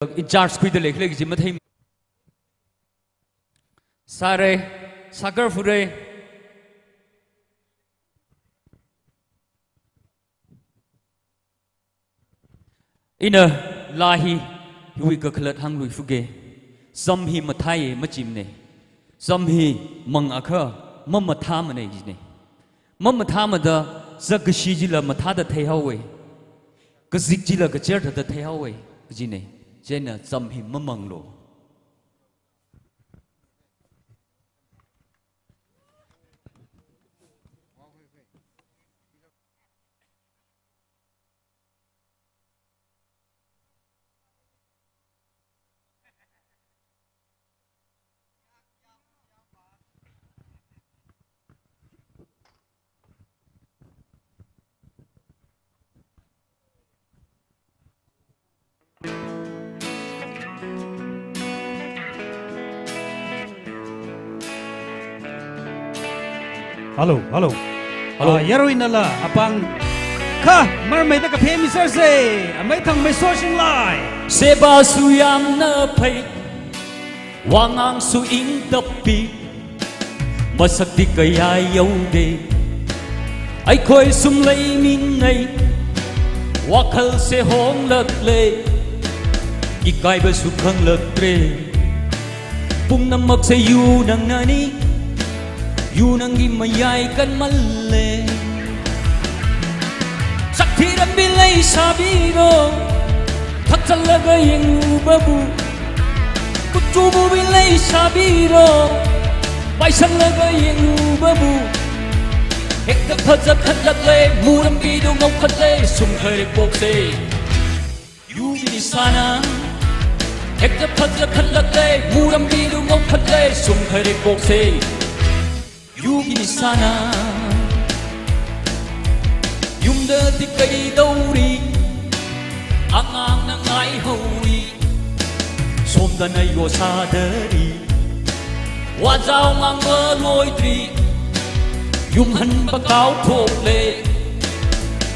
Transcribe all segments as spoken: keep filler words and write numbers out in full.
in charge khuida leikhala kaji mathei. Sāra, sākar fura. Ina laa hi, hiwui kakhalat hāngluifuga. Zam hi mathāi machimana. Zam hi mangakha mamathāmana jina. Mamathāmada zakkashi chila mathāda theihaowa. Kazak chila kacher thāda theihaowa jina. Chieina zam hi mamanglu. Hello, hello. Hello. Ah, yaruinala apāng kha marmeida kaphā misersa. Amei thangmei soshinglai. Seba su yamna phei, wāngang su ingtappi, masakti kayā yaoda. Aikhoi sum leimingai, wakhalsa honglakla, ikaiva su khanglaktra. Pung namaksa yu nang nani, yu nangki mayai kanmala. Sakthirambi leisābiro, thakchalaga yanglubabu. Kutchububi leisābiro, paisanglaga yanglubabu. Hekta phazakhatlakla, murambi du ngaokhatla, sumkhare poksa. Yugi nisāna. Hekta phazakhatlakla, murambi du ngaokhatla, sumkhare poksa. Yugi nisāna. Yumda tikaidauri, angangna ngaihaori, somdana yosādari, wazao ngang maloidri, yumhanva kaothokla,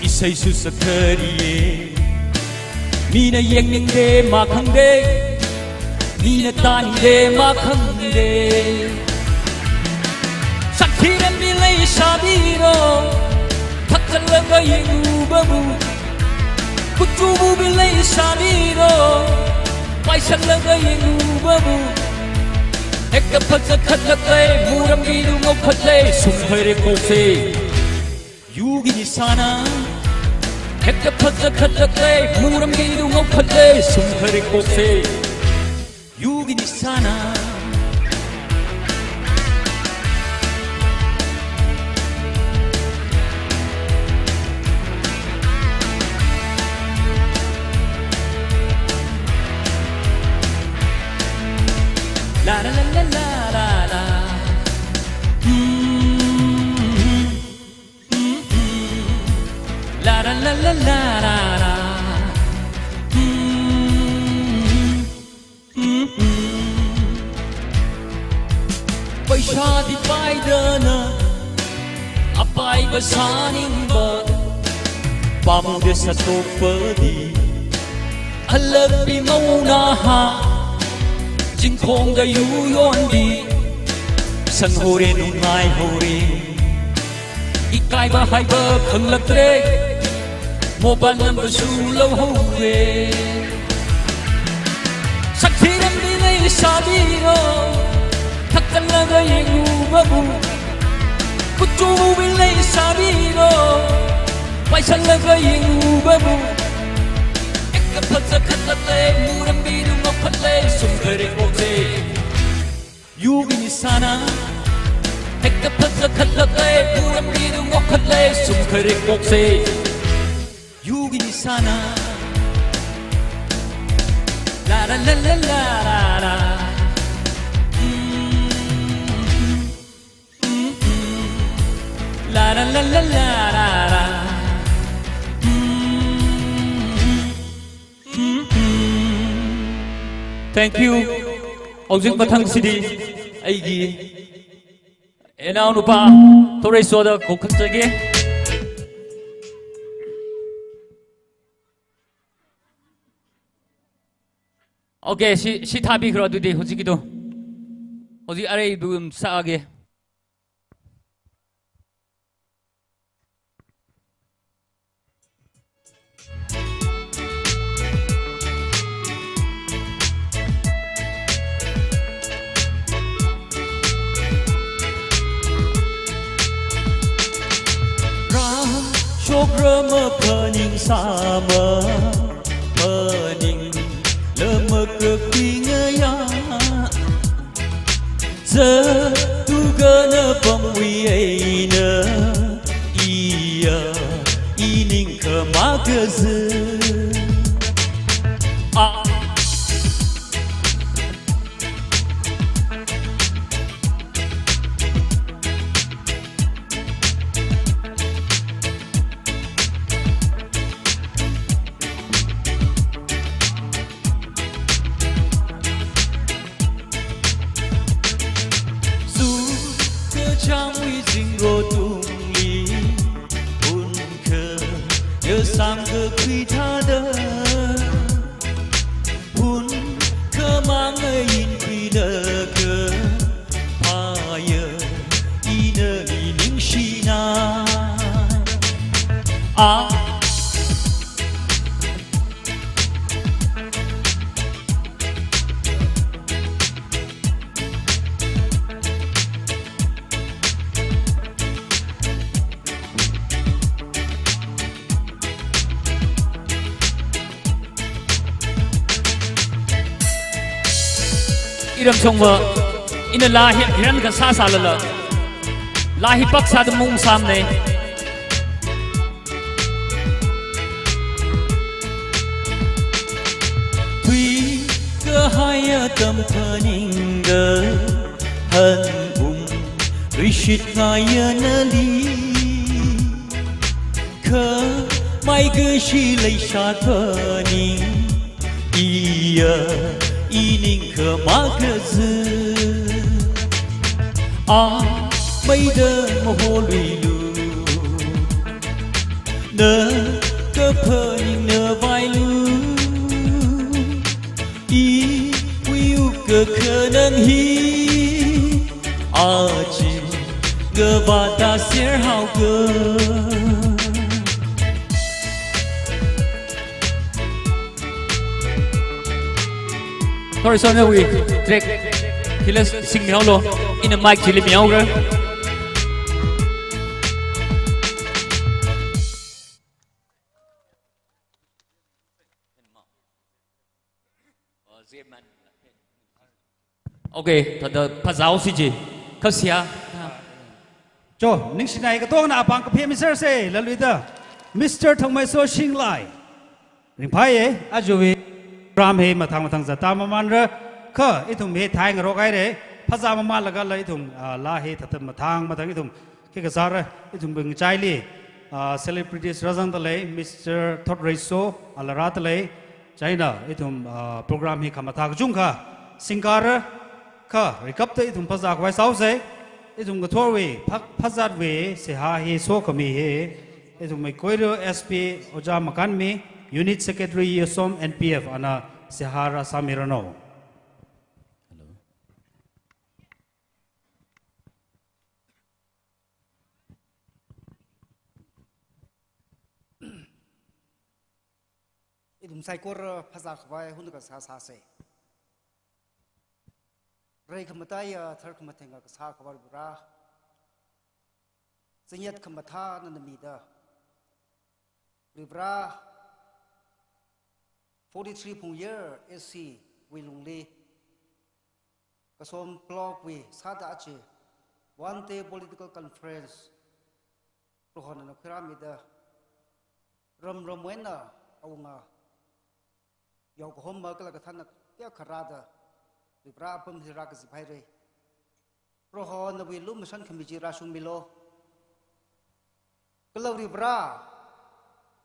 isai su sakhariya. Mina yangningda makhangda, mina tāningda makhangda. Sakthirambi leisābiro, thakchalaga yanglubabu. Kutchububi leisābiro, paisanglaga yanglubabu. Hekta phazakhatlakla, murambi du ngaokhatla, sumkhare poksa. Yugi nisāna. Hekta phazakhatlakla, murambi du ngaokhatla, sumkhare poksa. Yugi nisāna. La la la la la la la. Mm-hmm. La la la la la la la. Mm-hmm. Mm-hmm. Paisādi paidana, apaiva sāningva, pāmuda sātokpadi. Alakpi mauna ha, zingkhongda yu yonbi, sanghaora nungaihaora. Ikaiva haiva khanglaktra, mobile number su louhaora. Sakthirambi leisābiro, thakchalaga yanglubabu. Kutchububi leisābiro, paisanglaga yanglubabu. Hekta phazakhatlakla, murambi du ngaokhatla, sumkhare poksa. Yugi nisāna. Hekta phazakhatlakla, murambi du ngaokhatla, sumkhare poksa. Yugi nisāna. La la la la la la la. Mm-hmm. Mm-hmm. La la la la la la la. Mm-hmm. Mm-hmm. Thank you. Hojik mathangshidi aigi inao nupā Thoreisoda khuikhangchāge. Okay, shi, shi thābikro adudi hojikkido. Hojik arui dum sāge. Rāshokra maphaningsāma, phaning lama kakhui ngayā. Zatugana pamwui eina, iya, ining khamā kazi. Ah. Sukachāngwui zingrotungli, hunkhangasang kakhui thāda, hunkhamang eina khuilaga, phāya, ina ili ningshinai. Ah. Iramshongva, ina laa hi, hiran kasā sālala, laa hi pak sāda maungsāmana. Thuikahai atam phaningda, hanung rishit ngayā nali. Khamei kashi leishat phaning, iya, ining khamā kazi. Ameida maholuilu, na kaphaning navailu. Iwui wukkhanang hi, aja ngavāda serhaoga. Sorry, sorry, nawui track hila singmihaolu, ina mic chili mihaoga. Okay, thāda phazāhaosi chi. Kha seihā. Cho, ningshinai katongna apāng kaphemiserse, laluida. Mister Thangmeiso Shinglai. Ringphāye, ajawui program hi mathang mathang zatda mamanra, kha ithum hi theingarok haire, phazā mamanlaga la ithum, ah, laa hi thāda mathang mathang ithum khi kasāra, ithum bing chaili, ah, celebrities rāzangda lei, Mister Thotreiso, ala rāda lei, chieina ithum, ah, program hi khamathā kachungkha singkara, kha rikapta ithum phazā khavai sāhaose, ithum ngathorwui, phak phazatwui, seihā hi sokhami hi, ithum Meikoiro S P Ojā Makanmi, Unit Secretary Yosom N P F, ana seihā rāsāmiranu. Hello. Ithum saikora phazā khavai hun kasā sāse. Rei khamataiya, thar khamathenga kasā khavai Varivara, zingyat khamathā nana mida. Varivara, forty-three phung year A C wui lungli, Kasom block wui sāda aja one day political conference Prohona nana khuirāmida, ram ramwui eina awunga yaokahoma kala kathānna kayākha rāda, Varivara apam hi rākazip haire. Proho nawui lumashan khami chi rāshungmilu. Kala Varivara,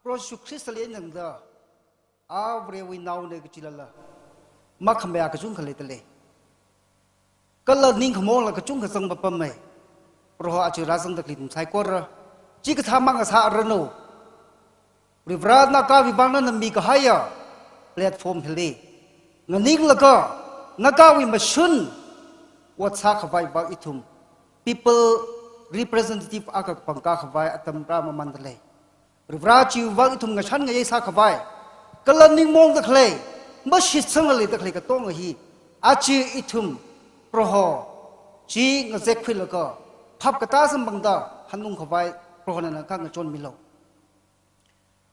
Proho Jishu Khristali eina tangda, a Varewui naona kachilala, makhamayā kachungkha leidalei. Kala ningkhamongla kachungkha zangpapamei. Proho aja rāzangda khalei ithum saikora chikathā mang kasāranu. Varivara, Nagawui vang nana mikahaiya platform hili nganinglaga, ngakawui mashun ot sākhavai vang ithum people representative akha pangkā khavai atam rāmamanda lei. Varivara chiwui vang ithum ngashan ngayei sākhavai, kala ningmaongda khalei, mashitsangla leida khalei katonga hi, aja ithum Proho chi ngazekkhuilaga, phap katā samphangda hanungkhavai Prohona nana kha ngachonmilu.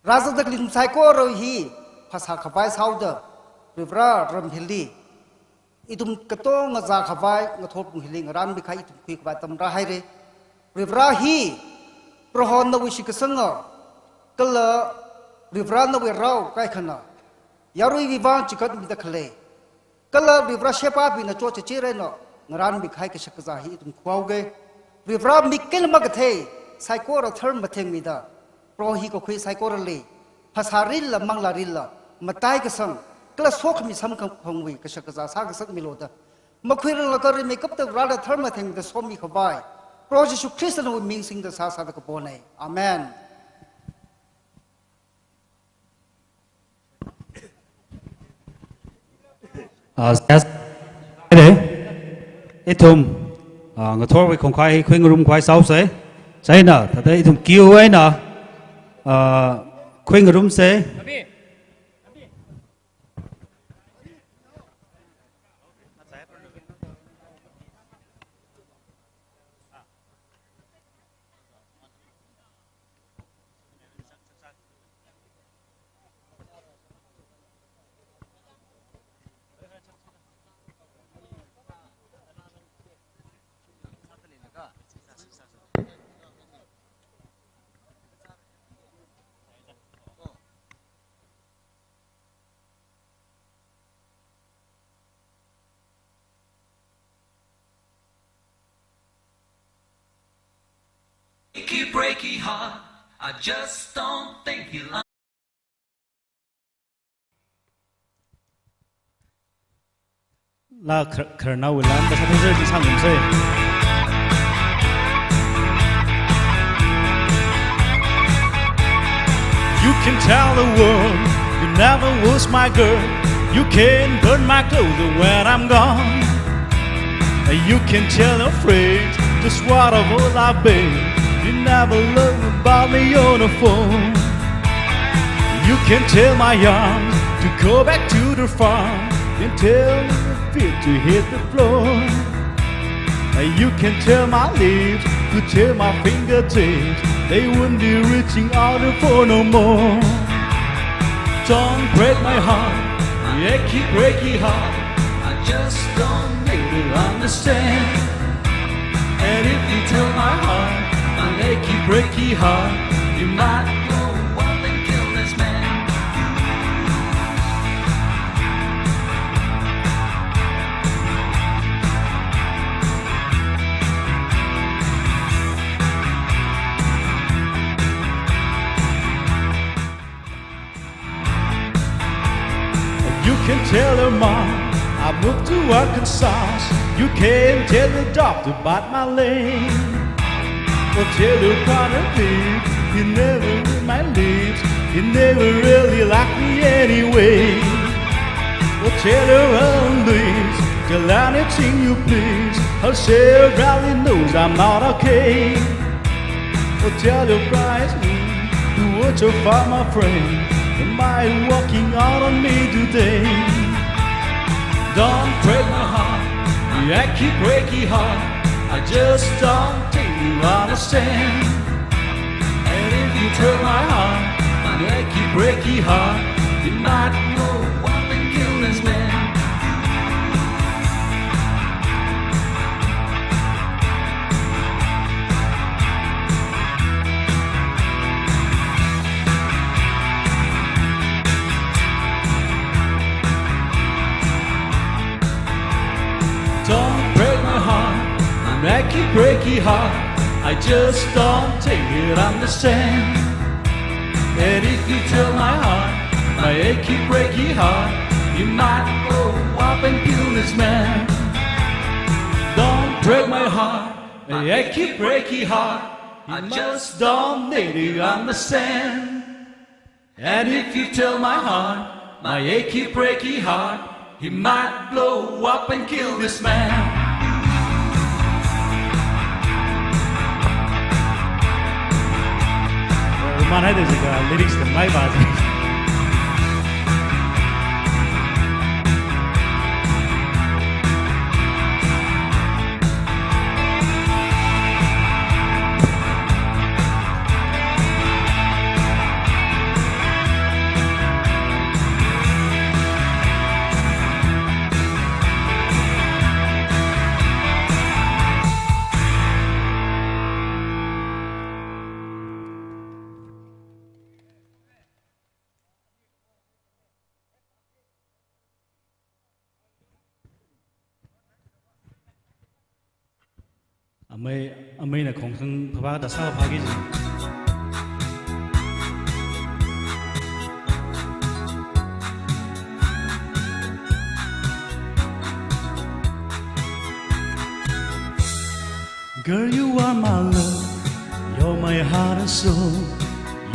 Rāzangda khalei ithum saikora hi phasā khavai sāhaoda, Varivara ram hili ithum katonga zākhavai ngathor pung hili ngarānmikahai ithum khuikhavai atam rāhaira. Varivara hi Proho nawui shitkasanga, kala Varivara nawui rao kaikhana yaruiwui vang chikatmida khalei, kala Varivara shebābingna chotchāchir eina ngarānmikahai kashak kazā hi ithum khuihaoga. Varivara mik eina makathei saikora tharmathengmida, Proho hi kakhui saikorali phasārila manglārila mataikasang kala sokhami samkaphangwui kashak kazā sāngasakmilu da, makhuiranglaga rimeikapta Varena tharmathengda somikhavai Proho Jishu Khristawui ming singda sāsāda kapona. Amen. Ah, yes. Ithum, ah, ngathorwui khongkhai khuingarumkhavai sāhaosa. Chieina, thāda ithum queue eina, ah, khuingarumsa. Achy breaky heart, I just don't think you love. La khar-, khararnaowui lan, kasā thazar chi sāngarumsa. You can tell the world you never was my girl. You can burn my clothes when I'm gone. You can tell your friends just what a fool I've been. You never love about me on the phone. You can tell my arms to go back to the farm. You can tell your feet to hit the floor. You can tell my lips to tell my fingertips. They wouldn't be reaching out for no more. Don't break my heart, my achy breaky heart. I just don't need to understand. And if you tell my heart, my achy breaky heart, you might go up and kill this man. You can tell your mom I moved to Arkansas. You can tell your doctor about my leg. Or tell your brother, please, he never read my lips. He never really liked me anyway. Or tell your own, please, tell anything you please. I'll say everybody knows I'm not okay. Oh, tell your bright, mm, to watch your farmer friend. Am I walking out on me today? Don't break my heart, my achy breaky heart. I just don't think you understand. And if you tell my heart, my achy breaky heart, you might know what the illness meant. Don't break my heart, my achy breaky heart. I just don't think you'd understand. And if you tell my heart, my achy breaky heart, you might go up and kill this man. Don't break my heart, my achy breaky heart. I just don't need you understand. And if you tell my heart, my achy breaky heart, He might blow up and kill this man. Roman haida jiakha lyrics tamngai ba. Amei, ameina khongthang phapha da sāphāki ji. Girl, you are my love, you're my heart and soul,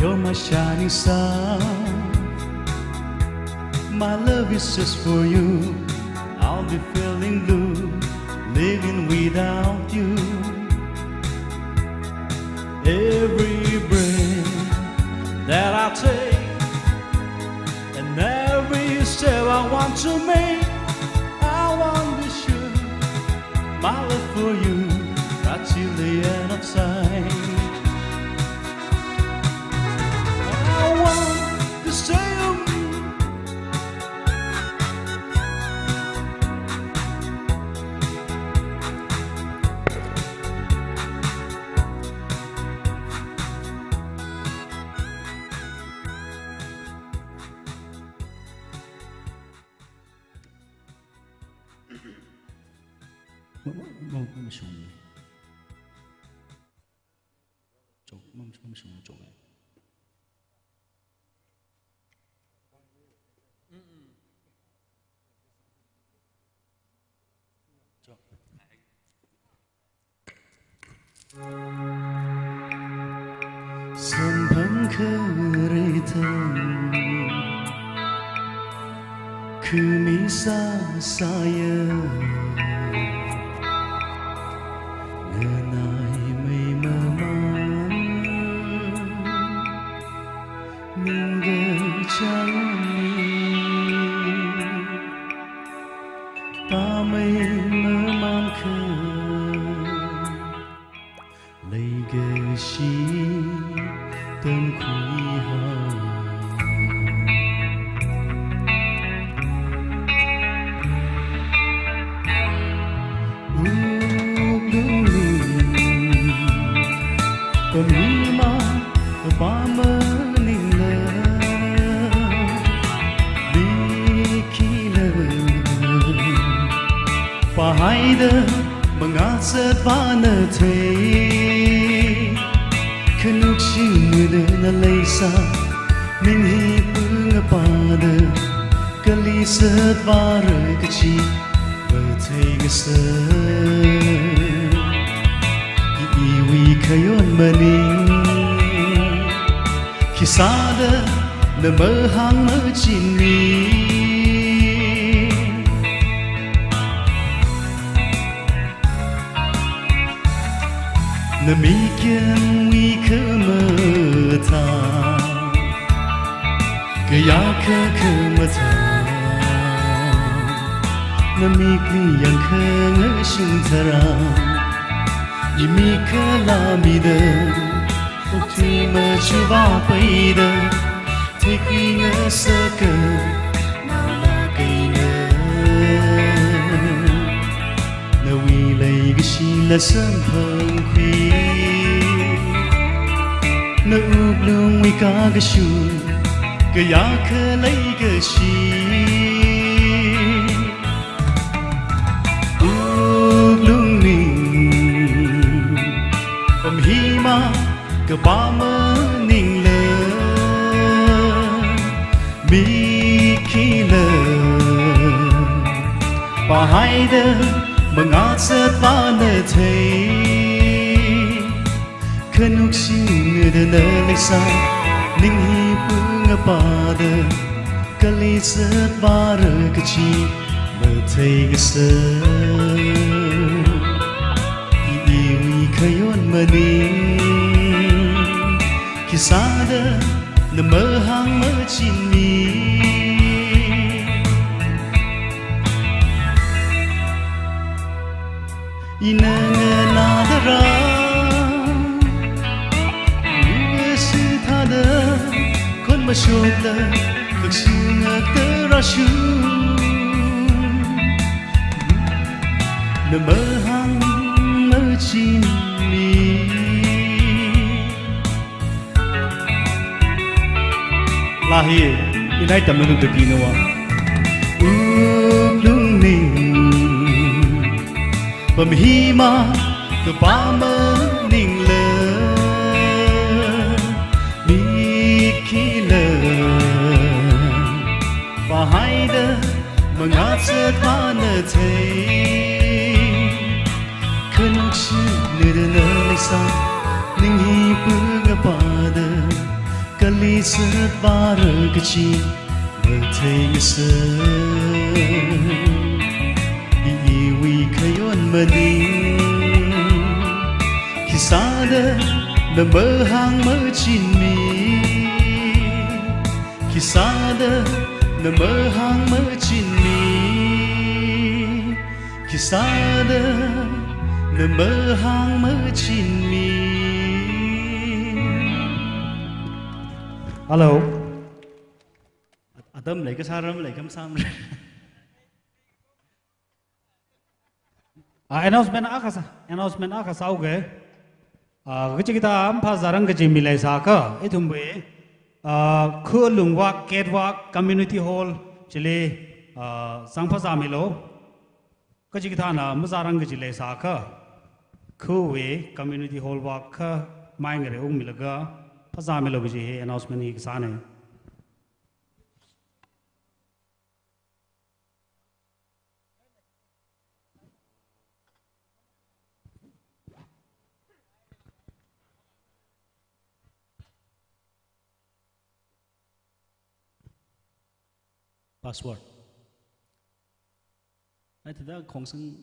you're my shining star. My love is just for you, I'll be feeling blue, living without you. Every breath that I take, and every step I want to make, I want to be sure my love for you right till the end of time. I want to stay on. Mashung. Chok, mam, mashung chok. Chok. Samphang kharei thang, khami sāsāya, nganai mei mamang, ningkachāng ni, pamei mamang kha. Leikashi tamkhuihaowa. Wuklungli pamhima, papa maningla, mikhila pāhaida mangazat vāna thei. Khanukshimada na leisā, ning hi pung apāda, kali zatvāra kachi matheingasā. I iwui khayon maning, khisāda na mahāng machinmi. Namikyangwui khamathā, kayākha khamathā, namikli yangkhangashung tharan, imik khalāmida, okathui machuvā paida, theikhuingasaka, naonao kahaina. Nawui leikashila samphangkhui, na wuklungwui kakashung, kayākha leikashi. Wuklungli pamhima, kapa maningla, mikhila pāhaida mangazat vāna thei. Khanukshimada na leisā, ning hi pung apāda, kali zatvāra kachi Mathei ngasā, i iwui khayon maning, khisāda na mahāng machinmi. Ina nganāda rā, ngasā thāda, khon mashokla, khakshu ngakta rāshu. Na mahāng machinmi. Laa hi, inai tamna nung tapinava. Wuklung ning, pamhima, kapā maningla, mikhila, pāhaida, mangā zatva na thei. Khanukshina da na leisā, ning hi pung apāda, kali zatvāra kachi, mathei ngasā. I iwui khayon maning, khisāda na mahāng machinmi. Khisāda na mahāng machinmi. Khisāda na mahāng machinmi. Hello. Atam leikasā ram leikam sam. Ah, announcement akha sā, announcement akha sāuge. Ah, kachikathā maphāzārang kaji mi leisākha, ithumwui, ah, Kha Lungvak, Ketwak Community Hall chili, ah, zangphāzāmilu. Kachikathāna mazārang kaji leisākha, Khawui Community Hall vak kha mai ngare ungmilaga phāzāmilu kaji hi announcement hi kasāne. Password. Ai, thāda khongsan.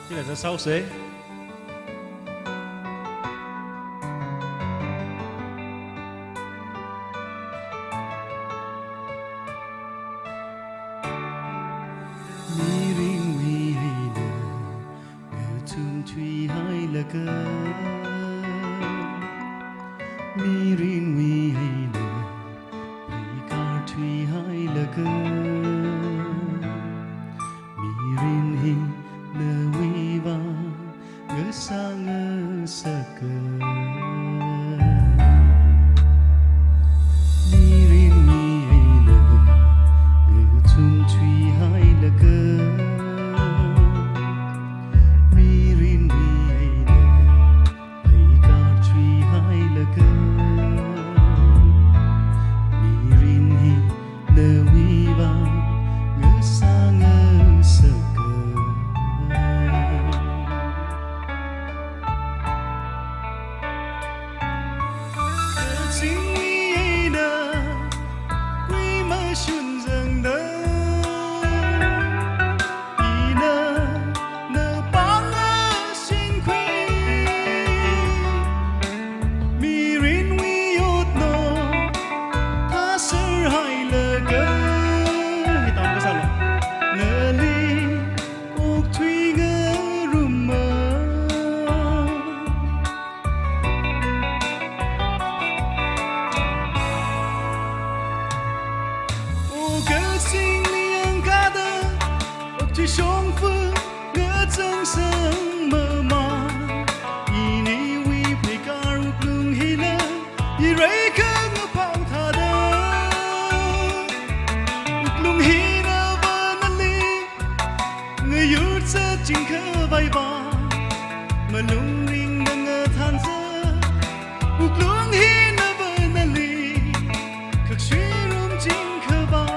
Chila sāsāuse. Mirinwui eina ngathumthuihailaga, mirinwui eina pheikārthuihailaga, mirin hi nawui vang ngasāngasaka. Mirinwui eina ngathumthuihailaga, mirinwui eina pheikārthuihailaga, mirin hi nawui vang ngasāngasaka. Kazingwui eina kuimashun zangda, ina na pāngna singkhui. Mirinwui otnao thāserhailaga, hi tam kasālu, nali okthui ngaruma. O kazingli yangkāda, okthui shongfa ngazangsang mama. Iniwui pheikār wuklung hina, irai khangaphao thāda. Wuklung hina va nali ngayur zatching khavai va, malung ringda ngathānza. Wuklung hina va nali khakshuirumching khavai.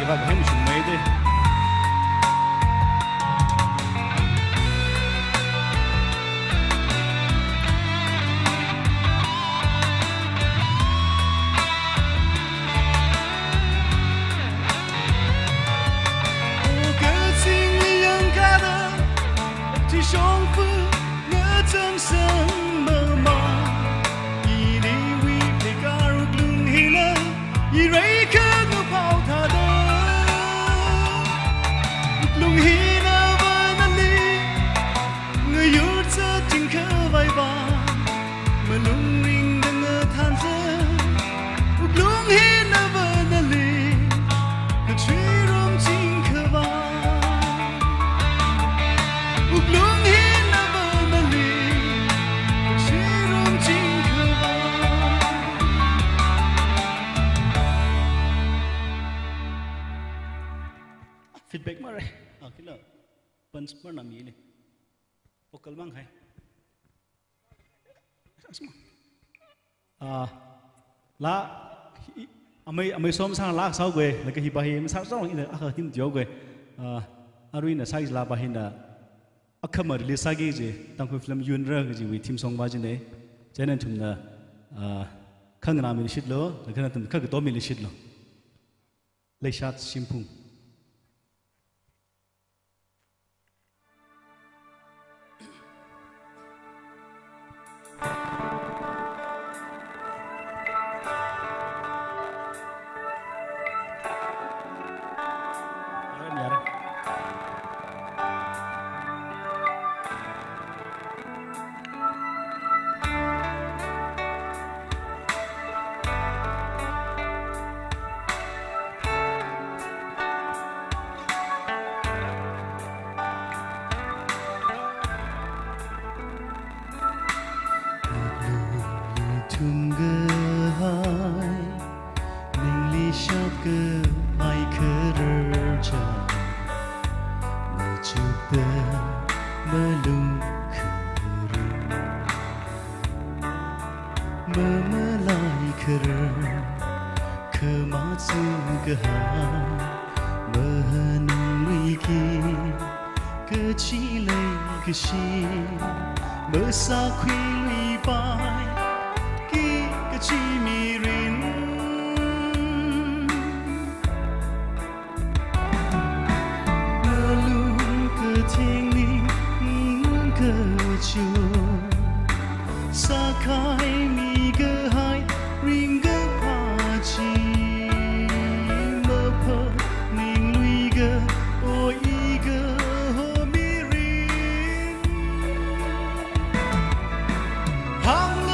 Vak hem shummei de. O kazing yang kada, chi shongfa ngachang sang mama. Iliwui pekar wuklung hina, irai kha ngapao thāda. Wuklung hina vanali, ngayur zating khavai va, malung ringda ngathanza. Wuklung hina vanali, kachirum ching khavai. Wuklung hina vanali, kachirum ching khavai. Feedback mare. Ah, kila. Punch marna mili. Vocal mang hai. Ah, laa, i, amei, amei som sang laa sāhaoga, laga hiva hi masāsang ina akha theme teoga. Ah, aruina sāki laa va hina, akhama release sāki kaji, Tangkhul film Yunra kajiwui theme song va china. Chieina nathumna, ah, khanganā mili shitlu, laga nathum khakato mili shitlu. Leishat Shimphung. Thumkahai, ningli shapkahai kharar chang, machukda malung kharar, mamalai kharar, khamachuk kahai, mahanungwui ki, kachilei kashi, masākhuiluipai, ki kachi mirin. Malung kathengli kachuk, sākhaimi kahai ringkaphā chi, maphaningluika, o ikaho mirin. Hāng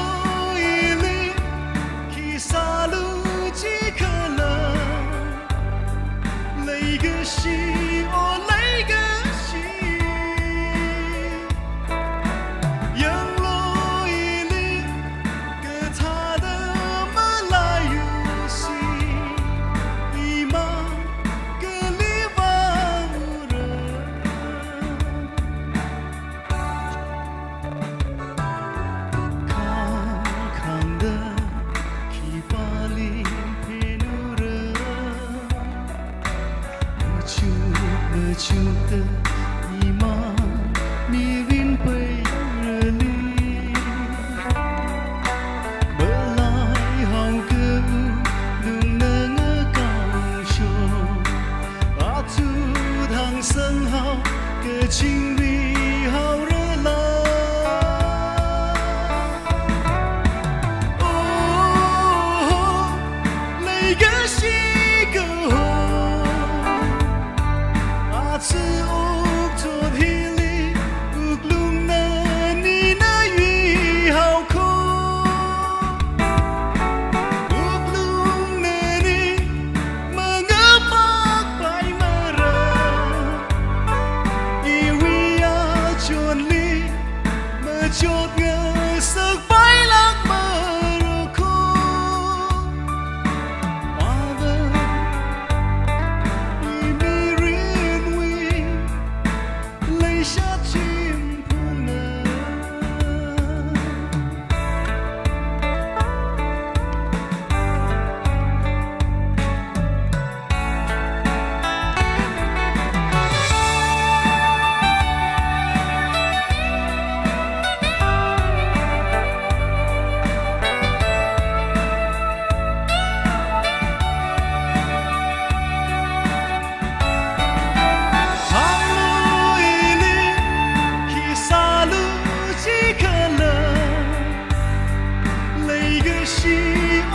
Shi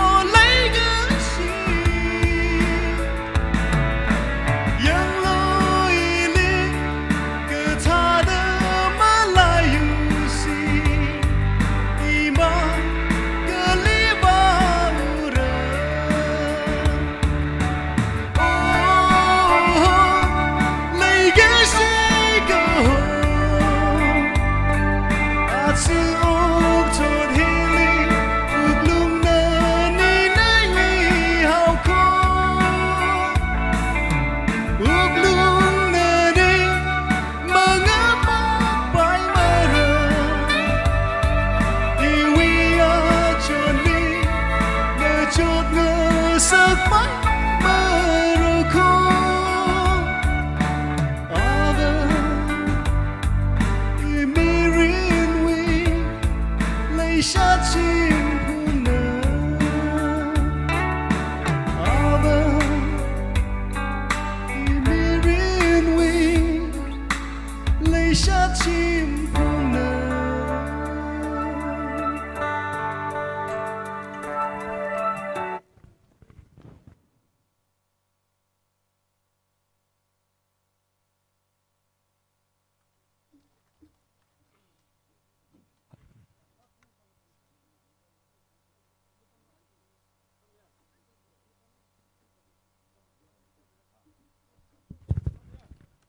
o legacy. Yanglu ili kathāda malayusi. Imang kali vāura.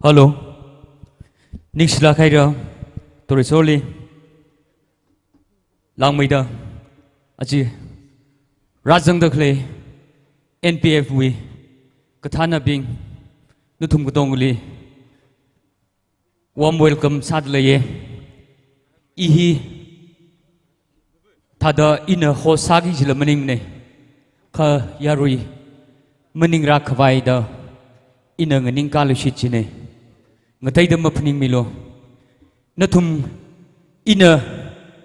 Hello. Ningshilāk haira, Torisoli. Langmeida. Aja rāzangda khalei N P F wui kathānabing, nathum katongali warm welcome sāda leiya. I hi thāda ina host sāki jila maningmana. Kha yarui maningrā khavaida ina nganingkāluishit jina. Ngateida maphaningmilu. Nathum ina,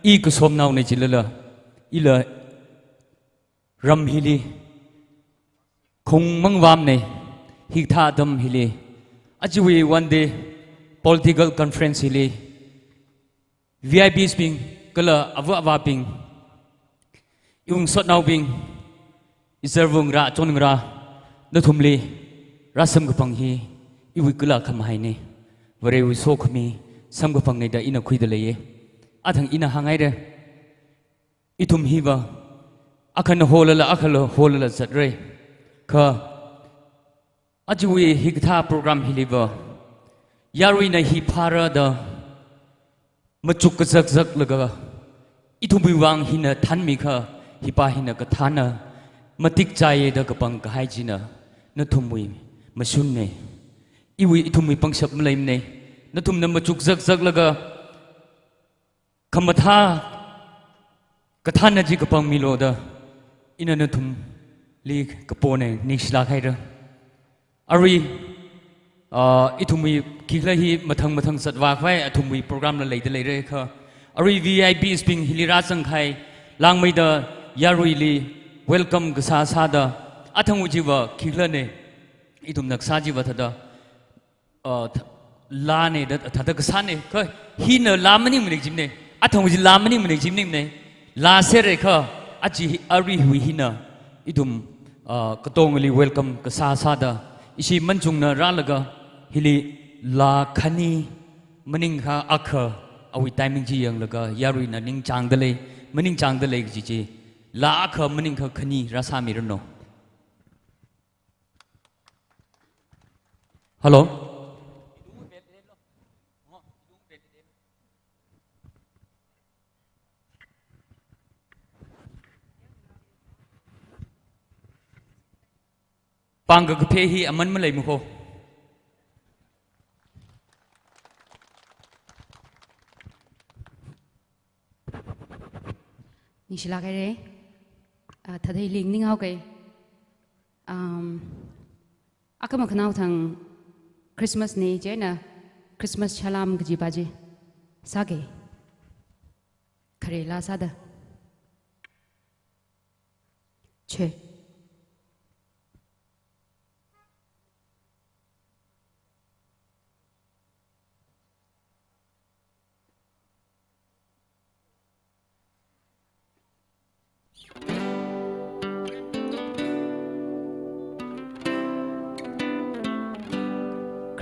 i kasomnaona jilala, ila ram hili khongmang vāmana, hikathā atam hili. Ajawui one day political conference hili V I Ps bing, kala ava avābing, iwui ngasotnaobing, izarvungra, chonungra, nathumli rāsamkaphang hi iwui kala khamahaina. Varewui sokhami samkaphangna da ina khuida leiya. Athang ina hānghaira. Ithum hiva akhana holala, akhana holala zatra. Kha ajawui hikathā program hiliva yaruina hi phārada machuk kazakzaklaga, ithumwui vang hina thānmikha, hipa hina kathāna matik chāya da kapangkahai china nathumwui mashunna. Iwui, ithumwui pangshap maleimana. Nathumna machuk zakzaklaga khamathā kathāna chi kapangmilu da ina nathumli kapona, ningshilāk haira. Arui, ah, ithumwui khikhala hi mathang mathang zatvā khavai athumwui program la leida leira kha. Arui V I Ps bing hili rāzangkahai, langmeida yaruili welcome kasā sāda, athangwui chiva khikhalana, ithumna kasā chiva thāda, uh, th-, laana da, thāda kasāna, kha hina laa maningmana jimana, athangwui chi laa maningmana jimana, laa sāra kha, aja hi, aruiwui hina, ithum, uh, katongali welcome kasā sāda, ishi Manchungna rālaga, hili laa khani maningakha akha, awui timing chi yanglaga, yaruina ningchāngda lei, maningchāngda lei kaji chi, laa akha maningakha khani rāsāmiranu. Hello? Pāng kakaphā hi aman maleimana kho. Ningshilāk haira. Ah, thāda ili nganinghaoki. Um, akhama khanao thang Christmas na chieina Christmas shalam kajipa chi sāki. Khare laa sāda. Che.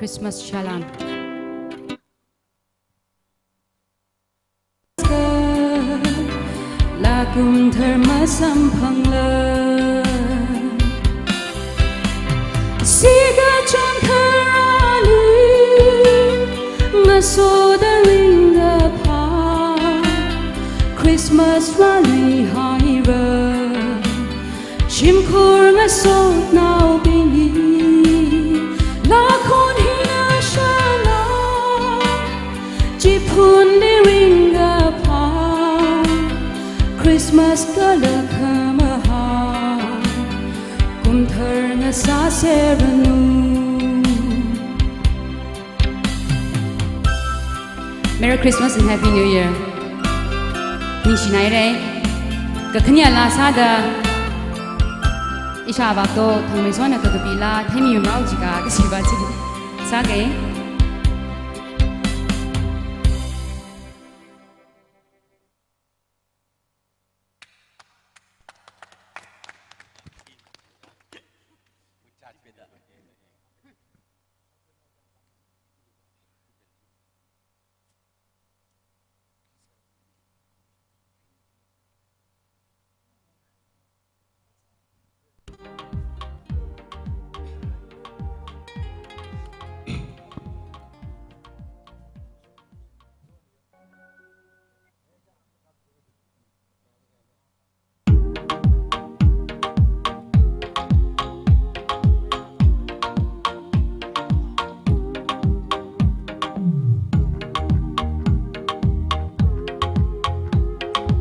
Christmas Shalom. Lakum dharma samphangla, siga changkharali ngasoda ringapha, Christmas rāluihaira. Shimkhur ngasotnaobingli lakhon hina shala, chiphunli ringapha, Christmas kala khamaha, kumthar ngasāseranu. Merry Christmas and Happy New Year. Ningshinaira. Kakhaneya laa sāda, ishāvā to Thangmeisona kakapila theimi marao jiakha kashiva chi sāga.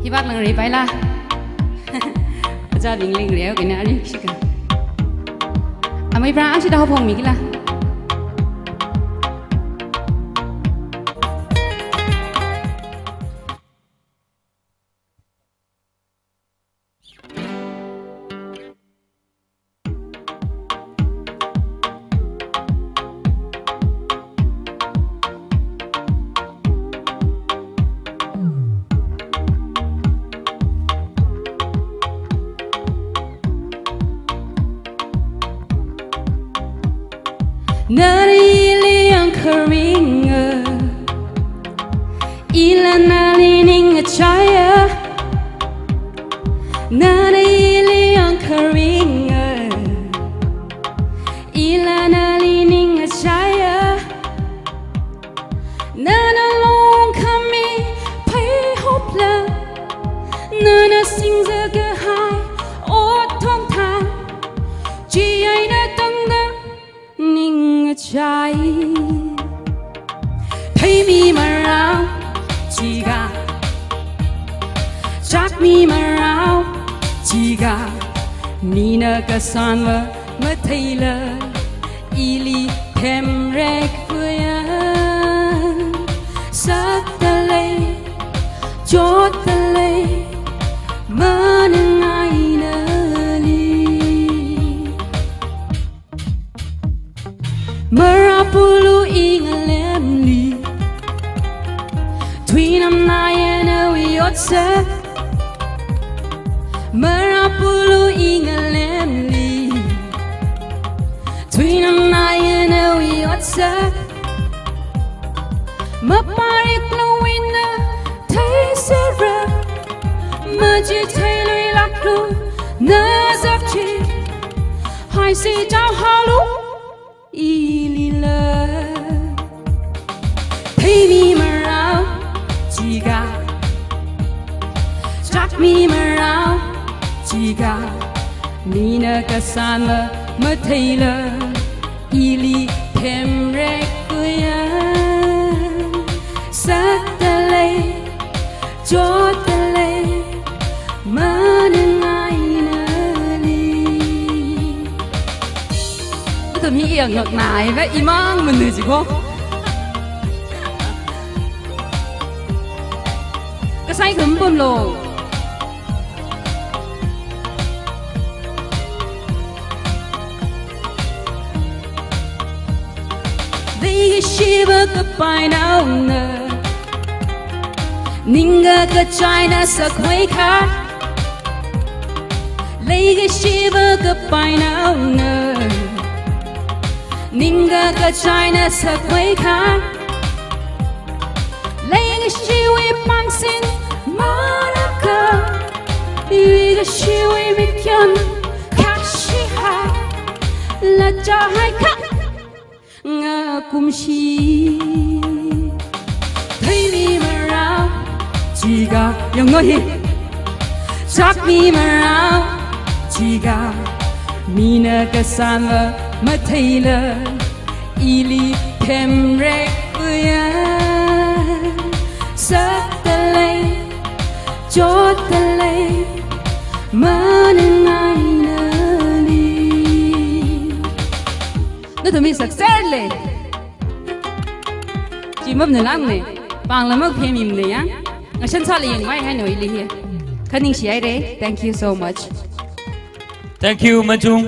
Hivak lang ri paila. Aja ling ling ri, okay, na ani shika. Amei pra, ang shida hopong mi kila. Nana ili yangkharinga, ila nali ningkachaiya. Nana ili yangkharinga, ila nali ningkachaiya. Nana longkhami pheihopla, nana singzakahai ot thongthang, chieina tangda ningkachai. Theimi marao jiakha, chakmi marao jiakha, mina kasānva matheila, ili themrekhuiya. Sakta lei, chotta lei, maningaiya nali. Marapulu ingalemli, thuinam nayana wi otsak. Marapulu ingalemli, thuinam nayana wi otsak. Maparik luwina theisera, machithei luilaklu na zakchi. Haisi chao halu ilila. Theimi marao jiakha, chakmi marao jiakha, mina kasānva matheila, ili themrekhuiya. Sakta lei, chotta lei, maningaiya nali. Atam hi iyang yoknaiva imang manu jiko. Kasai khampamlo. Leikashiva kapainaona, ningkakachaina sakhuikha. Leikashiva kapainaona, Ningda kachaina sakmei kha, leikashiwui pangsin maraka, yuikashiwui mikyan kashiha, lachahai kha ngakumshi. Theimi marao chiga yangno hi. Chakmi marao chiga mina kasānva matheila ili themrek uya. Saktalei, chottalei, manangainali. Nathumwui success lei. Chimam na lang ne. Pangla mak phemim ne ya. Ngashan sāli yangmai haino ili hi. Kha ningshihaira. Thank you so much. Thank you, Manchung.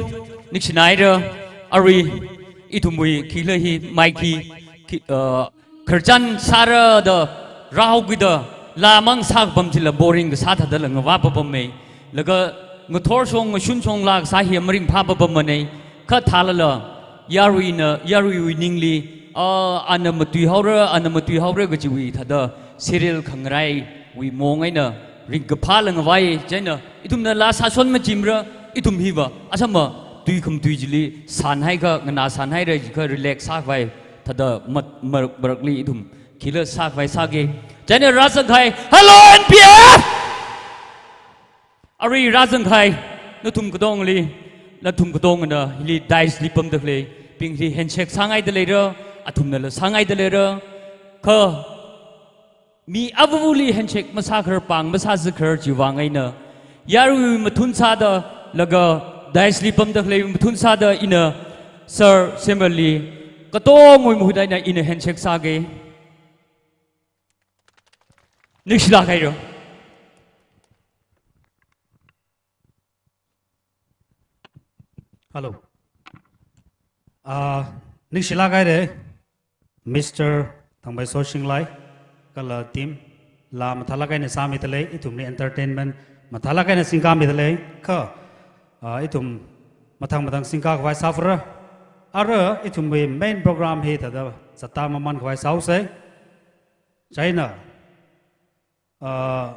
Ningshinaira. Arui, ithumwui khila hi, mai khi, khi, uh, kharchan sāra da, rāhaokida, lāmang sākapam chila boring kasā thāda la ngavā papam mei. Laga ngathor shong, ngashun shong lā kasā hi maringphā papam manei. Kha thālala, yaruina, yaruiwui ningli, ah, ana matuihaora, ana matuihaora kajiwui thāda serial khangaraiwui mong eina ringkaphā la ngavai, chieina ithumna lā sāshon machimra, ithum hiva, asama, tui khamatui chili, sānhai kha, nganā sānhaira jikha relax sākhavai, thāda mat, marak, marakli ithum, khila sākhavai sāke. Chieina rāzanghai, hello N P F! Arui rāzanghai, nathum katongli, nathum katongna, hili dais li pamda khaleibing hili handshake sāngaida leira, athumnala sāngaida leira, kha, mi avavuli handshake masākhar pāng masāzikharar chiwui vang eina, yarui mathun sāda, laga dais li pamda khalei mathun sāda ina, Sir Samuel li, katongwui mahut eina ina handshake sāke. Ningshilāk haira. Hello. Ah, ningshilāk haira, Mister Thangmeiso Shinglai, kala team, lā mathālāk eina sāmida lei, ithumli entertainment mathālāk eina singkāmida lei, kha, ah, ithum mathang mathang singkākhavai sāphara. Ara ithumwui main program hi thāda zatda mamankhavai sāhaosa. Chieina, ah,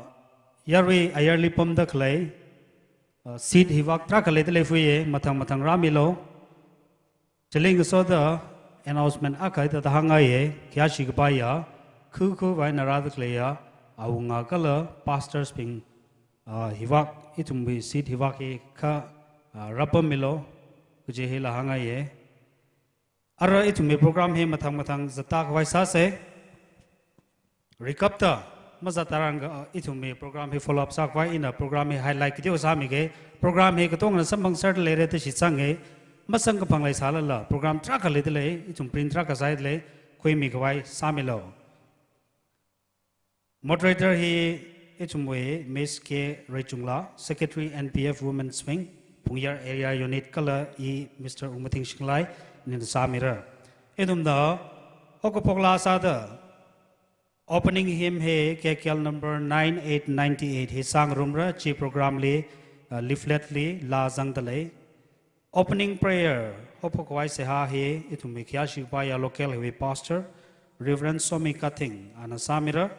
yarui ayarli pamda khalei, ah, seat hivāk tarākha leida lei fuye, mathang mathang rāmilu. Chili ngasoda announcement akha hithāda hāngngaiye, khayāshi kapaiya, khu khu vaina rāda khaleiya, awunga kala pastors bing, ah, hivāk, ithumwui seat hivāk hi kha, ah, rāpammilu, kaji hila hāngngaiye. Ara ithumwui program hi mathang mathang zatda khavai sāsa. Rikapta, mazat tharan kha, ithumwui program hi follow up sākhavai ina program hi highlight kateo sāmike, program hi katongna samphang sāda leira da shitsanga, masang kaphang leisālala, program tarākha leida lei, ithum print tarākha sāda lei, khuimikhavai sāmilu. Moderator hi ithumwui Miss K Reichungla, Secretary N P F Women's Wing, Phungyar Area Unit kala i Mister Ungmathing Shinglai, nina sāmira. Ithumna, haokaphok laa sāda, opening hymn hi K K L number nine eight ninety-eight hi sāngarumra, chi program li, uh, leaflet li laa zangda lei. Opening prayer, haophok khavai seihā hi, ithumwui khayāshi kapaiya local hiwui pastor, Reverend Somi Kathing, ana sāmira.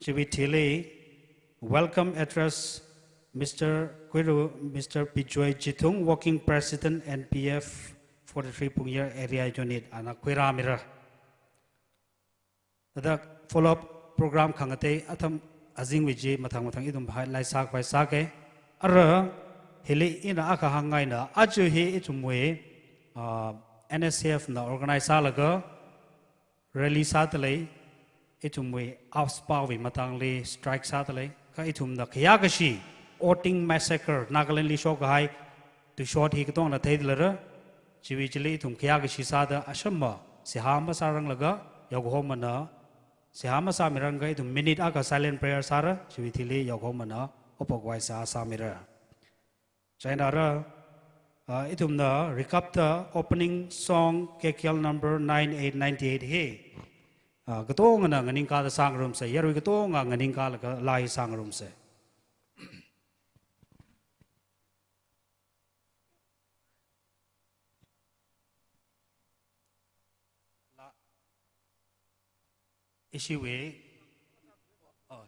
Chiwui thili, welcome address, Mister Kuiru, Mister Bijoy Jithung, Working President, N P F forty-three Phungyar Area Unit, ana khuirāmira. Thāda follow up program khangatei athum azingwui chi mathang mathang ithum highlight sākhavai sāke. Ara hili ina akha hāngngaina, aja hi ithumwui, ah, N S C F na organize sālaga rally sāda lei, ithumwui AFSPA wui matangli strike sāda lei, kha ithumna khayākashi, Oting Massacre, Nagaland li shokkahai, tuishot hi katongna theida leira, chiwui chili ithum khayākashi sāda ashamma, seihā masāranglaga, yaokahomana, seihā masāmirangakha ithum minute akha silent prayer sāra, chiwui thili yaokahomana, haophok khavai seihā sāmira. Chieina ara, ah, ithumna rikapta opening song K K L number nine eight ninety-eight hi, ah, katongana nganingkāda sāngarumsa, yarui katonga nganingkālaga laa hi sāngarumsa. Ishiwui. Oh,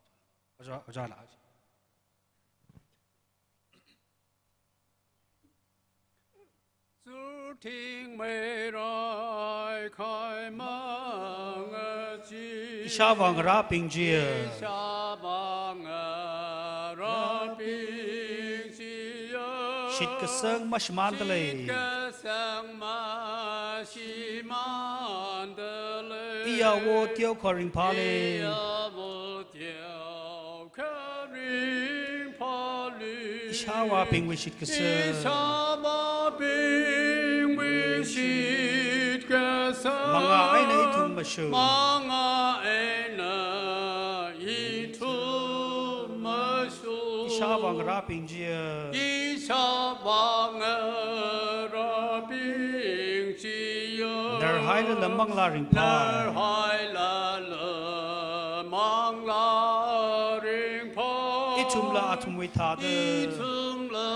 ojā, ojā la. Zurthing meirai khai mang chi. Ishāvā ngarābing chi. Ishāvā ngarābing chi. Shitkasang mashimānda lei. Shitkasang mashimānda lei. Iya wo teokha ringphāli. Iya wo teokha ringphāli. Ishāvābingwui shitkasang. Ishāvābingwui shitkasang. Mangā eina ithum mashung. Mangā eina ithum mashung. Ishāvā ngarābing chiya. Ishāvā ngarābing chiya. Narhailala manglā ringphā. Narhailala manglā ringphā. Ithumla athumwui thāda. Ithumla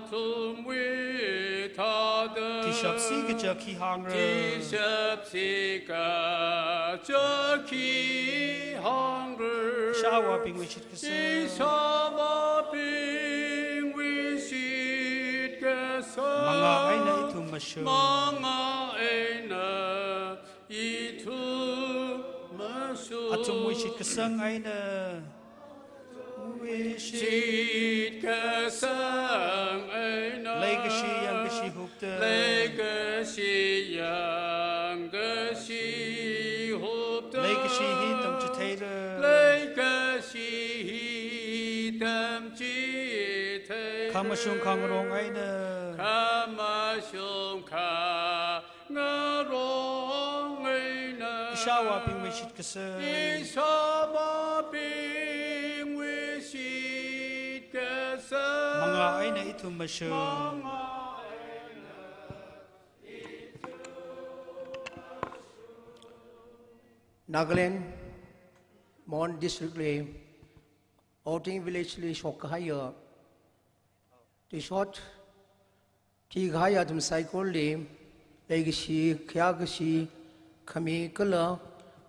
athumwui thāda. Tishapsi kaja khi hāngra. Tishapsi kaja khi hāngra. Ishāvābingwui shitkasang. Ishāvābingwui shitkasang. Mangā eina ithum mashung. Mangā eina ithum mashung. Athumwui shitkasang eina. Shitkasang eina. Leikashi yangkashi hupda. Leikashi yangkashi hupda. Leikashi hi tamchitheira. Leikashi hi tamchitheira. Khamashung khangarong eina. Khamashung kha ngarong eina. Ishāvābingwui shitkasang. Ishāvābingwui shitkasang. Mangā eina ithum mashung. Mangā eina ithum mashung. Nagaland, Mon District li, Oting Village li shokkahaiya, tishot, thikahaiya athum saikorali, leikashi, khayākashi khami kala,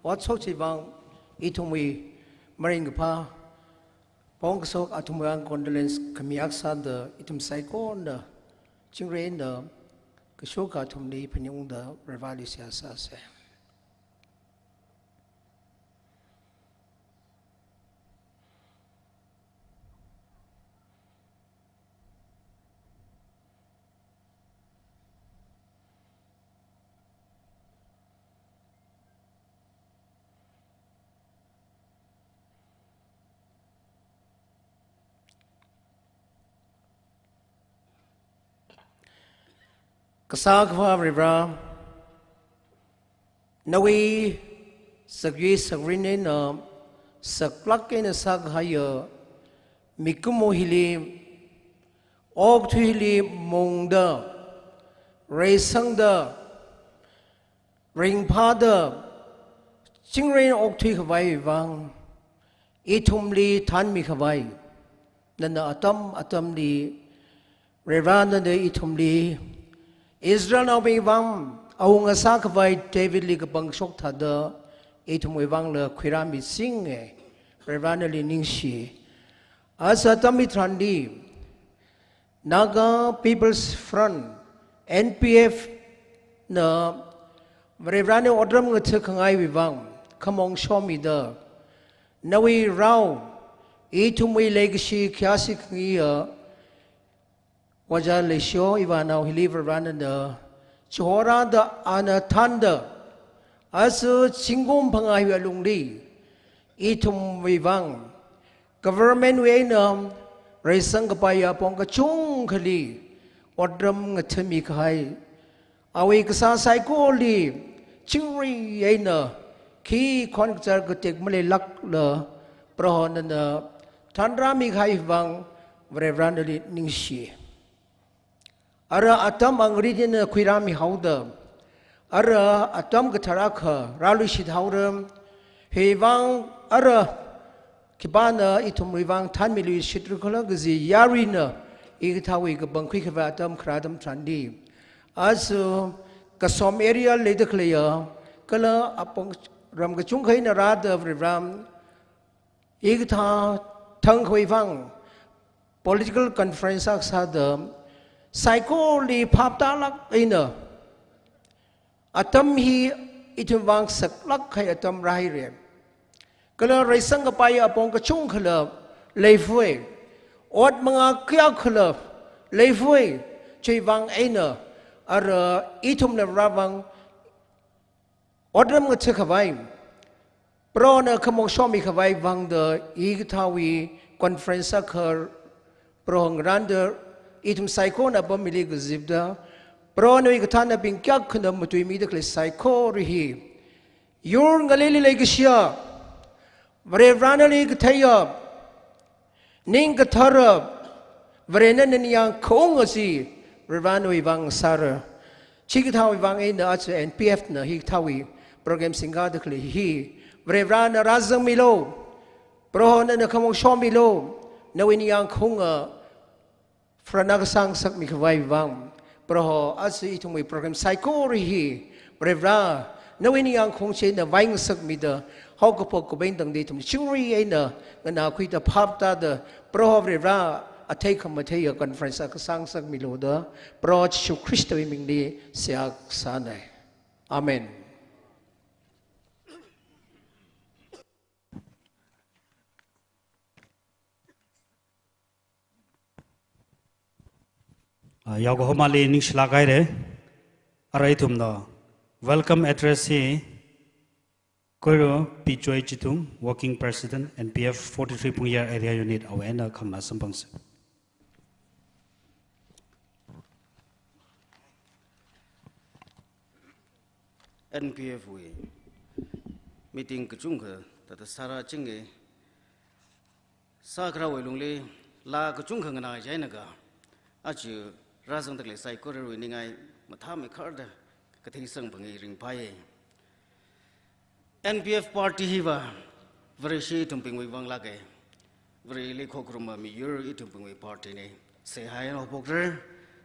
otshok chiwui vang ithumwui maringkaphā, pongkashok athumwui vang condolence khami akha sāda ithum saikorana, chingri eina, kashok athumli phaningungda Vareli seihā sāsa. Kasā Akhava Vare, nawui sakyui sakrin eina, saklāk eina sākahaiya mikumo hili, okathui hili mungda, reisangda, ringphāda, chingri eina okthuikhavai vang, ithumli thanmikhavai, nana atam atamli, Vare nana ithumli, Israelnaobing vang awunga sākhavai Davidli kapangshok thāda, ithumwui vangla khuirāmisinge, Vare nali ningshi. Aja atam hitharanli, Naga People's Front, N P F na Vare otram ngathākhangaiwui vang khamong shomida, nawui rao, ithumwui leikashi khayāshi khangayiya, Ojā Leishiyo Ivānao hili Vare nana chihorāda ana thānda, aja zingkum phangāwui alungli, ithumwui vang, government wui eina reisangkapaiya apong kachungkhali otram ngathāmikahai, awui kasā saikorali chingri eina khi khon kachar katek maleilākla Proho nana thanrāmikahai vang Vare nali ningshi. Ara atam angri eina khuirāmihaoda, ara atam kathar akha rāluishithaora, hi vang ara khipāna ithumwui vang thanmiluishitra khala kaji yaruina, hikathāwui kapangkhui khavai atam kharā atam tharanli, aja Kasom area leida khaleiya, kala apong ram kachungkha eina rāda Varivara, hikathā thangkhavai vang political conference akha sāda, saikorali phaptālāk eina, atam hi ithum vang saklāk kahai atam rāhaira. Kala reisang kapai apong kachungkhala leifui, ot mangā kayākhala leifui, chiwui vang eina, ara ithumna Varivara vang otram ngathakhavai, Prohona khamong shomi khavai vangda hikathāwui conference akha Proho ngarānda ithum saikora apam hili kazipda, Prohona hikathānabing kayākhana matuimida khalei saikora hi, yur ngalili leikashiya, Varivarana nali katheiya, ning kathara, Varena ningli yangkhaung asi, Varivarawui vang sāra. Chikathāwui vang eina aja N P F na hikathāwui program singkada khalei hi, Varivarana rāzangmilu, Prohona nana khamong shomilu, nawui ningyāng khaunga pharāna kasā ngasakmi khavai vang, Proho aja ithumwui program saikora hi, Varivara, nawui ningyāng khaung chieina vai ngasakmida, haokaphok kaphā tangda ithum chingri eina nganākhuida phaptāda, Proho Varivara, athei khamatheiya conference akha sāngasakmilu da, Proho Jishu Khristawui mingli seihā kasāna. Amen. Ah, yaokahomali ningshilāk haira. Arui ithumna welcome address hi Koiro P Joy Chithung, Working President, N P F forty-three Phungyar Area Unit awui eina khamla samphangsa. N P F wui meeting kachungkha tata sārāchinga, sākharawui lungli laa kachungkha nganā chieina kha, aja rāzangda khalei saikorawui ningai mathāmeikharda kathei samphanga ringphāya. N P F party hiva Vareshi ithumbingwui vang lāka. Vareli khokharuma miyur ithumbingwui party na. Seihā eina haophokra,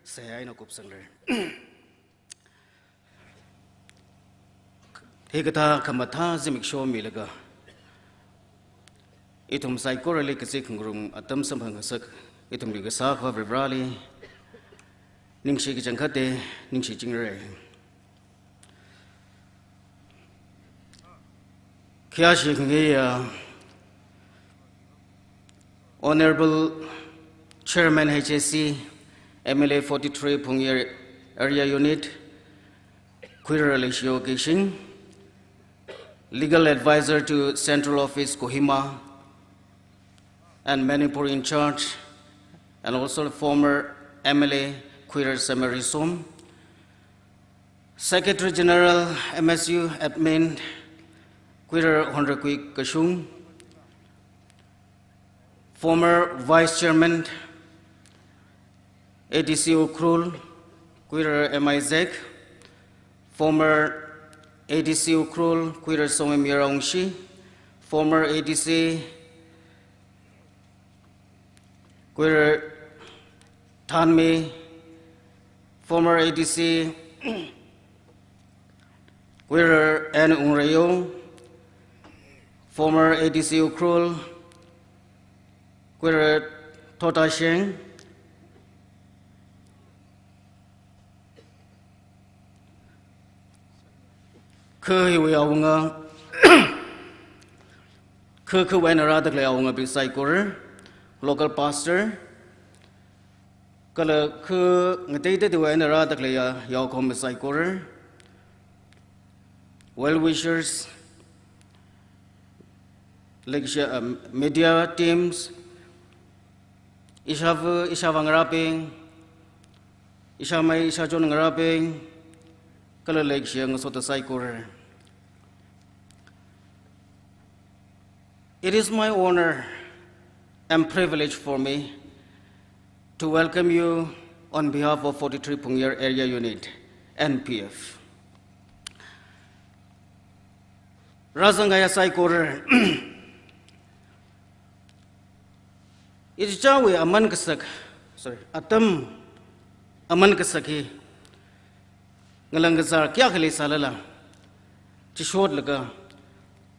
seihā eina kupsangra. Hikathā khamathā zimiksho milaga, ithum saikorali kazip khangarum atam samphangngasak ithumli kasā Akhava Varivarali ningshi kachangkhatta ningshichingra. Khayāshi khangaiya Honorable Chairman H A C, M L A forty-three Phungyar Area Unit, Khuirara Leishiyo Keishing, Legal Advisor to Central Office Kohima and Manipur in charge, and also the former M L A Khuirara Samari Som, Secretary General M S U Admin Khuirara Honrakui Kashung, former Vice Chairman A D C Ukhrul, Khuirara M I Zek, former A D C Ukhrul, Khuirara Somimira Ungshi, former A D C Khuirara Thanmi, former A D C Khuirara N Ungrayong, former A D C Ukhrul, Khuirara Thotasheng, kha hiwui awunga, kha khawui eina rāda khalei awungabing saikora, local pastor, kala kha ngateiteida wui eina rāda khalei ya, yaokahoma saikora, well wishers, leikashi, um, media teams, ishāva, ishāvā ngarābing, ishāmei, ishāchon ngarābing, kala leikashi ngasotda saikora. It is my honor and privilege for me to welcome you on behalf of forty-three Phungyar Area Unit, N P F. Rāzang kahai saikora, ichichāwui aman kasak, sorry, atam aman kasak hi, ngalang kazār kayākha leisālala, chishotlaga,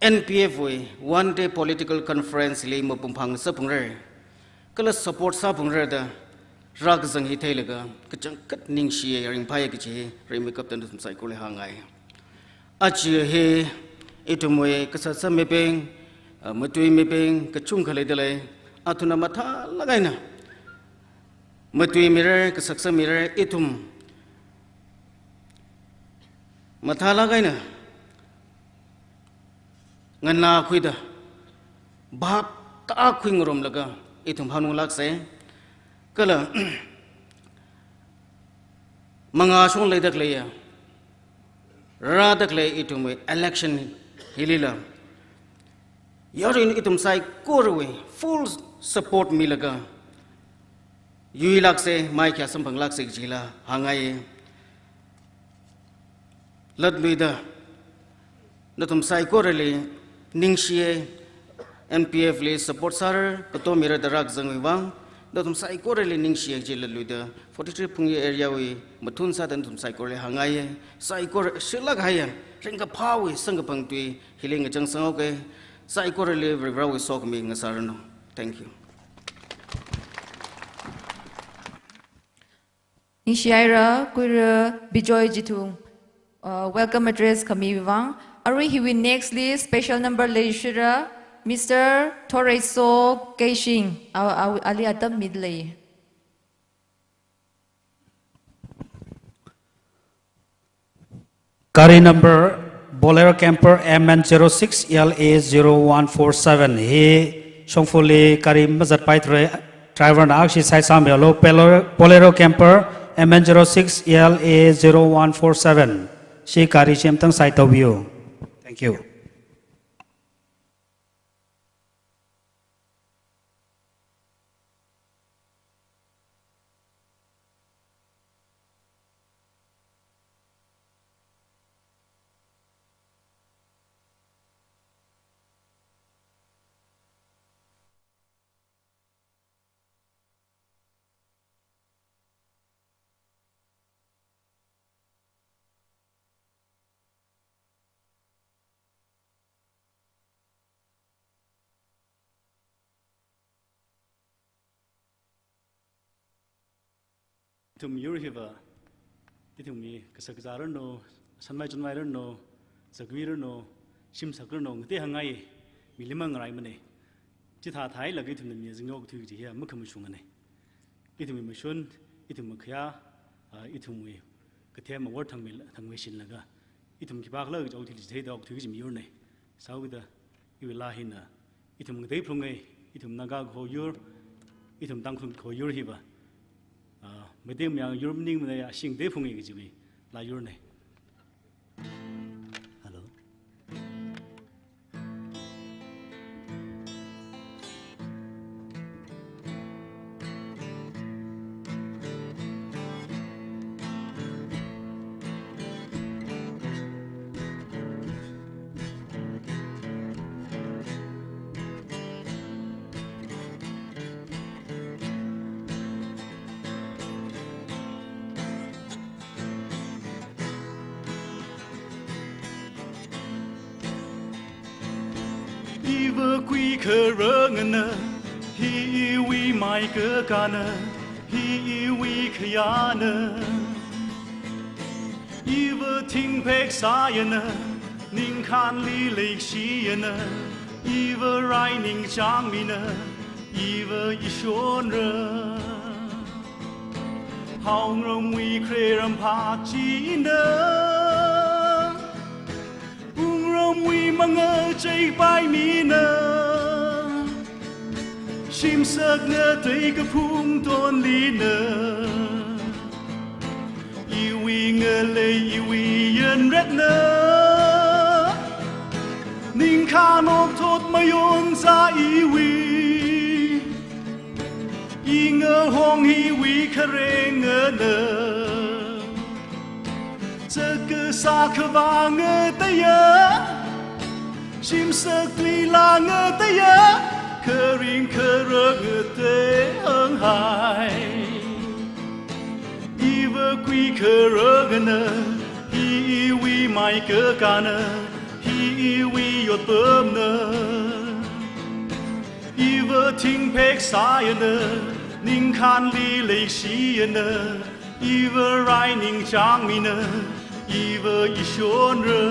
N P F wui one day political conference li mapung phang sāphalungra, kala support sāphalungra da rākazang hi theilaga kachangkhat ningshiya, ringphāya kaji hi rimeikapta nathum saikorali hāngngai. Aja hi ithumwui kasā sāmibing, ah, matuimibing kachungkha leidalei, athumna mathālāk eina matuimira, kasā sāmira, ithum mathālāk eina nganākhuida, bhap tākhui ngarumlaga ithum hānunglāksa. Kala mangā shong leidakhaleiya, rādakhalei ithumwui election hilila, yaron ithum saikorawui full support milaga yuilāksa, maikhayā samphanglāksa kajila hāngngai. Latluida nathum saikorali ningshiya, N P F li support sāra, katomira da rākazangwui vang, nathum saikorali ningshiya kaji latluida, forty-three Phungye area wui mathun sāda nathum saikorali hāngngai, saikora shilāk haiya, ringkaphāwui samkaphang tui hili ngachangsanghaoka, saikorali Varivarāwui sokhami ngasāranu. Thank you. Ningshihaira, Kuira Bijoy Jithung, uh, welcome address khamiwui vang. Arui hiwui next li special number leishira, Mister Thoreiso Keishing, a, a, ali atam midalei. Gari number Bolero Camper M N zero six L A zero one four seven. Hi shongfali gari mazatpai dri-, driver na akhashi saisāmilu, Bolero, Bolero Camper M N zero six L A zero one four seven. Shi gari chi amtang saitoubiyu. Thank you. Ithum yur hiva, ithumwui kasā kazā ranu, sanmai chunmai ranu, zakvi ranu, shimsak ranu, ngatei hāngngai, milimang ngaraimana. Chithāthālāk ithumna mi zingok thui kaji hiya makhamashungana. Ithumwui mashun, ithum makhayā, ah, ithumwui kathem awor thangmei, thangmeishinlaga, ithum khipākhala kaji okthuili chitheida okthui kaji miyurna. Sāhaoda, iwui laa hina, ithum ngatei phalunga, ithum Naga kaho yur, ithum Tangkhul kaho yur hiva, ah, Meitei mayang yur maningmana, ashee ngatei phalunga kajiwui laa yurna. Hello. Iva kuikharangana, hi iwui maikakana, hi iwui khayāna. Iva thingphek sāyana, ningkhānli leishiyana, iva rai ningchāngmina, iva ishonra. Haongarumwui khare ramphā china, wungrumwui mangā cheipaimina, shimsak ngatei kaphung tonlina. Iwui ngalei iwui yanretna, ningkhān okthot mayonzā iwui, ingahong hiwui kharengana. Chākkasā khavā ngateiya, shimsak tuilā ngateiya, kharing kharak ngatei hānghai. Iva kuikharangana, hi iwui maikakana, hi Iwui otpamna, iva thingphek sāyana, ningkhānli leishiyana, iva rai ningchāngmina, iva Ishonra.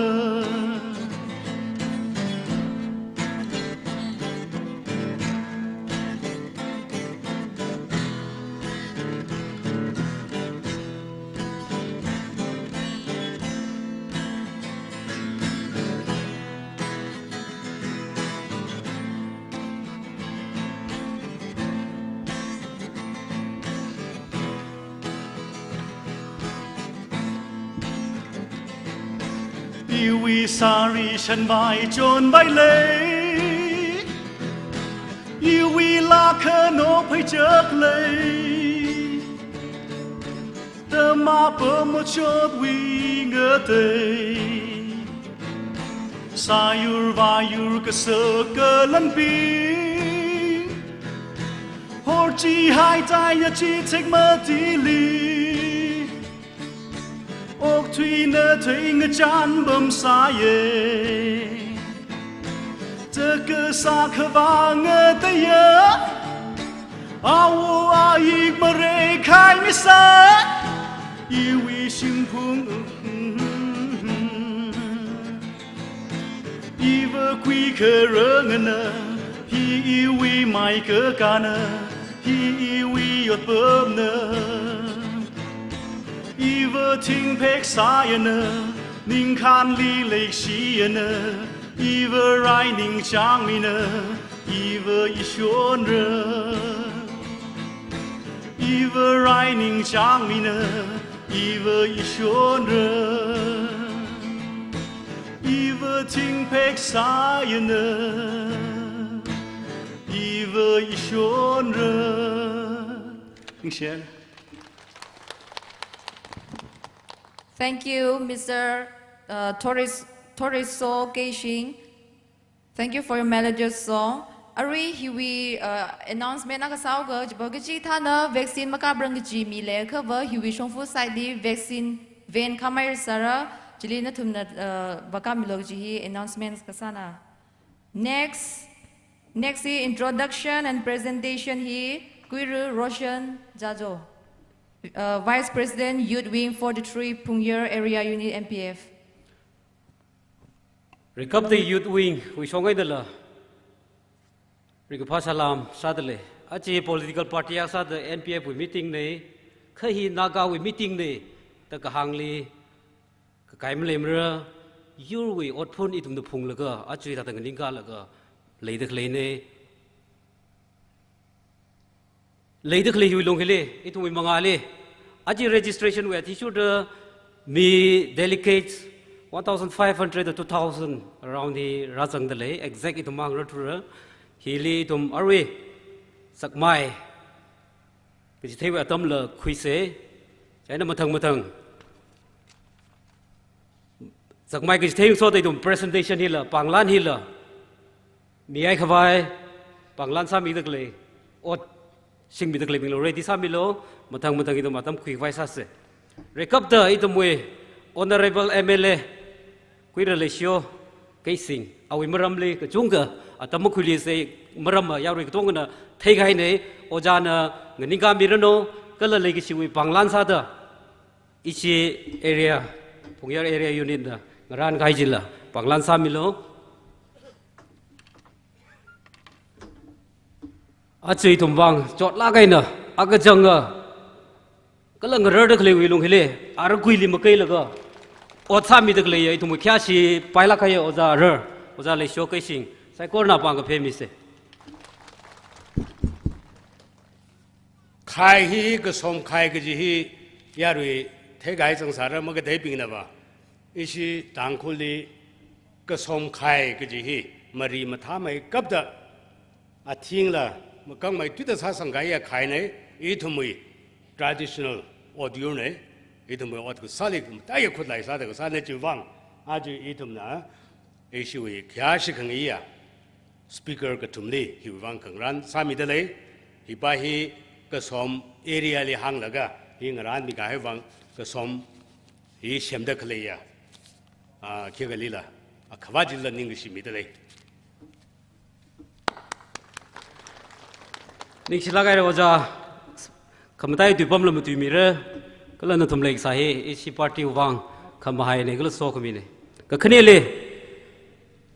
Iwui sāri shanvai chonvai lei, iwui lākhano phaichak lei, tamapa machotwui ngatei. Sāyur vāyur kasā kalanpi, horchihai taiya chithek matili, okthuina theinga chānpam sāya. Takasā khavā ngateiya, awo ayik mareikhaimisa, iwui shimphung. Iva kuikharangana, hi iwui maikakana, hi iwui otpamna. Iva thingphek sāyana, ningkhānli leishiyana, iva rai ningchāngmina, iva Ishonra. Iva rai ningchāngmina, iva Ishonra. Iva thingphek sāyana, iva Ishonra. Ningshi. Thank you, Mister uh, Toris, Toriso Keishing. Thank you for your melodious song. Arui hiwui uh, announcement akha sāoga, jiba kachi thāna vaccine makaprang kaji mi leiakhava hiwui shongfa side li vaccine van khamai sāra, chili nathumna uh, vākāmilo kaji hi announcement kasāna. Next, next hi introduction and presentation hi Kuiru Roshan Jajo, uh, Vice President, Youth Wing forty-three, Phungyar Area Unit, N P F. Rikapta Youth Wing wui shong eina la rikaphā salam sādalei. Aja political party akha sāda N P F wui meeting nei, kha hi Naga wui meeting nei da kahāngli kakai maleimara, yurwui otphun ithumna phunglaga, aja hithāda nganingkalaga leida khaleinei. Leida khalei hiwui lung hili, ithumwui mangāli, aja registration wui athishurda mi delegates one thousand five hundred to two thousand around hi rāzangdalei, exact ithum mang rāthura. Hili ithum arui Zakmai kachitheiwui atamla khuisa, chieina mathang mathang Zakmai kachithei ngasoda ithum presentation hila, pānglan hila, mihai khavai, pānglan sāmida khalei, ot singmida khaleibingla ready sāmilo, mathang mathang ithum atam khuikhavai sāsa. Rikapta ithumwui Honorable M L A, Kuira Leishiyo Keishing, awui maramli kachungkha atam makhuiluisa, maram ma yarui katongana theikahainei, ojāna nganingkāmiranu, kala leikashiwui pānglan sāda, ishi area, Phungyar Area Unit na ngarānkahai chila pānglan sāmilo. Aja ithum vang chotlāk eina, akachanga, kala ngararda khaleiwui lung hili, ara kuili makeilaga ot sāmida khaleiya ithumwui khayāshi pailāk kahaiya ojā arar, ojā Leishiyo Keishing, saikorana pāng kaphe misa. Khai hi, kasom khai kaji hi, yarui theikahai zangsāra makatheibingnava. Ishi Tangkhulli kasom khai kaji hi mari mathāmeikapta, athingla makangmeithuida sāsangkahaiya khainei, ithumwui traditional ot yurnei, ithumwui ot kasāli mataiya khutlai sāda kasānei. Chiwui vang aja ithumna ishiwui khayāshi khangaiya speaker kathumli hiwui vang khangarān sāmidalei. Hipa hi kasom area li hānglaga hi ngarānmikahai vang kasom hi semda khaleiya, ah, khikhalila Akhavā chila ningkashi mida lei. Ningshilāk haira ojā, khamatai tui pamla matuimira, kala nathum leikasā hi ishi party wui vang khamahaina kala sokhamina. Kakhaneli,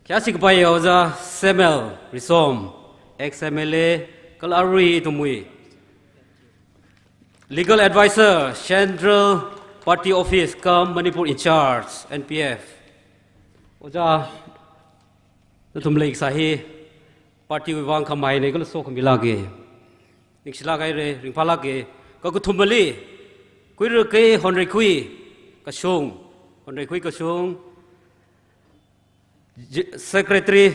khayāshi kapai ojā Samuel Risom, ex M L A, kala arui ithumwui Legal Advisor, Central Party Office cum Manipur in charge, N P F. Ojā, nathum leikasā hi party wui vang khamahaina kala sokhamilāka. Ningshilāk haira, ringphālāka. Kakathumali, Kuira K. Honreikhui Kashung, Honreikhui Kashung, Ge-, Secretary,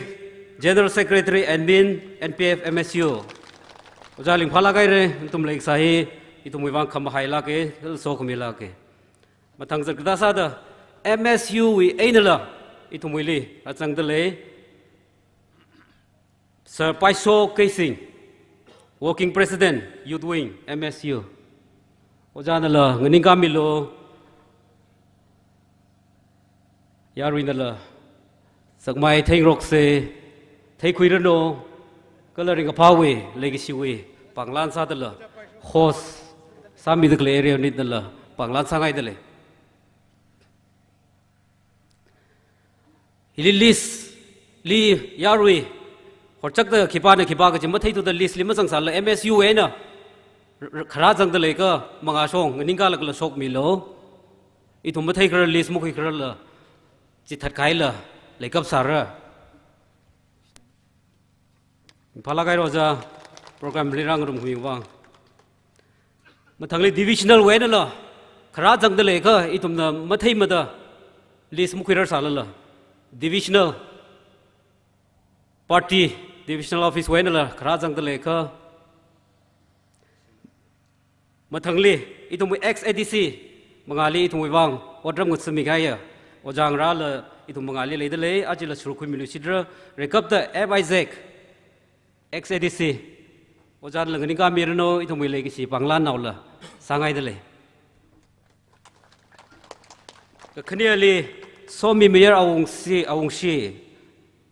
General Secretary, Admin, N P F M S U. Ojā ringphālāk haira, nathum leikasā hi ithumwui vang khamahailāka, sokhamilāka. Mathang zat kathā sāda, M S U wui einala ithumwuili rāzangda lei Sir Paiso Keishing, Working President, Youth Wing, M S U. Ojānala nganingkāmilu, yaruinala sakmai theingaroksa, theikhuiranu, kala ringkaphāwui, leikashiwui pānglan sādala, host sāmida khalei area unit nala pānglan sāngaida lei. Hili list li yarui, horchakta khipāna khipā kaji matheithuda list li mazangsāla M S U eina r-, r-, kharā zangda leikha mangāshong nganingkālakha shokmilu. Ithum matheikharar list makhuikhararla chithatkahaila leikap sāra. Ringphālāk haira ojā, program li rāngarumkhamiwui vang. Mathangli divisional wui einala kharā zangda leikha ithumna matheimada list makhuirarsālala, divisional party, divisional office wui einala kharā zangda leikha. Mathangli, ithumwui ex A D C mangāli ithumwui vang otram ngathami kahaiya ojā ngarāla ithum mangāli leida lei, ajala sharuk khuimilu shitra, rikapta F Isaac, ex A D C, ojānala nganingkāmiranu, ithumwui leikashi pānglannaola sāngaida lei. Kakhaneli, Somimayar Awungshi, Awungshi,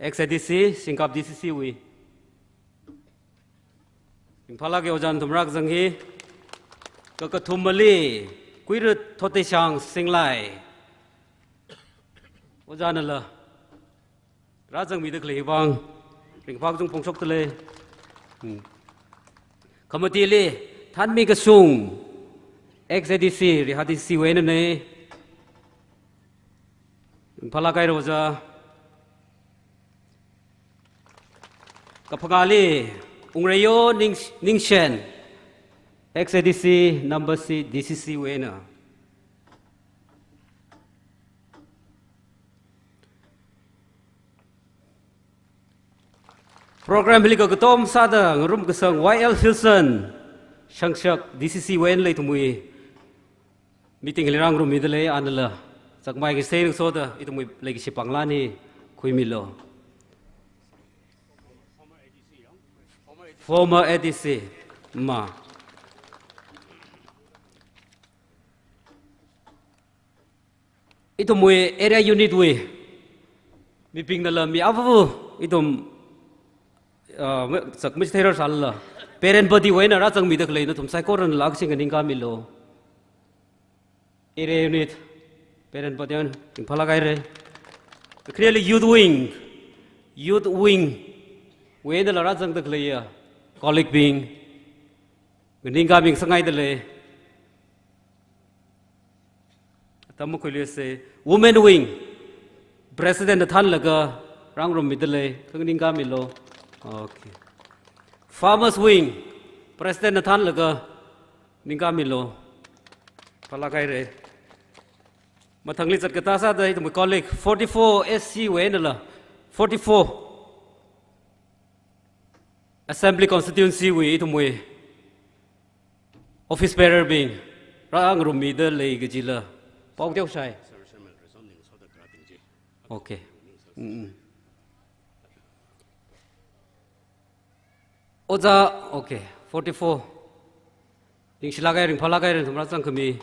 ex A D C, Singkap D C C wui. Ringphālāka ojā nathum rākazang hi. Kakathumali, Kuira Thotteishang Singlai. Ojānala rāzangmida khalei vang ringphā kachung phongshokda lei. Hmm. Khamatili, Thanmi Kashung, ex A D C, Rihat D C wui einana. Ringphālāk haira ojā. Kaphangāli, Wungreiyo Ning-, Ningshen, ex A D C, number C, D C C wui eina. Program hili kakatom sāda ngarumkasang Y L Hilson, Shangshak, D C C wui einala ithumwui meeting hili rāngarummida lei, anala zakmai kasei ringsoda ithumwui leikashi pānglan hi khuimilu. Former A D C, ma. Ithumwui area unit wui mibingnala mi avu ithum, ah, ma-, sak machitheirarsālala, parent body wui eina rāzangmida khalei nathum saikoranala akhashi nganingkāmilu. Area unit, parent body wui eina ringphālāk haira. Kakhaneli youth wing, youth wing wui einala rāzangda khaleiya colleague bing nganingkāmi ngasangaida lei. Atam makhuiluisa. Women wing, President na thānlaga rāngarummida lei, kha nganingkāmilu. Okay. Farmers wing, President na thānlaga nganingkāmilu. Phālāk haira. Mathangli zat kathā sāda ithumwui colleague forty-four S C wui einala, forty-four Assembly Constituency wui ithumwui office bearer bing rāngarummida lei kajila pao teoshai. Okay. Mm, mm. Ojā, okay, forty-four. Ningshilāk haira, ringphālāk haira, nathum rāzangkhami.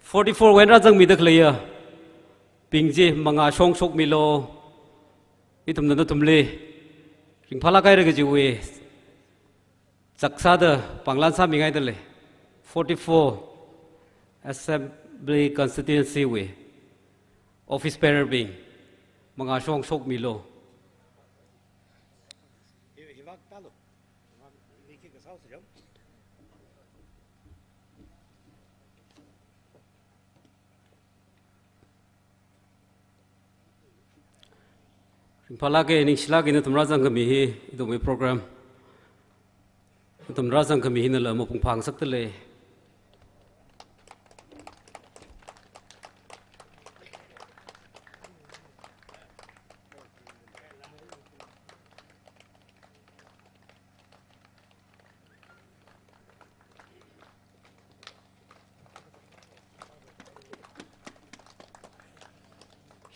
Forty-four wui eina rāzangmida khaleiya bing chi mangā shong shokmilu. Ithumna nathumli ringphālāk haira kajiwui chak sāda pānglan sāmingaida lei. Forty-four Assembly Constituency wui office bearer bing mangā shong shokmilu. Ringphālāka, ningshilāka, nathum rāzangkhami hi, ithumwui program, nathum rāzangkhami hinala mapung phāngasakta lei.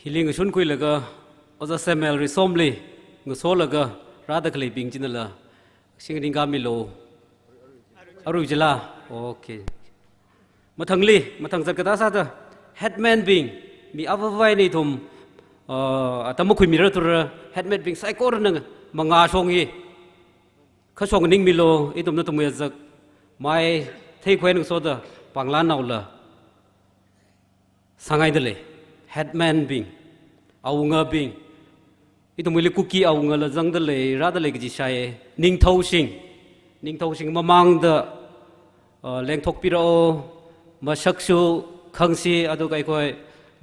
Hili ngashun khuilaga, Ojā Samuel Risomli ngasolaga rāda khalei bing chinala, shing ningkāmilu. Arui jila. Okay. Mathangli, mathang zat kathā sāda, headman bing, mi avāva̱ eina ithum, uh, atam makhuimira thura, headman bing saikorana mangā shong hi khashong nganingmilu, ithum nathumwui azak, mai theikhuinang soda, pānglan naola sāngaida lei. Headman bing, awungabing, ithumwuili Kuki awungala zangda lei, rāda lei kaji shāi. Ningthao shing, ningthao shing mamangda, uh, lengthokpirao, masaksu khangsi, aduka kaikhoi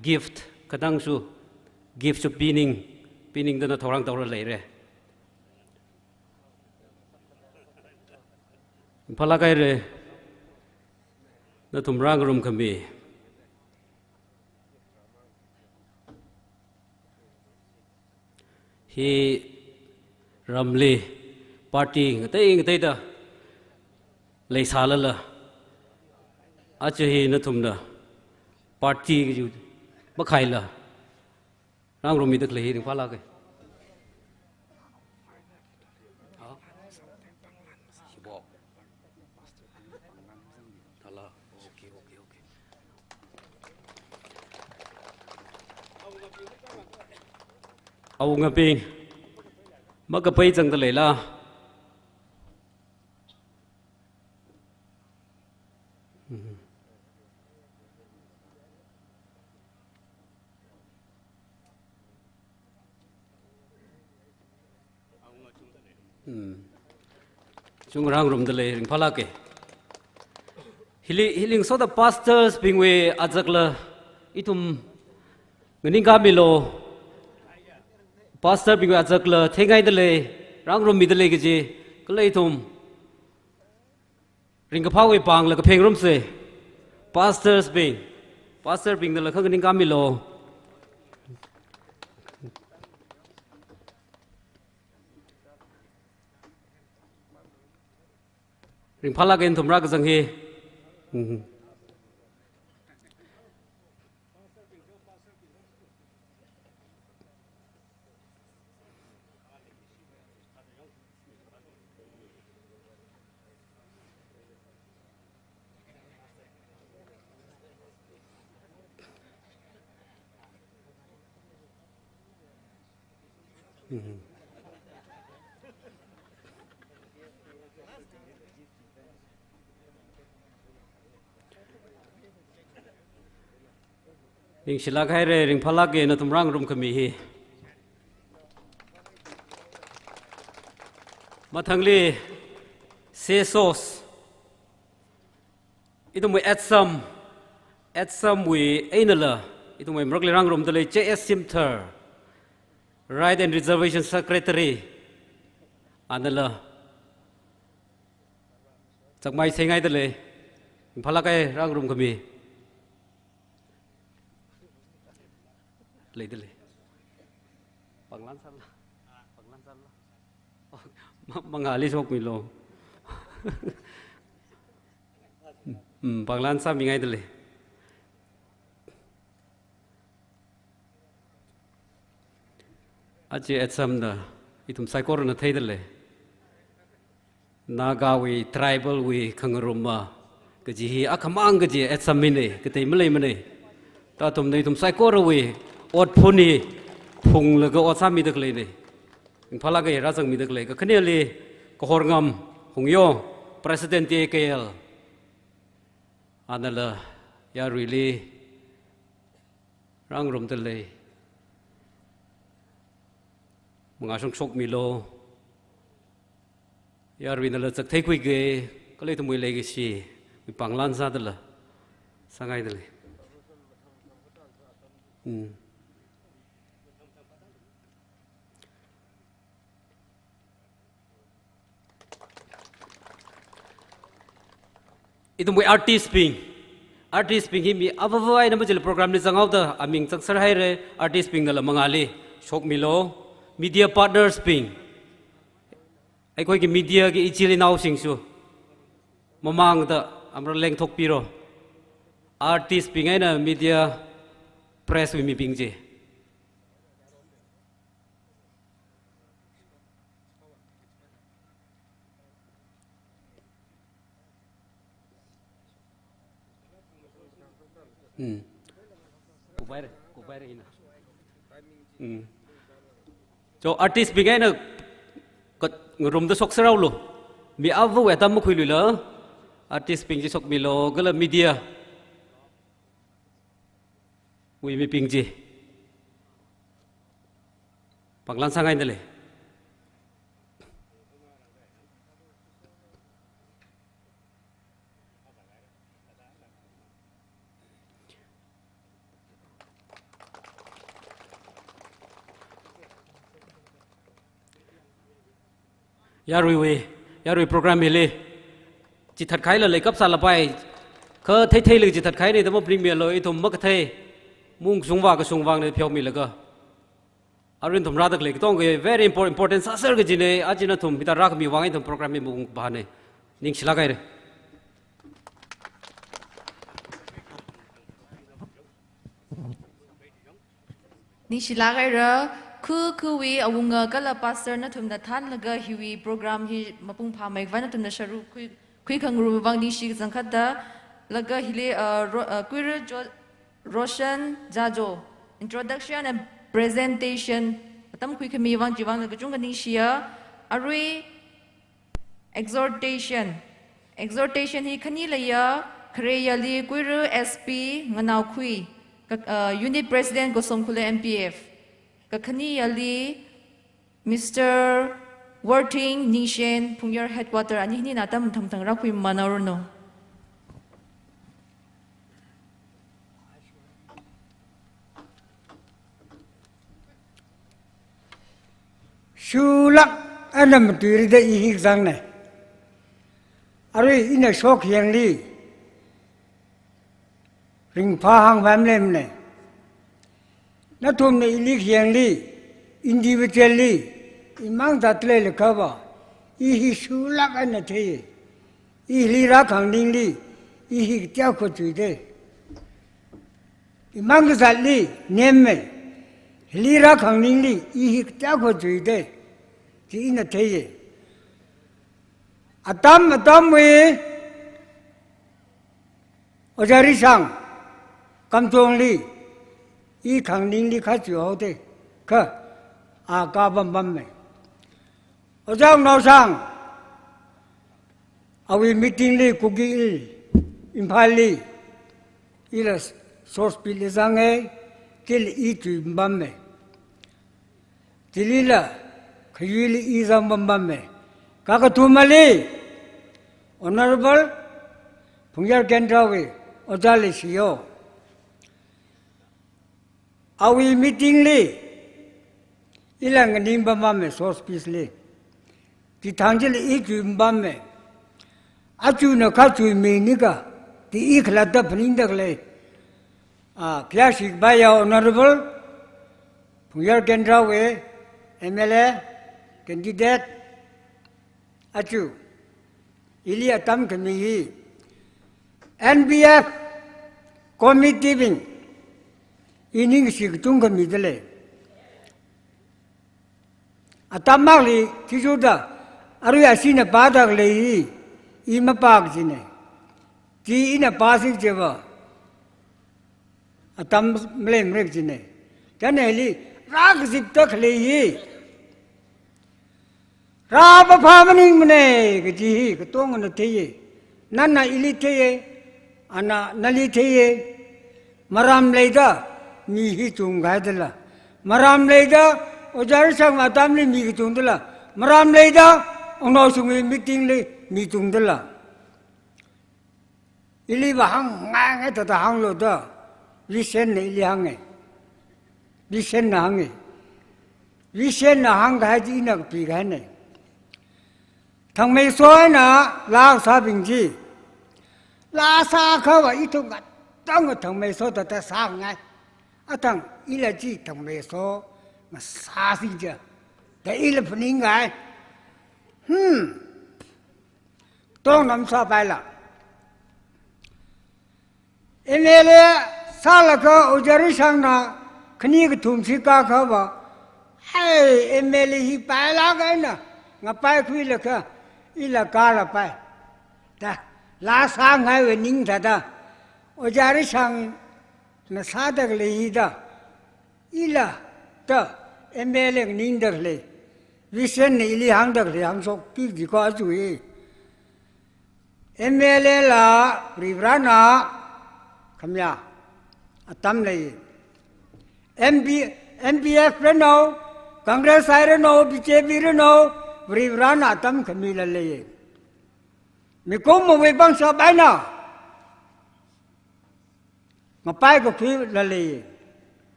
gift, kadangshu, gift shu pining, piningdana thorang taora leira. Ringphālāk haira, nathum rāngarumkhami. Hi ramli party ngatei ngateida leisālala, aja hi nathumna party kaji makhaila rāngarummida khalei hi ringphālāka. Awungabing, makapai zangda leila? Hmm. Chung rāngarumda lei, ringphālāka. Hili, hili ngasoda pastors bingwui azakla ithum nganingkāmilu. Pastor bingwui azakla theingaida lei, rāngarummida lei kaji, kala ithum ringkaphāwui pāngla kaphengrumsa. Pastors bing, pastor bingnala kha nganingkāmilu. Ringphālāka, nathum rākazang hi. Mhm. Ningshilāk haira, ringphālāka, nathum rāngarumkhami hi. Mathangli CSOs, ithumwui ATSUM, ATSUM wui einala, ithumwui marakli rāngarumda lei J S Simthar, Right and Reservation Secretary, anala chakmai theingaida lei, ringphālāka, rāngarumkhami. Leida lei. Pānglan sāla, pānglan sāla. Ma-, mangāli shokmilu. Hmm, pānglan sāmingaida lei. Aja ATSUM da, ithum saikorana theida lei. Nagawui tribal wui khangaruma, Kaji hi akhamang kaji at sammine, katei maleimane. Tathumna ithum saikorawui ot phun hi phunglaga ot sāmida khaleine. Ringphālāka, rāzangmida khalei. Kakhaneli Kahorngam Hungyo, President T A K L. Anala yaruili rāngarumda lei. Mangāshong shokmilu. Yaruinala zaktheikhuiga, kala ithumwui leikashi, mi panglan sādala sāngaida lei. Hmm. Ithumwui artist bing. Artist bing hi mi avāva eina majila program li zanghaoda aming zangser haire, artist bingnala mangāli shokmilu. Media partners bing. ꯑꯩꯈꯣꯏꯒꯤ media ꯒꯤ ꯏꯆꯤꯜ ꯏꯅꯥꯎꯁꯤꯡꯁꯨ ꯃꯃꯥꯡꯗ ꯑꯃꯔꯛ ꯂꯦꯡꯊꯣꯛꯄꯤꯔꯣ꯫ Artist being ꯑꯩꯅ media press ꯋꯤ ꯃꯤꯕꯤꯡꯁꯦ꯫ ꯎꯝ꯫ ꯀꯨꯞꯄꯥꯏꯔꯦ, ꯀꯨꯞꯄꯥꯏꯔꯦ ꯏꯅ꯫ ꯎꯝ꯫ So, artist ꯕꯤꯡ ꯑꯩꯅ ꯀꯠ-, room ꯗ ꯁꯣꯛꯆꯔꯥꯎꯂꯨ꯫ ꯃꯤ ꯑꯐꯕ ꯑꯣꯏ ꯑꯇꯝ ꯃꯈꯨꯏ ꯂꯨꯏꯂ, artist ꯕꯤꯡꯁꯤ ꯁꯣꯛꯃꯤꯂꯣ, ꯀꯂ media ꯋꯤ ꯃꯤꯕꯤꯡꯁꯤ ꯄꯥꯡꯂꯥꯟ ꯁꯥꯡꯉꯥꯏꯗ ꯂꯩ꯫ Yaruiwui, yarui program hili chithat khaila leikap sālapai, kha theithei lei chithat khaini damo bring milo, ithum makathei, mung sungwa ka sungwang ne pheomilaga. Arui ithum rāda khalei katonga very impor-, important sāser kajine, aja nathum hithā rākhami vang ithum program hi mung bane. Ningshilāk haire. Ningshilāk haira, khu khuwui awunga kala pastor nathumna thānlaga hiwui program hi mapung phāmei vang nathumna sharuk khui, khuikhangarum vang ningshi kachangkhatda, laga hili, uh, Ro-, uh, Kuiru Jo-, Roshan Jajo, introduction and presentation atam khuikhami vang chiwuivang kachungkha ningshiya, arui exhortation. Exhortation hi khani leiya, khareyali Kuiru S P Nganaokhui, ka-, uh, Unit President Kosomkhulu M P F. Kakhaniyali Mister Worthing Ningshen, Phungyar Headquarter, ani hini natam thangthang rākhui manaoruno. Shulāk eina matuirida i hi kazangne. Arui ina shok hiangli ringphā hāngpam lemne. Nathumna ili hiangli, individually, imang zatlei leikapa, i hi shulāk eina thei. I hili rākhanganingli, i hi kateokha chuite. Imang kazatli nemme, hili rākhanganingli, i hi kateokha chuite, chi ina theiye. Atam atamwui, Ojā Rishang, Kamjongli, i khanganingli khachu haote, kha, a kapam pamme. Ojā Naoshang, awui meeting li Kuki Hill, Imphalli, ila source pit li zange, kil i chuipamme. Chilila, khayuili i zangpampamme. Kakathumali, Honorable Phungyar Kendrawui, Ojā Leishiyo. Awui meeting li, ila nganingpampamme source pit li. Chithang chili i chuipamme. Achuna kha chuiminika, chi i khalatta phaningda khalei. A, khayāshi kapaiya Honorable Phungyar Kendrawui M L A candidate. Achu, ili atam khami hi, N P F committee bing, i ningshi kachungkha mida lei. Atam makli, thisuda, arui ashina pāda khalei hi, i mapā kajine. Chi ina pāsi chiva atam maleimara kajina. Chieina hili rākazipda khalei hi rāpāphā maningmana kaji hi katongana theiya. Nana ili theiya, ana nali theiya. Maram leida mi hi chungkahai dala, maram leida Ojā Rishang atamli mi kachungdala, maram leida Wungnao Shungwui meeting li mi chungdala. Iliva hāngngai ngai thāda hānglu da, Vision na ili hānga. Vision na hānga. Vision na hāngkahai chi ina kapikahaina. Thangmeiso eina laa sābing chi, laa sāakhava ithum katongana thangmeiso thāda sāngai. Athang ila chi thangmeiso ngasāsi ja da ila phaningngai. Hmm. Tongna masāpaila. M L A sālaga Ojā Rishangna khani kathum shikāakhava, hai, M L A hi pailāk eina ngapaikhuilaga ila kālapai da, laa sāngaiwui ning thāda, Ojā Rishangna sāda khalei hi da, ila da, M L A nganingda khalei, Vision na ili hāngda khalei hāngshokki jiko aja hi. M L A la Varivarana khamiya atam lei. M P, M P F ranu, Congress I ranu, B J P ranu, Varivarana atam khamila lei. Mikumowui pangshap eina ngapaikakhuila lei.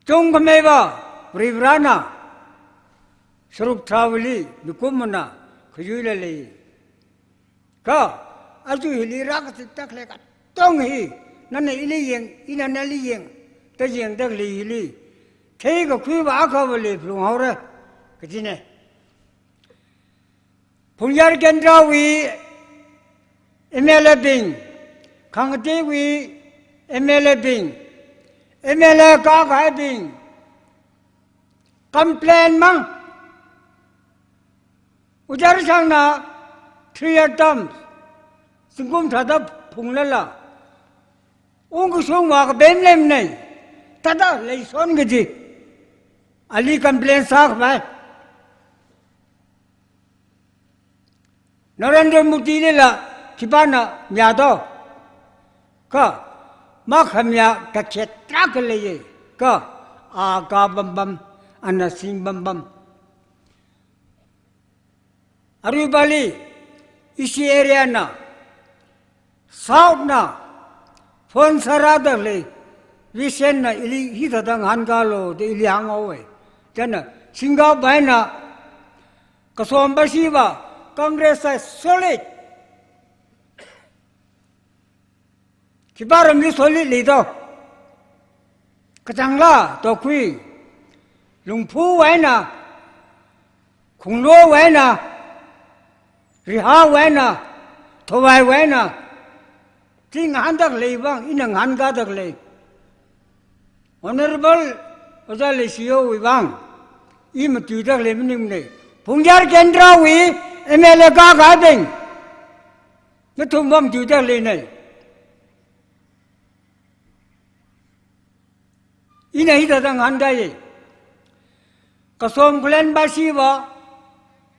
Chungkhameiva Varivarana sharuk tharāwuili mikumona khayuila lei. Kha aja hili rākazipda khalei katong hi, nana ili yāng, ina nali yāng, da yāngda khalei hili theikakhuiva akhava leiphalung haora kajina. Phungyar Kendrawui M L A bing, khangateiwui M L A bing, M L A kākahaibing, complain mang. Ojā Rishangna three year term, zingkum tharāda phunglala, ungkashung vākapai maleimana, thāda leishon kaji, ali complain sākapai. Narendra Modi lila khipāna mayādo? Kha makhamiya kakhet tarākha leiya. Kha a kā bambam, ana sing bambam. Aruipali, ishi area na, South na phone sārāda khalei, Vision na ili hithāda ngahānkālu da ili hānghaowa. Chieina Singngaopai na, Kasom Bashiva Congress side solid. Khipā ramli solid leido? Kachāngla, Tokhui, Lungphuwui eina, Khunglowui eina, Rihawui eina, Thawaiwui eina, chi ngahānda khalei vang, ina ngahānkāda khalei. Honorable Ojā Leishiyowui vang, i matuida khalei maningmana. Phungyar Kendrawui M L A kākahaibing, nathum vang matuida khaleina. Ina hithāda ngahānkāya. Kasom Khullen Bashiva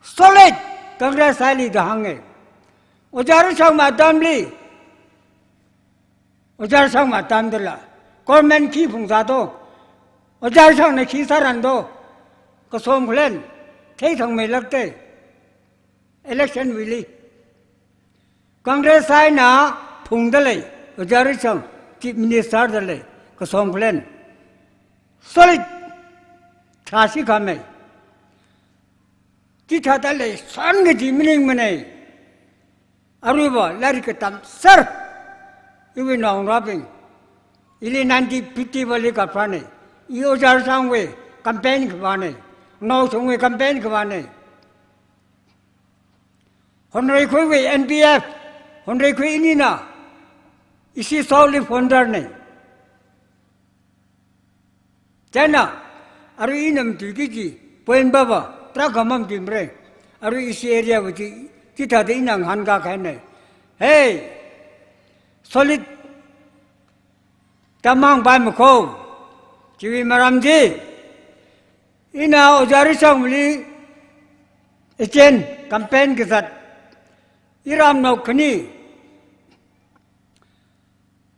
solid Congress side li da hānga. Ojā Rishang atamli, Ojā Rishang atamdala government khi phungzādo, Ojā Rishangna khi sārando, Kasom Khullen theithangmeilākta. Election wuili Congress eina phungda lei, Ojā Rishang Chief Minister da lei, Kasom Khullen solid tharāshi khamei. Chithāda leishon kaji maningmana. Aruiva lairik katamser, iwui naongarābing, ili nineteen fifty vali kaprana. I Ojā Rishangwui campaign kavāna, Naoshungwui campaign kavāna. Honreikhuiwui N P F, Honreikhui inina, ishi South li founder na. Chieina, arui ina matuiki kaji point pava, tarākha mamatuimara. Arui ishi area wui chi, chithāda ina ngahānkākahaina. Hey! solid tamang bai makho. Chiwui maram chi, ina Ojā Rishangmali agent campaign kazat, iramnao khani,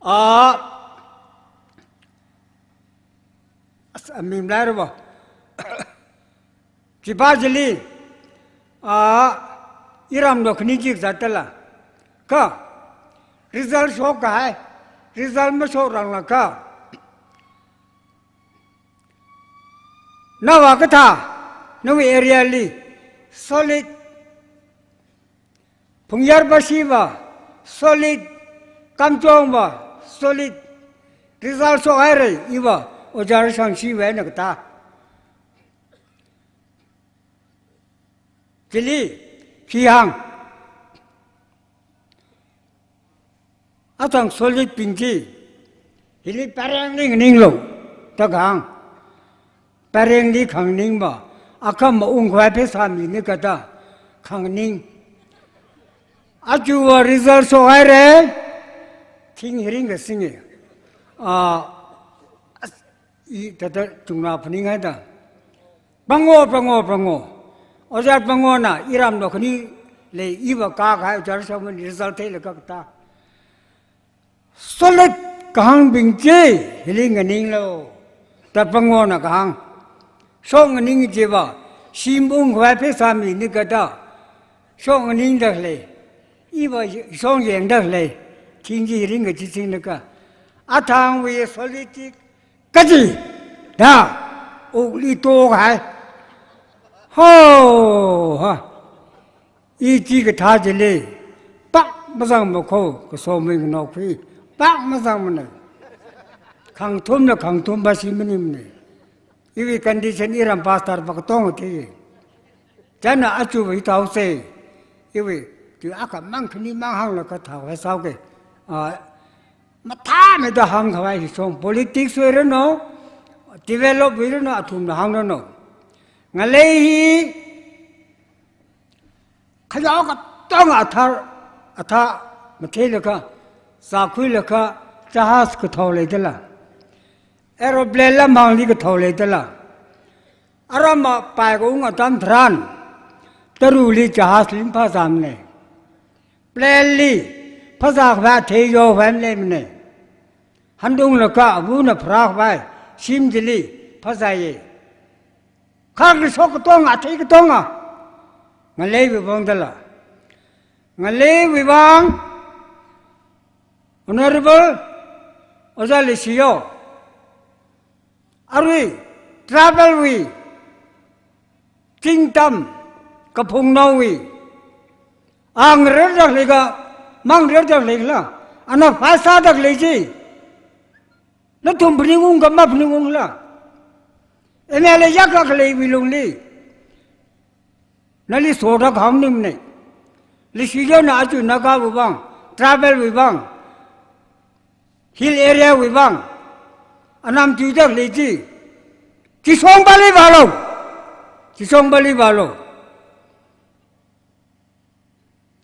a, as-, amim lairabo. Chipa chili, a, iramnao khani chi kazat tala. Kha, result shokkahai, result mashokrang lakha, nava kathā, nawui area li, solid, Phungyar Bashiva, solid, Kamchongva, solid, result shokhaira, iva, Ojā Rishangshiva eina kathā. Chili, khi hāng. Athang solid bing chi, hili parengli nganinglu, da kahāng. Parengli khanganingva, akhama ungkhavai pheisā mini kathā, khanganing. Achuva result shokhaira, thing hi ringkasinga. A, as-, i, thāda chungna phaninghaida. Pango, pango, pango. Ojā Pangona, iramnao khani lei iva kakahai Ojā Rishangmali result theilakha kathā. Solid kahāngbing chi, hili nganinglu, da Pangona kahāng. Shoknganing chiva, shim ungkhavai pheisā mini kathā, shoknganingda khalei, iva shongyengda khalei, thing chi ringkachi singlaga, athangwui solid chi kaji, da, wukli tokahai. Ho, ha. I chi kathā chili, pak mazang makho, kasoming nokhui, pak mazangmana. Khangthumla khangthum bashi maningmana. Iwui condition iram pastor pa katonga thi. China achuva hithāhaosa. Iwui, chi akhamang khani mang hānglaga thāhaosa ke. A, mathāmeida hāngkhavai hi shong, politics wui rano, develop wui rano, athumna hāngrano. Ngalei hi, khayao katonga athā, athā matheilakha, zākhuilakha, jahaz kathao leidala. Aeroplane lamhāngli kathao leidala. Aram apai kaung atam tharan, taruli jahaz li maphāzāmana. Plane li phāzākhavai athei yaokhavai maleimana. Hanunglakha avana pharākhavai shim chili phāzāya. Kharli shok katonga, athei katonga. Ngaleiwui vang dala. Ngaleiwui vang, Honorable Ojā Leishiyo, arui, tribal wui, chingtam, kaphungnaowui, ang rerdak leikha, mang rerdak leikhala, ana phāsādak lei chi. Nathum phaningungkha maphaningungla. M L A yaklak khaleiwui lungli. Nali soda kham nimne. Leishiyona achu Nagawui vang, tribal wui vang, hill area wui vang, anam tuidak lei chi. Chishong pali vālu. Chishong pali vālu.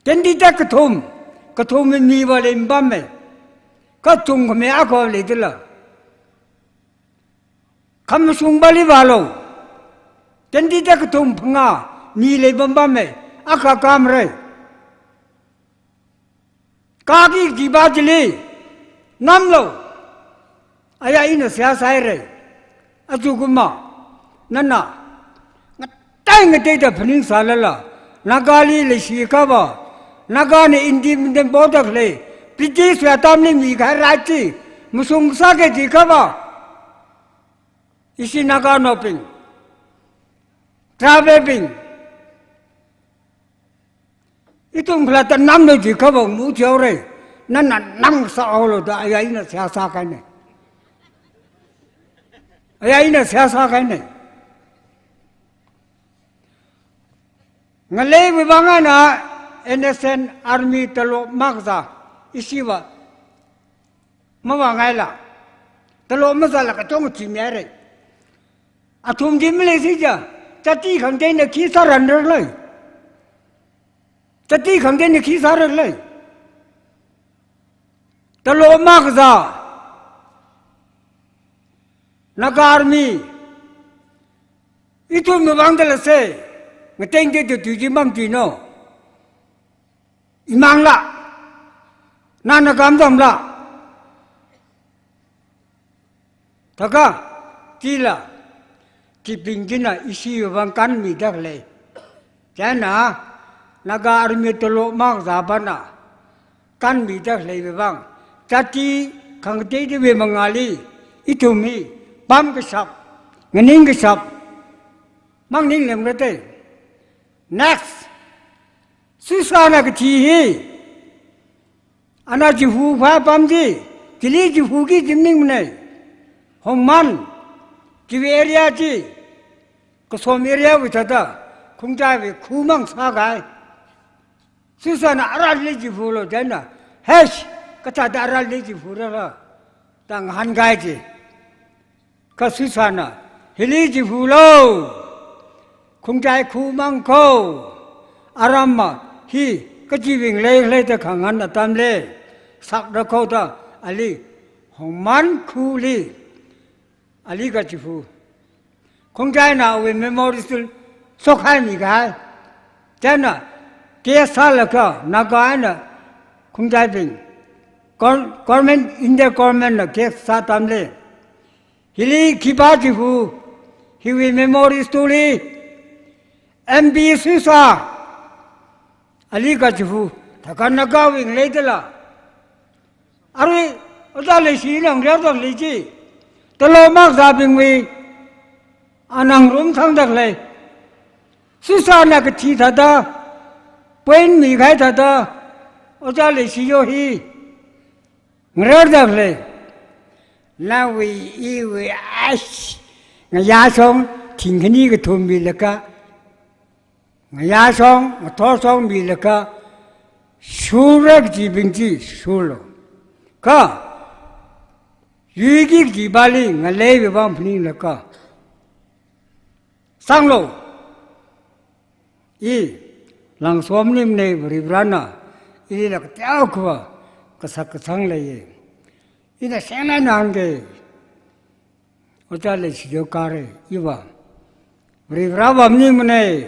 Candidate kathum, kathum mi va leipamme. Kachungkha mi akha leidala. Khamashung pali vālu. Candidate kathum phangā, mi leipampamme. Akha kamre. Kaki jiba chili, namlu. Aya ina seihā sāhaira. Achukumma, nana, ngatei ngateida phaningsālala, Nagali leishikhava, Nagana independent poda khalei, British wui atamli mikahai right chi, mashungsāki jikhava, ishi Naganaobing, tribal bing, ithum khalatta namlu jikhava matheira, nana namsā haolu da aya ina seihā sākahaina. Aya ina seihā sākahaina. Ngaleiwui vang eina N S N army talop makazā, ishiva mavāngaila. Talop mazāla kachungkha thimihaira. Athum chi maleisi chiakha, jati khangateina khi sāranra lei. Jati khangateina khi sāra lei. Talo makazā. Naga Army. Ithumwui vang dalase. Ngatengda tuitui chi mamatuino. Imangla. Nana kamdamla. Thākha, chila, chibing china ishiwui vang kanmida khalei. China, Naga Army talo makazāpana, kanmida khaleiwui vang. Jati khangateitawui mangāli, ithum hi, pamkashap, nganingkashap, mangninglemrate. Next, Susanna kathi hi, ana chihu phapam chi, chili chihu ki chimningmanei. Hongman, chiwui area chi, Kasom area wui thāda, Khongchaiwui khu mang sākahai. Susanna arali chihulo china, heish, kathāda arali chihura la, da ngahānkahai chi. Kha Susanna, hili chihulo, Khongchai khu mang kho, aramma hi, kachiwui ngalei leida khangahān atamli, sakra kho da, ali, Hongman khuli, ali kachihu. Khongchaina awui memory stone shokhaimi kahai. China, case sālaga, Naga eina, Khongchaibing, gov-, government, India government na case sā atamli. Hili khipā chihu, hiwui memory stone li, M P Susa, ali kachihu, thākha Nagawui ngalei dala. Arui, Ojā Leishina ngararda khalei chi, talo makazābingwui, ana ngarum thangda khalei. Susanna kathi thāda, point mikahai thāda, Ojā Leishiyo hi, ngararda khalei. Nawui, iwui, ash, ngayāshong, thingkhani kathum milaga, ngayāshong, ngathorshong milaga, shurra kajibing chi shurlo. Kha, yuiki kajipāli ngaleiwui vang phaninglaga, sanglo. I, langsom nimnei Varivarana, ilila kateokha, kasak kasang leiye. Ina sengna nangke. Ojā Leishiyo kare, iva. Varivara va maningmanei,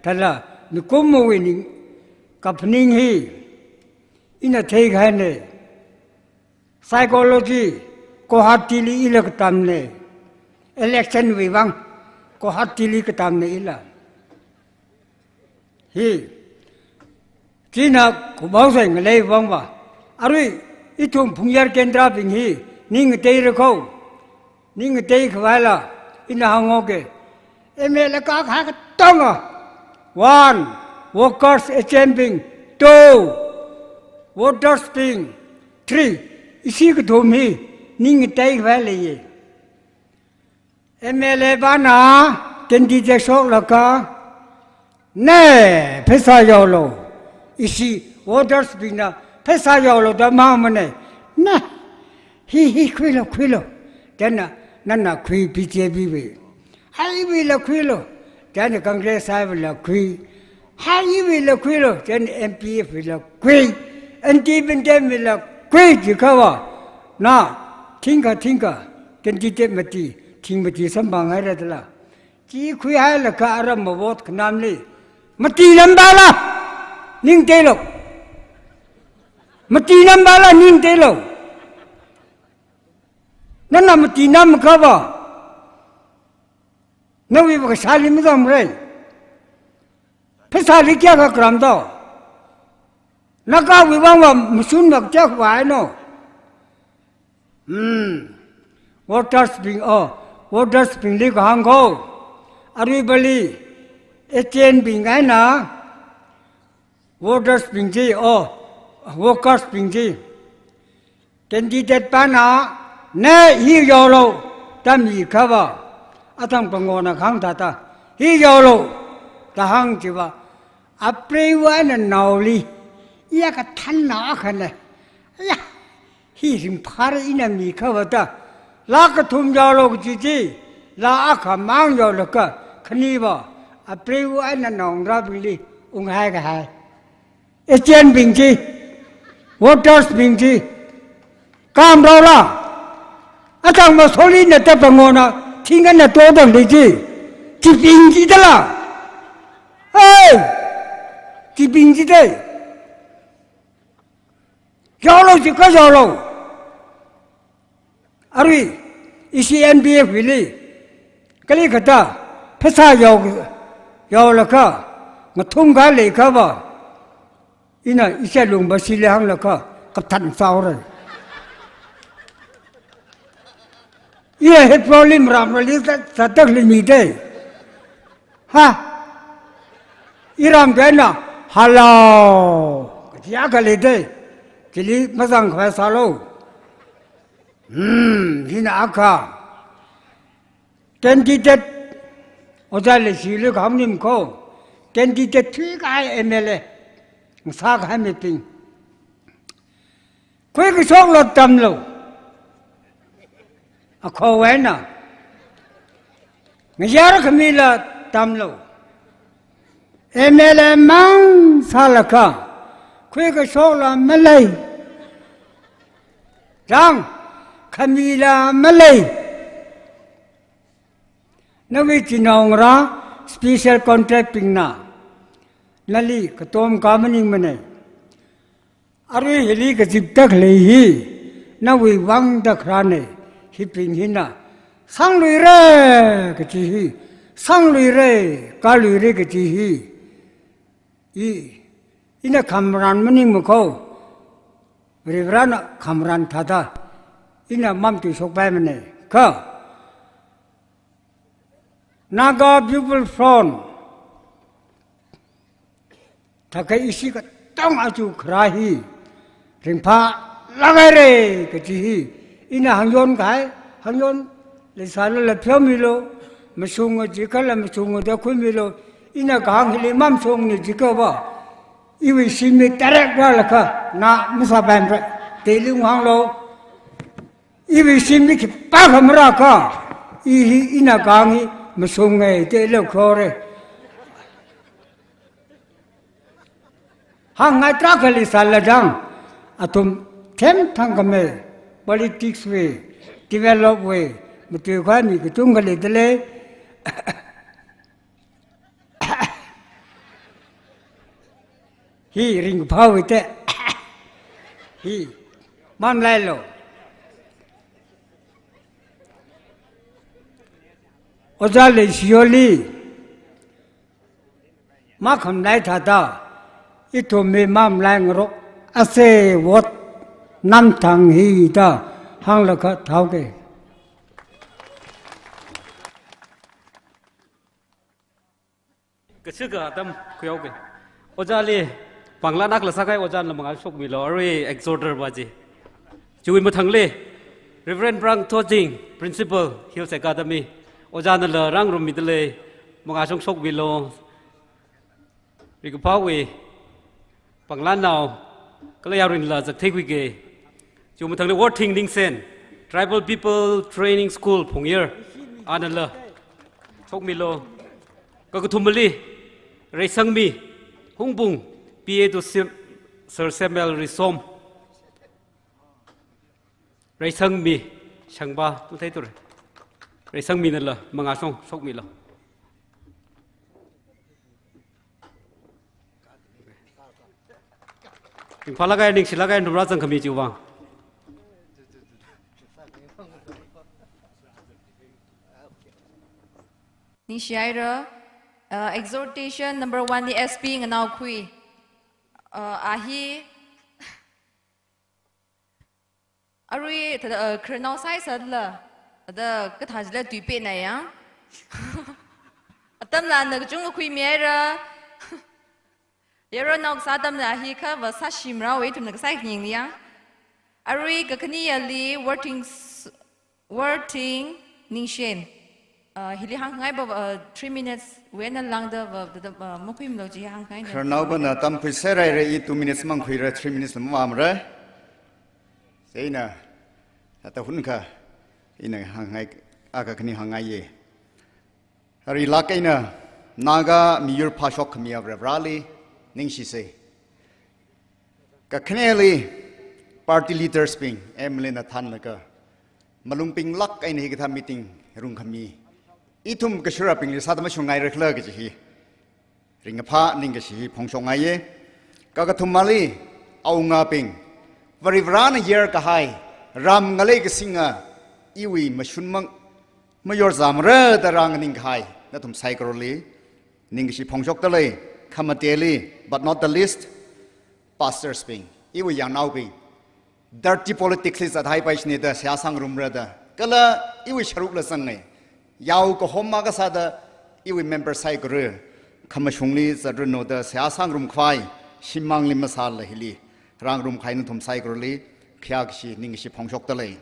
thāla, mikumowui ning, kaphaning hi, ina theikahainei. Psychology, Guwahati li ila katamnei. Election wui vang, Guwahati li katamnei ila. Hi. China khubau sai ngalei vang va. Arui, ithum Phungyar Kendra bing hi, ning ngateira kho. Ning ngateikhavai la, ina hāngoke. M L A kakha katonga. One, workers agent bing. Two, voters bing. Three, ishi kathum hi, ning ngateikhavai leiye. M L A pana candidate shoklaga, ne, pheisā yaolo, ishi voters bingna pheisā yaolo da mangmanei, ne, hi, hi, khuilo, khuilo, china, nana khui B J P wui, ha iwuila khuilo, china Congress haiwuila khui, ha iwuila khuilo, china M P F wuila khui, independent wuila khui jiakhava, na, thingkha, thingkha, candidate mati, thing mati samphang haira dala. Chi khuihailaga aramma vote khanamli. Mati nambala. Ning teilo. Mati nambala ning teilo. Nana mati namakhava, nawui va kashāli mazamrei. Pheisāli kayākha kharam tao. Nagawui vang va mashun mak chak vaino. Hmm. Voters bing, oh, voters bingli kahāng kho. Aruivali, agent bing eina, voters bing chi, oh, workers bing chi. Candidate pana, ne hi yaolo, da mikhava, athang pangona kahāng thāda, hi yaolo, da hāng chiva, apreiva eina naoli, iya kathānna akhana, iya, hi ringphāra ina mikhava da, laa kathum yaolo kaji chi, laa akhamang yaolaga, khaniva, apreiva eina naongarābingli, unghai kahai. Agent bing chi, voters bing chi, Kam rao la. Atang ma soli na ta pangona, thinga na to dang de ji. Chibing ji da la. Hey! Chibing ji de. Yao lo ji ka yao lo. Arui, ishi N P F li. Kali kata, pheisā yao, yao la ka, ngathum ka le ka ba. Ina, isha lung ba si le hang la ka, kaptan sao re. Iya het problem ram ra li sa, sa tak li mi de. Ha? Iram kena, hello. Katia kali de. Chili mazang khwa salo. Hmm, hina akha. Candidate, Oja Leishili kham nim ko. Candidate thui kai M L A. Sa kai meeting. Khui kashok lo tamlo. Akho wena. Ngayar khami la tamlo. M L A mang sālakha. Khui kashok la malei. Jang khami la malei. Nawui chinaongarā special contract bingna. Nali katom ka maningmanei. Arui hili kaziptak lei hi, nawui vang da kharāne, hibing hina, sangluire kaji hi, sangluire, kaluire kaji hi. I, ina khamran maningma ko, Reverend khamran thāda, ina mamtui shokpaimane, kha. Naga People Front. Thākha ishi katong aja kharā hi. Ringphālāk haire kaji hi. Ina hāngyon kahai, hāngyon leisālala pheomilo. Mashunga jikhala mashunga da khuimilo. Ina kahāng hili mamashungni jikha ba. Iwui shimli tarek rālakha. Na masāpaimara. Teling hānglo. Iwui shimli khipākha marākha, i hi ina kahāng hi mashunge, telo khore. Hāngngai tarākha leisālala jang, athum themthang khami, politics wui, develop wui, matuikha mi kachungkha leidalei. Hi ringphāwui te. Hi. Mamlailo. Oja Leishiyoli. Makhamlai thāda. Ithumwui mamlai ngarok. Ase vote namthang hi da. Hānglakha thaoke. Kachika atam khuihaoke. Ojali, panglan akhala sākahai ojala mangā shokmilo, arui exhorter ba chi. Chiwui mathangli, Reverend Brang Thojing, Principal, Hills Academy. Ojanala rāngarummidalei, mangā shong shokmilo. Ringkaphāwui, panglannao, kala yaruila zaktheikhuike. Chiwui mathangli Worthing Ningsen, Tribal People Training School, Phungyar, anala. Shokmilo. Kakathumali, Reisangmi, Hungpung, P A to Sim-, Sir Samuel Risom. Reisangmi, shangba, tu thei tur. Reisangminala, mangā shong, shokmilo. Ringphālāk kahai, ningshilāk kahai, nathumla zangkhami chiwui vang. Ningshihaira, uh, exhortation number one li S P Nganaokhui. Uh, a hi, arui, thāda, uh, khararnao sāsālala, thāda kathā jila tuipe na ya. Atamla na kachungkha khuimihaira. Yaronao kasā atamla hi kha va sāshimrao ithumna kasā khanyingli ya. Arui kakhaneli Worthing s-, Worthing Ningshen. Uh, hili hāngngai ba, uh, three minutes wui eina lāngda va, da, da, uh, makhuimilo chi hāngngai na. Khararnao bana tamkhui sārai re, i two minutes mang khuira, three minutes mang mamra. Chieina, ata hunkha, ina hāngngai, akha khani hāngngaiye. Arilāk eina, Naga miyur phāshok khami Varivarāli, ningshise. Kakhaneli, party leaders bing, M L A na thānlaga, malung pinglāk eina hikathā meeting rungkhami, ithum kashurabingli sāda mashungngaira khala kaji hi ringkaphā ningkashi hi phongshokngaiya. Kakathumali, awungabing, Varivarana yarkahai ram ngalei kasinga iwui mashun mang mayorzamra da rānganingkahai nathum saikorali ningkashi phongshokdalei. Khamateli, but not the least, pastors bing, iwui yangnaobing, dirty politics li zathaipaishina da seihā sāngarumra da, kala iwui sharukla zangngai. Yao kahom makasāda iwui member saikora khamashungli zatranu da seihā sāngarumkhavai, shimāngli masāla hili rāngarumkahai nathum saikorali khayākashi ningkashi phongshokdalei.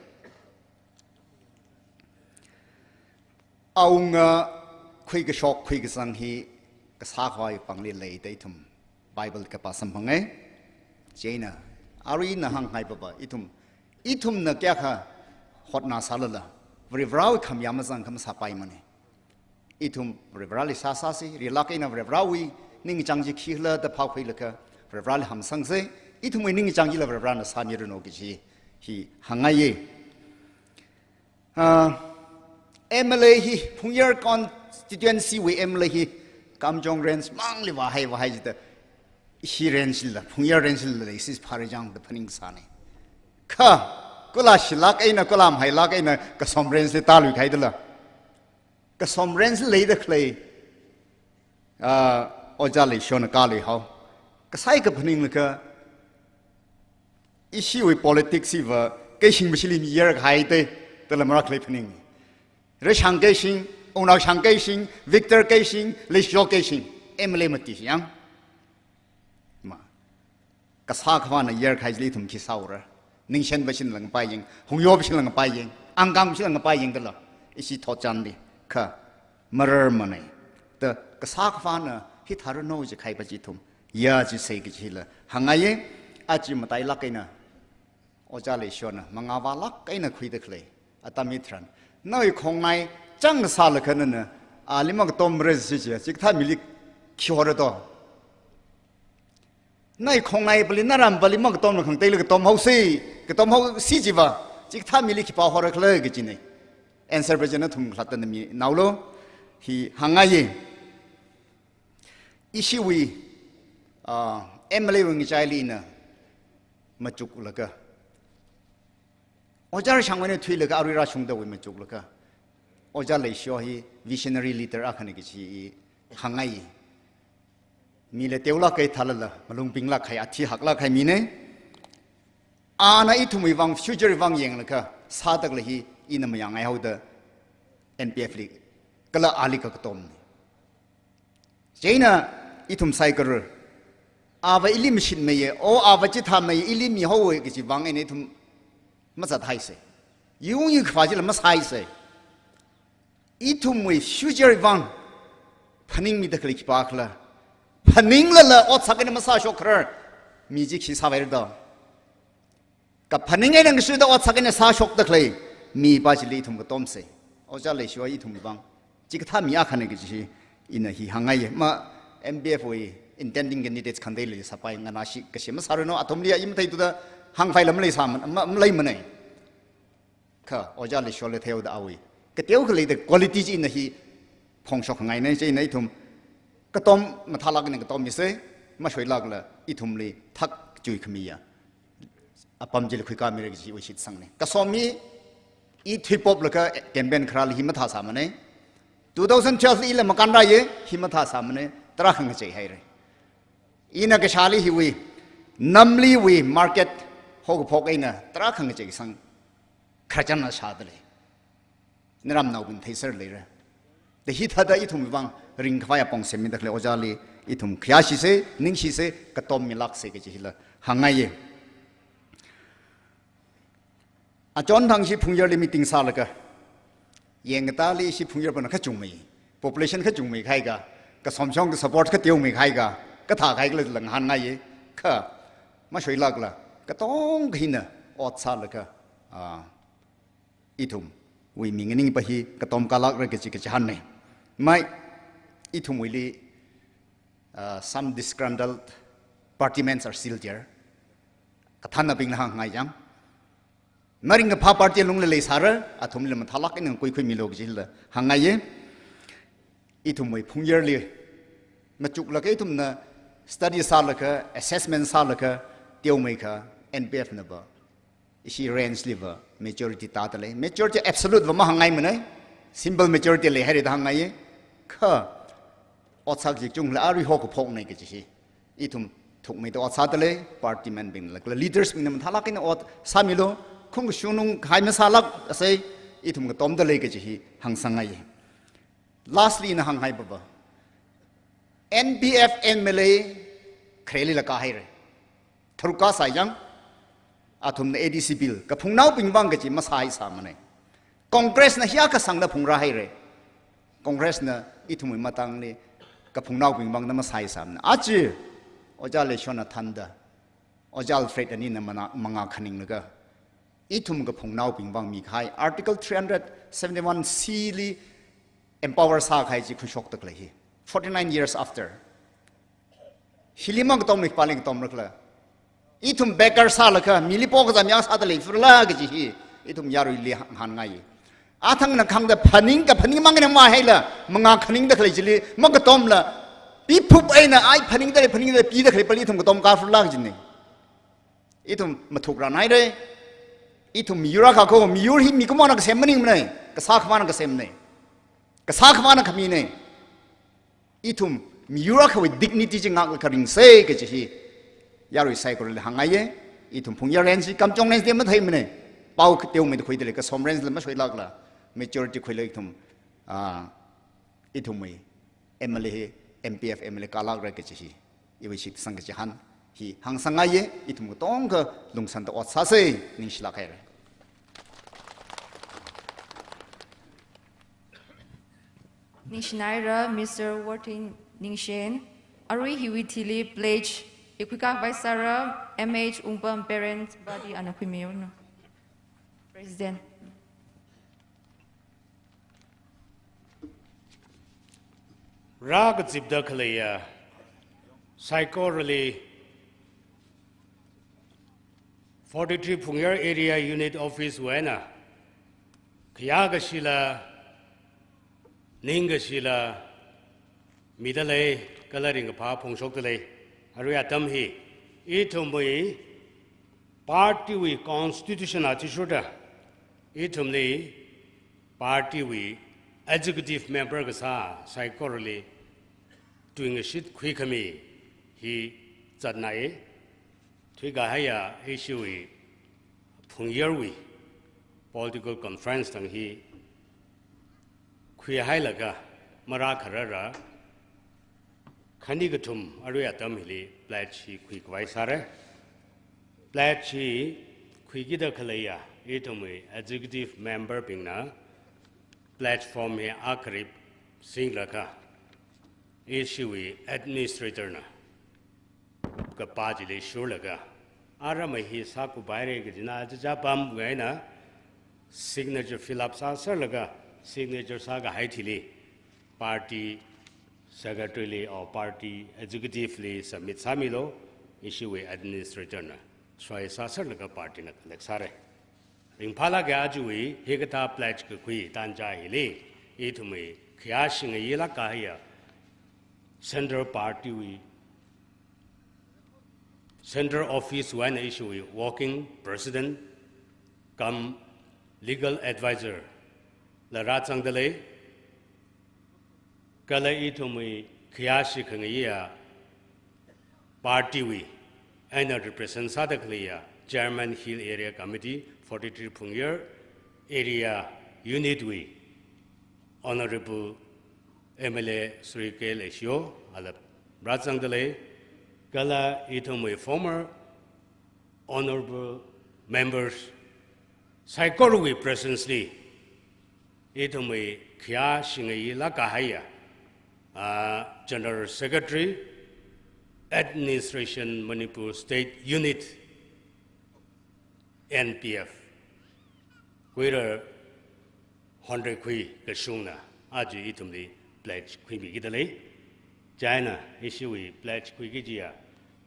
Awunga khuikashok khuikazang hi kasā khavai pāngli lei da ithum Bible kapā samphangai. Chieina, arui ina hāngngai papa, ithum, ithumna kayākha hotnasālala, Varivarawui khamayā mazang khamasāpaimana. Ithum Varivarali sāsāsi, rilāk eina Varivarawui ningchāng chi khikhala da phākhuilaga Varivarali hamsangsa, ithumwui ningchāng chila Varivarana sāmiranu kaji hi hāngngaiya. Ah, M L A hi, Phungyar constituency wui M L A hi, Kamjong range māngli vāhai vāhai jida, ishi range la, Phungyar range la leisi pharai chang da phaningsāna. Kha, kula shilāk eina, kula mahailāk eina, Kasom range li tāluikahai dala. Kasom range li leida khalei, ah, Ojā Leishona kaluihao. Kasai kaphaninglaga, ishiwui politics hiva, Keishing mashili mi yarkahai te, dala marākhalei phaning. Reshang Keishing, Wungnaoshang Keishing, Victor Keishing, Leisho Keishing, M L A mati yang. Ma. Kasā khavāna yarkahai chili ithum khi sāura. Ningshen bashin lang pai yeng, Hungyo bashin lang pai yeng, Angkang bashin lang pai yeng dala. Ishi thotchanli. Kha, mararmana. Da kasā khavāna hithāranu jikahai pa chi ithum ya chi sei kaji hila hāngngaiya. Aja matailāk eina, Ojā Leishona mangā vālāk eina khuida khalei atam hitharan, nawui khongnai chang sālaga nana ali makatomra si chi, chikathā mili khi hora to. Nawui khongnai pali, naram pali makatomla khangateila katomhaosi, katomhaosi jiva, chikathā mili khipā hora khala kajina. Answer pa chi nathum khalatta na minaolu, hi hāngngaiya. Ishiwui, ah, M L A wui ngachaili ina machuklaga, Ojā Reshangwui eina thuilaga arui rāshungdawui machuklaga, Ojā Leisho hi visionary leader akhana kaji hi hāngngai. Mila teolāk kahai thālala, malung pinglāk kahai, athei haklāk kahai mina. Ana ithumwui vang, future wui vang yanglaga, sāda khalei hi ina mayāngngaihaoda N P F li, kala ali kakatomna. Chieina ithum saikora, ava ili mashitmeiya, o ava chithāmeiya, ili mihaowa kaji vang eina ithum mazathaisa. Yungyu khavā chila masāsa. Ithumwui future wui vang phaningmida khalei khipākhala, phaninglala otsak eina masāshok kharar mi chi khi sāvaira da. Kaphaning eina ngasoda otsak eina sāshokda khalei mi pa chili ithum katomsa. Ojā Leisho ithumwui vang chikathā mi akhana kaji hi ina hi hāngngaiya. Ma M P F wui intending candidates khangateili sāpai, nganāshi kashi masāranu, athumli i matheithuda hāngkhavai lam leisāman, ma, maleimana. Kha Ojā Leishola theihaoda awui kateo khalei da quality chi ina hi phongshokngaina. Chieina ithum katom mathālāk eina katom misa, mashoilākla ithumli thak chuikhamiya apam chili khuikāmira kaji wui shitsangna. Kasom hi i thuipoplaga campaign kharāli hi mathāsāmana. Two thousand twelve ila makānrāya, hi mathāsāmana, tarākha ngacheihaira. Ina kashāli hiwui, namliwui market haokaphok eina tarākha ngacheisang khararchan na shāda lei. Naramnaobing theiser leira. Da hithāda ithumwui vang ringkhavai apong semmida khalei ojāli ithum khayāshisa, ningshisa, katom milāksa kaji hila hāngngaiya. Achonthang ishi Phungyarli meeting sālaga, yangkatali ishi Phungyar pana kachungmei, population kachungmei kahai ka, Kasomshong ka support kateomeikahai ka, kathākahai kala ngahānngaiya, kha mashoilākla katongkha hina ot sālaga, ah, ithumwui mi nganing pa hi katom kalākra kaji kachihānna. Mai, ithumwuili, uh, some disgruntled partymen are still there. Kathānabingna hāngngai chang. Naringkaphā party lungli leisāra, athumli mathālāk eina ngakuikhuimilu kajila hāngngaiya. Ithumwui phungyarli machuklaga ithumna study sālaga, assessment sālaga, teomeikha N P F nava ishi range liva majority tādalei. Majority absolute va mahāngngaimana, simple majority leihaira da hāngngaiya. Kha otsak jikchungla arui haokaphokna kaji hi ithum thukmeida ot sādalei, party membingla kala leadersbingna mathālāk eina ot sāmilu, khungshunung khai masālāksa, ithum katomdalei kaji hi hāngsangngai. Lastly, ina hāngngai papa, N P F M L A khareli laka haira. Tharuk kasā chang, athumna A D C bill, kaphungnaobing vang kaji masāhaisāmana. Congressna hiya kasangna phungrāhaira. Congressna ithumwui matangli kaphungnaobing vangna masāhaisāmana. Aja, Ojā Leishona thānda, Ojā Alfred anina mana, mangā khaninglaga, ithum kaphungnaobing vang mikahai Article three hundred seventy-one C li empower sākahai chi khuishokda khalei hi. Forty-nine years after. Hili makatomli khipāli katomra khala. Ithum beggar sālaga, mili pokazam yang sādalei furla kaji hi ithum yaruili hāng, hāngngai. Athangna khangda phaning kaphaning mang eina mahaila, mangā khaningda khalei chili makatomla, piphup eina ai phaningdalei, phaningdalei pida khalei pali ithum katom kafurla kajina. Ithum mathukran haira. Ithum miyur akha ko, miyur hi mikumona kasem maningmana, kasā khavāna kasemna. Kasā khavāna khamina. Ithum miyur akhawui dignity chi ngaklaga ringsa kaji hi yarui saikorali hāngngaiya. Ithum phungyar range hi, Kamjong range de matheimana. Pao teomeida khuidalei, Kasom range la mashoilākla, majority khuilaga ithum, ah, ithumwui M L A hi, M P F M L A kalākra kaji hi iwui shitsang kachihān hi hāngsangngai. Ithum katonga lungsānda ot sāsa, ningshilāk haira. Ningshinaira Mister Worthing Ningshen, arui hiwui thili pledge hi khuikhavai sāra M H Ungpam Parent Body ana khuimiranu. President. Rākazipda khaleiya saikorali forty-three Phungyar Area Unit Office wui eina khayākashila, ningkashila midalei, kala ringkaphā phongshokdalei. Arui atam hi ithumwui party wui constitution athishurda ithumli party wui executive member kasā saikorali tuingashit khuikhami hi zatnai. Thuikahaiya ishiwui phungyarwui political conference tang hi khuihailaga marākharara khani kathum arui atam hili pledge hi khuikhavai sāra. Pledge hi khuikida khaleiya ithumwui executive member bingna pledge form hi akharip singlaga ishiwui administrator na kapā chili shurlaga, aramai hi sākhuipaira kajina achichā pamngaina signature fill up sāserlaga, signature sākahai thili party secretary li or party executive li submit sāmilu, ishiwui administrator na soi sāserlaga party na collect sāra. Ringphālāka ajawui hikathā pledge kakhui tanja hili, ithumwui khayāshi ngayilāk kahaiya Central Party wui, Central Office wui eina ishiwui Working President cum Legal Advisor la rāzangdalei. Kala ithumwui khayāshi khangaiya party wui eina represent sāda khaleiya Chairman Hill Area Committee, forty-three Phungyar Area Unit wui Honorable M L A Shri K Leishiyo, ala rāzangdalei, kala ithumwui former honorable members saikorawui presence li, ithumwui khayāshi ngayilāk kahaiya, ah, General Secretary, Administration Manipur State Unit, N P F, Kuirar Honrekhui Kashungna aja ithumli pledge khuimikidalei. Chieina ishiwui pledge khuiki kajiya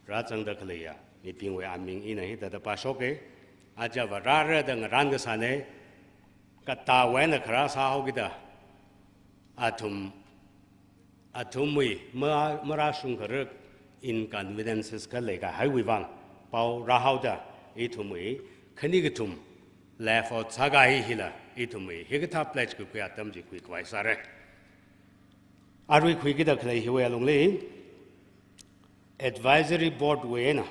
rāzangda khaleiya mibingwui aming ina hithāda pāshoka. Aja vārāra da ngarān kasāna, katāwui eina kharā sāhaokida, athum, athumwui ma-, marāshung kharak inconveniences khalei kahaiwui vang pao rāhaoda, ithumwui khani kathum left out sākahai hila, ithumwui hikathā pledge kakhui atam chi khuikhavai sāra. Arui khuikida khalei hiwui alungli, Advisory Board wui eina,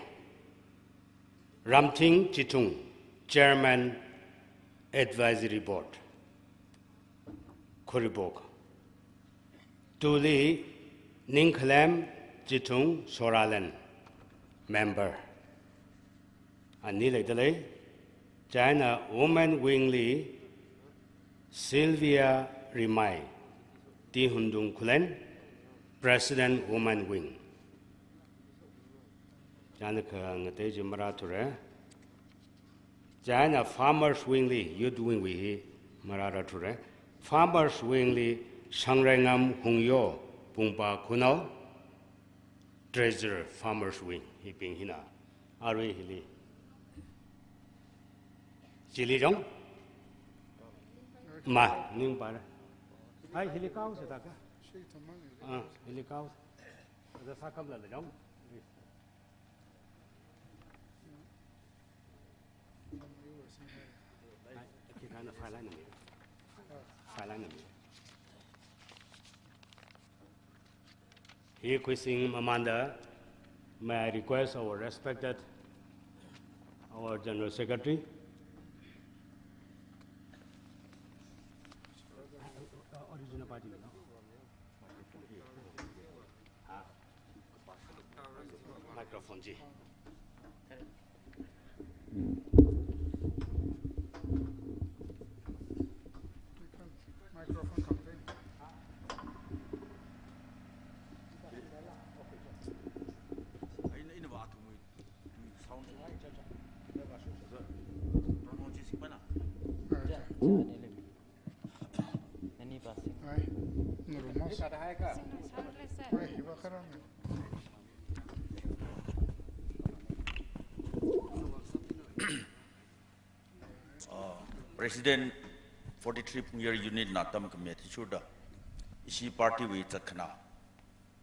Ramthing Chithung, Chairman, Advisory Board, Khuiribok. Tuli, Ningkhalem Chithung Soralen, Member. Ani leidalei, chieina Women Wing li Sylvia Rimai, T Hundung Khullen, President Women Wing. Chieina khangatei chi marāthura. Chieina Farmers Wing li, Youth Wing wui hi marārāthura. Farmers Wing li Shangrengam Hungyo, Pungpa Khunao, Treasurer, Farmers Wing, hibing hina. Arui hili. Chili jong? Ma, ning para. Ai, hili kao se taka. Ah, hili kao. Ada sakam la jong. Ai, kita na file na mi. File na mi. Hi khuising mamanda, may I request our respected, our General Secretary, original party, no? Microphone ji. Microphone campaign. Ina, ina ba athumwui sound. Pronounce sing pana. Nani pasi. Ai, nurumos. Ai, hiba karang. Uh, President forty-three Phungyar Unit na tamkhami athishurda, ishi party wui zatkhana,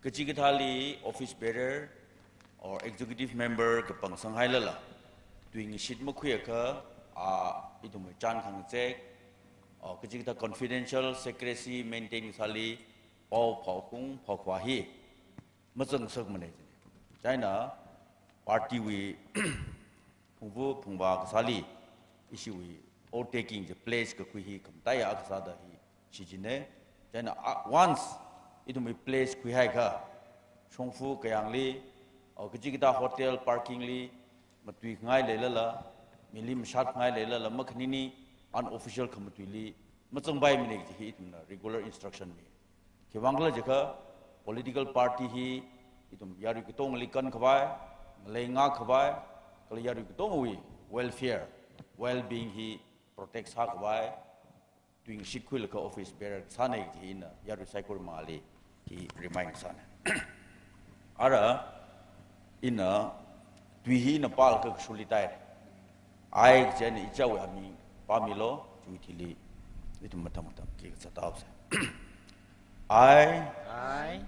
kachikathāli office bearer or executive member kapang sanghailala, tuingashit makhuiakha, ah, ithumwui chān khangazek, or kachikathā confidential secrecy maintain sāli, pao phaokhaung phaokhavā hi mazangsakmana. Chieina party wui phungvu phungvā kasāli, ishiwui oath taking chi pledge kakhui hi khamataiya kasāda hi shichinna. Chieina, ah, once ithumwui pledge khuihaikha, shongfa kayāngli, or kachikathā hotel parking li, matuingai leilala, mili mashatngai leilala, makhanini unofficial khamatuili mazangpaimana kaji hi ithumna regular instruction mi. Khiwuivang khala jiakha, political party hi ithum yarui katongli kankhavai, ngalei ngakkhavai, kala yarui katongawui welfare, well-being hi protect sākhavai, tuingashit khuilaga office bearer sāna kaji hi ina yarui saikoramali hi remind sāna. Ara, ina tui hi ina pālaga kashuli tai. I kaji eina ichāwui aming pāmilu, chiwui thili ithum mathang mathang khi kasā taosa. I, I,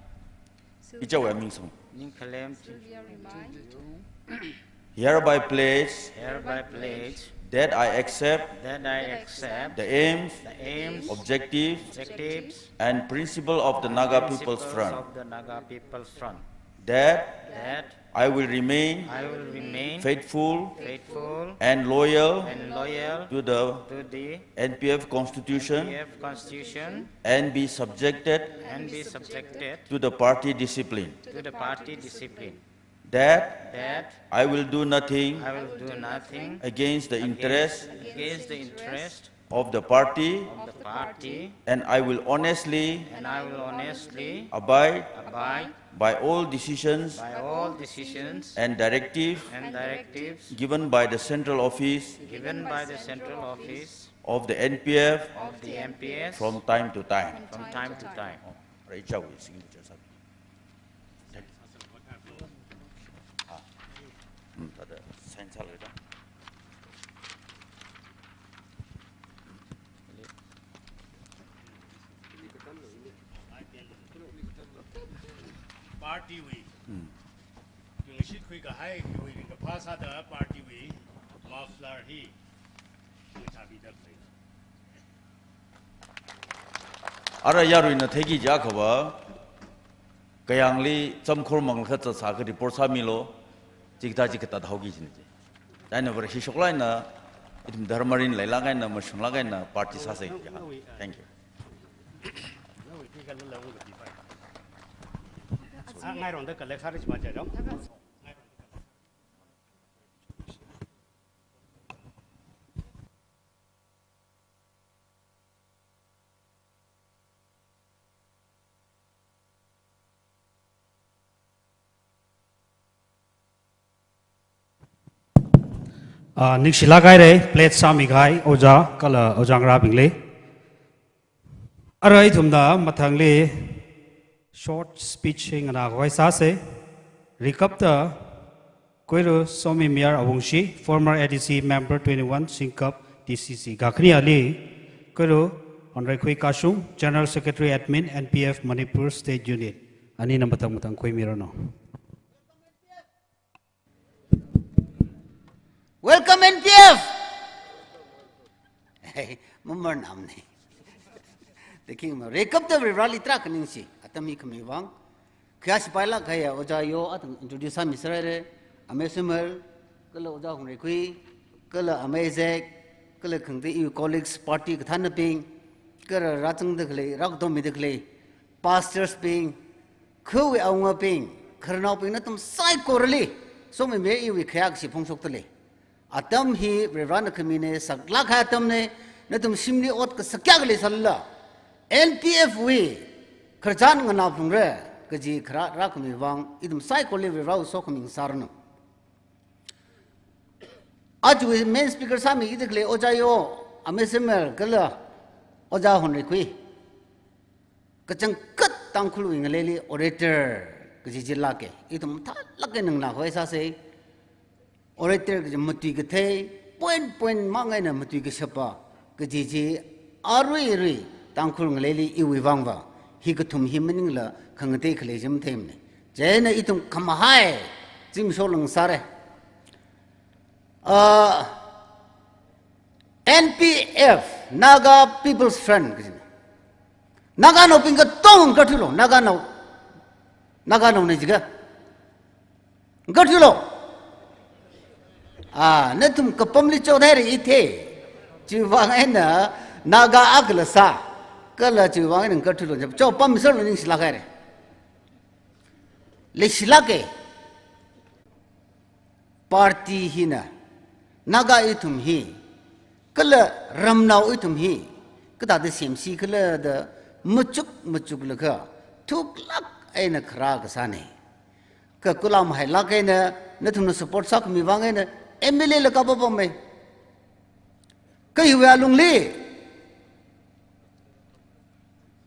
ichāwui aming sung. Ningkhalem Sylvia Rimai, hereby pledge, hereby pledge, that I accept, that I accept, the aims, the aims, objectives, objectives, and principle of the Naga People's Front. Of the Naga People's Front. That, that, I will remain, I will remain, faithful, faithful, and loyal, and loyal, to the, to the, N P F Constitution, N P F Constitution, and be subjected, and be subjected, to the party discipline. To the party discipline. That, that, I will do nothing, I will do nothing, against the, against, interest, against the interest, of the party, of the party, and I will honestly, and I will honestly, abide, abide, by all decisions, by all decisions, and directive, and directives, given by the central office, given by the central office, of the N P F, of the N P F, from time to time. From time to time. Right, shall we sing the church? Ah. Hmm, tada. Party wui. Hmm. Yung shit khui kahai, yung ring kaphā sāda party wui muffler hi. Yung chabi da play. Ara yaruina theiki jiakha va, kayāngli chamkhor mang kha zatsā kha report sāmilu, chikathā chikathā haoki jina chi. Chieina Vareshi shoklaga eina, ithum dharma rin leilāk eina, mashunglāk eina, party sāsa. Thank you. Ah, ngairongda collect sāra chi ma jajong. Ah, ningshilāk haira, plate sāmi kahai, ojā, kala ojā ngarābingli. Ara ithumna mathangli short speech hi nganā khavai sāsa. Rikapta, Koiru Somi Mayar Awungshi, former A D C member twenty-one, Singkap D C C. Kakhane ali, Koiru Honreikhui Kashung, General Secretary Admin, N P F Manipur State Unit. Anina mathang mathang khuimiranu. Welcome N P F! Hey, mamar namne. The king ma. Rikapta Vareli tarākha ningshi. Atam hi khami vang. Khayā sipailāk kahai ojā yo atam introduce sāmi sāra. Amei Samuel, kala ojā Honreikhui, kala amei Zek, kala khangatei iwui colleagues, party kathānabing, kala rāzangda khalei, rākadom mida khalei, pastors bing, khawui awungabing, khararnaobing nathum saikorali, Somi Mayar iwui khayā kashi phongshokda lei. Atam hi Varena khamina, saklāk kahai atamna, nathum shimli ot kasak kayākha leisālala, N P F wui khararchan nganāphalungra kaji kharā rākhami vang, ithum saikorali Varewui sokhami ngasāranu. Aja main speaker sāmida khalei ojā yo, amei Samuel kala ojā Honreikhui. Kachangkhat Tangkhulwui ngaleili orator kaji chi lāka. Ithum mathālāk eina nganā khavai sāsa. Orator kaji matui kathei, point point mang eina matui kashapa kaji chi arui arui Tangkhul ngaleili iwui vang va, hi kathum hi maningla khangatei khalei chi matheimana. Chieina ithum khamahai zimiksho lāngsāra. Ah, N P F, Naga People's Front kajina. Naganaobing katong ngakarthuilu, Naganao, Naganaona jiakha. Ngakarthuilu. Ah, nathum kapamli chothaira ithei. Chiwui vang eina Naga akhala sā. Kala chiwui vang eina ngakarthuilu. Chopamserlu, ningshilāk haira. Leishilāka. Party hina, Naga ithum hi, kala ramnao ithum hi, kathāda semsi khala da machuk machuklaga, thuklāk eina kharā kasāna. Kha kulam hailāk eina, nathumna support sākhami vang eina, M L A la kapapamma. Kha hiwui alungli,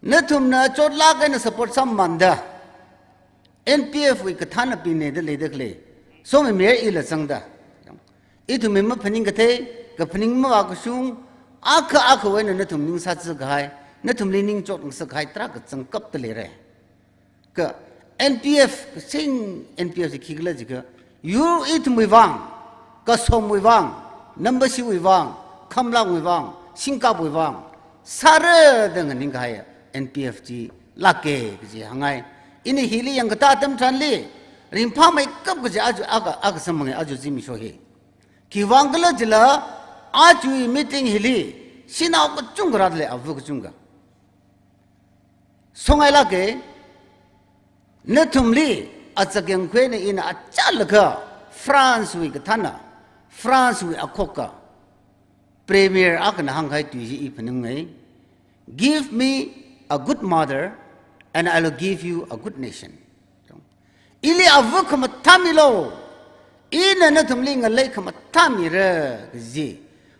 nathumna chotlāk eina support sāmamānda, N P F wui kathānabingna da leida khalei, Somi Mayar ila zangda, ithumwui maphaning kathei, kaphaning mavākashung, akha akhawui eina nathum ning sāzā kahai, nathumli ningchot ngasak kahai tarākha zangkapta leira. Kha N P F, kasing N P F chi khikhala jiakha, yur ithumwui vang, Kasomwui vang, Nambashiwui vang, Khamlangwui vang, Singkapwui vang, sāra da nganing kahai N P F chi lāka kaji hāngngai. Ina hili yangkatā atam tharanli, ringphāmeikap kaji aja, akha, akha samphanga aja zimiksho hi. Khiwui vang khala jila, ajawui meeting hili, shanao kachungkha rāda lei, ava kachungkha. Songailāka, nathumli aja kayāngkhuina ina achālakha France wui kathāna, France wui akhoka Premier akhana hāngkahai tui chi i phaningngai. "Give me a good mother and I will give you a good nation." Ili ava khamathā milu, ina nathumli ngalei khamathā mira kaji.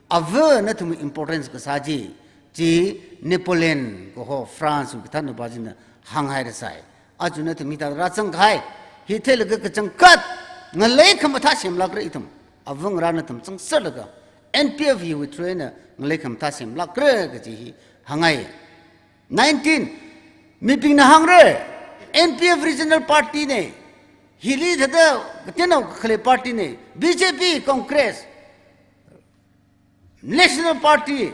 Ava nathum importance kasā chi, chi Napoleon kaho France kathānapa china hānghairasai. Aja nathum hithāda rāzang kahai, hi theilaga kachangkhat ngalei khamathā semlākra ithum. Ava ngarā nathum zangserlaga, N P F hiwui through eina ngalei khamathā semlākra kaji hi hāngngai. Nineteen, mibingna hāngra, N P F regional party na, hili thāda kateonao khalei party na, B J P, Congress, National Party,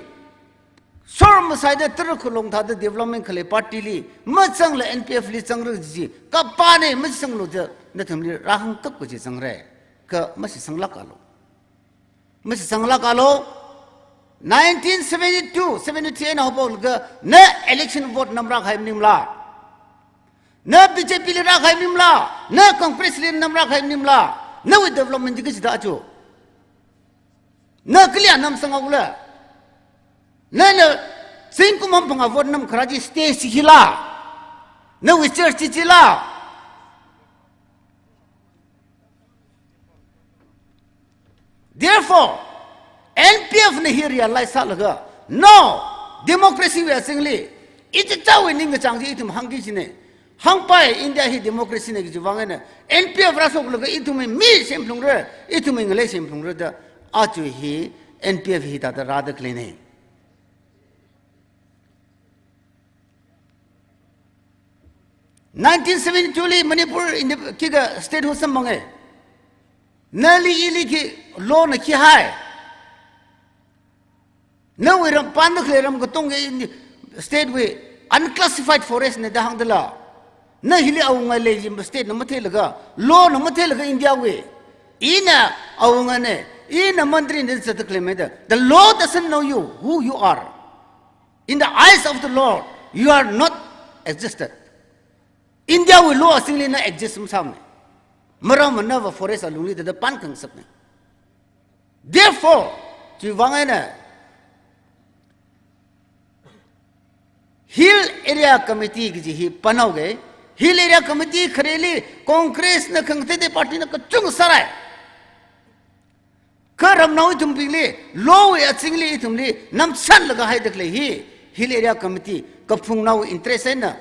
sor masaida tara̱ khalong thāda development khalei party li, mazangla N P F li zangra kaji, kapā na mazanglu da, nathumli rāhāngkap kaji zangra, kha mashitsanglākalu. Mashitsanglākalu, nineteen seventy-two, seventy-three eina haophoklaga, na election vote namrākahai maningmala? Na B J P li rākahai maningmala? Na Congress li namrākahai maningmala? Nawui development chi kachida achu? Na kali namsanghaola? Nana zingkum hamphangā vote namkharā chi state chi hila? Nawui church chi chila? Therefore, N P F na hi realize sālaga, no, democracy wui azingli, ichichāwui ningkachāng chi ithum hāngki kajina. Hāngpai India hi democracy na kajiwui vang eina, N P F rāshoklaga ithumwui mi semphungra, ithumwui ngalei semphungra da, aja hi N P F hithāda rāda khaleina. Nineteen seventy-two li Manipur inde-, khikha statehood samphanga. Nali ili khi law na khi hai? Nawui ram panda khalei ram katonga indi state wui unclassified forest na da hāngdala. Na hili awunga lei jimba state na matheilaga, law na matheilaga India wui. Ina awunga na, ina mantri na zatda khalei maida. The law doesn't know you, who you are. In the eyes of the law, you are not existed. India wui law azingli na exist masāmana. Maramva nava forest alungli thāda pan khangasakna. Therefore, chiwui vang eina Hill Area Committee kaji hi panhaoga, Hill Area Committee khareli Congress na khangateitei party na kachungkha sārai. Kha ramnao ithumbingli, law wui azingli ithumli namsanlaga haida khalei hi, Hill Area Committee, kaphungnao interest eina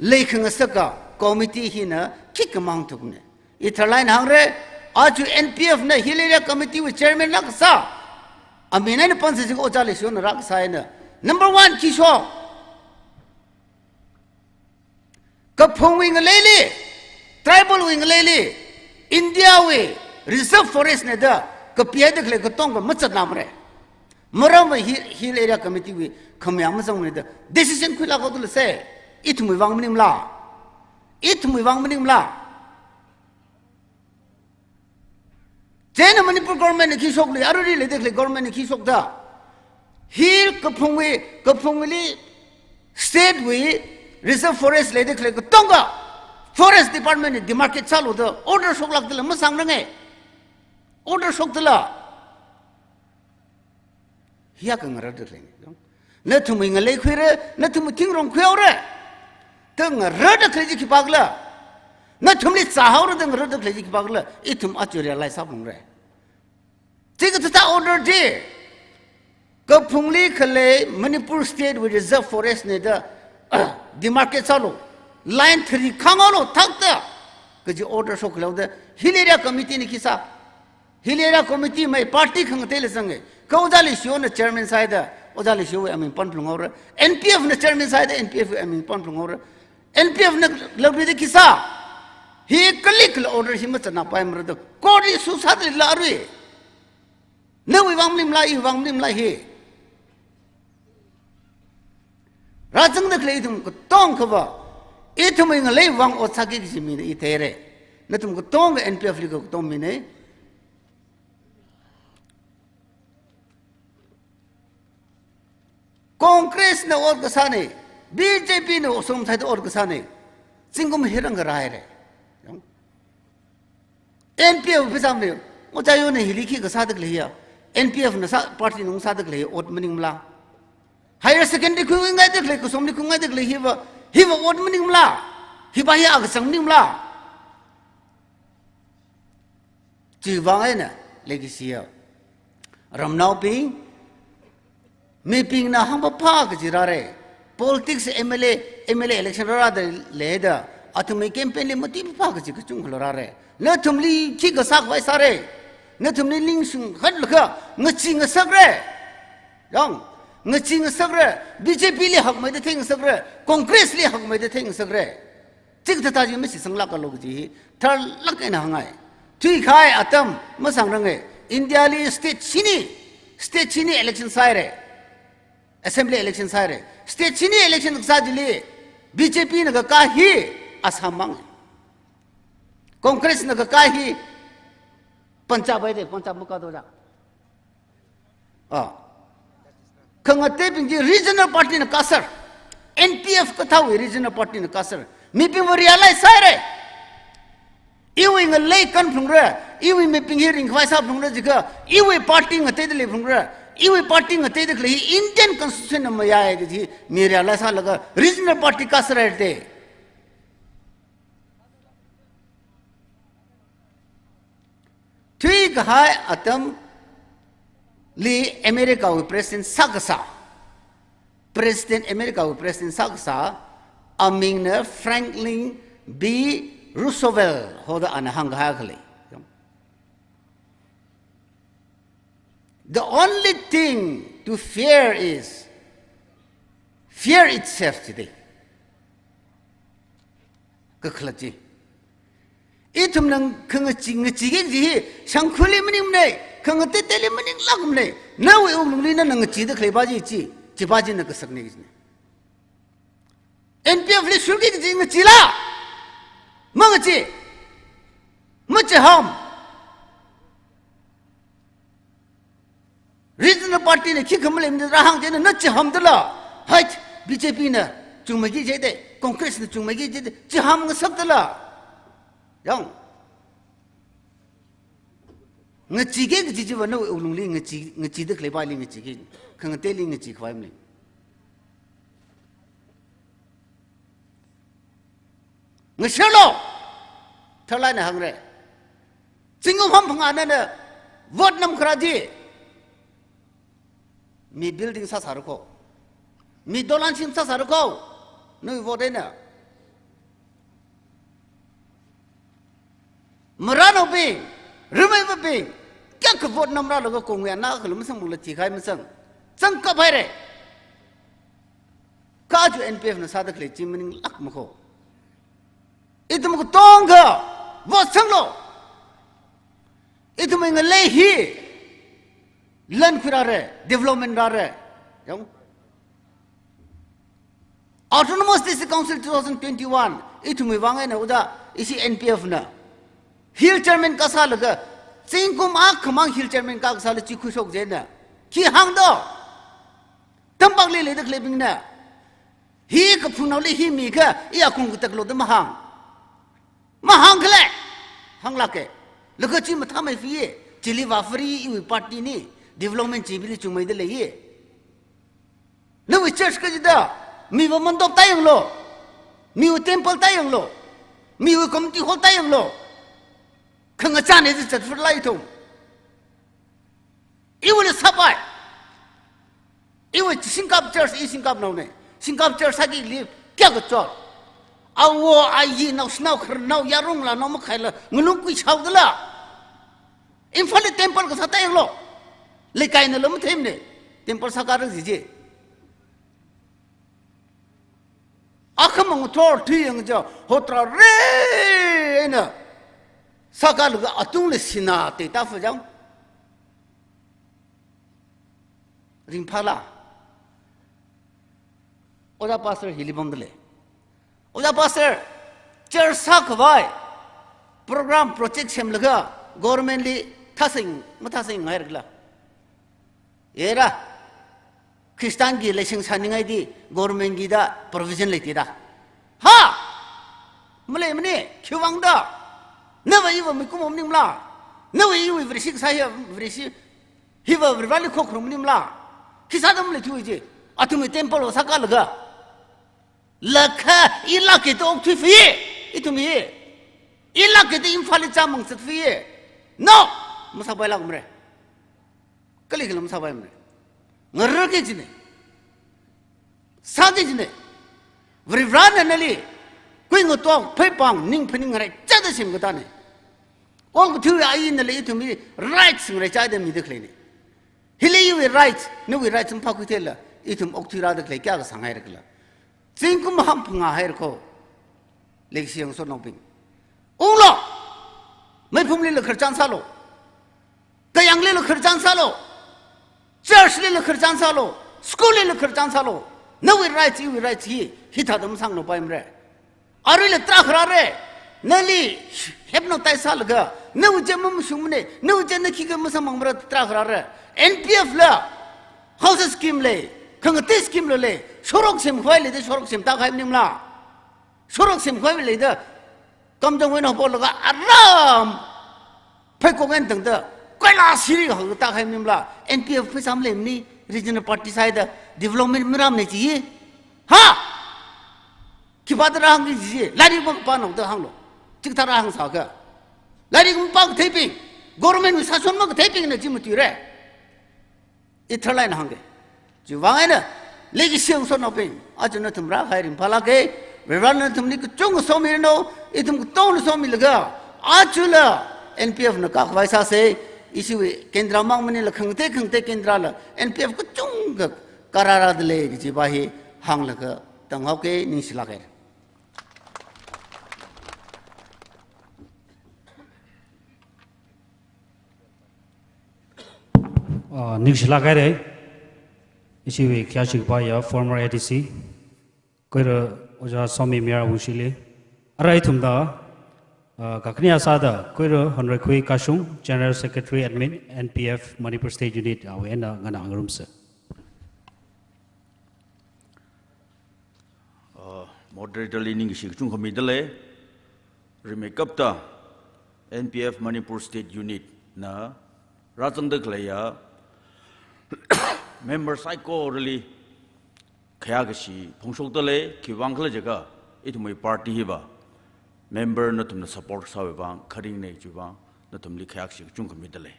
leikhangasaka committee hina khikha mahāngthukna. Ithar laina hāngra, aja N P F na Hill Area Committee wui chairman rākasā, amin eina pansā jing Ojā Leishiyona rākasā eina, number one khi shok. Kaphungwui ngaleili, tribal wui ngaleili, India wui reserve forest na da kapihaida khalei katonga mazatnāmara. Maramva hi, Hill Area Committee wui khamayā mazangmana da decision khuilāk haoda leisai. Ithumwui vang maningmala? Ithumwui vang maningmala? Chieina Manipur government na khi shokli, aruili leida khalei government na khi shokda, hi kaphungwui, kaphungli state wui reserve forest leida khalei katonga forest department na demarcate sālu da order shoklākdala masāngranga. Order shokdala. Hiyākha ngararda khaleina. Nathumwui ngalei khuira, nathumwui thingrong khuihaora da ngararda khalei chi khipākhala? Nathumli zāhaora da ngararda khalei chi khipākhala? Ithum aja realize sāphalungra. Chikathā order chi, kaphungli khalei Manipur State wui Reserve Forest na da, demarcate sālu, line three khanghaolu thakta, kaji order shokkhala da, Hill Area Committee na khi sā? Hill Area Committee mai party khangateila zanga. Kha Ojā Leishiyona chairman sāhaida, Ojā Leishiyowui aming panphalunghaora. N P F na chairman sāhaida, N P F wui aming panphalunghaora. N P F na laluida khi sā? Hi kalikla order hi mazatnāpaimara da. Court li issue sādalei arui. Nawui vang maningmala, iwui vang maningmala hi? Rāzangda khalei ithum katongkhava, ithumwui ngalei vang ot sāki kaji mina i theira. Nathum katonga N P F li katonga mina. Congress na ot kasāna, B J P na osomthaida ot kasāna. Zingkum hi rāngarāhaira. N P F pheisamli, Ojā Yona hili khi kasāda khalei hiya, N P F na sā, party nung sāda khalei ot maningmala? Higher secondary khuingaida khalei, kasomli khuingaida khalei hiva, hiva ot maningmala? Hiva hi akachang maningmala? Chiwui vang eina, leikashiya ramnaobing, mibingna hāngpaphā kaji rāra. Politics M L A, M L A election rārāda leida, athumwui campaign li mati paphā kaji kachungkhala rāra. Nathumli khi kasā khavai sāra? Nathumli ningshung khatlaga ngachee ngasakra. Yang, ngachee ngasakra. B J P li hakmeida theingasakra. Congress li hakmeida theingasakra. Chikathā chi mashitsanglākalu kaji hi tharlāk eina hāngngai. Thuikahai atam masāngranga. India li state shini, state shini election sāhaira. Assembly election sāhaira. State shini election kasā chili B J P na kakā hi Assam mang. Congress na kakā hi Punjab haida, Punjab makādo da. Ah. Khangateibing chi regional party na kasāra. N P F kathāwui regional party na kasāra. Mibingva realize sāhaira. Iwui ngalei kanphalungra, iwui mibing hi ringkhavai sāphalungra jiakha, iwui party ngateida leiphalungra, iwui party ngateida khalei hi Indian Constitution na mayāya kaji mi realize sālaga regional party kasāra te. Thuikahai atamli America wui president sākasā, President, America wui president sākasā, amingna Franklin B Roosevelt hoda ana hāngkahai khalei. The only thing to fear is fear itself today. Kakhalat chi. Ithumna khangachee, ngacheeki kaji hi Shangkhuili maningmana, khangateiteili maninglākmana. Nawui wuklungli nana ngacheeda khaleipa chi chi, chipa china kasakna kajina. N P F li shurki kaji ngacheela? Mangachee. Machiham. Regional party na khikha maleimada rāhāng chieina na chihamdala. Hai, B J P na chungmeiki jide, Congress na chungmeiki jide, chiham ngasakdala. Yang. Ngacheeki kaji chiva nawui wuklungli ngachee, ngacheeda khaleipali ngacheeki. Khangateili ngacheekhavai malei. Ngasharlu! Tharlāk eina hāngra. Zingkum hamphangā nana vote namkharā chi. Mi building sāsāra kho. Mi dolan shim sāsāra kho. Nawui vote eina. Maranaobing, rimeivabing, kayākha vote namrālaga kongwui ana khalu masangmala thikahai masang. Zangkaphaira. Kha aja N P F na sāda khalei chi maninglākma kho. Ithum katongkha vote sanglu. Ithumwui ngalei hi lan khuirāra, development rāra. Yang. Autonomous District Council two thousand twenty-one, ithumwui vang eina oda, ishi N P F na Hill Chairman kasālaga, zingkum akhamang Hill Chairman ka kasāla chi khuishok chieina. Khi hāngdo? Tampakli leida khaleibingna. Hi kaphungnaoli hi mikha, i akung kataklu da mahāng. Mahāng khala. Hānglāka. Laga chi mathāmeifie, chili vāfari iwui party na, development chibingli chungmeida leiya. Nawui church kachida, miva mandop tāyanglu, miwui temple tāyanglu, miwui community hall tāyanglu. Khangachāna chi zatfarlei ithum. Iwuili sāpai. Iwui Singkap church, i Singkapnaona. Singkap church sākili kayākha chot. Awo, ayi, naoshinao, khararnao, yarong lanao makhaila, ngalung kuishaodala. Imphalli temple kasā tāyanglu. Leikainala matheimana. Temple sākara kaji chi. Akhamang thor thuiyang ja, hotra re eina. Sākalaga atungli sinā teitā fajang. Ringphāla. Oja pastor hili pamdalei. Oja pastor, church sākhavai program project semlaga government li thāsing, mathāsing ngairakhala. Era, Christian ki license sāningai di government kida provision leitida. Ha! Maleimana, khiwuivang da. Nava iva mikumo maningmala. Nava iwui Vareshi kasā hi Vareshi, hiva Vareli khokharum maningmala. Khi sāda maleithuwa chi. Athumwui temple va sākalaga. Lakha, i lākkida okthui fie, ithum hi. I lākkida Imphalli chāmang zatfie. No! Masāpailākmara. Kalikhala masāpaimara. Ngararki jina. Sāki jina. Varivarana nali, kui ngatok, pheipāng, ning phaning ngaraichāda semkatāna. Okathuiwui ainala ithum hi rights ngaraichāda mida khaleina. Hili iwui rights, nawui rights maphākhuithela, ithum okthuirāda khalei kayākha sāngairakhala. Zingkum hamphangā haira kho. Leikashi yangso naobing. Unglo! Meiphumlila khararchan sālo. Kayanglila khararchan sālo. Churchlila khararchan sālo. Schoollila khararchan sālo. Nawui rights, iwui rights hi, hithāda masāngnaopaimara. Aruila tarākha rāra. Nali hypnotize sālaga, nawui chi mamashungmana, nawui chi na khikha masāmangmara tarākha rāra. N P F la, housing scheme lei, khangatei scheme la lei, shorok semkhavai leida shorok semtākahai maningmala. Shorok semkhavai leida, Kamjong wui eina hophoklaga aram, pheikong eina tangda, koila siri hangtākahai maningmala, N P F pheisā maleimana, regional party sāhaida, development marāmana chi. Ha? Khipāda rāhāngki chi, lairik makapānaoda hānglo. Chikathā rāhāngsākha. Lairik mapā katheibing, government wui sāshon makatheibingna chi matuira. I tharlāk eina hāngga. Chiwui vang eina, leikashi yangso naobing, aja nathum rākahai ringphālāka, Varena nathumli kachungkha somiranu, ithum katongana somilaga, ajala N P F na kakhavai sāsa, ishiwui kendra mang maningla khangatei khangatei kendrala, N P F kachungkha karārada lei kajipa hi hānglaga tanghaoka, ningshilāka. Ah, ningshilāk haira. Ishiwui khayāshikpa ya former A D C, Koira Ojā Somi Mayar Wungshili. Arui ithumda, ah, kakhane sāda, Koira Honreikhui Kashung, General Secretary Admin, N P F Manipur State Unit, awui eina nganāngarumsa. Uh, moderator li ningkashi kachungkha midalei, rimeikapta N P F Manipur State Unit na rāzangda khaleiya member saikorali khayākashi phongshokdalei, khiwui vang khala jiakha ithumwui party hiva member nathumna support sāwui vang kharingna chiwui vang nathumli khayākashi kachungkha midalei.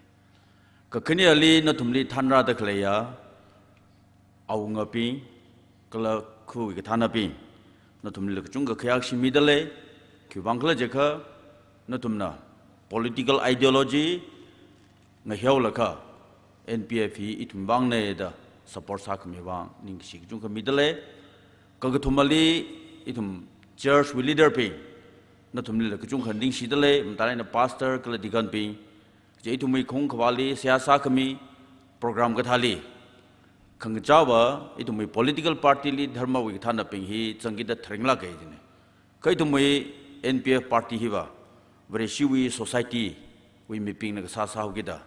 Kakhaneli nathumli thānrāda khaleiya awungabing, kala khawui kathānabing, nathumlila kachungkha khayākashi midalei, khiwui vang khala jiakha nathumna political ideology ngahiaolaga N P F hi ithum vangna da support sākhami vang ningkashi kachungkha midalei. Kakathumali ithum church wui leader bing, nathumlila kachungkha ningshidalei, matailak eina pastor kala deacon bing, kaje ithumwui khong khavāli seihā sākhami program kathāli, khangachāva ithumwui political party li dharmawui kathānabing hi zangkida tharinglāka jina. Kha ithumwui N P F party hiva Vareshiwui society wui mibingna kasā sāhaokida,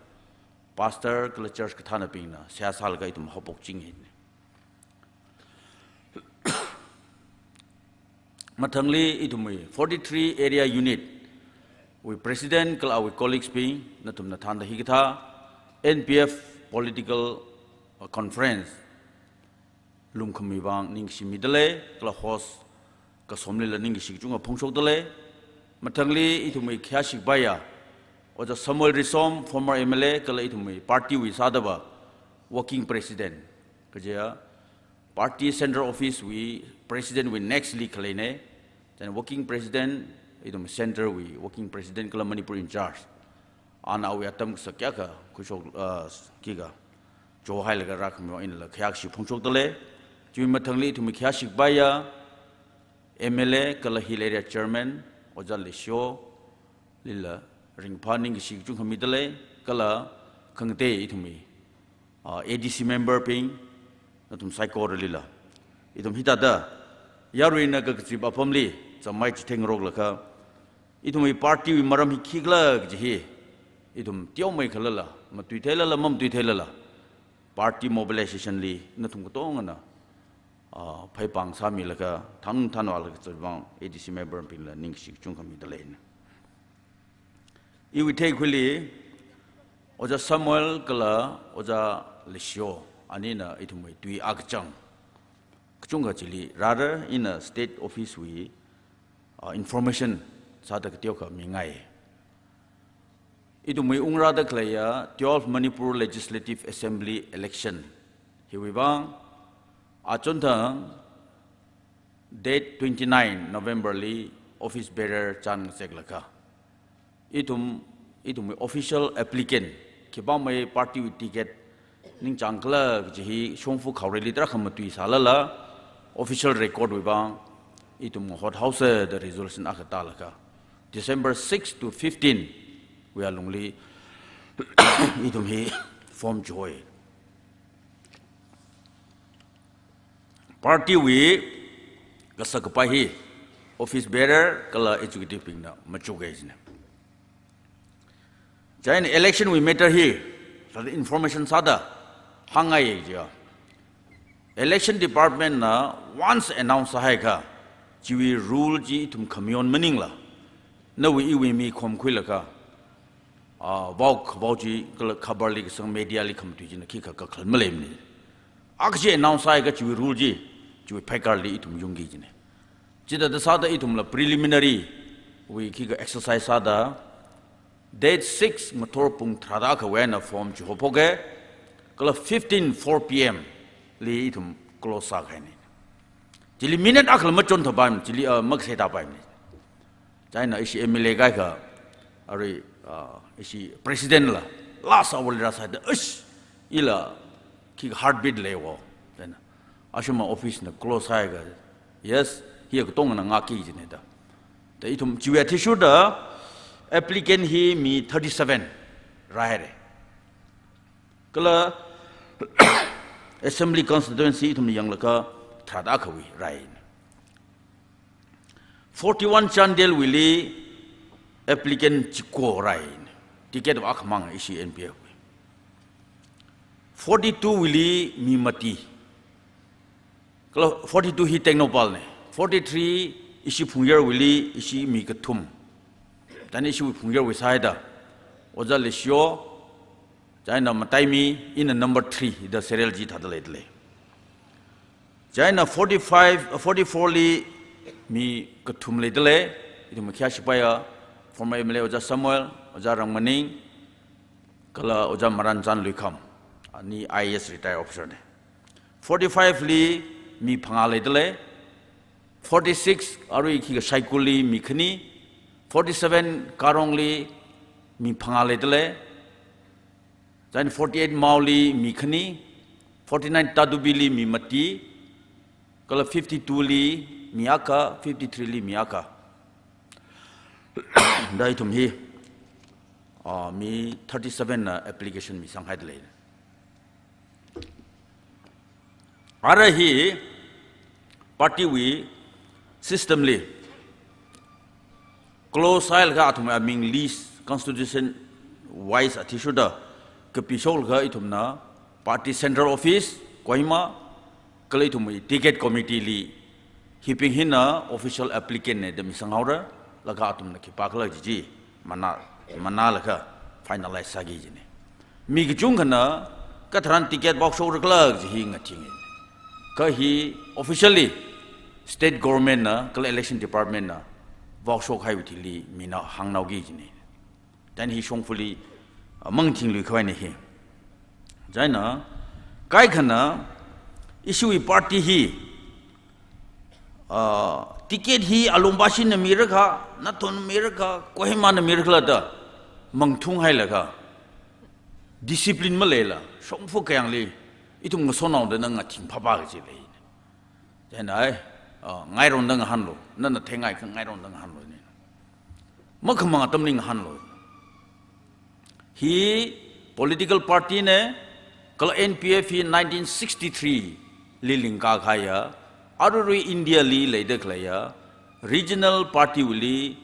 pastor kala church kathānabingna seihā sālaga ithum haophokkachinga jina. Mathangli ithumwui forty-three area unit wui president kala awui colleagues bing, nathumna thānda hikathā N P F political, uh, conference lumkhami vang ningkashi midalei, kala host kasomlila ningkashi kachungkha phongshokdalei. Mathangli ithumwui khayāshikpaiya Ojā Samuel Risom, former M L A, kala ithumwui party wui sādava working president, kaje party central office wui president wui next li khaleina, then working president, ithum center wui working president kala Manipur in charge. Ana awui atam kasak kayākha khuishok, uh, kika chohailaga rākhami vang inala khayākashi phongshokdalei. Chiwui mathangli ithumwui khayāshikpaiya M L A kala Hill Area Chairman Ojā Leishiyo lila ringphā ningkashi kachungkha midalei, kala khangatei ithumwui, ah, A D C member bing, nathum saikoralila. Ithum hithāda yaruina kakazip apamli zammai chitheingaroklaga, ithumwui party wui maram hi khikhala kaji hi ithum teomeikhalala, matuitheilala, mamatuitheilala, party mobilization li nathum katongana, ah, pheipāng sāmilaga, thang thanvālaga chiwui vang A D C member bingla ningkashi kachungkha midalei. Iwui theikhuili Ojā Samuel kala Ojā Leishiyo anina ithumwui tui akachang kachungkha chili rāra, ina state office wui, ah, information sāda kateokha mingai. Ithumwui ungrāda khaleiya twelve Manipur Legislative Assembly election hiwui vang, achonthang date twenty-nine November li office bearer chān ngazeklaga, ithum, ithumwui official applicant, khipāmei party wui ticket ningchāngkhala kaji hi shongfa khaoreili tarākha matuisālala, official record wui vang, ithum hot house da resolution akha tālaga, December six to fifteen wui alungli ithum hi form chihoi. Party wui kasak kapai hi office bearer kala executive bingna machukhai jina. Chieina election wui matter hi, sāda information sāda hāngngai jiya. Election department na once announce sāhaiakha, chiwui rule chi ithum khamayon maningla, nawui iwui mi khomkhuilaga, ah, vao khavao chi kala khabarli kasang mediali khamatui china khikha kakhal maleimana. Akha chi announce sāhaiakha chiwui rule chi, chiwui phaikarli ithum yungki jina. Chithāda sāda ithumla preliminary wui khikha exercise sāda, date six ngathor pung tharāda akhawui eina form chihophokka, kala fifteen four P M li ithum close sākahaina. Chili minute akhala machonthāpaimana, chili, ah, makasāthāpaimana. Chieina ishi M L A kaikha, arui, ah, ishi president la, last hour li rāsāda, "Ush, ila khikha heartbeat lei wo." Chieina, ashuma office na close sāhaiakha, "Yes, hi katongana ngāki," jina da. Da ithum chiwui athishurda applicant hi mi thirty-seven rāhaira. Kala assembly constituency ithumna yanglaga tharāda akhawui rāi. Forty-one Chandel wuili applicant chiko rāi. Ticket va akhamang ishi N P F wui. Forty-two wuili mi mati. Kala forty-two hi Tengnoupal na. Forty-three ishi Phungyar wuili ishi mi kathum. Chieina ishiwui Phungyar wui sāhaida, Ojā Leishiyo, chieina mataimi, ina number three da serial chi thāda leidalei. Chieina forty-five, uh, forty-four li mi kathum leidalei, ithum makhayā shipaiya, former M L A Ojā Samuel, Ojā Rangmaning, kala Ojā Maranchand Luikham, ani I A S retired officer na. Forty-five li mi phangā leidalei, forty-six arui khikha Shaikulli mi khani, forty-seven Karongli mi phangā leidalei, chieina forty-eight Maoli mi khani, forty-nine Tatubili mi mati, kala fifty-two li mi akha, fifty-three li mi akha. Da ithum hi, ah, mi thirty-seven na application misanghaidalei. Ara hi party wui system li close sāhailaga athum aming list constitution wise athishurda kapishok laga ithumna party central office Kohima kala ithumwui ticket committee li hibing hina official applicant na da misanghaora, laga athumna khipākhala kaji chi manā, manālaga finalize sāki kajina. Mi kachungkhana katharan ticket vāshokrakhala kaji hi ngathinga. Kha hi officially state government na kala election department na vāshokhaiwui thili mina hāngnaoki kajina. Chieina hi shongfali, ah, mangthingluikhavai na hi. Chieina kaikhana ishiwui party hi, ah, ticket hi Alumbashina mirakha, nathumna mirakha, Kohimana mirakhala da mangthunghailaga, discipline maleila shongfa kayāngli ithum ngasotnaoda nang ngathing phāphā kaji lei. Chieina ai, ah, ngaironda ngahānlu, nana theingaikha ngaironda ngahānlu ni. Makhamang atamli ngahānlu. Hi political party na, kala N P F hi nineteen sixty-three li lingkakahaiya, aruirui India li leida khaleiya regional party wuili,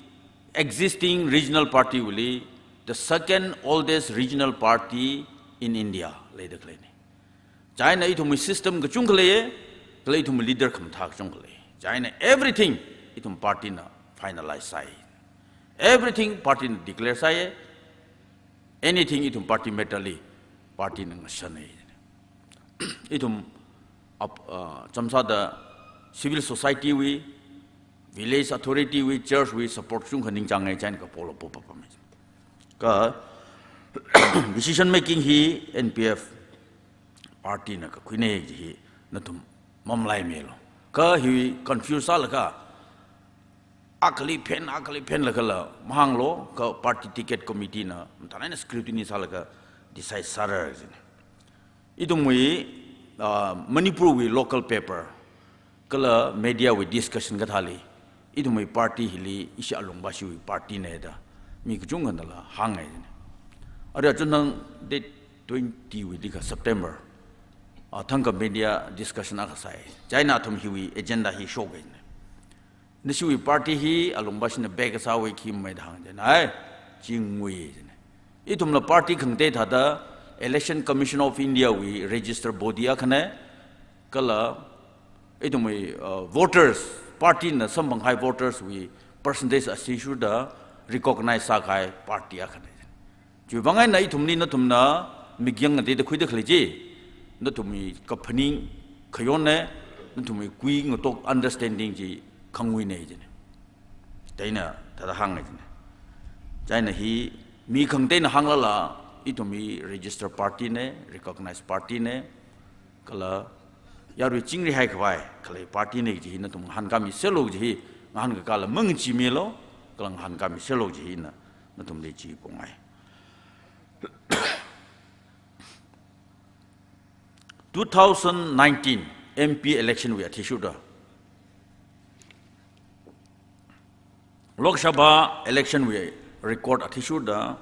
existing regional party wuili, the second oldest regional party in India leida khaleina. Chieina ithumwui system kachungkha leiya, kala ithumwui leader khamathā kachungkha lei. Chieina everything ithum party na finalize sāi. Everything party na declare sāi. Anything ithum party matter li party na ngashanai. Ithum ap-, ah, chamsāda civil society wui, village authority wui, church wui support chungkha ningchāngai, chieina kapola po papamai. Kha decision making hi N P F party na kakhuina kaji hi nathum mamalaimeilu. Kha hi confuse sālaga, akhali phen, akhali phenlakhala mahānglu, kha party ticket committee na mathālāk eina scrutiny sālaga decide sāra kajina. Ithumwui, ah, Manipur wui local paper, Kala media wui discussion kathāli, ithumwui party hili ishi Alungpashiwui party na da mi kachungkhanala hānga jina. Arui achunthang date twenty wuili kha September, a, thangkha media discussion akha sāi. Chieina athum hiwui agenda hi shoka jina. Nashiwui party hi Alungpashina back sāwui khi maida hānga jina. Ai, chingwui jina. Ithumla party khangatei thāda Election Commission of India wui register body akhana, kala ithumwui, uh, voters, party na samphanghai voters wui percentage athishurda recognize sākahai party akhana. Chiwui vang eina ithumli nathumna mik yangngateida khuida khalei chi, nathumwui kaphaning khayonna, nathumwui kui ngatok understanding chi khangwuina jina. Chieina thāda hānga jina. Chieina hi mi khangateina hānglala, ithumwui register party na, recognized party na, kala yarui chingri haikhavai khalei party na kaji hi nathum ngahānkāmi selo kaji hi, ngahānkakāla mangachimilu, kala ngahānkāmi selo kaji hi ina nathumli chi pongai. Two thousand nineteen M P election wui athishurda, Lok Sabha election wui record athishurda,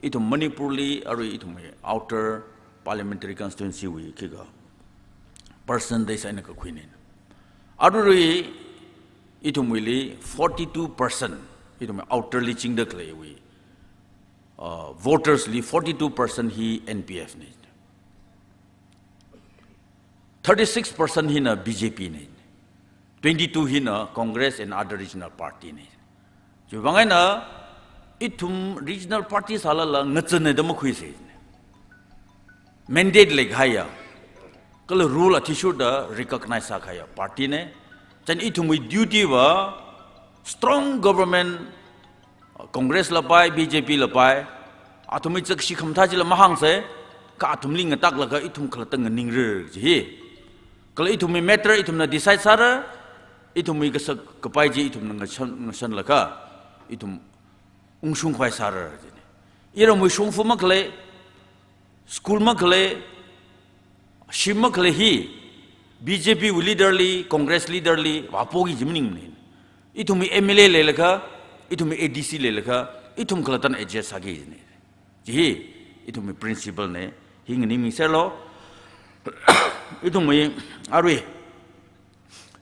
ithum Manipurli arui ithumwui Outer Parliamentary Constituency wui khikha percentage eina kakhuina. Arui ithumwuili forty-two percent, ithumwui outer li chingda khaleiwui, uh, voters li forty-two percent hi N P F na. Thirty-six percent hina B J P na. Twenty-two hina Congress and other regional party na. Chiwui vang eina ithum regional party sālala ngachānna da makhuisa. Mandate leikahaiya, kala rule athishurda recognize sākahaiya party na. Chieina ithumwui duty va strong government, Congress la pai, B J P la pai, athumwui chakshi khamathā chila mahāngsa, kha athumli ngataklaga ithum khalatta nganingrar kaji hi. Kala ithumwui matter ithumna decide sāra, ithumwui kasak kapai chi ithumna ngashan, ngashanlaga, ithum ungshung khavai sāra jina. Iramwui shongfa makhalei, school makhalei, shim makhalei hi B J P wui leader li, Congress leader li vāpoki kaji maningmana. Ithumwui M L A leilakha, ithumwui A D C leilakha, ithum khalattana adjust sāki kajina. Chi hi ithumwui principle na, hi nganingmi selo. Ithumwui arui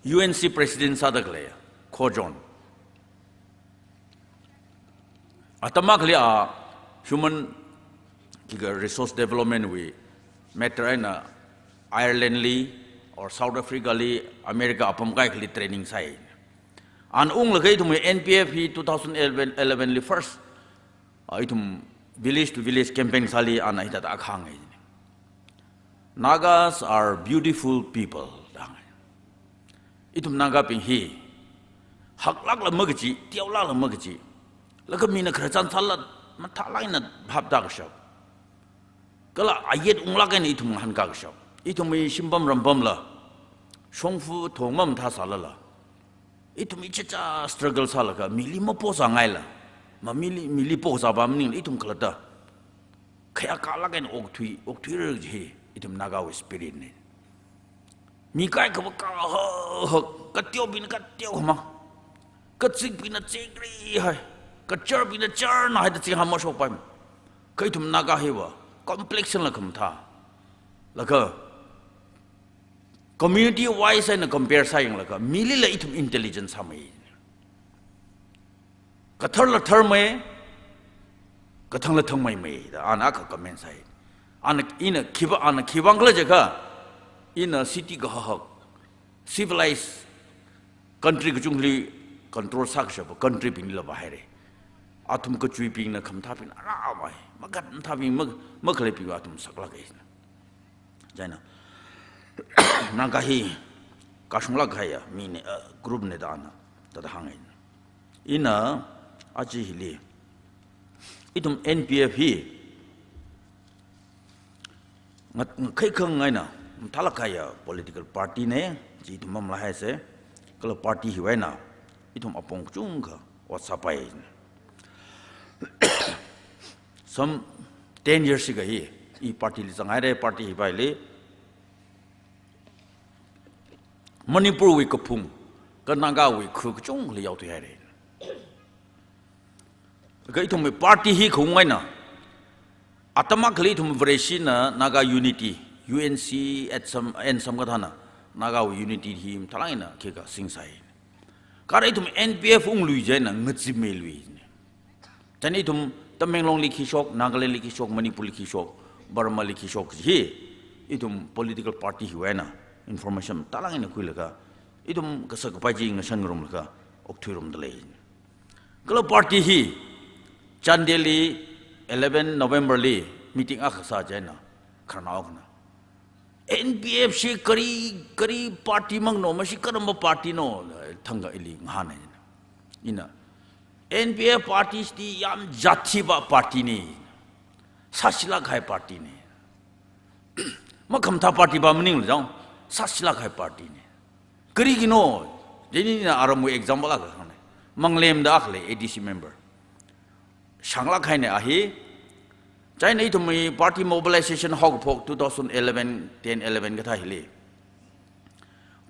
U N C president sāda khalei Kojohn, atam akhali a human khikha resource development wui matter eina Ireland li or South Africa li, America apam kaikhali training sāi. Ana unglaga ithumwui N P F hi two thousand eleven, eleven li first, ah, ithum village to village campaign sāli ana hithāda akha hānga jina. "Nagas are beautiful people," da hānga. Ithum Nagabing hi haklākla makaji, teolākla makaji, laga mina khararchan sālala mathālāk eina bhap tākashap, kala ayet unglāk eina ithum ngahānkākashap. Ithumwui shimpam rampamla shongfa thong mamathā sālala, ithum ichicha struggle sālaga mili maposāngaila, ma mili, mili posāpa maningla ithum khalatta khayākalāk eina okthui, okthuira kaji hi ithum Nagawui spirit na. Mi kaikhava kahak, kateobingna kateo khamang, kazikbingna zikrihai, kacharbingna charnahai da zingha mashokpaimana. Kha ithum Naga hiva complexion la khamathā, laga community wise eina compare sāyanglaga milila ithum intelligent sāmei. Katharla tharmei, kathangla thangmeimei da ana akha comment sāi. Ana, ina khiva, ana khivang khala jiakha, ina city kahak, civilized country kachungkhali control sākashapa country binglila vāhaira. Athum kachuibingna khamathābingna rāvai, makatmathābing, mak-, makhaleibing athum saklāka jina. Chieina Naga hi kashunglāk kahaiya mi na, uh, group na da ana thāda hānga. Ina aja hili ithum N P F hi ngat-, ngakhai khangaina mathālāk kahaiya political party na, chi ithum mamalahaisa, kala party hiwui eina ithum apong kachungkha ot sāpai. Some ten years ago hi, i party li zanghaira, party hivaili Manipurwui kaphung, kha Nagawui khru kachungkhali yaothuihaira. Kha ithumwui party hi khaung eina, atam akhali ithum Vareshina Naga Unity, U N C at some, and some kathāna, Nagawui unity hi mathālāk eina khikha singsai. Kha ithum N P F unglui chieina ngazimeilui. Chieina ithum Tamenglongli khishok, Nagalandli khishok, Manipurli khishok, Burmali khishok hi, ithum political party hiwui eina information mathālāk eina khuilaga, ithum kasak kapai chi ngashan ngarumlaga, okthuirumda lei. Kala party hi, Chandeli eleven November li meeting akha sā chieina, khararnao akhana, N P F shi kari, kari party mangno, mashi karamba party no, thangkha ili ngahāna. Ina, N P F party shi yam jat thipa party na. Sāshilāk kahai party na. Makhamathā party pa maningla jang, sāshilāk kahai party na. Karigino, chieina ina aramwui example akha khangna. Manglem da akha lei A D C member. Shanglāk kahaina a hi. Chieina ithumwui party mobilization haokaphok two thousand eleven, ten eleven kathā hili,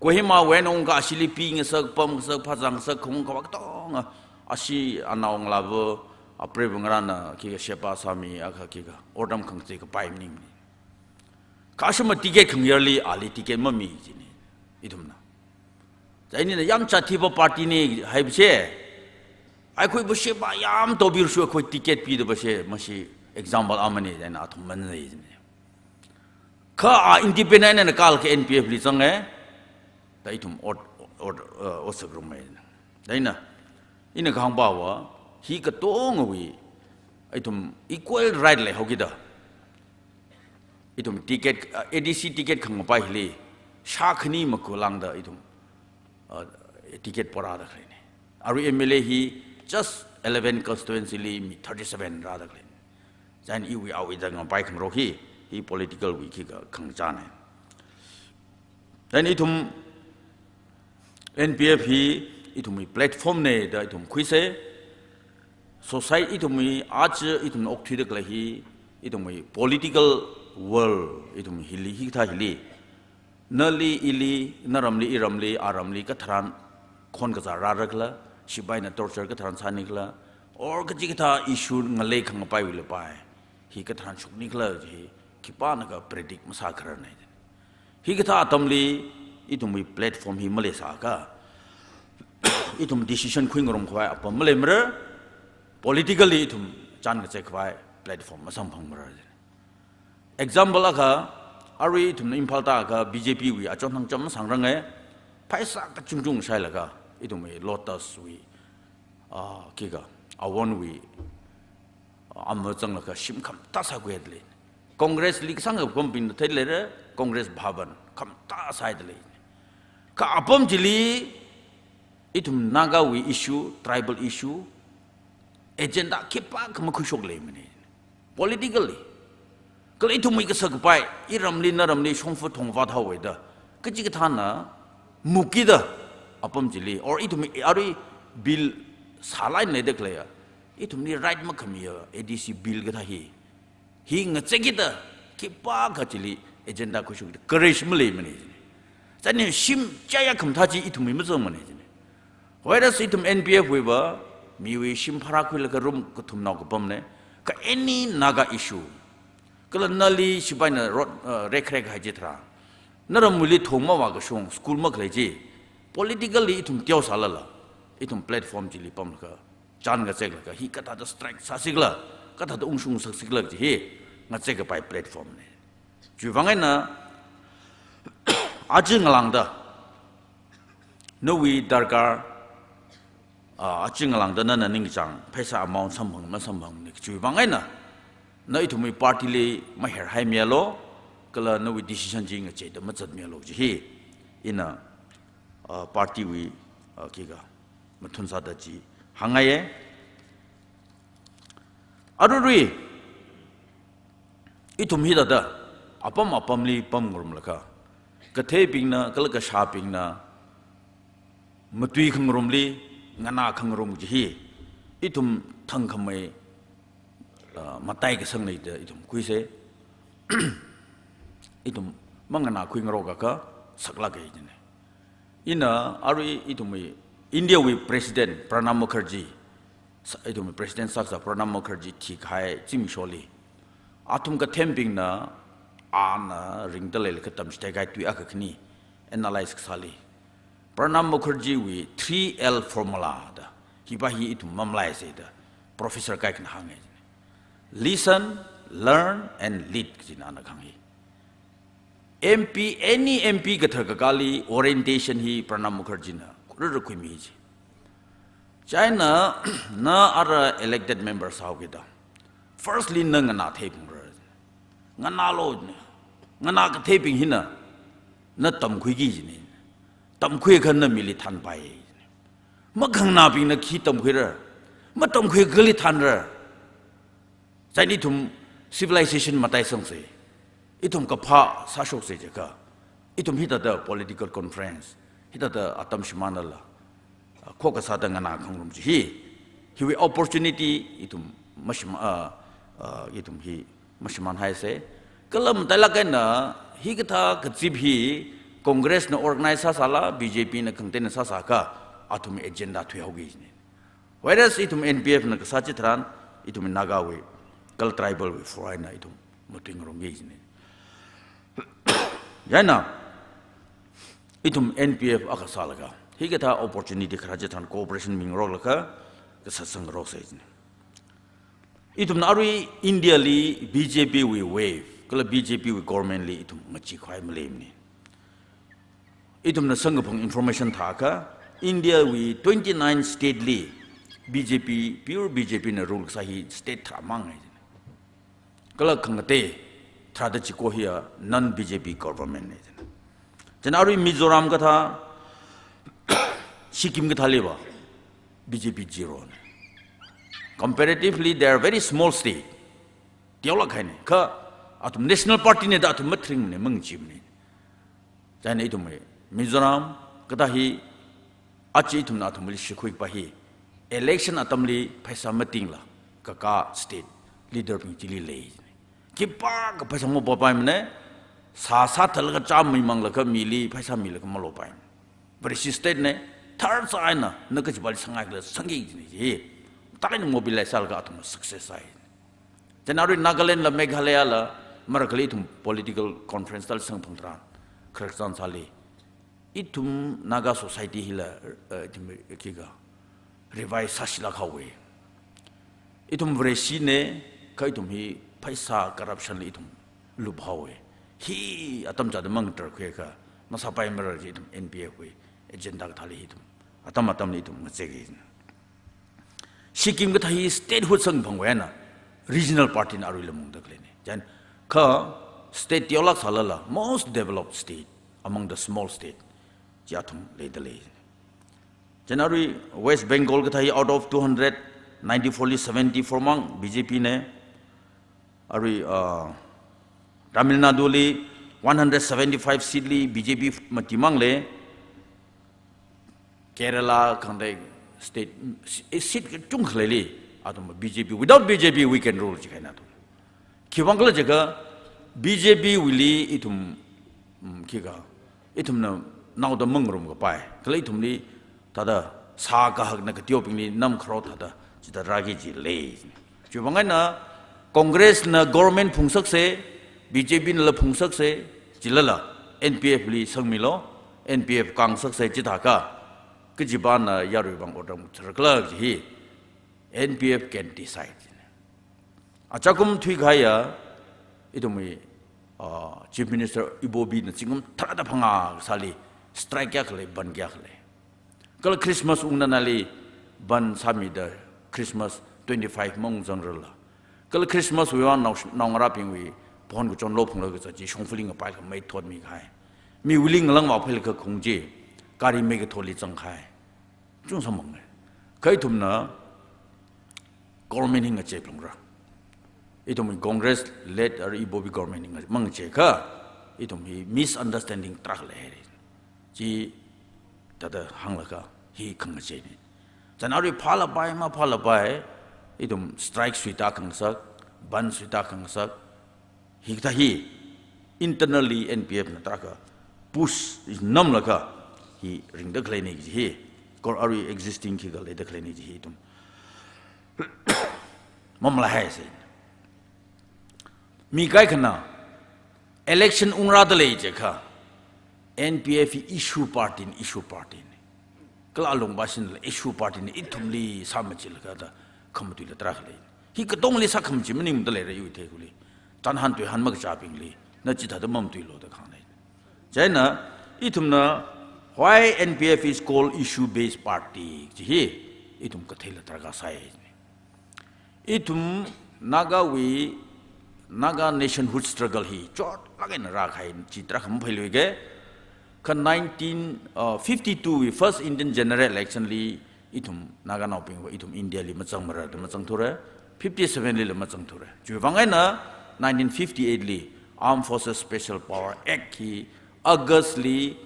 Kohimawui eina ungkha ashili pi ngasak, pam ngasak, phazā ngasak, khaung khavā katonga, ashi anao ngalāva, apreiva ngarāna khikha sheba sāmi, akha khikha otram khangachei kapai maningmana. Kha ashima ticket khangayarli ali ticket mami jina, ithumna. Chieina yam jat thipa party na haibashe, ai khuiva sheba yam tobirushu khui ticket pida bashe, mashi example amana chieina athum manzai jina. Kha a independent eina kal kha N P F li zanga, da ithum ot, ot, uh, otsak ngarumma. Da ina, ina kahāngpava, hi katongawui, ithum equal right leihaokida, ithum ticket, uh, A D C ticket khangapai hili, shākhani makulangda ithum, uh, ticket porāda khaleina. Arui M L A hi just eleven constituency li mi thirty-seven rāda khaleina. Chieina iwui awui da ngapai khangarok hi, hi political wui khikha khangachāna. Chieina ithum N P F hi ithumwui platform na da ithum khuisa. Society ithumwui aja ithum okthuida khalei hi, ithumwui political world, ithum hili, hikathā hili. Nali ili, naramli, iramli, aramli, katharan khon kazā rāra khala, shipaina torture katharan sāni khala, or kachikathā issue ngalei khangapaiwui lapai, hi katharan shokni khala chi hi, khipānakha predict masākhararna. Hikathā atamli, ithumwui platform hi maleisākha, ithum decision khuingarum khavai apam maleimara, politically ithum chān ngazek khavai platform masamphangmara. Example akha, arui ithumna Imphal tākha B J P wui achon hāngcham sangranga, pheisā kachungchung shailaga, ithumwui Lotus wui, ah, khikha, Awon wui, ah, ama zanglaga shim khamathā sākhuida lei. Congress li kasang kakumbing theida leira, Congress Bhavan, khamathā sāhaida lei. Kha apam chili, ithum Nagawui issue, tribal issue, agenda khipākha makhuishok leimana. Politically. Kala ithumwui kasak kapai, iramli naramli shongfa thongva thaowa da, kachikathāna mukida apam chili, or ithum arui bill sālaina da khaleiya, ithumli right makhamiya A D C bill kathā hi. Hi ngazekkida, khipākha chili agenda khuishokda, courage maleimana. Chieina shim chaya khamathā chi ithumwui mazangmana. Whereas ithum N P F wuiva, miwui shim phara khuilaga room kathumnao kapamna, kha any Naga issue, kala nali shipaina rot, uh, rekrek hai chitharan, naramwuili thong mavākashung, school makhalei chi, politically ithum teosālala, ithum platform chili pamlaga, chān ngazeklaga, hi kathāda strike sāsi khala, kathāda ungshung ngasaksi khala chi hi, ngazek kapai platform na. Chiwuivang eina, aja ngalāngda, nawui darkar, ah, aja ngalāngda nana ningkachāng, pheisā amount samphang masamphangna, chiwuivang eina, na ithumwui party li maherhaimialu, kala nawui decision chi ngacheida mazatmialu chi hi, ina, ah, party wui, ah, khikha, mathun sāda chi hāngngaiya. Aruirui, ithum hithāda, apam apamli pamngarumlaga, katheibingna, kala kashābingna, matui khangarumli, nganā khangarum chi hi, ithum thangkhamei, ah, matai kasangna da ithum khuisa. Ithum manganā khuingarok akha saklāka jina. Ina arui ithumwui India wui President Pranab Mukherjee, sa-, ithumwui President sākasā Pranab Mukherjee thikahai zimiksholi, athum kathembingna ana ringda leilakha tamchitheikahai tui akha khani analyze kasāli, Pranab Mukherjee wui three L formula da, hiva hi ithum mamalaisa da Professor kaikhana hānga. Listen, learn and lead kajina ana kahāng hi. M P, any M P kathar kakāli orientation hi Pranab Mukherjee na rara khuimi ji. China, na ara elected member sāhaokida, firstly na nganā theiphungra. Nganālu jina. Nganā katheibing hina na tamkhuiki jina. Tamkhuikha na mili thanpai. Makhanganābingna khi tamkhuira? Matamkhuikha kali thanra? China ithum civilization mataisangsa, ithum kaphā sāshoksa jiakha, ithum hithāda political conference, hithāda atam shimānla, ah, khokha sāda nganā khangarum chi hi, hiwui opportunity ithum mashimā, ah, ah, ithum hi mashimānhaisa. Kala matailāk eina hikathā kazip hi Congress na organize sāsāla, B J P na khangateina sāsākha, athum agenda thuihaoki jina. Whereas ithum N P F na kasā chitharan, ithum Nagawui, kala tribal wui forum eina ithum matuingarumki jina. China, ithum N P F akha sālaga, hikathā opportunity kharā chitharan cooperation mingaroklaga, kasā sangngaroksa jina. Ithumna arui India li B J P wui wave, kala B J P wui government li ithum ngacheekhavai maleimana. Ithumna samkaphang information thākha, India wui twenty-nine state li B J P, pure B J P na rule kasā hi state tharā mangngai jina. Kala khangatei tharāda chiko hiya non B J P government na jina. China arui Mizoram kathā, Sikkim kathāliva B J P zero na. Comparatively, they are very small state. Teolāk kahaina. Kha athum national party na da athum matringmana, mangacheemana. China ithum hi Mizoram kathā hi, aja ithumna athumli shikhuipa hi, election atamli pheisā matingla kakā state leader bing chili lei. Khipākha pheisā mapapaimana, sā sāthalaga chāmimanglaga mili pheisā milaga malopai. Vareshi state na, tharsa eina, na kachipāli sāngaikhala sangki jina ji. Taraina mobilize sālaga athum success sāi. China arui Nagaland la Meghalaya la, marakali ithum political conference thāli samkaphang tharan, khararchan sāli, ithum Naga society hila, eh, ithum khikha, revive sāshilāk haowa. Ithum Vareshi na, kha ithum hi pheisā corruption li ithum luphaowa. Hi atam chāda mangatarkhuiakha, masāpaimara ji ithum N P F wui agenda kathāli hi ithum atam atamli ithum ngacheeki jina. Sikkim kathā hi statehood samkaphangwui eina regional party na aruila mungda khaleina. China kha state teolāk sālala most developed state among the small state chi athum leida lei. China arui West Bengal kathā hi out of two hundred ninety-four li seventy-four mang B J P na. Arui, ah, Tamil Nadu li one hundred seventy-five seat li B J P mati manglei. Kerala khangatei state, eh, seat kachungkhaleili athum B J P, without B J P we can rule jikahaina athum. Khiwuivang khala jiakha B J P wuili ithum, mm, khikha, ithumna naoda mangarum kapai. Kala ithumli thāda sā kahakna kateobingli namkharo thāda chithāda rāki ji lei. Chiwuivang eina Congress na government phungsaksa, B J P nala phungsaksa, chilala N P F li sangmilu, N P F kāngsaksa chithākha, kachipāna yaruivang otram tharakhala ji hi, N P F can decide. Achakum thuikahaiya, ithumwui, ah, Chief Minister Ibobi na zingkum tharāda phangā kasāli strike kayākha lei, bandh kayākha lei. Kala Christmas ungnanali bandh sāmida Christmas twenty-five maungzangrarla. Kala Christmas wuivang nao, naongarābingwui phon kachon lophunglaga zat chi shongfali ngapailaga mei thotmikahai. Miwuili ngalāng vāphailaga khung chi, gari meikatholi zangkahai. Chungsamang ne. Kha ithumna government hi ngachei phalungra. Ithum Congress led arui Ibobi government hi nga-, mangacheikha, ithum hi misunderstanding tarākha leihaira. Chithāda hānglaga hi khangacheina. China arui phālapai, maphālapai, ithum strike suita khangasak, bandh suita khangasak, hikathā hi internally N P F na tarākha push namlaga, ringda khaleina kaji hi, kor arui existing khikha leida khaleina kaji hi ithum mamalaihaisa. Mi kaikhana election ungrāda lei jiakha, N P F hi issue party na, issue party na. Kala alungva shinla issue party na, ithumli sāmachilaga da khamatuila tarākha lei. Hi katongli sākhamachi maningmada leira, iwui theikhuili. Tanhan tuihan makachābingli, na chithāda mamatuilu da kahāngna. Chieina, ithumna, why N P F is called issue-based party kaji hi, ithum katheila tarākha sāi. Ithum Nagawui, Naga nationhood struggle hi chotlāk eina rākahai chi tarākha maphailuike. Kha nineteen, uh, fifty-two wui first Indian general election li ithum Naganaobingva ithum India li mazangmara da mazangthura, fifty-seven lila mazangthura. Chiwuivang eina nineteen fifty-eight li Armed Forces Special Power Act hi August li,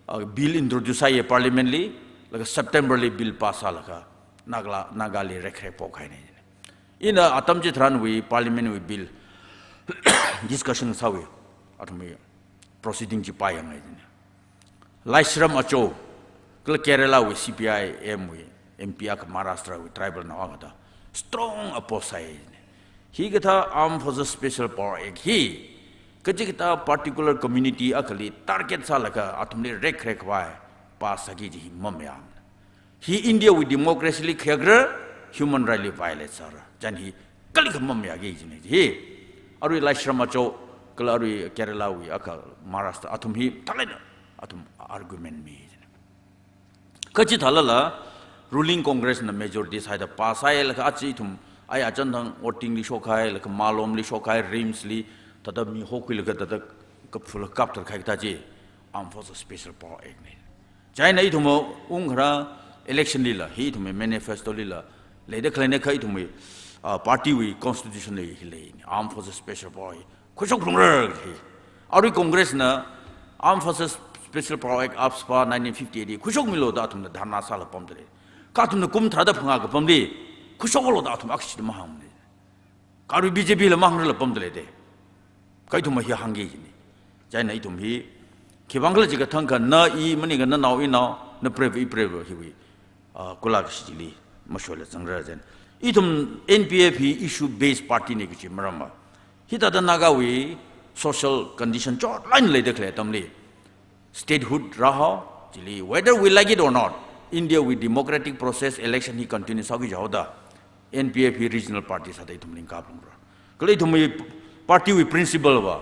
uh, bill introduce sāya parliament li, laga September li bill pass sālaga Naga, Nagali rekrek phokhaina. Ina atam chitharanwui parliament wui bill discussion sāwui, athumwui proceeding chi pāyangngai jina. Laishram Acho, kala Kerala wui C P I M wui M P akha, Maharashtra wui tribal nao akha da strong oppose sāi jina. Hikathā Armed Forces Special Power Act hi kachikathā particular community akhali target sālaga athumli rekrek khavai pass sāki kaji hi mamayāmana. Hi India wui democracy li khayakra, human right li violate sāra. Chieina hi kalikha mamayāki kajina hi. Arui Laishram Acho, kala arui Kerala wui akha, Maharashtra, athum hi thālāk eina athum argument mi jina. Kha chithālala, ruling Congress na majority sāhaida pass sāhailaga aja ithum, ai achānthang voting li shokhailaga, Malom li shokhai, RIMS li, thāda mi hokhuilaga thāda kaphula kaptharkahai kathā chi, Armed Forces Special Power Act na. Chieina ithum ungkharā election lila, hi ithumwui manifesto lila leida khaleina, kha ithumwui, ah, party wui constitution li hi lei, Armed Forces Special Power hi khuishok phalungra hi. Arui Congress na Armed Forces Special Power Act, AFSPA, nineteen fifty-eight hi khuishokmilu da athumna dharna sāla pamda lei. Kha athumna kum tharāda phangā kapamli khuishoklu da athum akshida mahāngmana. Kha arui B J P la mahāngrarla pamda lei de. Kha ithum hi hāngki kajina. Chieina ithum hi, khiwuivang khala jiakha thangkha na i maningakha nanao inao, na preiva i preiva hiwui, ah, kula kashi chili mashoila zangra jina. Ithum N P F hi issue based party na kaji maramva, hithāda Nagawui social condition chotlāk eina leida khalei atamli, statehood rāhao, chili, whether we like it or not, India wui democratic process, election hi continue sāki jihaoda, N P F hi regional party sāda ithum lingkaphalungra. Kala ithumwui party wui principle va,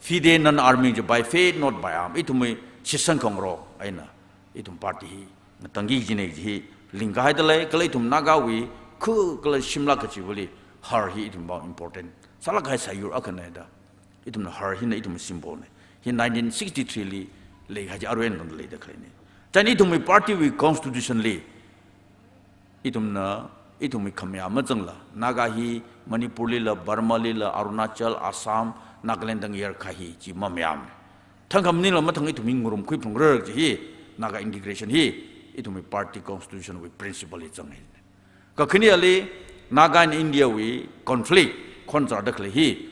fide non arming chi, by faith, not by arm. Ithumwui shitsang khangarok eina ithum party hi ngatangki kajina kaji hi lingkahaida lei, kala ithum Nagawui khu kala shimlāk kachivali har hi ithumva important sālāk kahai sāyur akhana da ithumna har hina ithumwui symbol na. Hi nineteen sixty-three li leikahai chi arui eina tangda leida khaleina. Chieina ithumwui party wui constitution li, ithumna, ithumwui khamayā mazangla, Naga hi Manipur lila, Burma lila, Arunachal, Assam, Nagaland tang yarkahai chi mamayāmana. Thangkha maningla mathang ithum hi ngarumkhui phalungra kaji hi Naga integration hi ithumwui party constitution wui principle li zanghaina. Kakhaneli, Naga and India wui conflict khonzarda khalei hi,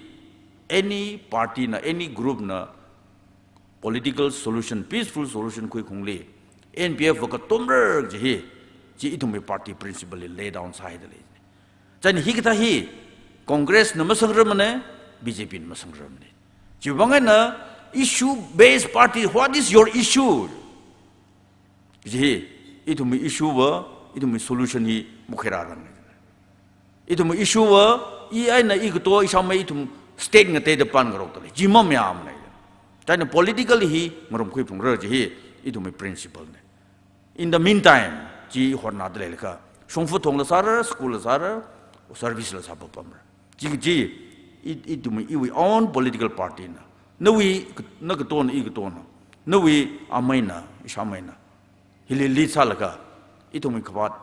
any party na, any group na political solution, peaceful solution khuikhungli, N P F va katomra kaji hi, chi ithumwui party principle li lay down sāhaida lei. Chieina hikathā hi, Congress na masangrarmana, B J P na masangrarmana. Chiwuivang eina, issue based party, what is your issue? Kaji hi, ithumwui issue va, ithumwui solution hi makhuirārang. Ithumwui issue va, i eina i kato ishāmei ithum state ngateida pānngarokda lei. Chi mamayāmana. Chieina political hi ngarumkhui phalungra kaji hi, ithumwui principle na. In the meantime, chi hotnada leilakha, shongfa thongla sāra, school la sāra, service la sāpapamra. Chi kaji, i, ithumwui, iwui own political party na. Nawui, na katona, i katona. Nawui ameina, ishāmeina. Hili lead sālaga, ithumwui khavāt,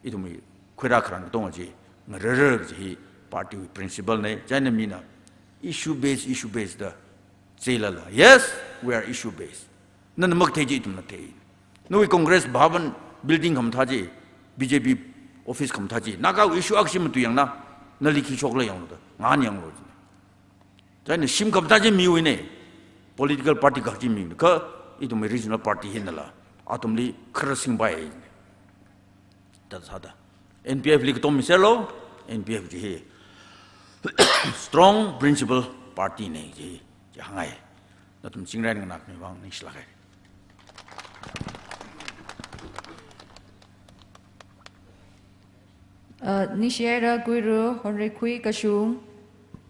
ithumwui khuirā kharān katonga chi ngararra kaji hi party wui principle na. Chieina mina issue based, issue based da chilala. Yes, we are issue based. Nana makathei chi ithumna thei. Nawui Congress Bhavan building khamathā chi, B J P office khamathā chi, Nagawui issue akha chi matuiyangna, nali khi shokla yanglu da, ngahānyanglu jina. Chieina shim khamathā chi miwuina, political party kachi miwuina, kha ithumwui regional party hinala athumli kharasingpai. Thāda sāda N P F li katom miserlu, N P F chi hi strong principle party na chi, chi hāngngai. Nathum chingri nganākhami vang ningshilāka. Uh, ningshihaira Kuiru Honreikhui Kashung.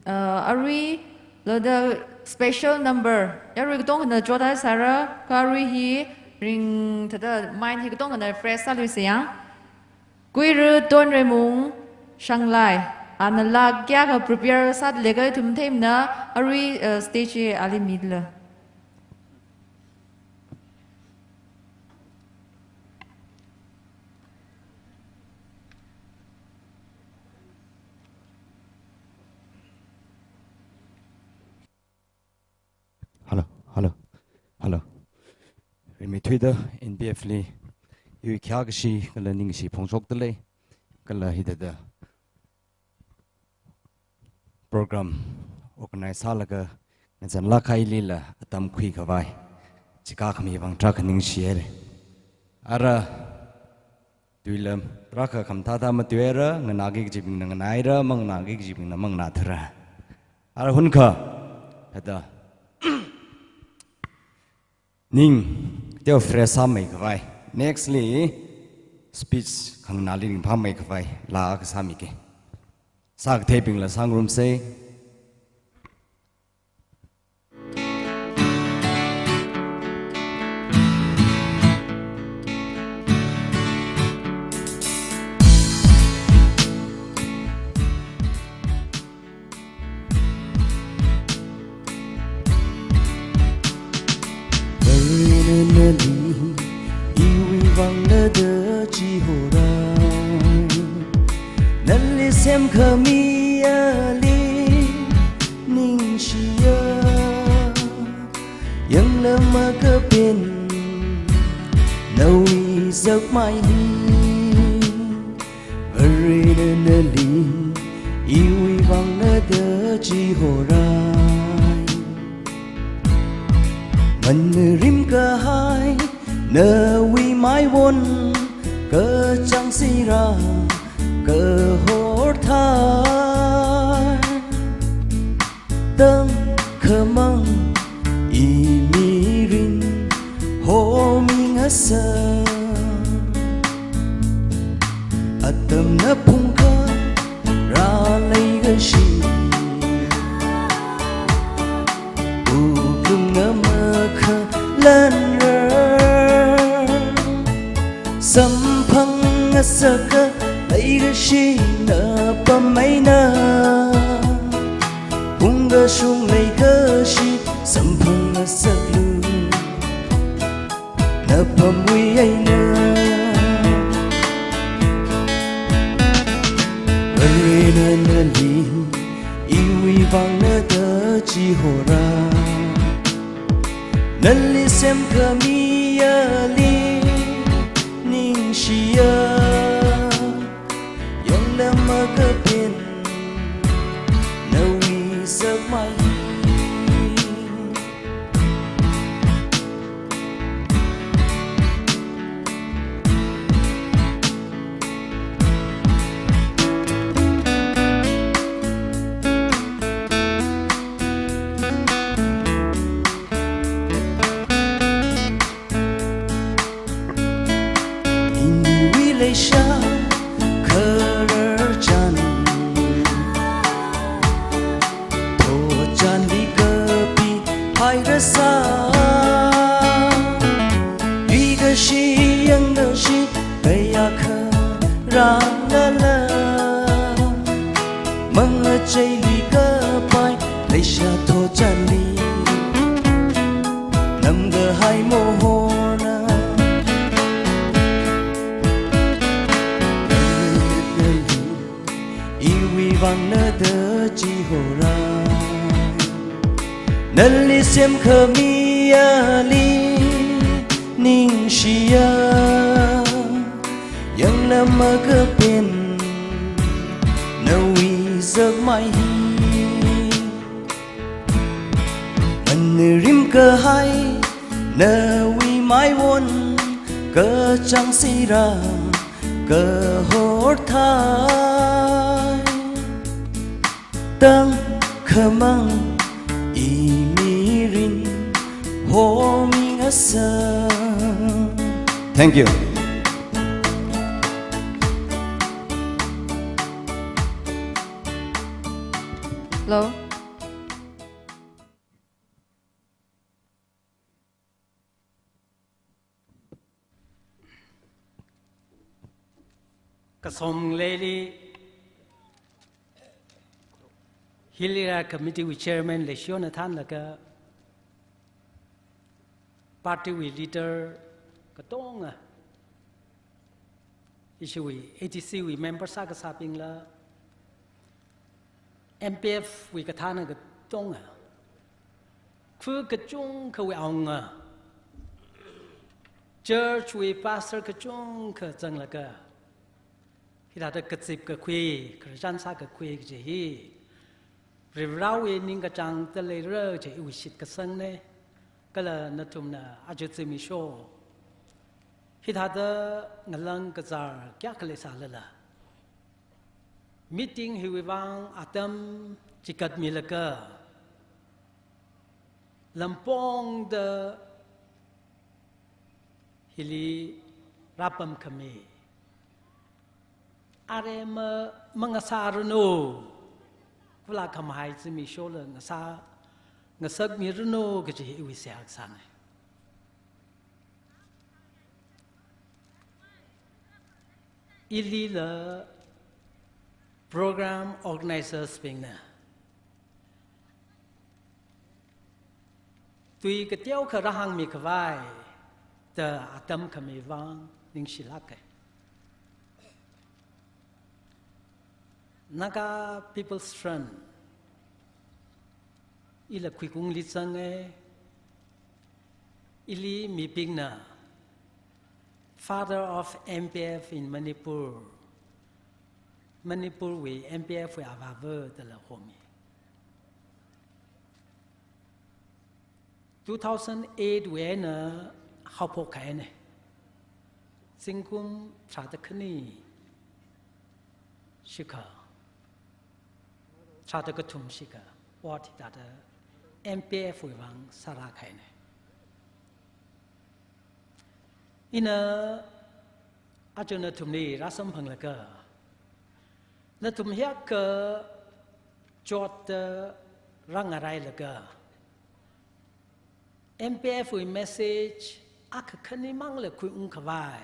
Uh, arui lada special number, yarui katongana chothaisāra, kha arui hi ring thāda mind hi katongana fresh sāluisa yang. Kuiru Tonreimung Shanglai, ana laa kayākha prepare sāda leikhala ithum theimana, arui, uh, stage hi ali midala. Hello, hello, hello. Rimeithuida N P F li iwui khayākashi kala ningshi phongshokda lei, kala hithāda program organize sālaga ngazanlāk kahailila atam khuikhavai chikākhami vang tarākha ningshihaira. Ara tuila tarākha khamathāthā matuihaira, nganāki kajibingna nganāhaira, manganāki kajibingna manganāthuira. Ara hunkha thāda ning teo fresh sāmeikhavai, next li speech khanganāli ringphāmeikhavai laa kasāmiki. Sākatheibingla sāngarumsa. Varena nali iwui vang nada chihora, nali semkhami ali ningshiya. Yanglam makapen nawui zakmai hi, Varena nali iwui vang nada chihorai. Mangarim kahai nawui maiwon kachang sira kahor thai. Tangkhamang imirin homi ngasā. Atamna phungkha rālei kashi, wuklungna makhalanra. Samphang ngasaka leikashi napam eina, phungkashung leikashi samphang ngasaklu, napamwui eina. Varena nali iwui vang nada chihora, nali semkhami ali ningshiya. Yanglam makapen nawui zakmai. Iniwui leisha kharar chān, thotchanli kapihairasā. Yuikashi yangkashi kayākha rālala, mangacheili kapai leisha thotchanli namkahai mohorna. Iwui vang nada chihora, nali semkhami ali ningshiya. Yanglam makapen nawui zakmai hi, mangarim kahai nawui maiwon Kachāng sira kahor thai, tangkhamang imirin hormi ngasā. Thank you. Hello. Kasom leili, hili rā committee wui chairman Leishona thānlaga, party wui leader katonga, ishiwui A D C wui member sākasābingla, M P F wui kathāna katonga, khu kachungkhawui awunga, church wui pastor kachungkha zanglaga, hithāda kazip kakhui, khararchan sākakhui kaji hi Varivarāwui ningkachāngda leira kaji iwui shitkasangne. Kala nathumna aja zimiksho hithāda ngalang kazār kayākha leisālala, meeting hiwui vang atam chikatmilaga, lampongda hili rāpamkhami, aremma mangasāranu, kala khamahai zimikshola ngasā, ngasakmiranu kaji iwui seihā kasāne. Ilila program organizers bingna tui kateokha rāhāngmi khavai da atam khami vang ningshilāke. Naga People's Front ila khuikungli zange, ili mibingna Father of M P F in Manipur, Manipur wui M P F wui avāva dala homi. Two thousand eight wui eina haophok kahaine. Zingkum tharāda khani shikha, tharāda kathum shikha, ot hithāda M P F wui vang sārā kahaine. Ina aja nathumli rāsamphanglaga, nathum hiyākha chotta rāngarailaga, M P F wui message akha khanimangla khuiung khavai,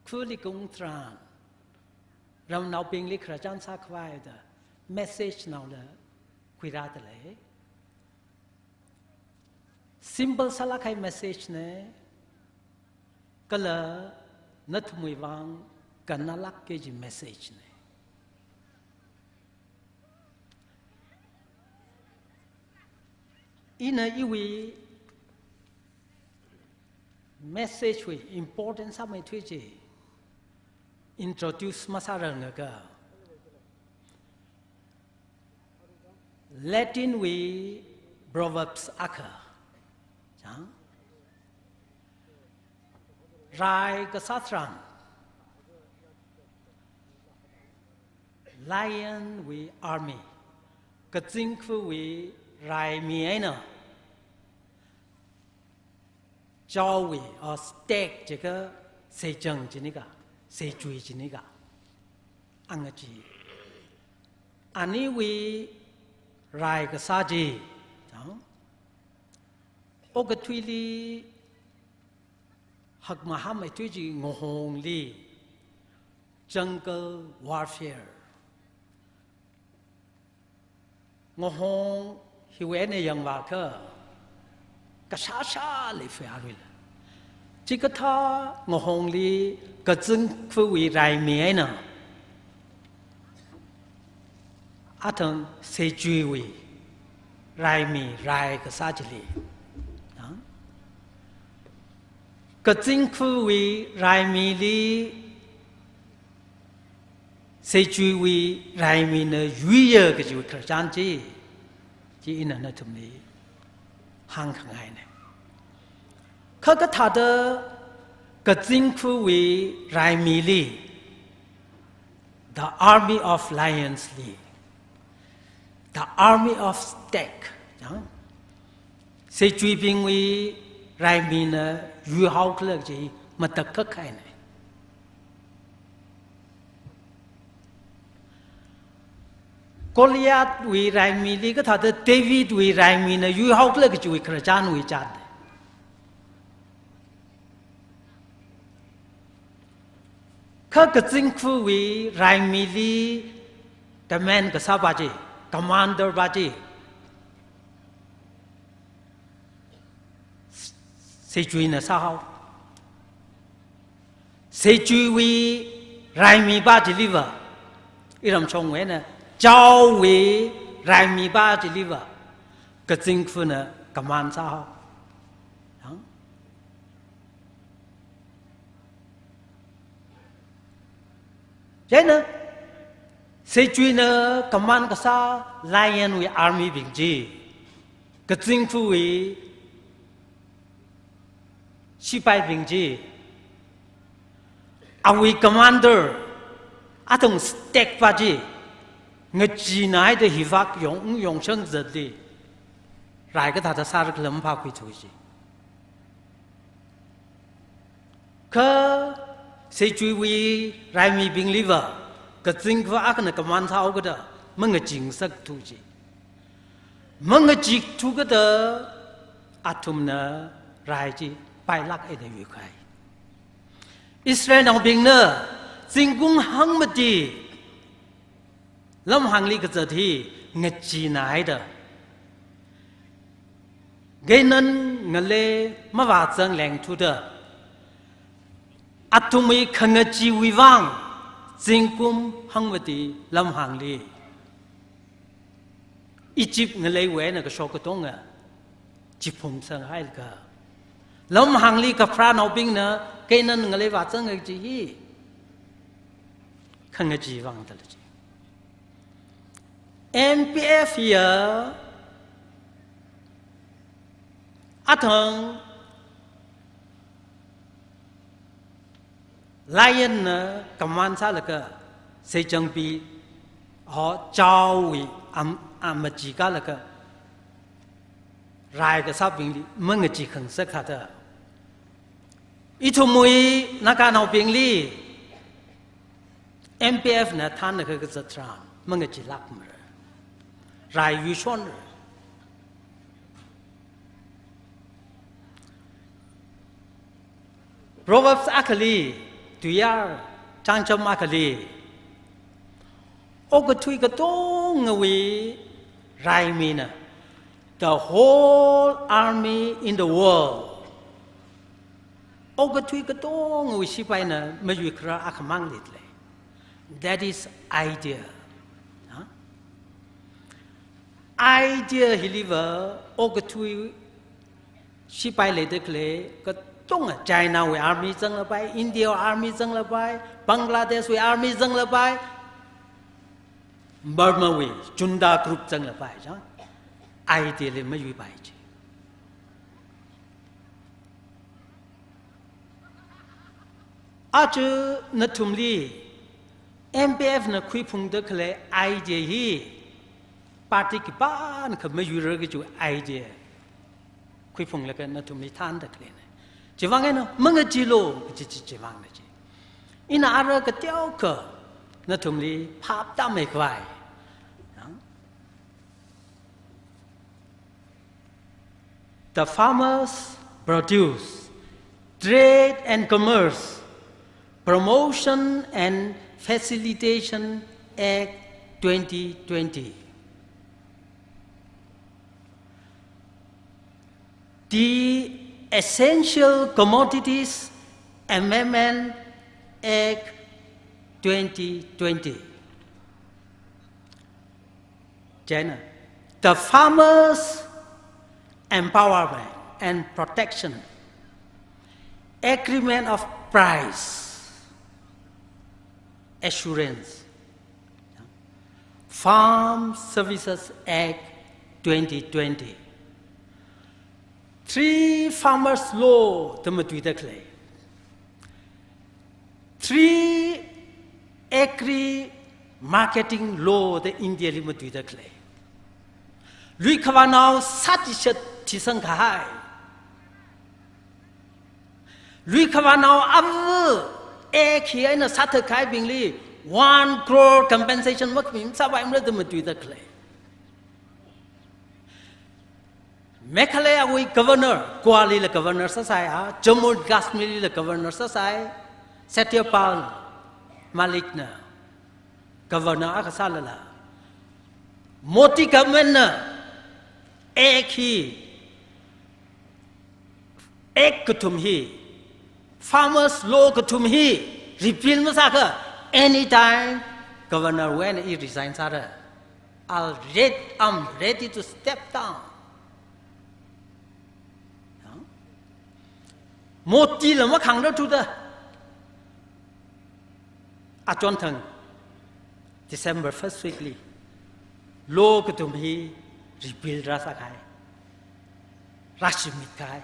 khuli kaung tharan, ramnaobingli khararchan sākhavai da message naola khuirāda lei. Simple sālāk kahai message ne, kala nathumwui vang kannalāk kaji message ne. Ina iwui message wui important sāmeithui chi introduce masāranglaga, Latin wui Proverbs akha, chang, rai kasā tharan, lion wui army, kazingkhawui raimi eina, chaowui, or stag jiakha seichang jinika, seichui jinika, anga chi. Aniwui rai kasā chi, no? Okathuili hakmahāmeithui chi ngahongli, jungle warfare. Ngahong hiwui eina yangvākha, kashāshā leifui aruila. Chikathā ngahongli kazingkhawui raimi eina, athang seichuiwui raimi rai kasā chili, ha? Kazingkhawui raimili seichuiwui raimina yuiya kajiwui khararchan chi, chi ina nathumli hāngkhangaine. Kha kathāda Kazingkhawui raimili, the army of lions li, the army of stag, ya? Seichuibingwui raimina yuihaokhala kaji matakhak kahaina. Goliathwui raimili kathāda Davidwui raimina yuihaokhala kajiwui khararchanwui chān. Kha kazingkhawui raimili command kasāpa chi, commander pa chi, seichuina sāhao. Seichuiwui raimipa chiliva, iramshongwui eina, chaowui raimipa chiliva, kazingkhana command sāhao. Yang? Chieina, seichuina command kasā lionwui army bing chi, kazingkhawui sipaibing chi, awui commander, athang stag pa chi, ngacheenahaida hivak yong, yongshang zatli, rai kathāda sārakhala maphākhuithu chi. Kha seichuiwui raimibingliva, kazingkha akhana command sāhaokada, mangacheesakthu chi. Mangacheekthu kada, athumna rai chi pailāk eina yuikahai. Israelnaobingna zingkum hangmati lamhāngli kazat hi ngacheenahaida, Canaan ngalei mavāzanglengthuda, athumwui khangacheewui vang zingkum hangmati lamhāngli Egypt ngaleiwui eina kashok katonga chiphumsanghailaga, lamhāngli kapharānaobingna Canaan ngalei vāzanga kaji hi khangachee vang dala chi. M P F ya athang lion na command sālaga, seichangpi ho chaowui am, amachee kālaga, rai kasābingli mangachee khangasak thāda, ithumwui Naganaobingli M P F na thānlaga kazat tharan mangacheelākmara. Rai yuishonra. Proverbs akhali, tuiyār chānjam akhali, okathui katongawui raimina, the whole army in the world, okathui katongawui sipaina mayuikharar akhamang leidalei. That is idea. Ha? Idea hiliva okathui sipai leida khalei katonga, China wui army zanglapai, India wui army zanglapai, Bangladesh wui army zanglapai, Burma wui junta group zanglapai, chang, idea li mayuipai chi. Aja nathumli M P F na khuiphungda khalei idea hi party khipānakha mayuirar kaji idea khuiphunglaga nathumli thānda khaleina. Chivang eina mangacheelu kaji chi, chivangna chi. Ina ara kateokha nathumli phaptāmeikhavai. The Farmers Produce, Trade and Commerce, Promotion and Facilitation Act twenty twenty. The Essential Commodities Amendment Act twenty twenty. Chieina, the Farmers Empowerment and Protection Agreement of Price Assurance, Farm Services Act twenty twenty. Three Farmers Law da matuida khalei. Three agri marketing law da India li matuida khalei. Luikhavānao sāchishat thisangkahai. Luikhavānao ava ag hi eina sāthatkahaibingli one crore compensation makhami masāpaimara da matuida khalei. Meghalayawui governor, Goa lila governor sāsai a, Jammu and Kashmir lila governor sāsai, Satyapal Malik na governor akha sālala, Modi government na ag hi, ag kathum hi, farmers law kathum hi repeal masāakha, anytime governor wui eina i resign sāra. I'll read, I'm ready to step down. Modi la makhāngra thuda, achonthang December first week li law kathum hi repeal rāsākahai, rāshimit kahai.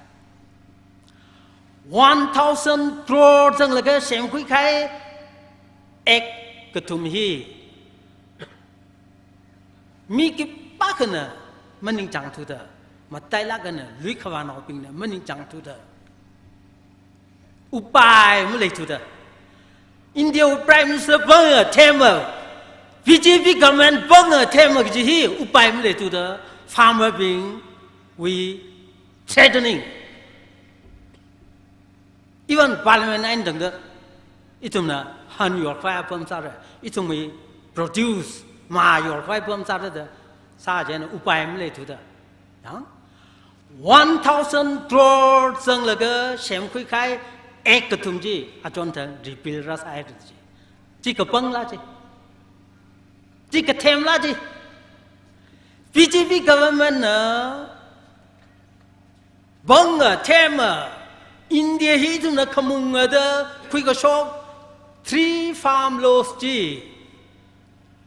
One thousand crore zanglaga semkhuikahai ag kathum hi mi khipākhana maningchāng thuda, matailāk eina luikhavānaobingna maningchāng thuda, upai maleithuda, India Prime Minister pānga thema, B J P government pānga thema kaji hi upai maleithuda, farmer bingwui threatening. Even parliament eina tangda, ithumna han yorkhavai apam sāra, ithumwui produce mā yorkhavai apam sāra da, sā chieina upai maleithuda. Yang? One thousand crore zanglaga semkhuikahai ag kathum chi, achonthang repeal rāsāhaira chi. Chi kapangla chi. Chi kathemla chi. B J P government na pānga thema, India hi ithumna khamunga da khuikashok three farm laws chi,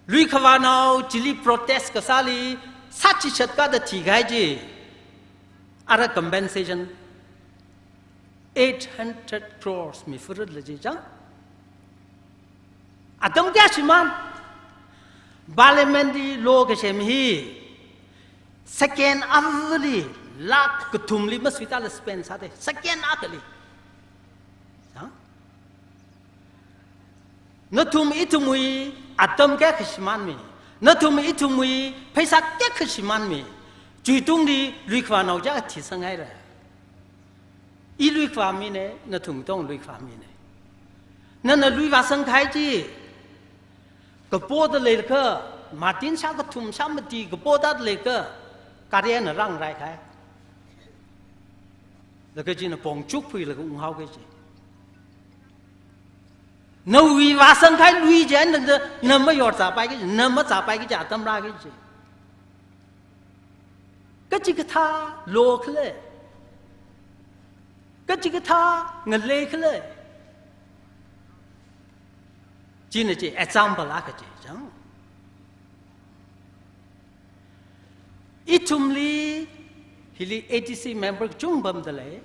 luikhavānao chili protest kasāli sāchishat kada thikahai chi, ara compensation eight hundred crores mifurutla chi chang. Atam kayākha shimān? Parliament li law kasem hi second avali lakh kathumli masuitāla spend sāda, second akhali. Ha? Nathum ithumwui atam kayākha shimānmi? Nathum ithumwui pheisā kayākha shimānmi? Chuitungli luikhavānao kayākha thisanghaira? I luikhavā mina, nathum tong luikhavā mina. Nana lui vāsangkahai chi, kapoda leilakha, matin shā kathum shā mati kapoda leilakha, gari eina rāngarai kahai. Laga china pongchuk phuilaga unghaoki kaji. Nawui vāsangkahai lui chi eina tangda, na mayorzāpaiki kaji, na mazāpaiki kaji atam rāki kaji. Kachikathā law khala, kachikathā ngalei khala. China chi example akha chi chang. Ithumli, hili A D C member kachungkha pamda lei.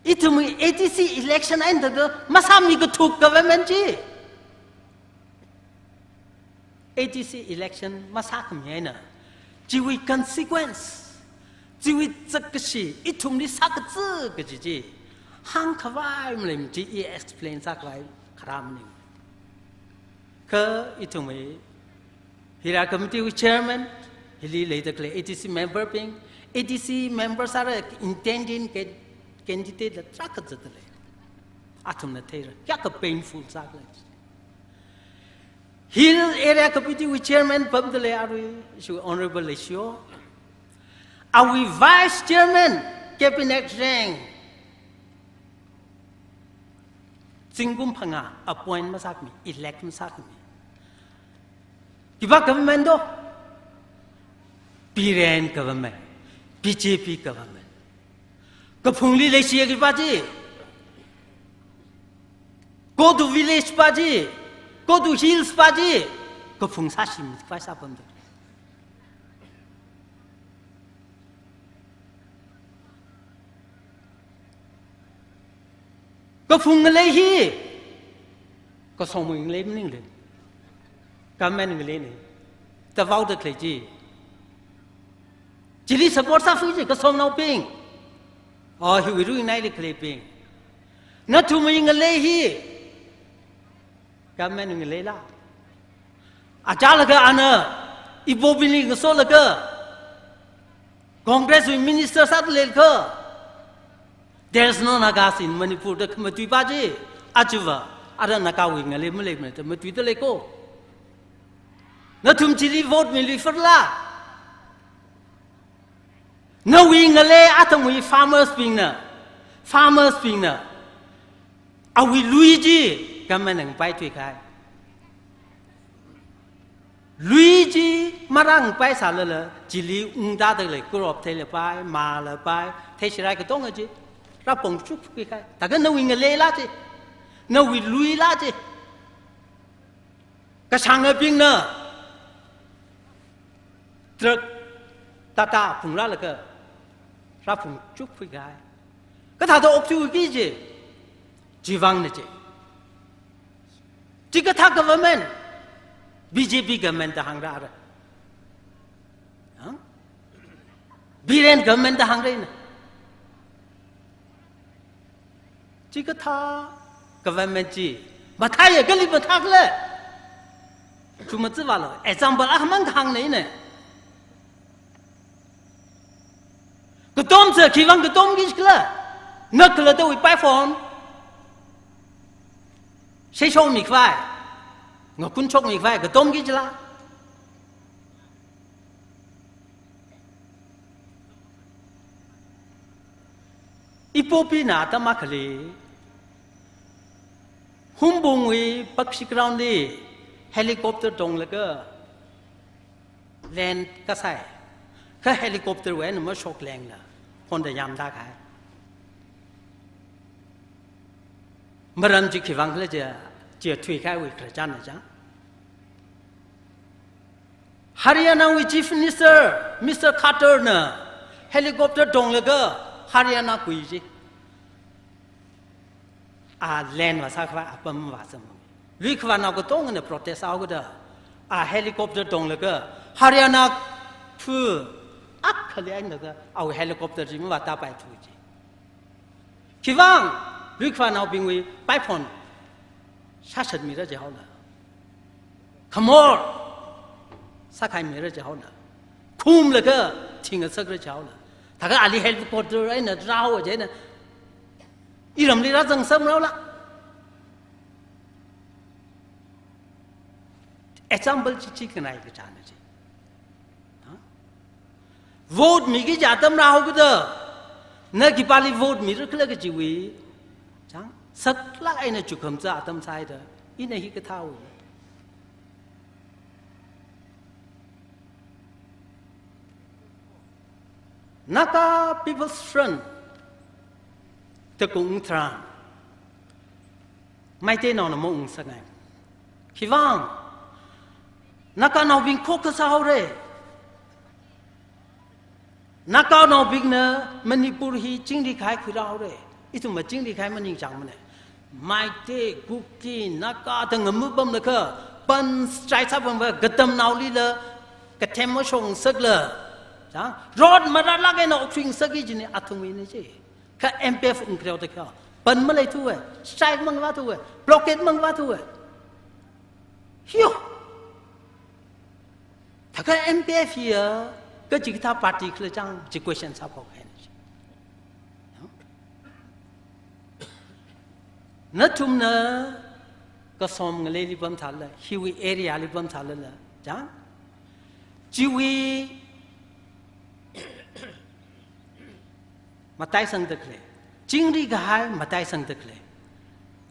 Ithumwui A D C election eina tangda masāmi kathuk government chi. A D C election masākhami eina, chiwui consequence, chiwui zakkashi, ithumli sākazā kaji chi hāngkhavai maleimi chi, i explain sākhavai kharā maning. Kha ithumwui, hili committee wui chairman, hili leida khalei A D C member bing, A D C member sāra intending can-, candidate la tarākha zatda lei. Athumna theira, kayākha painful sākhala. Hill Area Committee wui chairman pamda lei arui, ishiwui Honorable Leishio. Awui vice chairman, cabinet rank, zingkum phangā appoint masākhami, elect masākhami. Khipā government do? Biren government, B J P government. Kaphungli leishiya khipā chi, go to village pā chi, go to hills pā chi, kaphung sāshimi khavai sāpamda. Kaphung ngalei hi Kasomwui ngalei maningla, government ngalei na. Tavao da khalei chi. Chili support sāfui chi kasomnaobing. Oh, hiwui ruinaili khaleibing. Nathumwui ngalei hi government ngaleila. Achālaga ana ibobingli ngasolaga Congress wui minister sāda leilakha, "There is no Nagas in Manipur," da khamatui pa chi, achiva, ara Nagawui ngalei maleimana da matuida lei ko. Nathum chili vote miluifarla. Nawui ngalei athumwui farmers bingna, farmers bingna, awui lui chi government na ngapaithui kahai. Lui chi marāngpai sālala, chili ungda da lei, crop theila pai, mala pai, theishirai katonga chi rāpongchukphui kahai. Thākha nawui ngaleila chi, nawui luila chi, kashāngabingna truck, Tata phungrālaga rāphungchukphui kahai. Kathāda okthuki chi, chiwui vangna chi. Chikathā government, B J P government da hāngra ara. Hah? Biren government da hāngra ina. Chikathā government chi mathāya, kali mathākhala? Chu matsivālu. Example akhamang kahāngna ina. Katom sā khiwuivang katomki khala? Na khalattawui paiphon seishokmi khavai, ngakhunshokmi khavai katomki jila? Ipopina atam akhali Hungpungwui Bakshi ground li helicopter tonglaga land kasai. Kha helicopter wui eina mashok lengla, phonda yamda kahai. Maram chi khiwuivang khala chi, chi thuikahaiwui khararchanna chang. Haryana wui Chief Minister, Mister Khattar na helicopter tonglaga Haryana kui chi. A land vāsā khavai apam vāsam. Lui khavānao katongana protest sāhaoda, a helicopter tonglaga Haryana phu akhali eina da, awui helicopter chi mavātāpaithu chi. Khiwuivang, lui khavānaobingwui paiphon shāshatmira jihaola. Khamor sākhaimira jihaola. Khumlaga thingasakra jihaola. Thākha ali helicopter eina rāhaowa jina, iramli rāzangsamraola. Example chi chi kanai kachāna chi. Hah? Vote miki kaji atam rāhaokida, na khipāli vote mira khala kajiwui chang, saklāk eina chukhamza atam sāhaida, ina hikathāwui Naga People's Front da kaung tharan, Meiteinaona maungsāngai. Khiwuivang, Naganaobing khokkha sāhaora. Naganaobingna Manipur hi chingri kahai khuirāhaora. Ithum machingri kahai maningchāngmana. Meitei, Kuki, Naga da ngamapamlaga, pan strike sāpamva katamnaolila kathem mashokngasakla, chang, road marālāk eina okthuingasakki jina athumwuina chi. Kha M P F ungkreoda kha, pan maleithuwa, strike mangavāthuwa, blockade mangavāthuwa. Hiyo. Thākha M P F hiya kachikathā party khala chang chi question sāphok haina chi. Nathumna kasom ngaleili pamsālala, hiwui area li pamsālala, chang, chiwui mataisangda khalei, chingri kahai mataisangda khalei.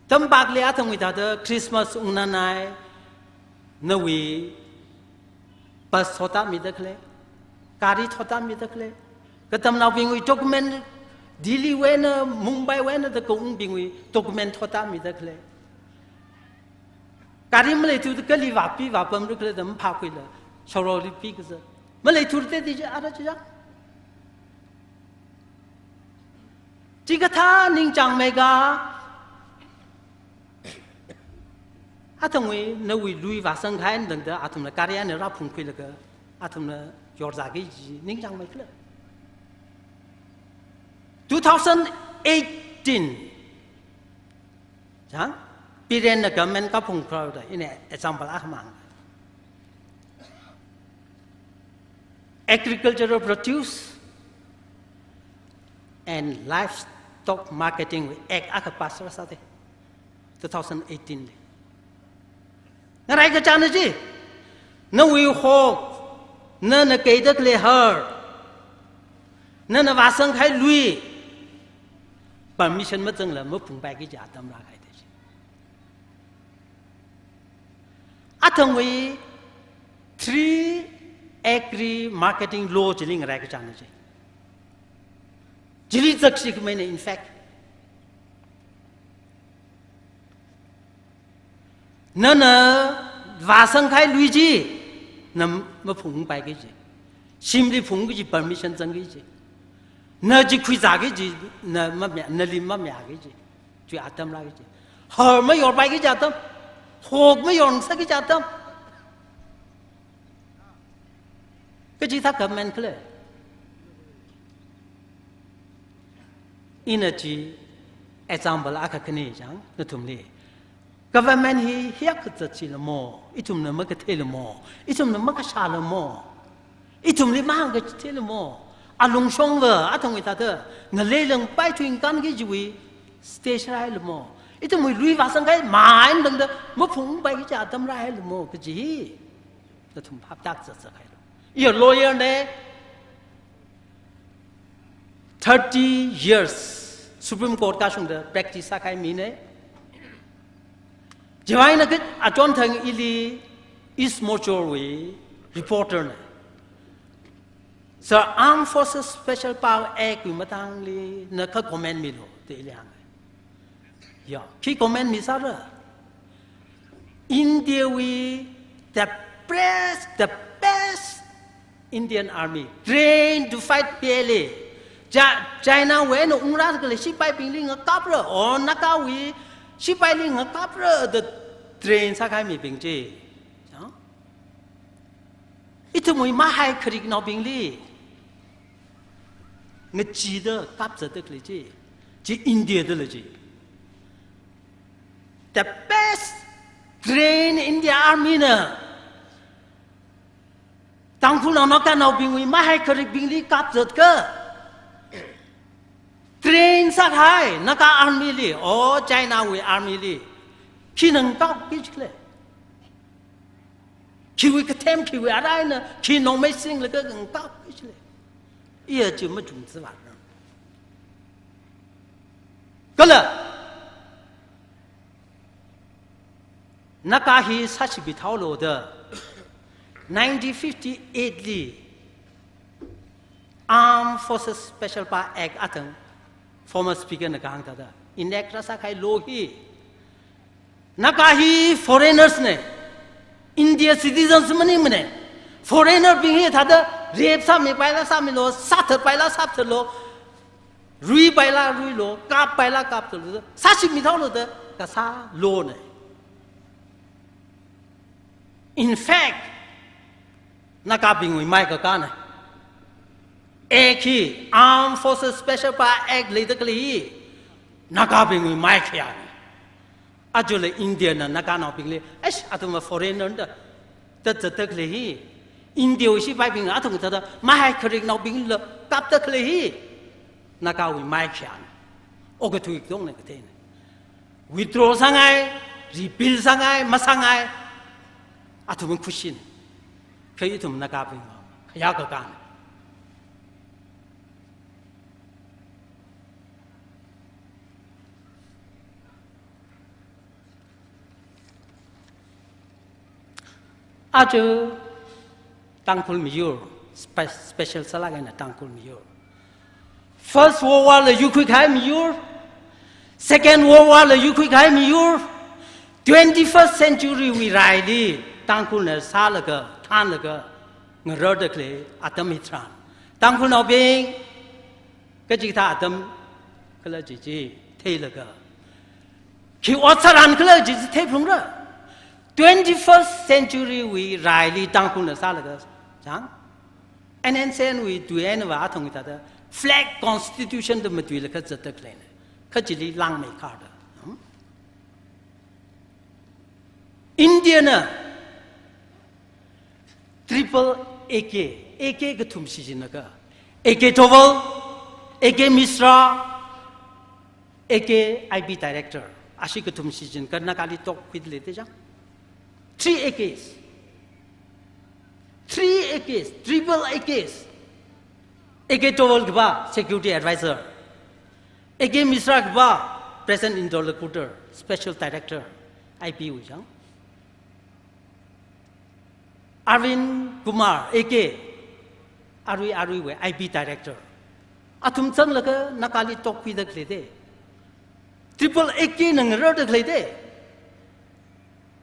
Tampakli athangwui thāda Christmas ungnanai, nawui bus thotā mida khalei, gari thotā mida khalei. Katamnaobingwui document, Delhi wui eina, Mumbai wui eina da kaungbingwui document thotā mida khalei. Gari maleithuda kali vāpi vāpamra khala da maphākhuila, shoroli pikazā. Maleithura teti chi ara chi ja. Chikathā ningchāngmeikha, Athangwui, nawui lui vāsangkahai tangda athumna gari eina rāphungkhuilaga athumna yorzāki kaji ningchāngmei khala. Two thousand eighteen, chang, Birenna government kaphung kharāda, ina example akha mang. Agricultural Produce and Livestock Marketing Act akha pass rāsāda, two thousand eighteen li. Ngaraikachāna chi, nawui hok, nana keida khalei har, nana vāsangkahai lui, permission mazangla maphungpaiki kaji atam rākahai da chi. Athangwui three Agri Marketing Law chili ngaraikachāna chi. Chili zakshikmeina, in fact. Nana vāsangkahai lui chi, na maphungpaiki kaji. Shimli phungki kaji permission zangki kaji. Na chi khuizāki kaji, na mamya, nali mamayāki kaji. Chi atam rāki kaji. Har mayorpaiki kaji atam. Hok mayorngasakki kaji atam. Kachikathā government khala. Ina chi example akha khani chang, nathumli. Government hi hiyākha zatchila mo, ithumna makatheila mo, ithumna makashāla mo, ithumli mahāngkatheila mo, alungshongva athangwui thāda, ngalei langpai thuingkānki kajiwui stage rāhaila mo, ithumwui lui vāsangkahai mai tangda maphungpaiki kaji atam rāhaila mo, kaji hi nathum phaptak zatzak hailu. Iya lawyer na, thirty years Supreme Court kashungda practice sākahai mina. Chiwui eina kha achonthang ili East Mochor wui reporter na, Sir, Armed Forces Special Power Act wui matangli na kha comment milu, da ili hānga. Ya, khi comment misāra? India wui the best, the best Indian Army, trained to fight P L A. Cha-, China wui eina ungrāda khalei sipaibingli ngakapra, or Naga wui sipaili ngakapra da train sākahai mibing chi. Ya? Ithumwui mahai khariknaobingli ngacheeda kapzatda khalei chi, chi India da lei chi. The best trained India Army na Tangkhulnao Naganaobingwui mahai kharikbingli kapzat kha, train sākahai Naga Army li, or China wui Army li, khi ngakapki khala? Khiwui kathem, khiwui arai na, khi nongmei singlaga ngakapki khala? Iya chi machung ziva. Kala Naga hi sāshibithaolu da, nineteen fifty-eight li Armed Forces Special Power Act athang former speaker na kahāng thāda, enact rāsākahai law hi, Naga hi foreigners na, India citizens maningmana. Foreigner bing hi thāda rape sāmipaila sāmilu, sāthatpaila sāthatlu, ruipaila ruilu, kappaila kapthatlu, sāshibithaolu da kasā law na. In fact, Nagabingwui mai kakāna. Act hi, Armed Forces Special Power Act leida khalei hi, Nagabingwui mai khayāna. Ajala India na Naganaobingli, eish, athumva foreigner da, da zatda khalei hi, India wui sipaibingna athum thāda mahai khariknaobingla kapda khalei hi, Nagawui mai khayāna. Okathui katongna katheina. Withdraw sāngai, repeal sāngai, masāngai, athum khuishina. Kha ithum Nagabing khayā kakāna. Aja Tangkhul miyur, spe-, special sālāk eina Tangkhul miyur. First World War la yuikhuikahai miyur, Second World War la yuikhuikahai miyur, twenty-first century wui raili Tangkhulna sālaga, thānlaga, ngararda khalei atam hitharan, Tangkhulnaobing, kachikathā atam khala chi chi theilaga, khi ot sāran khala chi chi theiphalungra. Twenty-first century wui raili Tangkhulna sālaga, chang? N N C N wui tui eina va athang thāda flag constitution da matuilaga zatda khaleina. Kha chili langmeikharda. Hmm? India na triple A K, A K kathum shichinlaga, A K Doval, A K Mishra, A K I B director, ashi kathum shichinlaga Nagali tokkhuida lei te chang. Three A Ks. Three A Ks, triple A Ks. A K Doval kaphā security advisor. A K Mishra kaphā present interlocutor, special director, I B wui chang. Arvind Kumar, A K, arui aruiwui I B director. Athum zanglaga Nagali tokkhuida khalei te. Triple A K na ngararda khalei te.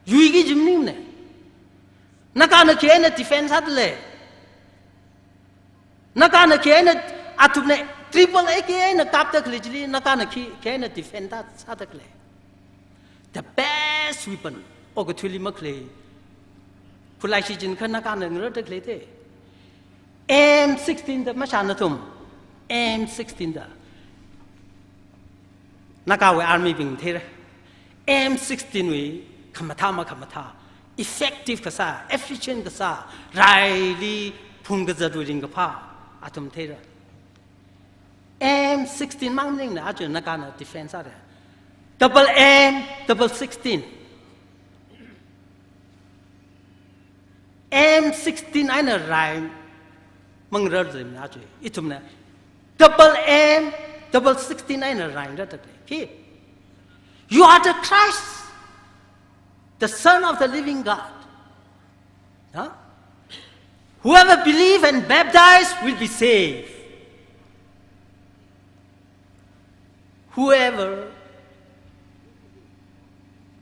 Yuiki jimnimne. Nagana khi eina defense sāda lei. Nagana khi eina athumna triple A K eina kapda khalei chili, Nagana khi, khi eina defend da sāda khalei. The best weapon, okathuili makhalei. Khulai shichinlaga Nagana ngararda khalei te. M sixteen da mashān athum. M sixteen da. Nagawui army bing theira. M sixteen wui khamathā makhamathā, effective kasā, efficient kasā, raili phungkazatwui ringkaphā athum theira. M sixteen mang maningna aja Nagana defense sāra. Double M, double sixteen. M sixteen eina rai mangararda leimana chi. Ithumna double M, double sixteen eina rai ngararda lei. Khi, "You are the Christ, the Son of the living God. Huh? Whoever believe and baptize will be saved. Whoever,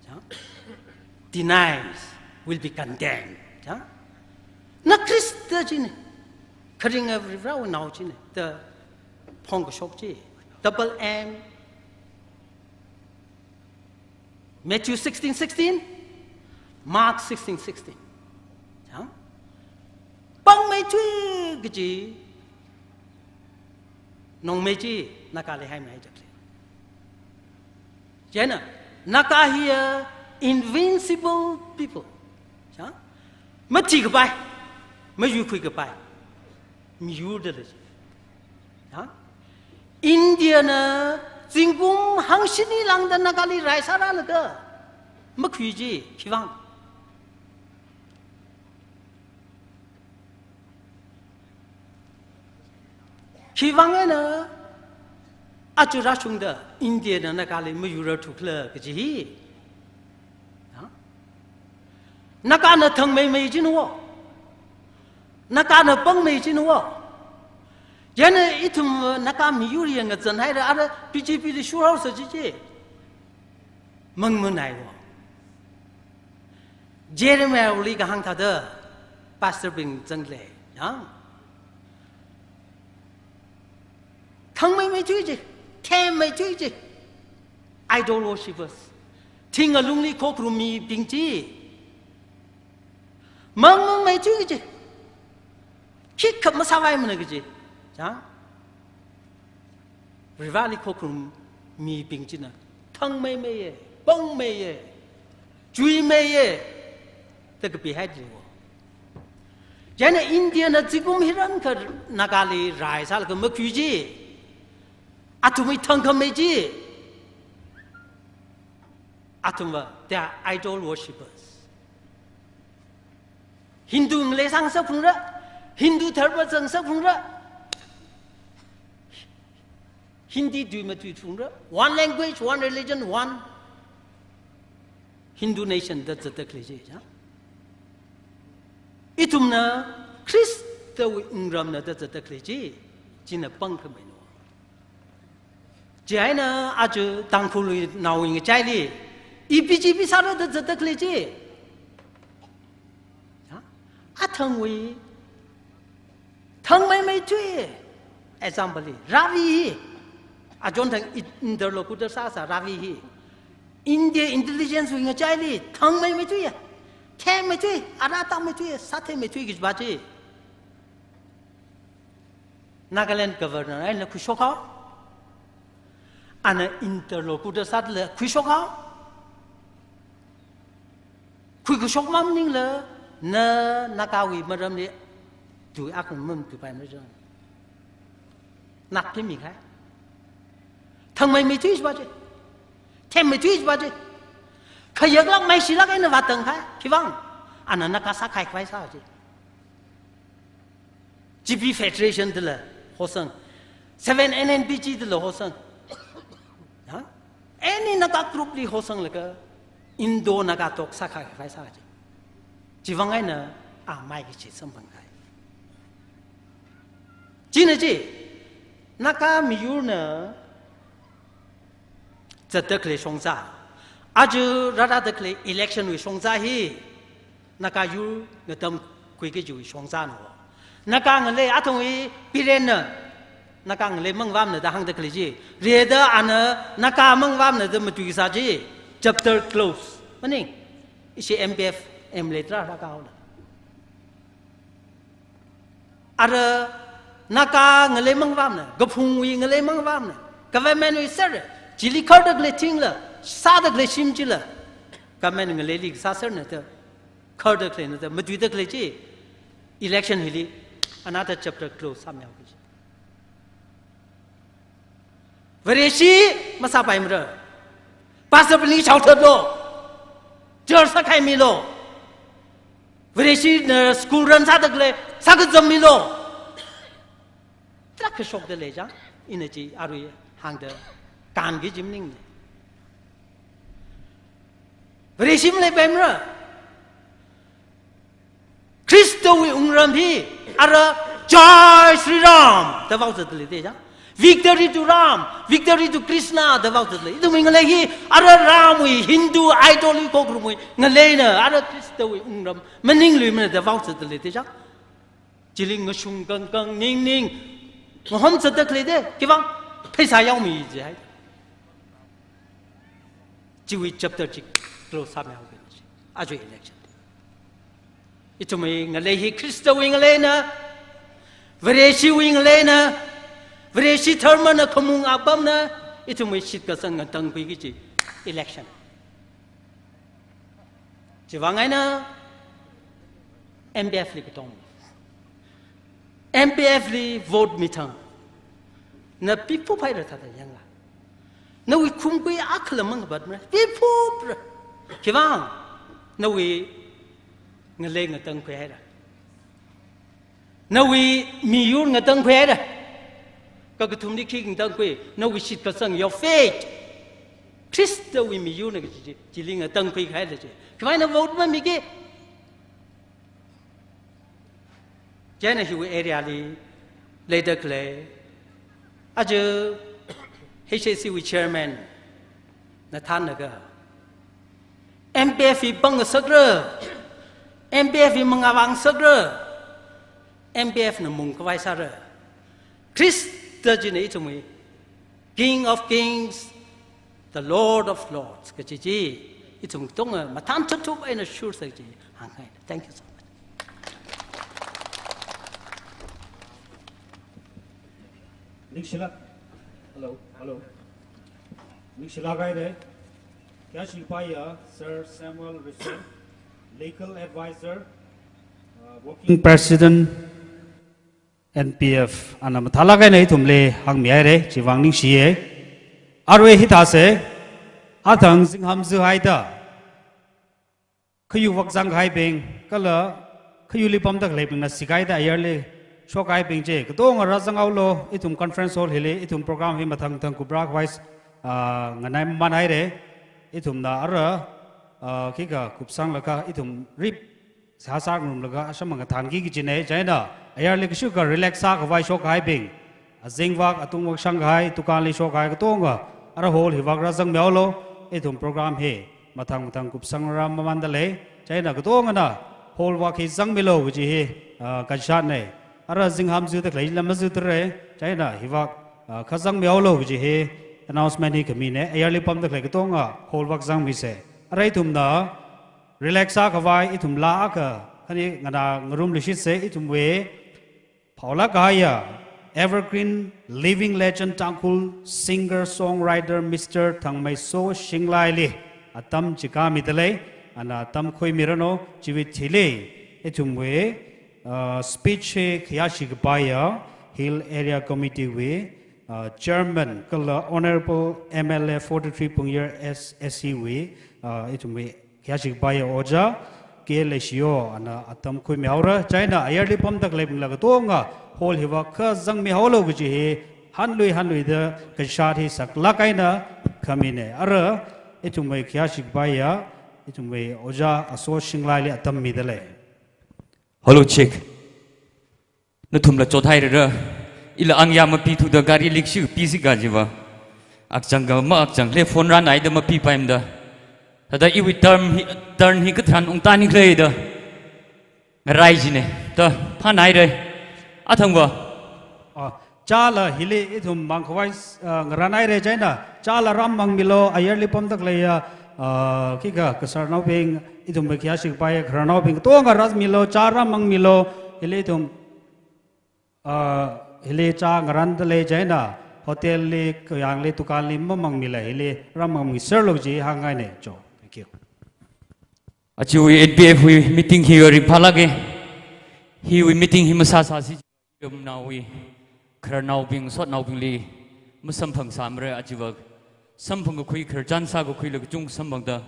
chang, denies will be condemned." Chang? Na Khrista chine, kharinga Varivarāwui nao chine, da phongkashok chi. Double M. Matthew sixteen sixteen, Mark sixteen sixteen. Chang? Pangmeithui kaji nongmei chi Nagali haimei chakle. Chieina, Naga hiya invincible people. Chang? Mathikapai, mayuikhuikapai miyurda lei. Ha? India na zingkum hangshini lāngda Nagali rai sāralaga makhui chi khiwuivang? Khiwuivang eina aja rāshungda India na Nagali mayurarthu khala kaji hi? Ha? Nagana thangmeimei china wo. Nagana pangmei china wo. Chieina ithum Naga miyur yangazan haira, ara B J P li shurhaosa chi chi. Mangmanai wo. Jeremiah li kahāng thāda, pastor bing zangle, ya. Thangmeimeithui chi, themmeithui chi. Idol worshippers. Thing alungli khokharum mibing chi. Mangmangmeithui chi. Khikha masāvaimana kaji. Ya. Varivarāli khokharum mibing china thangmeimeiya, pangmeiya, chuimeiya, da kapihaida leiwo. Chieina India na zingkum hiyākha Nagali rai sālaga makhui chi, athumwui thangkhamei chi, athumva, they are idol worshippers. Hindu ngalei sāngasak phungra, Hindu dharma zangasak phungra, Hindi tui matui phungra, one language, one religion, one Hindu nation da zatda khalei chi, ya. Ithumna Khristawui wungramna da zatda khalei chi, china pangkhameina. Chieina aja Tangkhulwui naowui ngachaili, ipi chi ipi sāra da zatda khalei chi. Ha? Athangwui thangmeimeithui. Example li, Ravi hi. Ajon thang i-, interlocutor sāsā Ravi hi. India intelligence wui ngachaili thangmeimeithuiya. Theimeithui, ara tangmeithui, sātheimeithui kajiva chi Nagaland Governor eina khuishok haowa. Ana interlocutor sāda khuishok haowa. Khui khuishok maningla, na Nagawui maramli tui akha matuipaimara. Nak khami khai. Thangmeimeithui kajiva chi. Theimeithui kajiva chi. Khayaklāk maishilāk eina vātang khai. Khiwuivang, ana Naga sākahai khavai sā chi. G B Federation dala hosang. Seven N N P G dala hosang. Ha? Any Naga group li hosanglaga Indo-Naga talk sākahai khavai sā chi. Chiwuivang eina amei kachi samphang khai. China chi, Naga miyurna zatda khalei shongza. Aja rārada khalei election wui shongza hi, Naga yur ngatamkhui kajiwui shongzana. Naga ngalei athumwui birenna, Naga ngalei mangavāmana da hāngda khalei chi. Rida ana Naga mangavāmana da matuisā chi. Chapter close. Maning, ishi M P F M lei tra rākahao la. Ara Naga ngalei mangavāmana, kaphungwui ngalei mangavāmana, government wui ser, chili kharda khalei thingla, sāda khalei shim chila, government ngaleili sāserna da, kharda khaleina da, matuida khalei chi, election hili, another chapter close sāmihao kaji. Vareshi masāpaimara. Pastor bingli shaothatlu. Church sākhaimilu. Vareshina school run sāda khalei, sākazāmilu. Tarākha shokda lei chang, ina chi arui hāngda kānki kaji maningmana. Vareshi maleipaimara. Khristawui wungram hi, ara Jai Shri Ram da vao zatda lei te chang. Victory to Ram, victory to Krishna da vao zatda lei. Ithumwui ngalei hi, ara Ramwui Hindu idol hi khokharumwui ngaleina, ara Khristawui wungram maningluimana da vao zatda lei te chang. Chili ngashung kangkang ningning, ngahom zatda khalei te, khiwuivang, pheisā yaomi jihai. Chiwui chapter chi close sāmihao kaji. Aja election. Ithumwui ngalei hi Khristawui ngaleina, Vareshiwui ngaleina, Vareshi dharmana khamung apamna, ithumwui shitkasang ngatangkhui kaji election. Chiwuivang eina M P F li katong. M P F li vote mithang. Na piphup haira thāda yangla. Nawui khumkui akhala mangapatmara. Piphupra. Khiwuivang, nawui ngalei ngatangkhui haira. Nawui miyur ngatangkhui haira. Kakathumli khi ngatangkhui, nawui shitkasang, your faith. Khristawui miyurna kaji chi, chili ngatangkhui haira chi. Khiwuivang eina vote mamiki. Chieina hiwui area li leida khalei, aja H A C wui chairman na thānlaga, M P F hi pāng ngasakra, M P F hi mangavāngasakra, M P F na mung khavai sāra. Khrista china ithumwui King of Kings, the Lord of Lords kaji chi, ithum katonga mathān thupthup eina shursa kaji hāngngai. Thank you so much. Ningshilāk. Hello, hello. Ningshilāk haira. Kayāshingpaiya Sir Samuel Rishon, Legal Advisor, uh, Working President, N P F, ana mathālāk eina ithumli hāngmi haira, chiwuivang ningshiya. Arui hithāsa, athang zinghamzu haida, khayuivak zangkahaibing, kala khayuili pamda khaleibingna sikhaida ayarli shokkahaibing chi, katonga rāzanghaolu, ithum conference hall hili, ithum program hi mathang mathang kuprā khavai, ah, nganai maman haira, ithumna ara, ah, khikha kupsanglaga, ithum rip, sāsā ngarumlaga, asham mangathānki kajina, chieina, ayarli kashukha relax sākhavai shokkahaibing, azingvak, atungvak shangkahai, dukanli shokkahai katonga, ara hall hivak rāzangmihaolu, ithum program hi, mathang mathang kupsangra mamanda lei, chieina katongana, hall vak hi zangmilu kaji hi, ah, kanshatna, ara zinghamzuda khalei lam mazutra, chieina hivak, ah, kha zangmihaolu kaji hi, announcement hi khamina, ayarli pamda khalei katonga, hall vak zangmisa. Ara ithumna, Relax sākhavai ithum laa akha khani nganā ngarumluishitsa, ithumwui phaolāk kahaiya evergreen living legend Tangkhul singer songwriter Mister Thangmeiso Shinglaili atam chi kāmidalei, ana atam khuimiranu. Chiwui thili ithumwui, uh, speech hi khayāshi kapaiya Hill Area Committee wui, uh, Chairman kala Honorable M L A forty-three Phungyar S S C wui, uh, ithumwui khayāshi kapaiya Ojā K Leishiyo, ana atam khuimihaora. Chieina ayarli pamda khaleibingla katonga hall hiva kazangmihaolu kaji hi hanlui hanluida kashat hi saklāk eina khamina. Ara ithumwui khayāshi kapaiya ithumwui Ojā Aso Shinglaili atam midalei. Hello, check. Nathumla chothairara. Ila angya mapithuda gari likshi pisi kajiva. Akchang ka ma akchang le phone rānaida mapipaimada. Thāda iwui term hi, turn hi katharan ungtani khaleida ngarai jina. Ta, phānaira. Athangva. Ah, chāla hili ithum mangkhavai, ah, ngarānhaira chieina. Chāla rāmangmilu, ayarli pamda khaleiya, ah, khikha kasarnaobing, ithumwui khayāshi kapaiya khararnaobing katonga rāmilu, chā rāmangmilu, hili ithum, ah, hili chā ngarāndalei chieina, hotel li, kayāngli, dukan li mamangmila, hili rāmangmiserlu kaji hāngngaina. Cho. Thank you. Ajawui N P F wui meeting hi ringphālāka. Hiwui meeting hi masāsāsi, iramnaowui khararnaobing, sotnaobingli masamphangsamara. Ajava samphang kakhui, khararchan sākakhuila kachungkha samphangda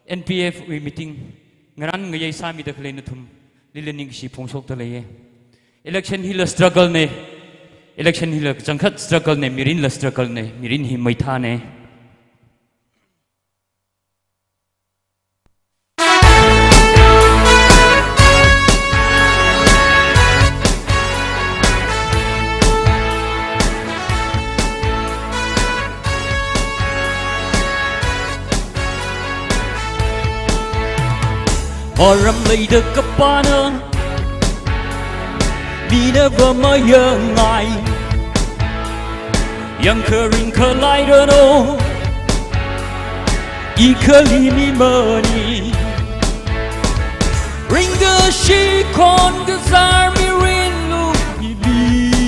N P F wui meeting ngarān ngayei sāmida khalei nathumlila ningshi phongshokda leiya. Election hila struggle na. Election hila kachangkhat struggle na, mirinla struggle na, mirin hi meithāna. Aram leida kapāna, mina vāmayangngai. Yangkharing khalairanu, i khalimimana. Ringda shikhon kazar mirinlu hili,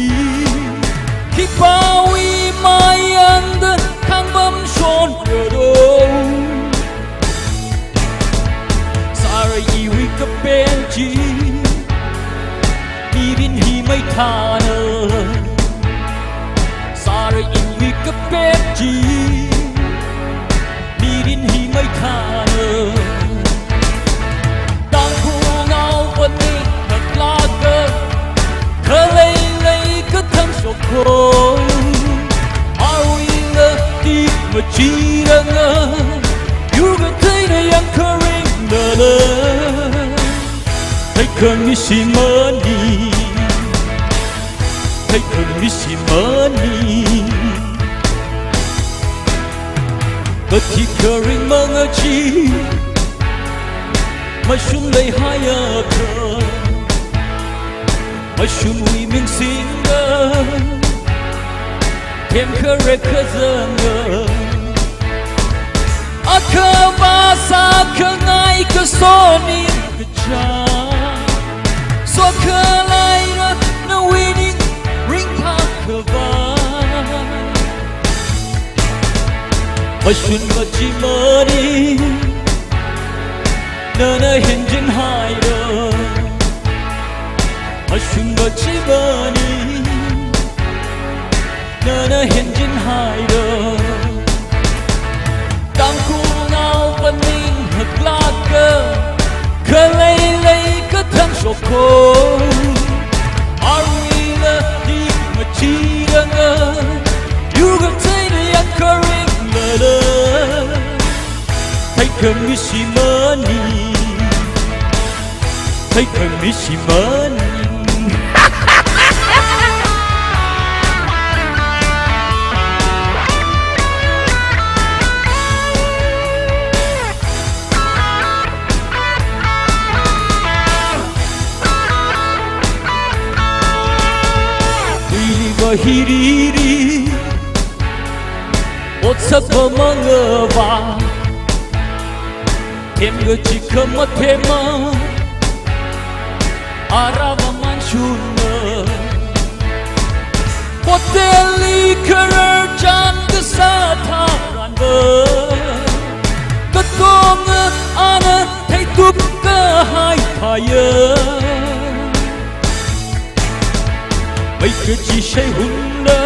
khipāwui mayangda khangbam shonrado. Sāra iwui kapen chi, mirin hi meithāna. Sāra iwui kapen chi, mirin hi meithāna. Tangkhulnao phaning haklāka, khalei lei kathang shokko. Aruila tik machiranga, yur katheina yangkharinglala. Theikhami shimānna, theikhami shimānna. Kathik kharing mangachi, mashun leihaiakha, mashunwui ming singda, themkhare kazanga. Akhava sākhangai kasoning kachā, sokhalaira nawui ning ringphākhavai. Mashun machimānna, nana henjinhaira. Mashun machimānna, nana henjinhaira. Tangkhulnao phaning haklāka, khalei lei kathang shokko. Aruila tik machiranga, yur katheina yangkharinglala. Theikhami shimānna, theikhami shimānna. Tuiliva hiriri, ot sāpamangava. Themkachi khamathema, arava manshunna. Poteli kharar chān kasā tharanva, katonga ana theithup kahai phāya. Mai kachi shai hunna,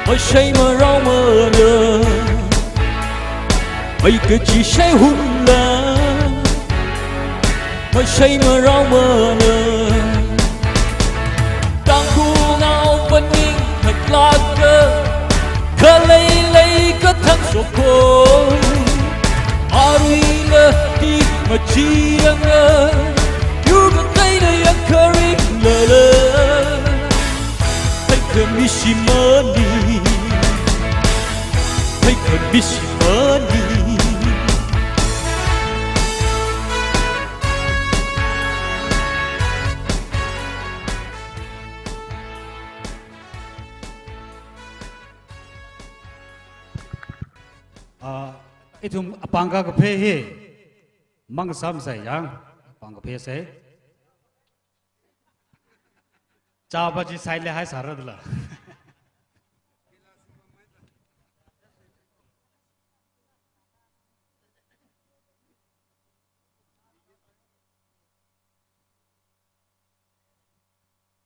mashai maraomana. Mai kachi shai hunna, mashai maraomana. Tangkhulnao phaning khaklāka, khalei lei kathang shokho. Aruila ti machiyanga, yurga kaina yang kharinglala. Hai khamishi mani, hai khamishi mani. Ah, ithum apāng kaphā hi, mang samsai yang, apāng kaphā sai. Chāpa chi saile hai sāra dala.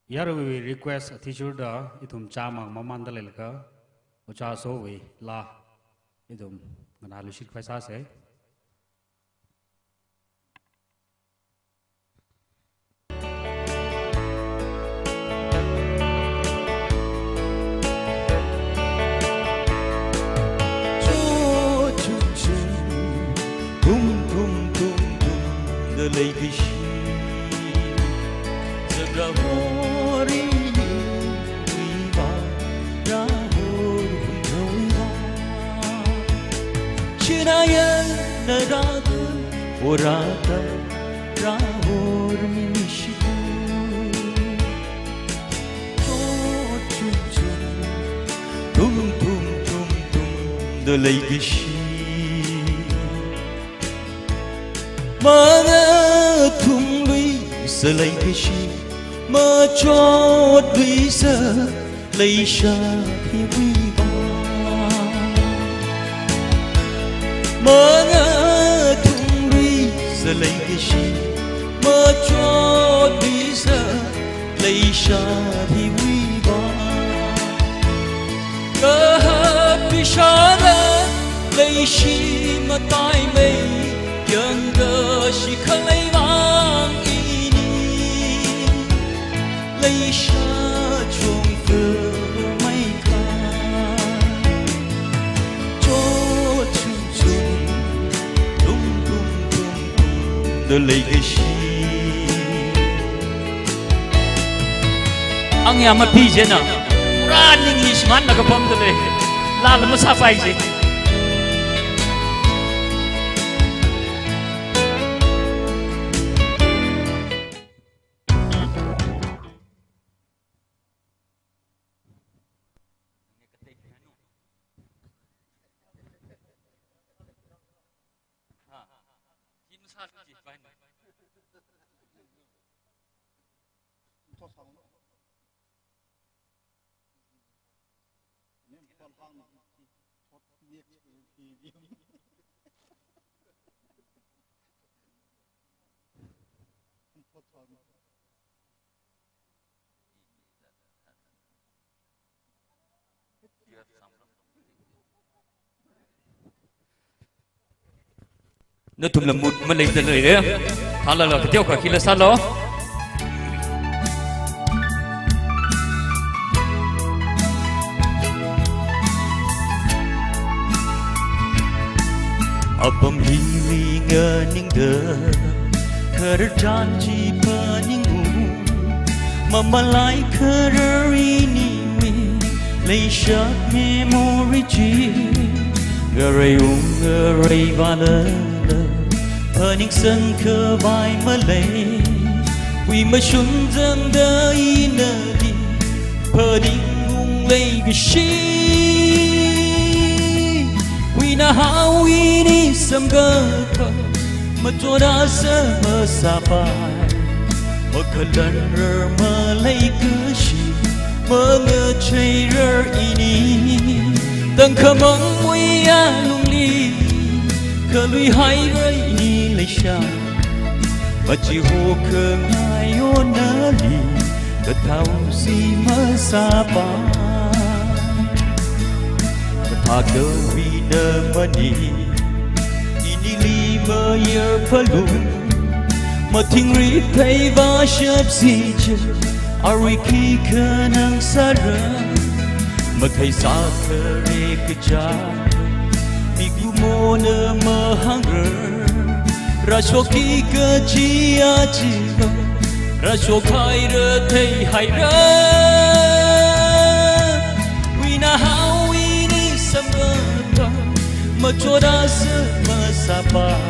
Yaruiwui request athishurda ithum chāma mamanda leilakha, Ojā Sowui laa ithum nganāluishit khavai sāsai. Cho chun chun, tum tum tum tum, da leikashi. Zaga hori ni, wi ba, ra hori wi ba. Chinayan na da gu, ora da, ra hori ni shi gu. Cho chun chun, tum tum tum tum, da leikashi. Mangathumluisa leikashi, machotluisa leishat hiwui vang. Mangathumluisa leikashi, machotluisa leishat hiwui vang. Kahak pishana leishi mataimei, yangkashi khalei vang ini. Leishat chungkha mai kha. Cho chun chun, tum tum tum tum, da leikashi. Angya mapi jena, pura ningli shimānlaga pamda lei. Laa la masāpai je. Nathumla mood maleida leira. Khalala kateokha khila sālu. Apam hili nganingda, kharar chān chi phaningu, mamalai kharar iniwui, leishat memory chi, ngareiung ngarei vālala, phaningsang khavai malei, wui mashun zangda inali, phaningung leikashi, wui Nahaowui ningsamkakā, machotda sāmasāpai, makhalanrar maleikashi, mangacheirar ini. Tangkhamangwui alungli, khaluihaira ini leisha, machihokhangai onali, kathao si masāpai. Kathā kawuina mani, inili mayar phalung, mathingrit theiva shapsi chi, arui khikha nang sāra, mathei sākhare kaja, mikumona mahāngra, rāshokki kaji achiva, rāshokhaira theihaira. Wui nahaowui ningsamkakā, machotda sāmasāpai,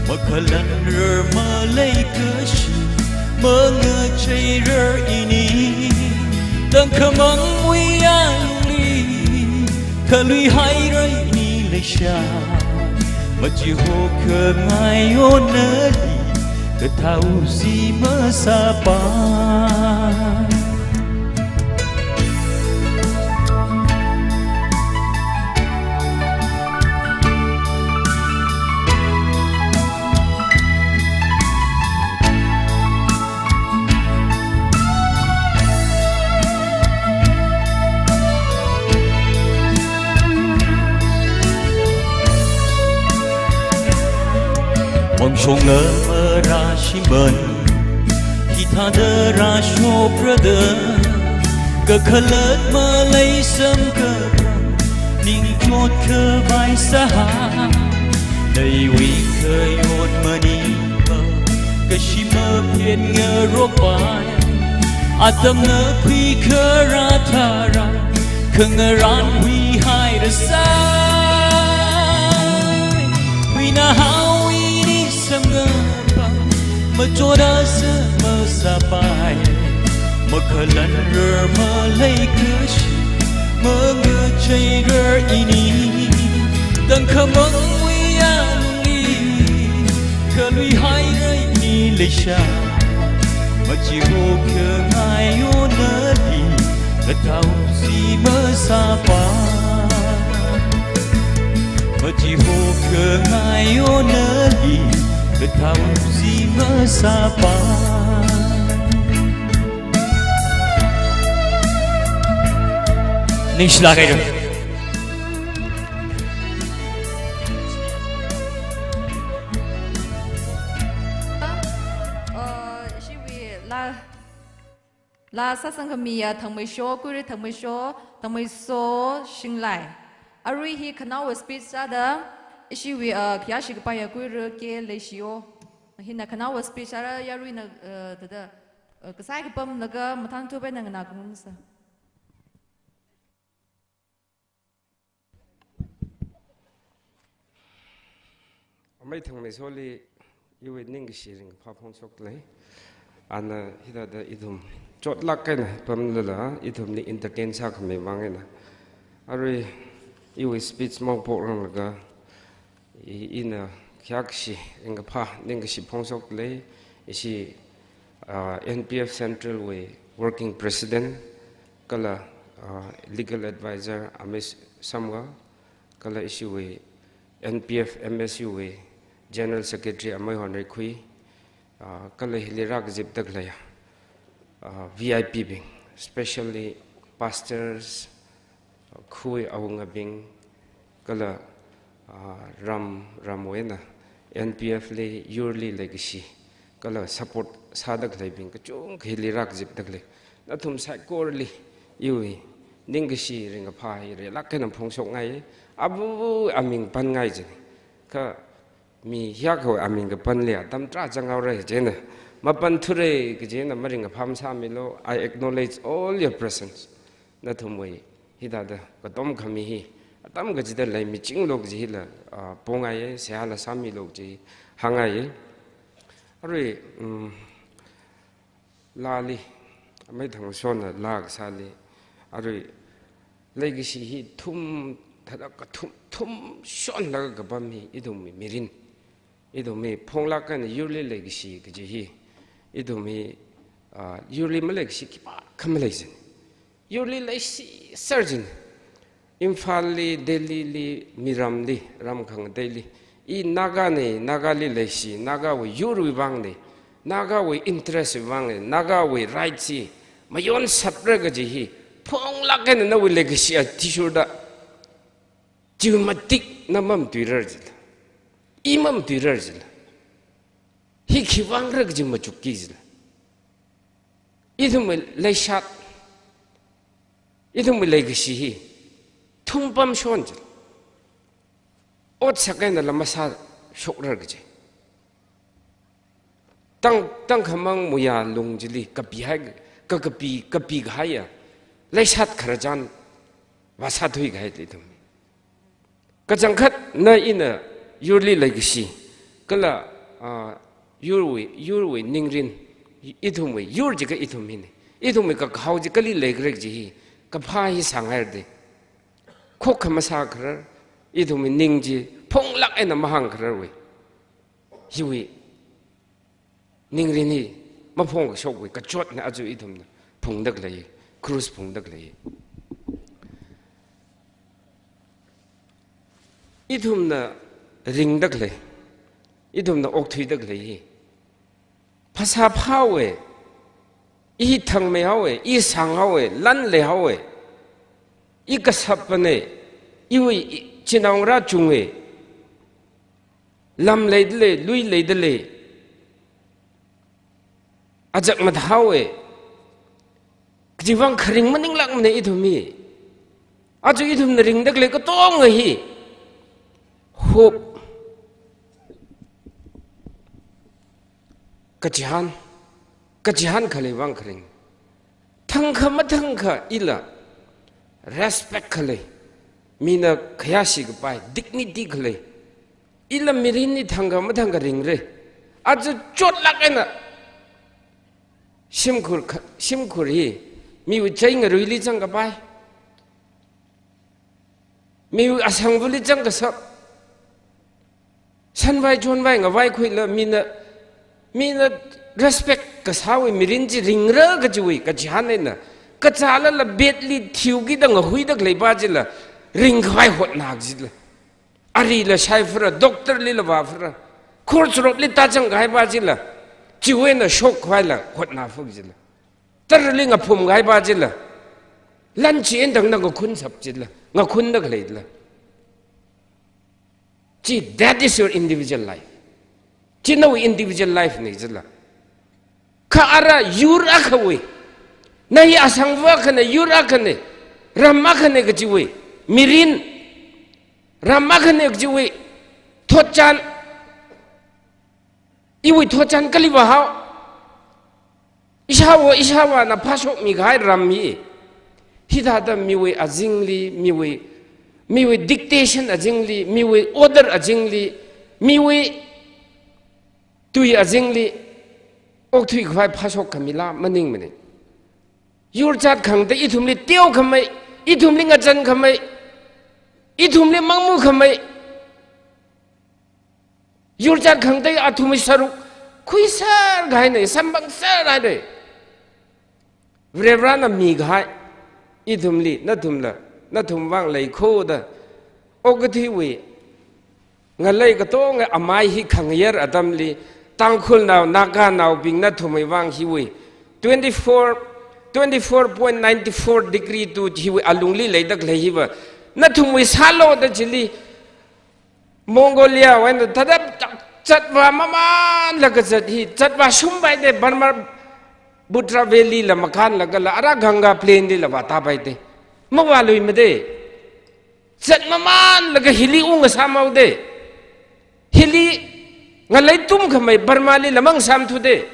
makhalanrar maleikashi, mangacheirar ini. Tangkhamangwui alungli, khaluihaira ini leisha, machihokhangai onali, kathao si masāpai. Mangshong amara shimān, hithāda rāshokra da, kakhalat malei samkaphang, ningchot khavai sāhai, naiwui khayon maningva, kashi maphen ngarokpai, atamna khuikharā tharan, khangarān huihaira sai. Wui nahaowui ningsamkapam, machotda sāmasāpai, makhalanrar maleikashi, mangacheirar ini. Tangkhamangwui alungli, khaluihaira ini leisha, machihokhangai onali, kathao si masāpai. Machihokhangai onali, kathao si masāpai. Ningshilāk haira. Uh, ishiwui laa, laa sāsangkhamiya Thangmeisho, Kuira Thangmeisho, Thangmeiso Shinglai. Arui hi khanaowa speech sāda, ishiwui, uh, khayāshi kapaiya Kuira K Leishio. Hina khanaowa speech sāra yaruina, uh, thāda, uh, kasai kapam laga mathān thupaina nganā khangarumsa. Amei Thangmeisoli iwui ningkashi ringkaphā phongshok lei. Ana hithāda ithum chotlāk eina pamlala, ithumli entertain sākhami mang eina. Arui iwui speech maophokranglaga, i, ina khayākashi ringkaphā ningkashi phongshok lei, ishi, ah, N P F Central wui Working President, kala, ah, Legal Advisor Amei Samga, kala ishiwui N P F M S U wui General Secretary Amei Honreikhui, ah, kala hili rākazipda khaleiya, ah, V I P bing, especially pastors, khui awungabing, kala, ah, ram, ramwui eina N P F li yurli leikashi, kala support sāda khaleibing kachungkha hili rākazipda khalei, nathum saikorali iwui ningkashi ringkaphā hi rilāk eina phongshokngai. Abu aming panngai jina. Kha mi hiyākhawui aming kapanli atam tarā zanghaora chieina, mapanthura kajina maringkaphā masāmilu. I acknowledge all your presence. Nathumwui hithāda katom khami hi atam kachida leimichinglu kaji hila, ah, pongaiya, seihāla sāmilu kaji hāngngaiya. Arui, um, laali, Amei Thangmeishona laa kasāli, arui leikashi hi thum thāda kathum, thumshonlaga kapam hi, ithumwui mirin. Ithumwui phonglāk eina yurli leikashi kaji hi. Ithumwui, ah, yurli maleikashi khipākha maleizin. Yurli leishiser jin. Imphalli, Delhili, miramli, ram khangateili. I Nagana, Nagali leishi, Nagawui yurwui vangna, Nagawui interest wui vangna, Nagawui right chi mayonsapra kaji hi phonglāk eina nawui leikashi athishurda chi matik na mamatuirar jila. I mamatuirar jila. Hi khiwui vangra kaji machukki jila. Ithumwui leishat, ithumwui leikashi hi thum pamshon jila. Otsak einala masāshokrar kaji. Tang, tangkhamang muiya lung chili kapihai, ka, kapi, kapikahaiya leishat khararchan vāsāthuikahai ithum. Kachangkhatna ina yurli leikashi, kala, ah, yurwui, yurwui ningrin, ithumwui yur jiakha ithum hina. Ithumwui kakahao chi kali leikhala kaji hi, kaphā hi sāngairade. Khokkha masākharar, ithumwui ning chi phonglāk eina mahāngkhararwui, hiwui ningrin hi maphongkashokwui kachotna aja ithumna phungda khalei, cross phungda khalei. Ithumna ringda khalei, ithumna okthuida khalei hi phasā phāhaowa, i thangmeihaowa, i sānghaowa, lan leihaowa, i kasapana, iwui, i, chinaongarā chunga, lam leidalei, lui leidalei, azak mathāhaowa kaji vang kharing maninglākmana ithum hi. Aja ithumna ringda khalei katonga hi hope kachihān, kachihān khalei vang kharing. Thangkha mathangkha ila respect khalei, mina khayāshi kapai, dignity khalei, ila mirin hi thangkha mathangkha ringra. Aja chotlāk eina shimkhur kha, shimkhur hi miwui chai ngaruili zangkapai, miwui asangvali zangkasā, sanvai chonvai ngavaikhuila mina, mina respect kasāwui mirin chi ringra kajiwui kachihān eina, kachālala bedli thiukida ngahuida khaleipa chila ringkhavai hotna kajila. Arila shaiphara, doctor lila vāphara, course ropli tāzangkahaipa chila chiwui eina shokkhavaila hotnapha kajila. Tarali ngaphumkahaipa chila lan chi eina tangda ngakhunsap jila, ngakhunda khaleila. Chi, that is your individual life. Chi nawui individual life na jila. Kha ara yur akhawui, na hi asangva akhana, yur akhana, ram akhana kajiwui mirin, ram akhana kajiwui thotchan, iwui thotchan kali vāhao. Ishāwo, ishāvāna phāshokmikahai ram hi, hithāda miwui azingli, miwui, miwui dictation azingli, miwui order azingli, miwui tui azingli okthuikhavai phāshok khamila maningmana. Yur jat khangatei ithumli teokhamei, ithumli ngachankhamei, ithumli mangmukhamei, yur jat khangatei athumwui sāruk khuiserkahaina, samphangserhaina. Varivarana mikahai, ithumli, nathumla, nathum vang leikhoda, okathuiwui ngalei katonga amai hi khangayar atamli, Tangkhulnao, Naganaobing nathumwui vang hiwui twenty-four, twenty-four point nine four degree tu hiwui alungli leida khalei hiva, nathumwui sālo da chili, Mongolia wui eina thāda zatvā mamanlaga zat hi, zatvā shumpaida, Brahmaputra Valley la makānlagala ara Ganga Plain lila vātāpaida. Mavāluimada. Zat mamanlaga hili ungngasāmhaoda. Hili ngalei tumkhamei Burma lila mangasāmthuda.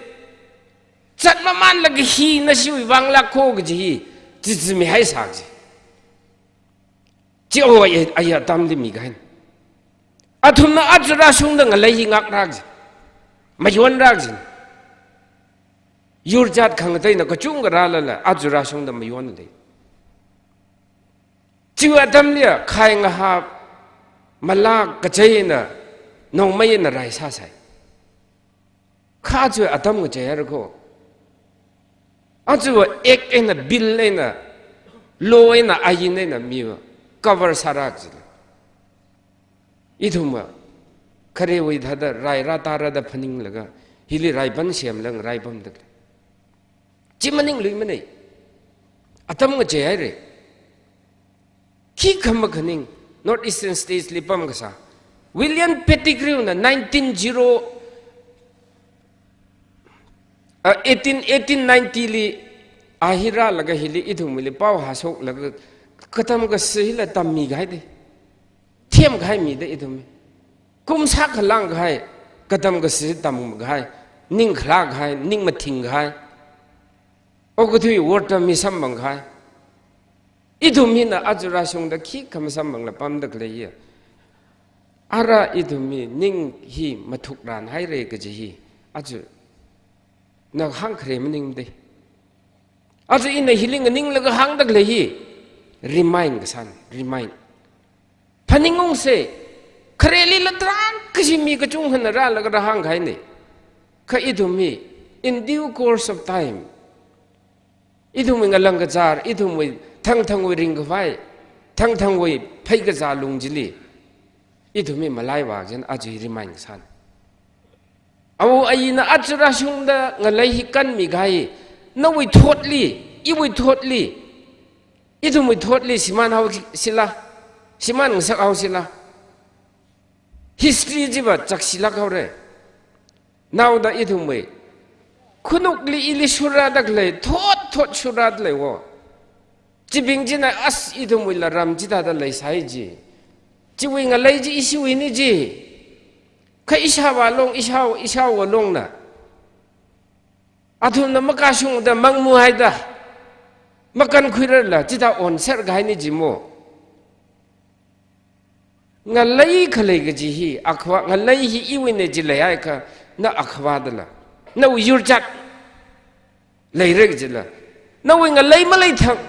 Zat mamanlaga hina shiwui vang lākko kaji hi, chi zimihaisa kaji. Chi o aya, aya atamli mikahaina. Athumna aja rāshungda ngalei hi ngakra kaji, mayonra kaji. Yur jat khangateina kachungkha rālala aja rāshungda mayonlei. Chiwui atamli a khai ngahap, malak kachaina, nongmeina rai sāsai. Kha chiwui atam ngachei haira ko. Aja act eina, bill eina, law eina, ain eina miva cover sāra jila. Ithumva kharewui thāda rai rātara da phaninglaga, hili raipan semlang raipamda khalei. Chi maningluimanei. Atam ngachei haira. Khikha makhaning, North Eastern States li pamkasā William Pettigrew na nineteen zero, ah, eighteen, eighteen ninety li a hi rālaga hili ithumli pao hāshoklaga katam kashi hila tammi kahai da. Themkahai mi da ithum. Kum sākha langkahai, katam kashi tamkahai, ning khalakahai, ning mathingkahai, okathui wortam mi samphangkahai. Ithum hina aja rāshungda khikha masamphangla pamda khalei ya. Ara ithum hi ning hi mathukran haira kaji hi aja na hāngkhare maningmade. Aja ina hili nganinglaga hāngda khalei hi remind kasāna, remind. Phaningungsa, khareli la tarākha kashi mi kachungkhana rālaga rāhāngkahaina. Kha ithum hi, in due course of time, ithumwui ngalang kazār, ithumwui thangthangwui ringkhavai, thangthangwui pheikazā lung chili, ithum hi malaiva jin aja hi remind kasāna. Awo ayina aja rāshungda ngalei hi kanmi kahai, nawui thotli, iwui thotli, ithumwui thotli shimān haosila, shimān ngasak haosila. History chiva chakshilāk haora. Naoda ithumwui khanukli ili shurrāda khalei, thot thot shurrāda lei wo. Chibing china as ithumwui la ram chithāda leisai ji. Chiwui ngalei chi ishiwuina ji. Kha ishāvā long, ishā, ishāwo longna, athumna makashungda mangmu haida, makankhuirarla, chithā onser kahaina ji mo. Ngalei khalei kaji hi, akhava, ngalei hi iwuina ji leihaiakha, na akhavadala, nawui yurchat leira kajila, nawui ngalei maleithang,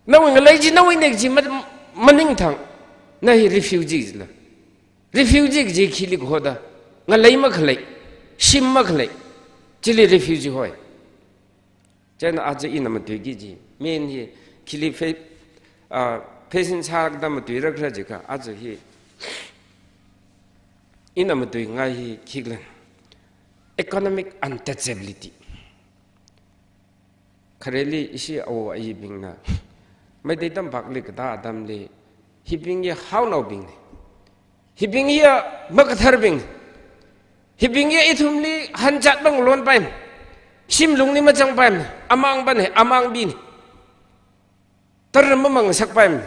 nawui ngalei chi nawuina kaji ma-, maningthang, na hi refugee jila. Refugee kaji khili kahoda, ngalei makhalei, shim makhalei, chili refugee hoi. Chieina aja ina matuiki ji, main hi khili fe-, ah, facing sāda matuira khala jiakha, aja hi ina matuingai hi khikhala, economic untouchability. Khareli ishi awo ayibingna Meitei tampakli katā atamli, hibing hi haonaobingna. Hibing hi makatharbing. Hibing hi ithumli hanchat malonpaimana. Shimlungli mazangpaimana. Amangpana, amangbina. Tara mamangngasakpaimana.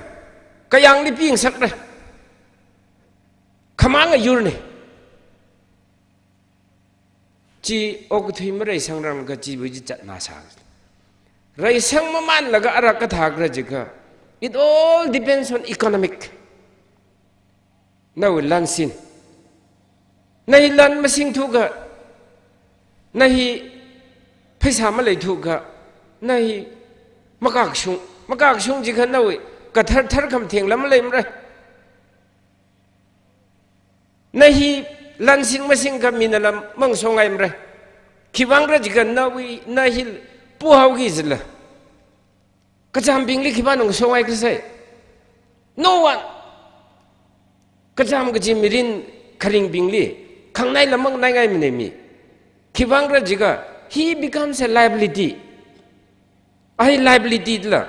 Kayāngli pingasakra. Khamang ayurna. Chi okathui mareisangrang kajiwui chi chatna sā. Reisang mamanlaga ara kathā khala jiakha, it all depends on economic. Nawui lansin. Na hi lan masingthuakha, na hi pheisā maleithuakha, na hi makakshung. Makakshung jiakha nawui kathar tharkhamatheng lam maleimara. Na hi lansin masingkha mina lam mangasongaimara. Khiwuivang khala jiakha nawui, na hi puhaoki jila. Kachāmbingli khipāna ngasongaikhala sai? No one. Kachām kaji mirin kharingbingli khangnai lam mangnaingaimana mi. Khiwuivang khala jiakha, he becomes a liability. A hi liability jila.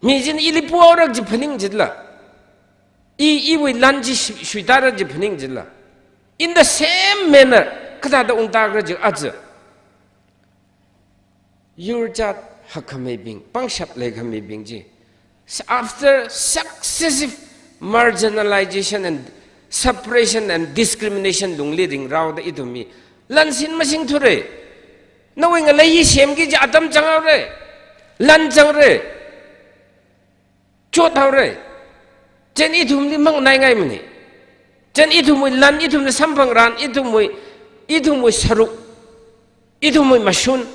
Mi china ili puhaora kaji phaning jila. I, iwui lan chi shui-, shuitāra kaji phaning jila. In the same manner, kathāda ungtākhala jiakha aja, yurchat hakkhameibing, pangshap leikhameibing chi, s-, after successive marginalization and suppression and discrimination lungli ringraoda ithum hi lansin masingthura. Nawui ngalei hi semki kaji atam zanghaora. Lan zangra. Chothaora. Chieina ithumli mangnaingaimana. Chieina ithumwui lan, ithumli samphangran, ithumwui, ithumwui saruk, ithumwui mashun,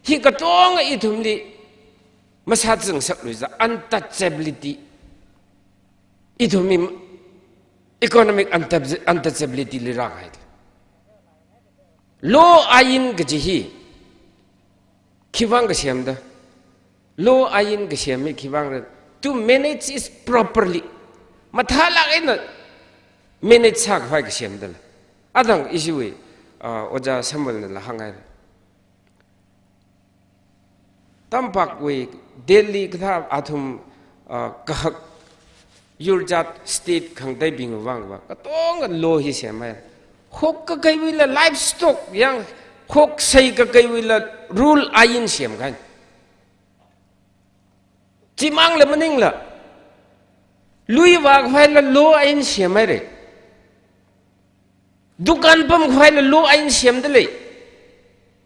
hi katonga ithumli masāzangsaklui za untouchability. Ithumwui economic untouch-, untouchability li rāngai. Law ain kaji hi khivang kasem da. Law ain kasem hi khivang ra, to manage it properly. Mathālāk eina manage sākhavai kasem dala. Adang ishiwui, ah, Ojā Samuel nala hāngngai. Tampakwui Delhi kathā athum, ah, kahak yurjat state khangateibing vangva katonga law hi semhai. Hok kakaiwuila livestock yang, hok sai kakaiwuila rule ain semkahai. Chimangla maningla, lui vākhavai la law ain semhaira. Dukan pamkhavai la law ain semdalei.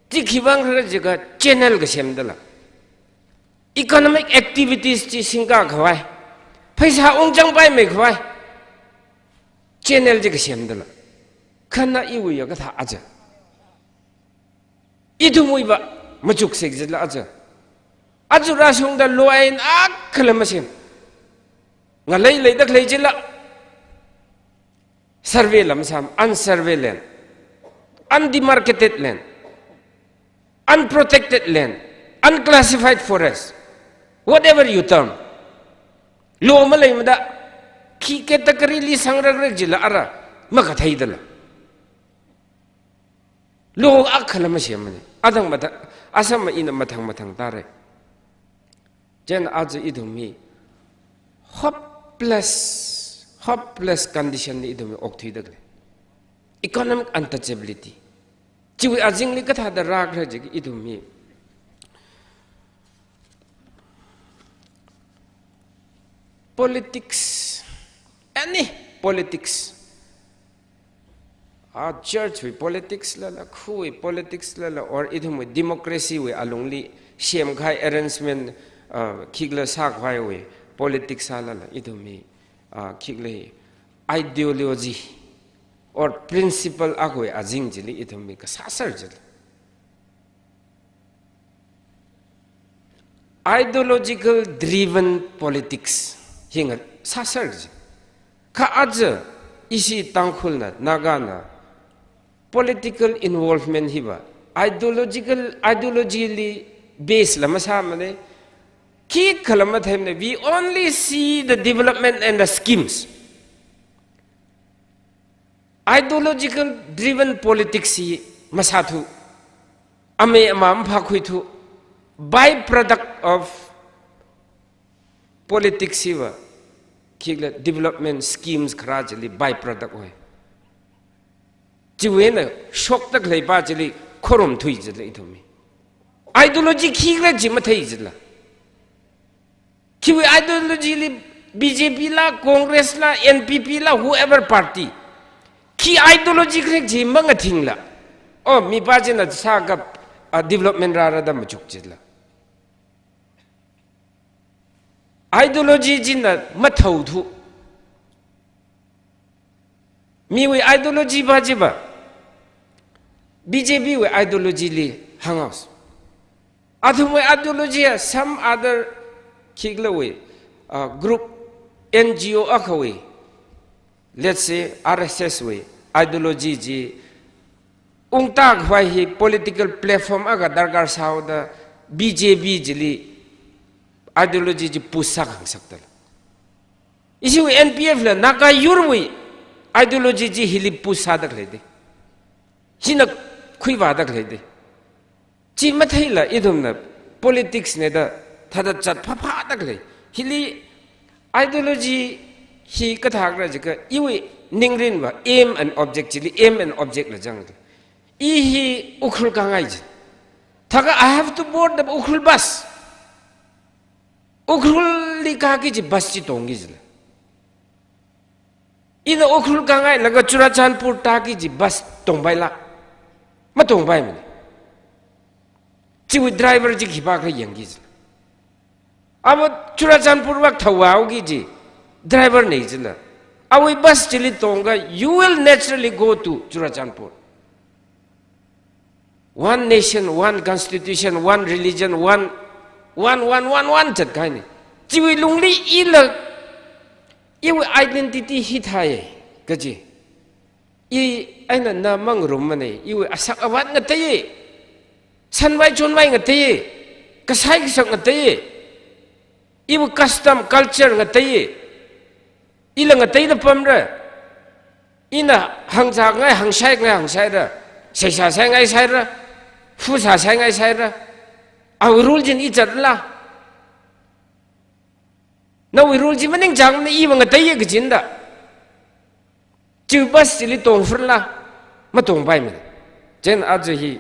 Chi khivang khala jiakha channel kasem dala. Economic activities chi singkakhavai, pheisā ungchangpaimeikhavai channel chi kasem dala. Kha iwui ya kathā aja. Ithumwui va machuksa jila aja. Aja rāshungda law ain akhala masem. Ngalei leida khalei chila survey lam sam, unsurvey land, undemarcated land, unprotected land, unclassified forest, whatever you term. Law maleimada khi category li sangrakrek jila ara makathei dala. Law akhala masemana. Adang mathang, asam ma ina mathang mathang tāra. Chieina aja ithum hi hopeless, hopeless condition li ithum hi okthuida khalei. Economic untouchability. Chiwui azingli kathāda rākhala jiakha ithum hi politics, any politics, ah, church wui politics lala, khawui politics lala, or ithumwui democracy wui alungli semkahai arrangement, ah, khikhala sākhavaiwui politics lala, ithum hi, ah, khikhala hi ideology or principle akhawui azing chili ithum hi kasāser jila. Ideological driven politics hi ngasāser ji. Kha aja ishi Tangkhulna, Nagana political involvement hiva ideological, ideology li base la masāmana. Khikhala matheimana, we only see the development and the schemes. Ideological driven politics hi masāthu, amei ama maphākhuithu, byproduct of politics hiva khikhala development schemes kharā chili byproduct hoi. Chiwui eina shokda khalei pa chili khorumthui jila ithum hi. Ideology khikhala chi mathei jila. Khiwui ideology li B J P la, Congress la, N P P la, whoever party, khi ideology kharek chi mangathingla, oh, mipa china sākap, ah, development rāra da machuk jila. Ideology china mathaothu. Miwui ideology pa chiva B J P wui ideology li hānghaosa. Athumwui ideology a some other khikhalawui, uh, group, N G O akhawui, let's say R S S wui ideology chi ungta khavai hi political platform akha darkar sāhaoda B J P chili ideology chi push sākhangasak dala. Ishiwui N P F la Naga yurwui ideology chi hili push sāda khalei da. Hina khuivāda khalei da. Chi matheila ithumna politics na da thāda chat phāphāda khalei. Hili ideology hi kathākhala jiakha iwui ningrinva aim and object chili aim and object la zangda. I hi Ukhrul kāngai ji. Thākha I have to board the Ukhrul bus. Ukhrul li kāki kaji bus chi tongki kajila. Ina Ukhrul kāngailaga Churachandpur tāki kaji bus tongpaila? Matongpaimana. Chiwui driver chi khipākhala yangki kajila. Ava Churachandpur vak thaohaoki kaji driver nei kajila. Awui bus chili tongakha, you will naturally go to Churachandpur. One nation, one constitution, one religion, one One, one, one, one zatkahaina. Chiwui lungli ila, iwui identity hithāi kaji. I eina na mangarummana, iwui asak avat ngateiya, sanvai chonvai ngateiya, kasai kasak ngateiya, iwui custom culture ngateiya, ila ngateida pamra, ina hāngzāngai hāngshaingai hāngshaira, seisā saingai saira, fusā saingai saira, awui rule chili i zatla. Nawui rule chi maningchāngmana, iva ngateiya kajina da. Chiwui bus chili tongfurla, matongpaimana. Chieina aja hi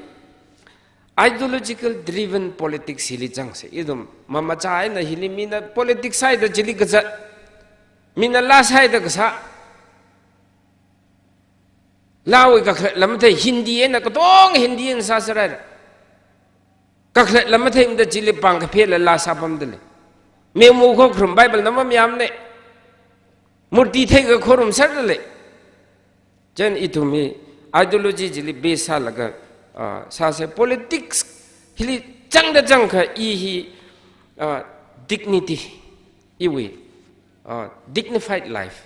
ideological driven politics hili zangsa. Ithum mamacha eina hili mina politics sāhaida chili kazat, mina laa sāhaida kasā. Laawui kakhalatla mathei, Hindi eina katonga Hindi eina sāsārai. Kakhalatla matheimada chili pāng kaphela laa sāpamda lei. Memu khokharum Bible na mamayāmana. Murti theikha khorumserda lei. Chieina ithum hi ideology chili base sālaga, ah, sāsa. Politics hili zangda zangkha i hi, ah, dignity, iwui, ah, dignified life.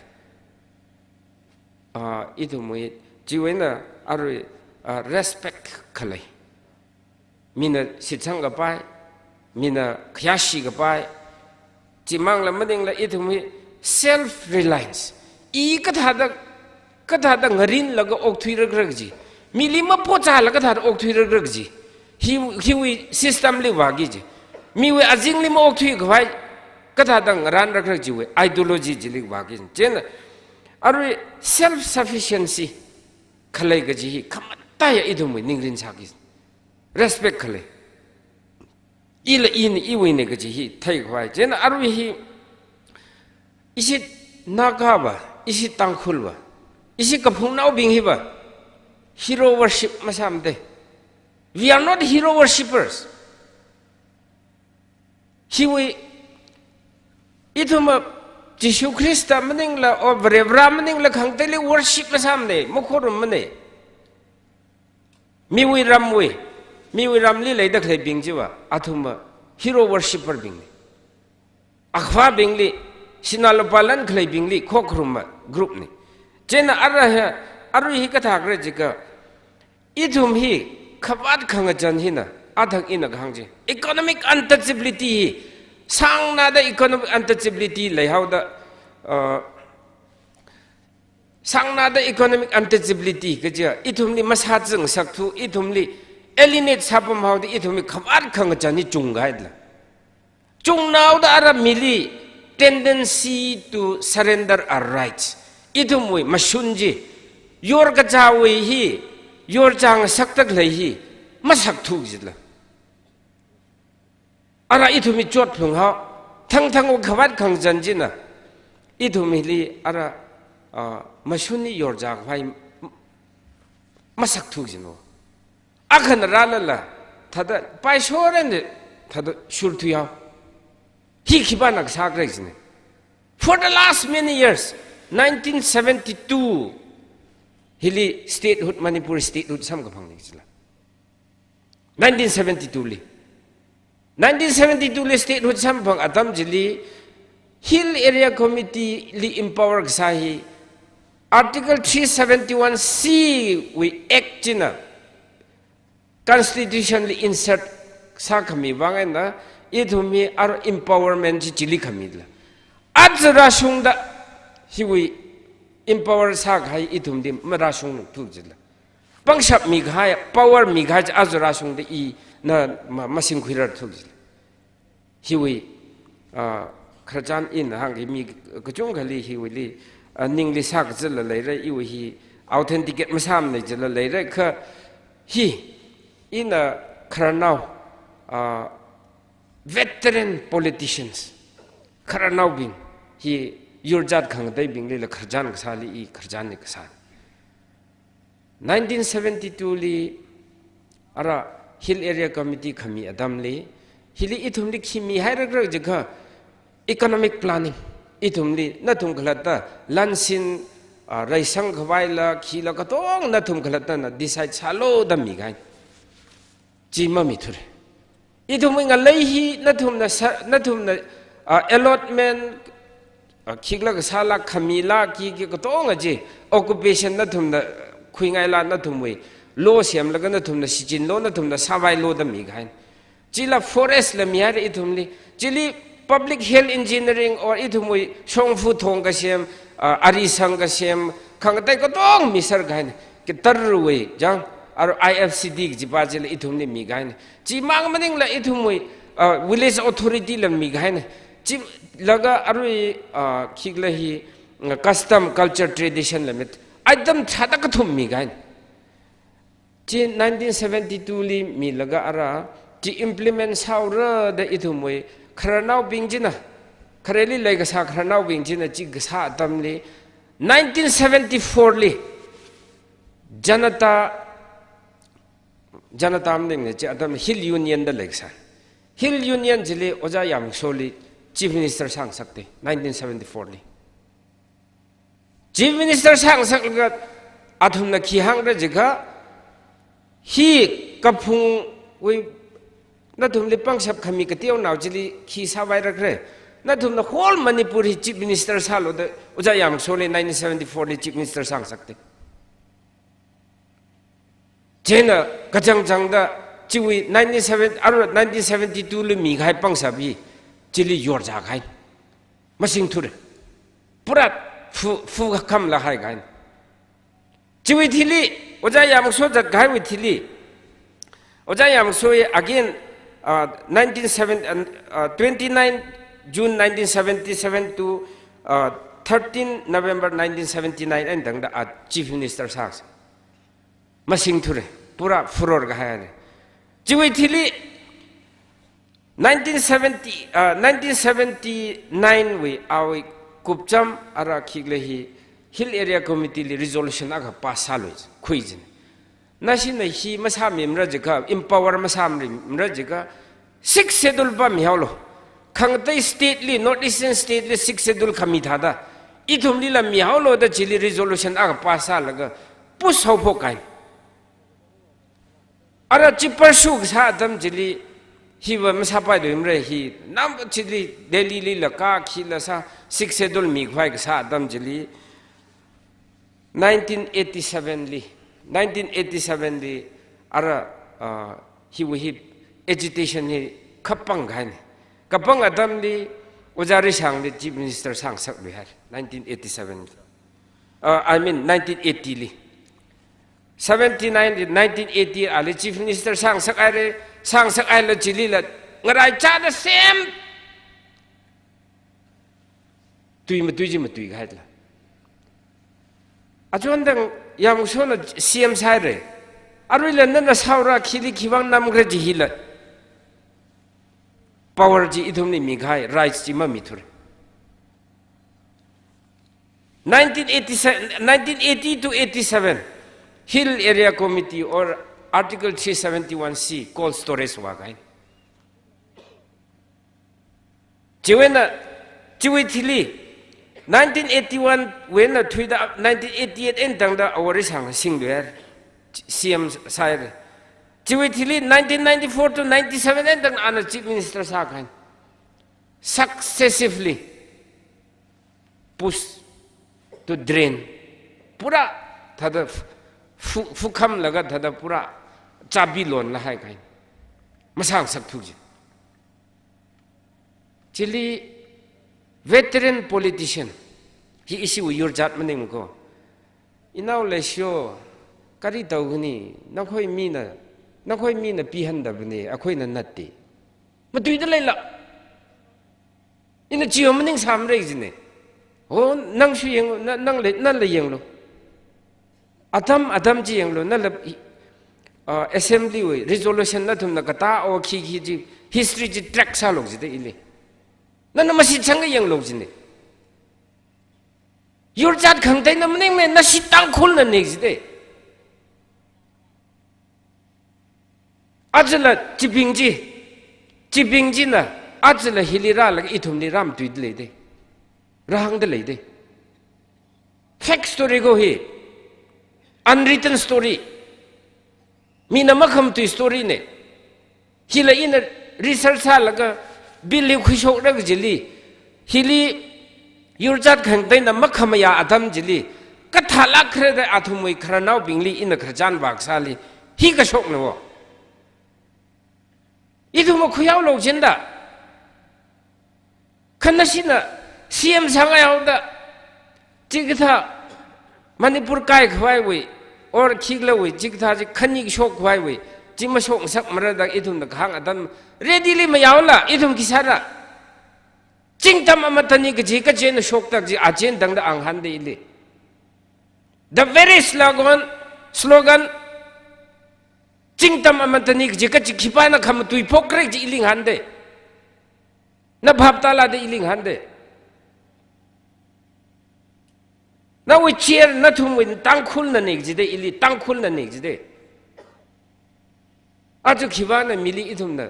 Ah, ithumwui, chiwui eina arui, ah, respect khalei. Mina shitsang kapai, mina khayāshi kapai, chimangla maningla ithumwui self reliance. I kathāda, kathāda ngarinlaga okthuirakra kaji. Mili mapochāla kathāda okthuirakra kaji. Hi, hiwui system li vāki ji. Miwui azingli maokthui khavai, kathāda ngaranrakra kajiwui ideology chili vāki ji. Chieina, arui self sufficiency khalei kaji hi khamataiya ithumwui ningrin sāki. Respect khalei. Ila ina iwuina kaji hi theikhavai. Chieina arui hi ishi Nagava, ishi Tangkhulva, ishi kaphungnaobing hiva hero worship masāmada. We are not hero worshippers. Hiwui ithumva Jishu Khrista maningla, o Varivara maningla khangateili worship masāmana, makhorummana. Miwui ramwui, miwui ramli leida khaleibing chiva, athumva hero worshipper bingna. Akhavābingli, sinā lupā lan khaleibingli khokharumma group na. Chieina ara hi, arui hi kathākra jiakha, ithum hi khavāt khangazan hina, athang ina kahāng chi. Economic untouchability hi, sāngnāda economic untouchability leihaoda, uh, sāngnāda economic untouchability kajiya, ithumli masāzangsakthu, ithumli alienate sāpamhaoda, ithumli khavāt khangazan hi chungkahaila. Chungnaoda ara mili tendency to surrender our rights. Ithumwui mashun chi, yorkazāwui hi, yorchāngasakda khalei hi, masakthu jila. Ara ithumwui chotphunghao, thangthangwui khavāt khangazan china, ithumli ara, ah, mashun hi yorchākhavai masakthu jino. Akhana rālala, thāda, paishoran de, thāda shurthuihao. Hi khipāna kasā khalei jina. For the last many years, nineteen seventy-two, hili statehood, Manipur statehood samkaphangna jila. Nineteen seventy-two li. Nineteen seventy-two li statehood samphang atam chili, Hill Area Committee li empower kasā hi, Article three seventy-one C wui Act china, Constitution li insert sākhami vang eina, ithum hi ara empowerment chi chili khamila. Aja rāshungda, hiwui empower sākahai ithumli marāshungthu jila. Pangshap mikahai, power mikahai chi aja rāshungda ina ma-, masingkhuirarthu jila. Hiwui, ah, khararchan ina hāngki mi kachungkhali hiwuili, ah, ningli sākazatla leira, iwui hi authenticate masāmana jila leira, kha hi ina khararnao, ah, veteran politicians, khararnaobing, hi yorjat khangateibinglila khararchan kasāli i khararchanna kasā. Nineteen seventy-two li ara Hill Area Committee khami atamli, hili ithumli khi mihairakra jiakha economic planning, ithumli nathum khalatta lansin, ah, reisang khavaila, khila katonga nathum khalattana decide sālu da mikahai. Chi mamithura. Ithumwui ngalei hi nathumna sa-, nathumna, ah, allotment, ah, khikla kasāla khamila ki, ki katonga chi, occupation nathumna khuingaila nathumwui law semlaga nathumna shichinlo, nathumna sāvailoda mikahaina. Chila forest la mihaira ithumli. Chili public health engineering or ithumwui shongfa thong kasem, ah, arisang kasem, khangatei katong miserkahaina. Kitarwui jang, aro I F C D kajipa chila ithumli mikahaina. Chimang maningla ithumwui, ah, village authority la mikahaina. Chilaga arui, ah, khikla hi, ah, custom, culture, tradition la mit. Item tharāda kathum mikahaina. Chi nineteen seventy-two li milaga ara, chi implement sāhaora da ithumwui khararnaobing china, khareli leikasā khararnaobing china chi kasā atamli, nineteen seventy-four li, Janata, Janata maningna chi atam Hill Union da leikasā. Hill Union chili Ojā Yamsholi Chief Minister sāngasakte, nineteen seventy-four li. Chief Minister sāngasaklaga athumna khi hāngra jiakha, hi kaphungwui nathumli pangshap khami kateonao chili khi sāvairakra. Nathumna whole Manipur hi Chief Minister sālo da, Ojā Yamsholi nineteen seventy-four li Chief Minister sāngasakte. Chieina kachangchangda chiwui nineteen seventy, arui nineteen seventy-two li mikahai pangshap hi chili yorzākahai. Masingthure. Pura fu, fu khamla haikahai. Chiwui thili, Ojā Yamsho zatkahaiwui thili, Ojā Yamsho again, uh, nineteen seventy, uh, uh, twenty-nine June nineteen seventy-seven to, uh, thirteen November nineteen seventy-nine eina tangda a Chief Minister sāsa. Masingthure, pura furor kahaina. Chiwui thili, nineteen seventy, uh, nineteen seventy-nine wui awui kupcham ara khikla hi Hill Area Committee li resolution akha pass sālui, khuijin. Nashina hi masāmimara jiakha, empower masāmimara jiakha, Sixth Schedule pāmihaolu. Khangatei state li, North Eastern state li Sixth Schedule khami thāda, ithumlila mihaolu da chili resolution akha pass sālaga, push haophok kahai. Ara chi pursue kasā atam chili, hiva masāpailuimara hi, nam chili Delhi lila kā khila sā, Sixth Schedule mikhavai kasā atam chili, nineteen eighty-seven li, nineteen eighty-seven li, ara, ah, hiwui hi agitation hi kapang kahaina. Kapang atamli, Ojā Rishangli Chief Minister sāngasakluihaira, nineteen eighty-seven li. Ah, I mean, nineteen eighty li. Seventy-nine li, nineteen eighty ali Chief Minister sāngasakhaira, sāngasakhaila chilila, ngaraichāda sem. Tui matui chi matuikahaila. Achon tang Yamshona C M sāhaira. Aruila nana sāhaora khili khiwuivang namkhala chi hila. Power chi ithumli mikahai, rights chi mamithure. Nineteen eighty-seven, nineteen eighty to eighty-seven, Hill Area Committee or Article three seventy-one C cold storage vākahai. Chiwui eina, chiwui thili, nineteen eighty-one wui eina thuida nineteen eighty-eight eina tangda Awo Rishang singluihaira, C M sāhaira. Chiwui thili nineteen ninety-four to ninety-seven eina tangda ana Chief Minister sākahai. Successively push to drain. Pura thāda fu-, fu-, fukhamlaga thāda pura chabi lonla haikahai. Masāngasakthu chi. Chili veteran politician. Hi ishiwui yurjat maningmako. Inao Leishiyo, kari tau kani, nakhoi mina, nakhoi mina pihandabane, akhoina natte. Matuida leila. Ina chiyo maningsāmara jine. Ho, nangshu yanglu, na-, nangla, nala yanglu. Atam, atam chi yanglu, nala, ah, assembly wui resolution nathumna katā o khi khi chi, history chi track sālu jide ili. Nana mashitsangkha yanglu jine. Yurjat khangateina maningmana, nashi Tangkhulnane jide. Ajala chibing chi, chibing china, ajala hili rālaga ithumli rāmatuida leide. Rāhāngda leide. Fake story ko hi. Unwritten story. Mina makhamatui story ne. Hila ina research sālaga bill hi khuishokra kajili, hili yurjat khangateina makhamayā atam chili, kathālāk kharada athumwui khararnaobingli ina khararchan vākasāli, hi kashokna wo. Ithum makhuihaolu jida. Khanashina C M sāngaihaoda, chikathā Manipur kaikhavaiwui, or khikhalawui, chikathā chi khani shokkhavaiwui, chi mashoksakmara da ithumna kahāng atam, ready li mayāula, ithum khi sāra. Chingtam amatani kaji kachena shoktak chi, achen tangda ngahānda ili. The very slogan, slogan, chingtam amatani kaji kachi khipāna khamatui phokra chi ili ngahānda. Na bhap tāla da ili ngahānda. Nawui chair nathumwui Tangkhulnana kajida ili, Tangkhulnana kajida. Aja khipāna mili ithumna,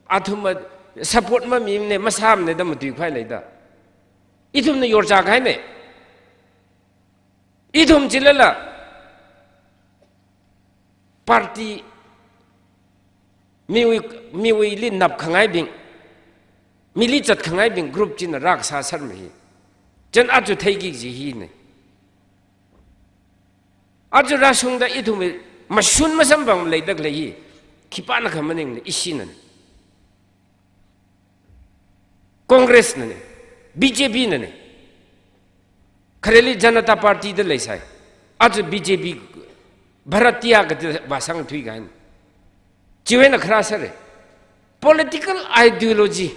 athumva support mamimana, masāmana da matuikhavai leida. Ithumna yorchākahaina. Ithum chilala party miwui, miwuili napkhangaibing, mili zatkhangaibing group china rākasā sārma hi. Chieina aja theiki kaji hina. Aja rāshungda ithumwui mashun masamphang leidalei hi, khipānakha maningla ishinana. Congress nana, B J P nana. Khareli Janata Party da leisai. Aja B J P, Bharatiya kaji vāsang thuikahaina. Chiwui eina kharā sāra. Political ideology.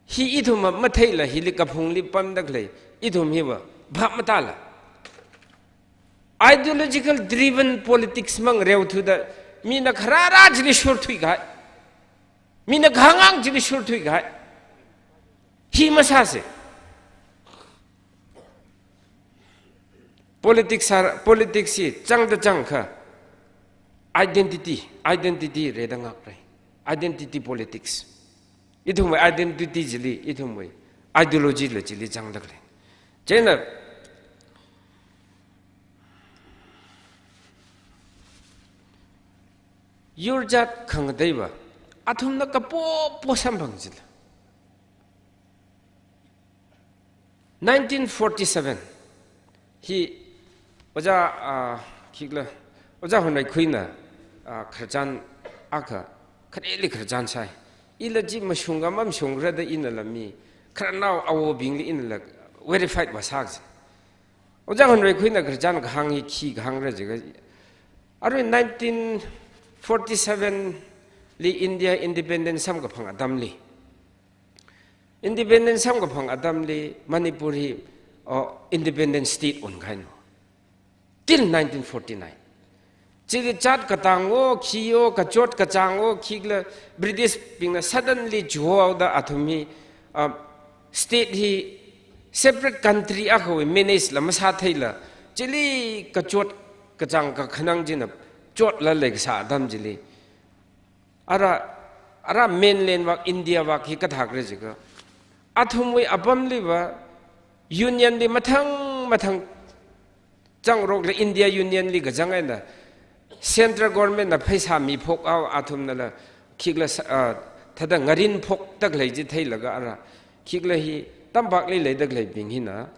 Hi ithumva matheila hili kaphungli pamdalei, ithum hiva bhap matāla. Ideological driven politics mangareothuda, mina kharāra chili shurthuikahai. Mina kahāng chili shurthuikahai. Hi masāsa. Politics sā, politics hi zangda zangakha identity, identity rida ngakra. Identity politics. Ithumwui identity chili, ithumwui ideology la chili zangdalei. Chieina yurjat khangateiva athumna kapopo samphang chila. Nineteen forty-seven hi Ojā, ah, khikhala, Ojā Hunreikhuina, ah, khararchan akha, khareli khararchan sai. Ila chi mashunga mamashungra da inala mi khararnao awobingli inala verified vāsāsa. Ojā Hunreikhuina khararchan kahāng hi khi kahāngra jiakha, arui nineteen forty-seven li India independence samkaphang atamli, independence samkaphang atamli Manipur hi, oh, independent state onkahaina. Till nineteen forty-nine. Chili chat katang o, khi o, kachot kachāng o, khikhala British bingna suddenly chihohaoda athum hi, ah, state hi separate country akhawui manage la masātheila, chili kachot kachāng kakhanang china chotla leikasā atam chili. Ara, ara mainland vak, India vak hi kathākra jiakha, athumwui apamliva union li mathang mathang zangrokla India Union li kazang eina central government na pheisā miphok haowa, athumnala khikhala sa-, ah, thāda ngarin phokdalei chi theilaga ara, khikhala hi tampakli leidaleibing hina,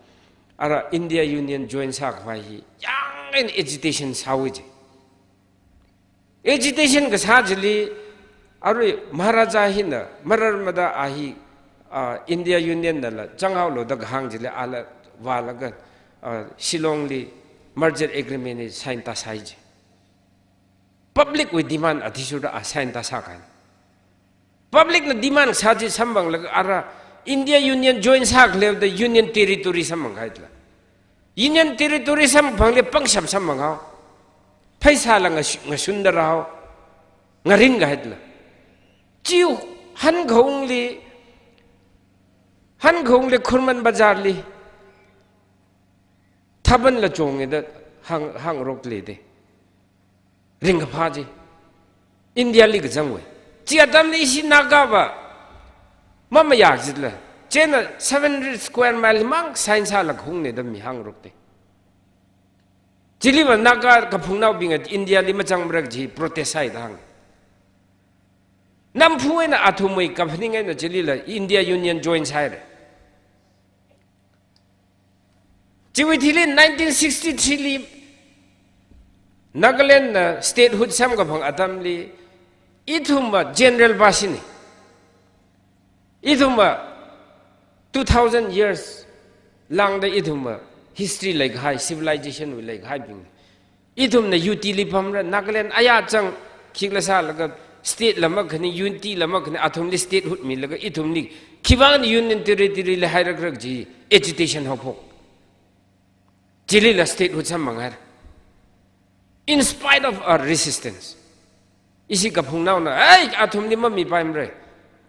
ara India Union join sākhavai hi yāng eina agitation sāhaowa ji. Agitation kasā chili, arui Maharaja hina, marar mada a hi, ah, India Union nala zanghaolu da kahāng chili, ala vālaga, ah, Shillong li merger agreement hi sign tāsai ji. Public wui demand athishurda a sign tāsākahaina. Public na demand sā chi samphanglaga ara India Union join sākhaleoda Union Territory samphangkahaitla. Union Territory samphangli pangshap samphang haowa. Pheisāla ngash-, ngashunda rāhaowa. Ngarinkahaitla. Chi hankhaungli, hankhaungli Khurman Bazar li thabanla chonga da hāng, hāngrokle de. Ringkaphā chi. India li kazangwui. Chi atamli ishi Nagava mamayā jitla. Chieina seven hundred square mile mang sign sālaga hungna da mi hāngrok de. Chiliva Naga kaphungnaobing at India li mazangmara kaji protest sāhaida hāng. Namphu eina athumwui kaphaning eina chilila India Union join sāhaira. Chiwui thili nineteen sixty-three li Nagaland na statehood samkaphang atamli ithumva general bashini. Ithumva two thousand years lāngda ithumva history leikahai, civilization wui leikahaibing. Ithumna U T li pamra, Nagaland ayā zang, khikhala sālaga state la makhani, U T la makhani, athumli statehood milaga ithumli khivang Union Territory li hairakra kaji agitation haophok. Chilila statehood samphanghai. In spite of our resistance. Ishi kaphungnaona, "Ai, athumli mamipaimara.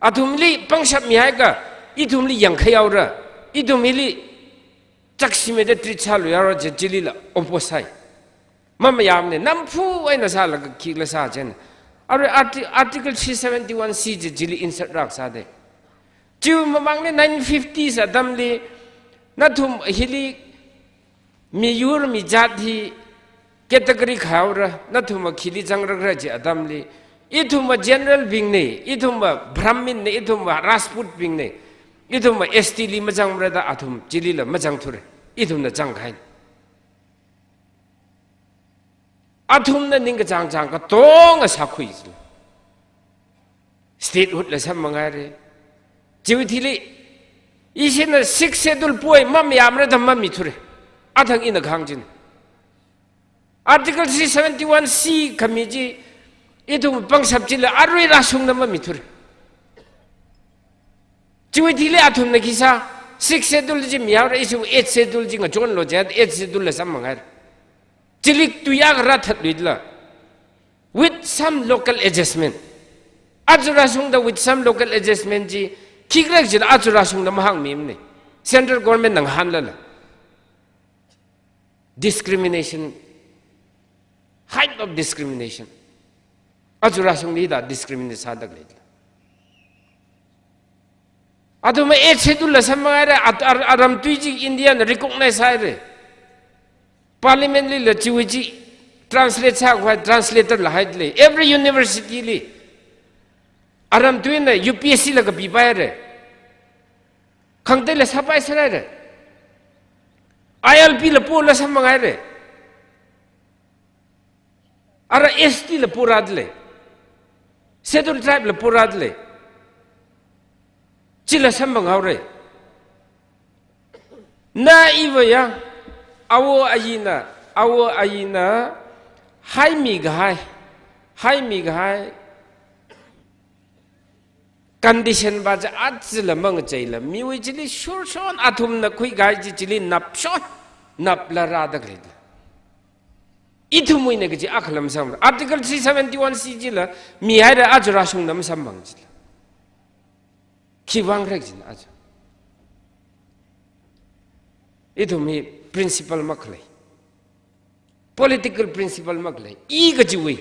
Athumli pangshap mihaiakha, ithumli yangkhai haora. Ithum hili chakshimida treat sāluihaora," je chilila oppose sāi. Mamayāmana, namphu eina sālaga khikhala sā chieina. Arui arti-, Article three seventy-one C je chili insert rākasāda. Chiwui mamangli nineteen fifties atamli, nathum hili miyur mijat hi category khaora, nathumva khili zangrakra kaji atamli, ithumva general bingna, ithumva Brahmin na, ithumva Rajput bingna, ithumva S T li mazangmara da athum chilila mazangthura, ithumna zangkahai. Athumna ningkachāng chāng katonga sākhui. Statehood la samphanghai. Chiwui thili, ishina Sixth Schedule poi mamayāmara da mamithura. Athang ina kahāng china. Article three seventy-one C khami chi, ithum pangshap chila arui rāshungda mamithura. Chiwui thili athumna khi sā, Sixth Schedule chi mihaora, ishi Eighth Schedule chi ngachonlu jiakha, Eighth Schedule la samphanghai. Chili tuiya kharā thatluila. With some local adjustment. Aja rāshungda with some local adjustment chi, khikhala jila aja rāshungda mahāngmimana. Central government na ngahānlala. Discrimination, height of discrimination. Aja rāshungli da discriminate sādalei. Athumva Eighth Schedule la samphanghai, at-, ar-, aram tui chi India na recognize sāhaira. Parliament lila chiwui chi translate sākhavai translator la haidalei. Every university li. Aram tuina U P S C la kapipaira. Khangateila sāpai sāhaira. I L P la pola samphanghaira. Ara S T la porādalei. Scheduled tribe la porādalei. Chila samphanghaora. Na iva ya, awo ayina, awo ayina, haimi kahai, haimi kahai condition va chi aja la mangacheila, miwui chili shurshon athumna khuikahai chi chili napshon, napla rāda khalei. Ithumwuina kaji akhalam samra. Article three seventy-one C chila, mihaira aja rāshungda masamphang chila. Khiwuivang khala jina aja. Ithum hi principle makhalei. Political principle makhalei. I kajiwui.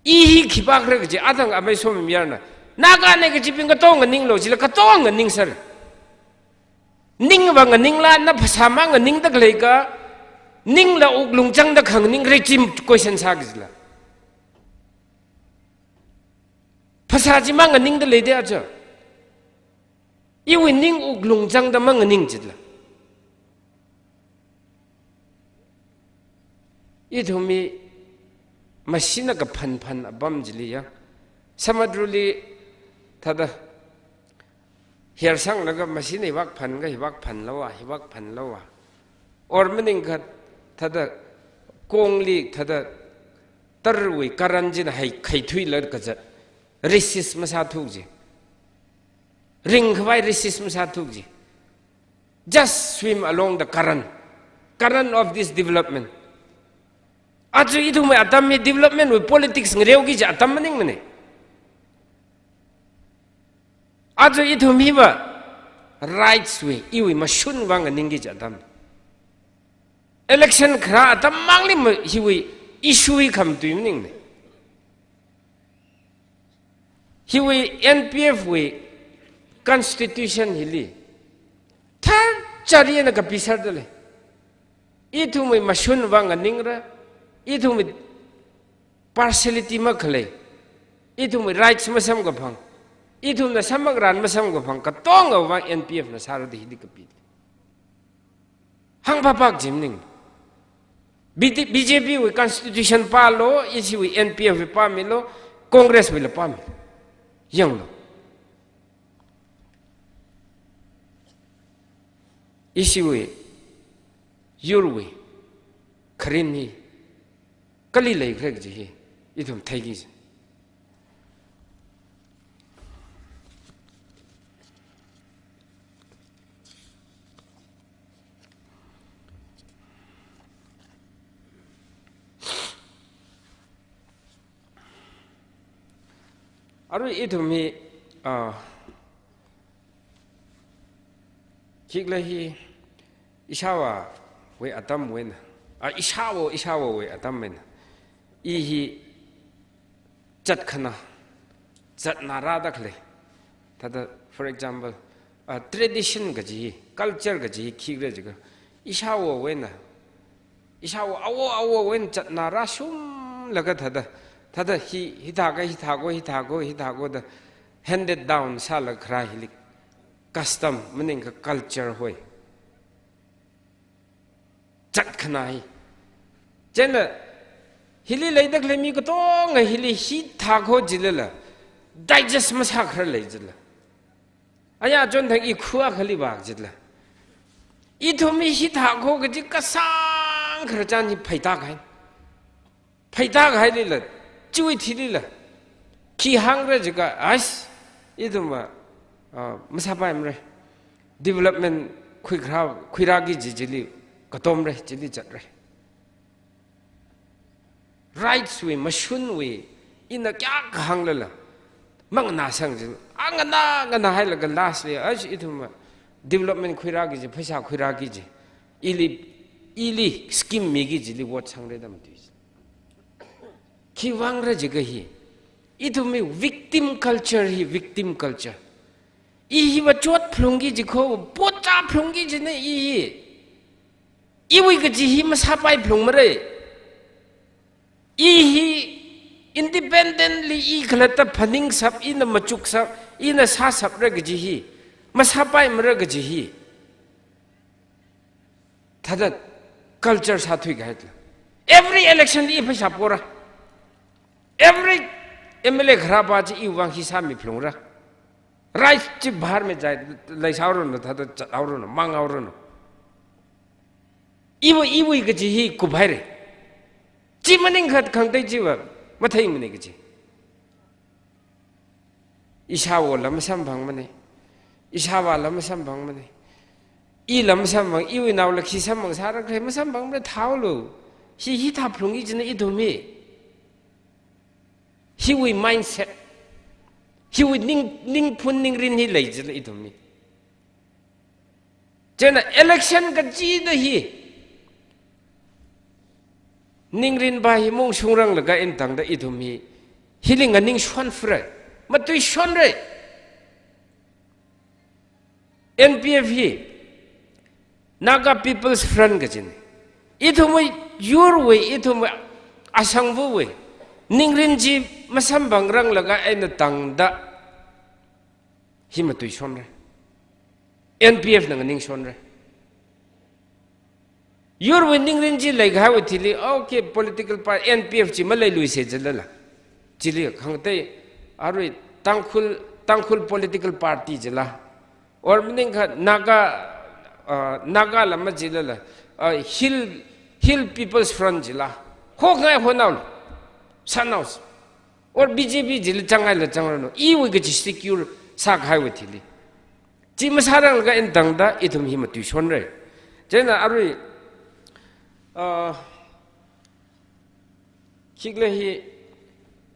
I hi khipākhala kaji, athang amei somi mayarna. Nagana kajibing katonga nganinglu, chila katonga nganingser. Ningva nganingla, na phasā manganingda khalei ka, ningla wuklung changda khanganing regime question sāki jila. Phasā chi manganingda leida aja. Iwui ning wuklung changda manganing jila. Ithumwui machine kaphan phan apam chili ya. Samudruli thāda hersanglaga machine hivāk phanga, hivāk phanlu va, hivāk phanlu va. Or maningkha thāda kongli thāda tarwui current china hai khaithuila kazat. Resist masāthu ji. Ringkhavai resist masāthu ji. Just swim along the current. Current of this development. Aja ithumwui atam hi development wui politics ngareoki kaji atam maningmana. Aja ithum hiva rights wui, iwui mashun vang nganingki kaji atam. Election kharā atam mangli ma hiwui issue hi khamatui maningmana. Hiwui N P F wui constitution hili thar chari eina kapiserdalei. Ithumwui mashun vang nganingra, ithumwui partiality makhalei, ithumwui rights masamkaphang, ithumna samkaran masamkaphang, katonga vang N P F na sāra da hili kapi. Hāngphaphak jim ning. B J P wui constitution pālu, ishiwui N P F wui pāmilu, Congress wuila pāmi. Yanglu. Ishiwui, yurwui, kharin hi, kali leikhala kaji hi, ithum theiki. Arui ithum hi, ah, khikhala hi, ishāvāwui atamwui eina, ah, ishāvā, ishāvāwui atamwui eina, i hi zatkhana, zatnā rāda khalei. Thāda, for example, ah, tradition kaji hi, culture kaji hi khikhala jiakha, ishāvāwui eina, ishāvā, āvā, āvāwui eina zatnā rāshunglaga thāda, thāda hi, hithākha, hithākha, hithākha, hithākha da handed down sālaga kharā hili custom, maningakha culture hoi. Zatkhana hi. Chieina, hili leida khalei mi katonga hili hithākha jilala, digest masākharar lei jila. Aya chonthang i khuwa khali vak jila. Ithum hi hithākha kaji kasāng khararchan hi pheita kahai. Pheita kahailila, chiwui thilila. Khi hāngra jiakha, ais, ithumva, ah, masāpaimara. Development khuikharā, khuirāki kaji chili, katomra, chili zatra. Rights wui, mashunwui, ina kayākha hānglala, manganāsang jila. Anganā, nganāhailaga last li, ais, ithumva, development khuirāki kaji, pheisā khuirāki kaji. Ili, ili scheme miki kajili vote sangra da matui. Khivangra jiakha hi. Ithumwui victim culture hi, victim culture. I hiva chotphalungki kaji kho, potchāphalungki kajina i hi. Iwui kaji hi masāpaiphalungmara. I hi independently i khalatta phaningsap, ina machuksap, ina sāsapra kaji hi, masāpaimara kaji hi. Thāda culture sāthui kahai tla. Every election i pheisā pora. Every M L A kharāpa chi iwui vang hi sāmiphalungra. Rights chi bahar me jai, leisāranu, thāda zathaoranu, manghaoranu. Iwui, iwui kaji hi kuphaira. Chi maningkha khangatei chiva matheimana kaji. Ishāvāla masamphangmana. Ishāvāla masamphangmana. Ila masamphang, iwui naola khi samphang sāra khalei masamphangmara, thaolu. Hi, hithāphalungki kajina ithum hi. Hiwui mindset. Hiwui ning, ningphun ningrin hi lei jila ithum hi. Chieina election kachida hi. Ningrinpa hi mungshungranglaga eina tangda ithum hi. Hili nganingshonphara. Matuishonra. N P F hi. Naga People's Front kajina. Ithumwui yurwui, ithumwui asangvawui. Ningrin chi masamphangranglaga eina tangda. Hi matuishonra. N P F na nganingshonra. Yurwui ningrin chi leikahaiwui thili, okay, political party, N P F chi maleiluisa jilala. Chili khangatei, arui Tangkhul, Tangkhul political party jila. Or maningkha Naga, uh, Nagala majilala, uh, Hill, Hill People's Front jila. Hokngai honaolu. Sānaosa. Or B J P chili changngaila changranu. Iwui kaji secure sākahaiwui thili. Chi masāranglaga eina tangda ithum hi matuishonra. Chieina arui, ah, khikhala hi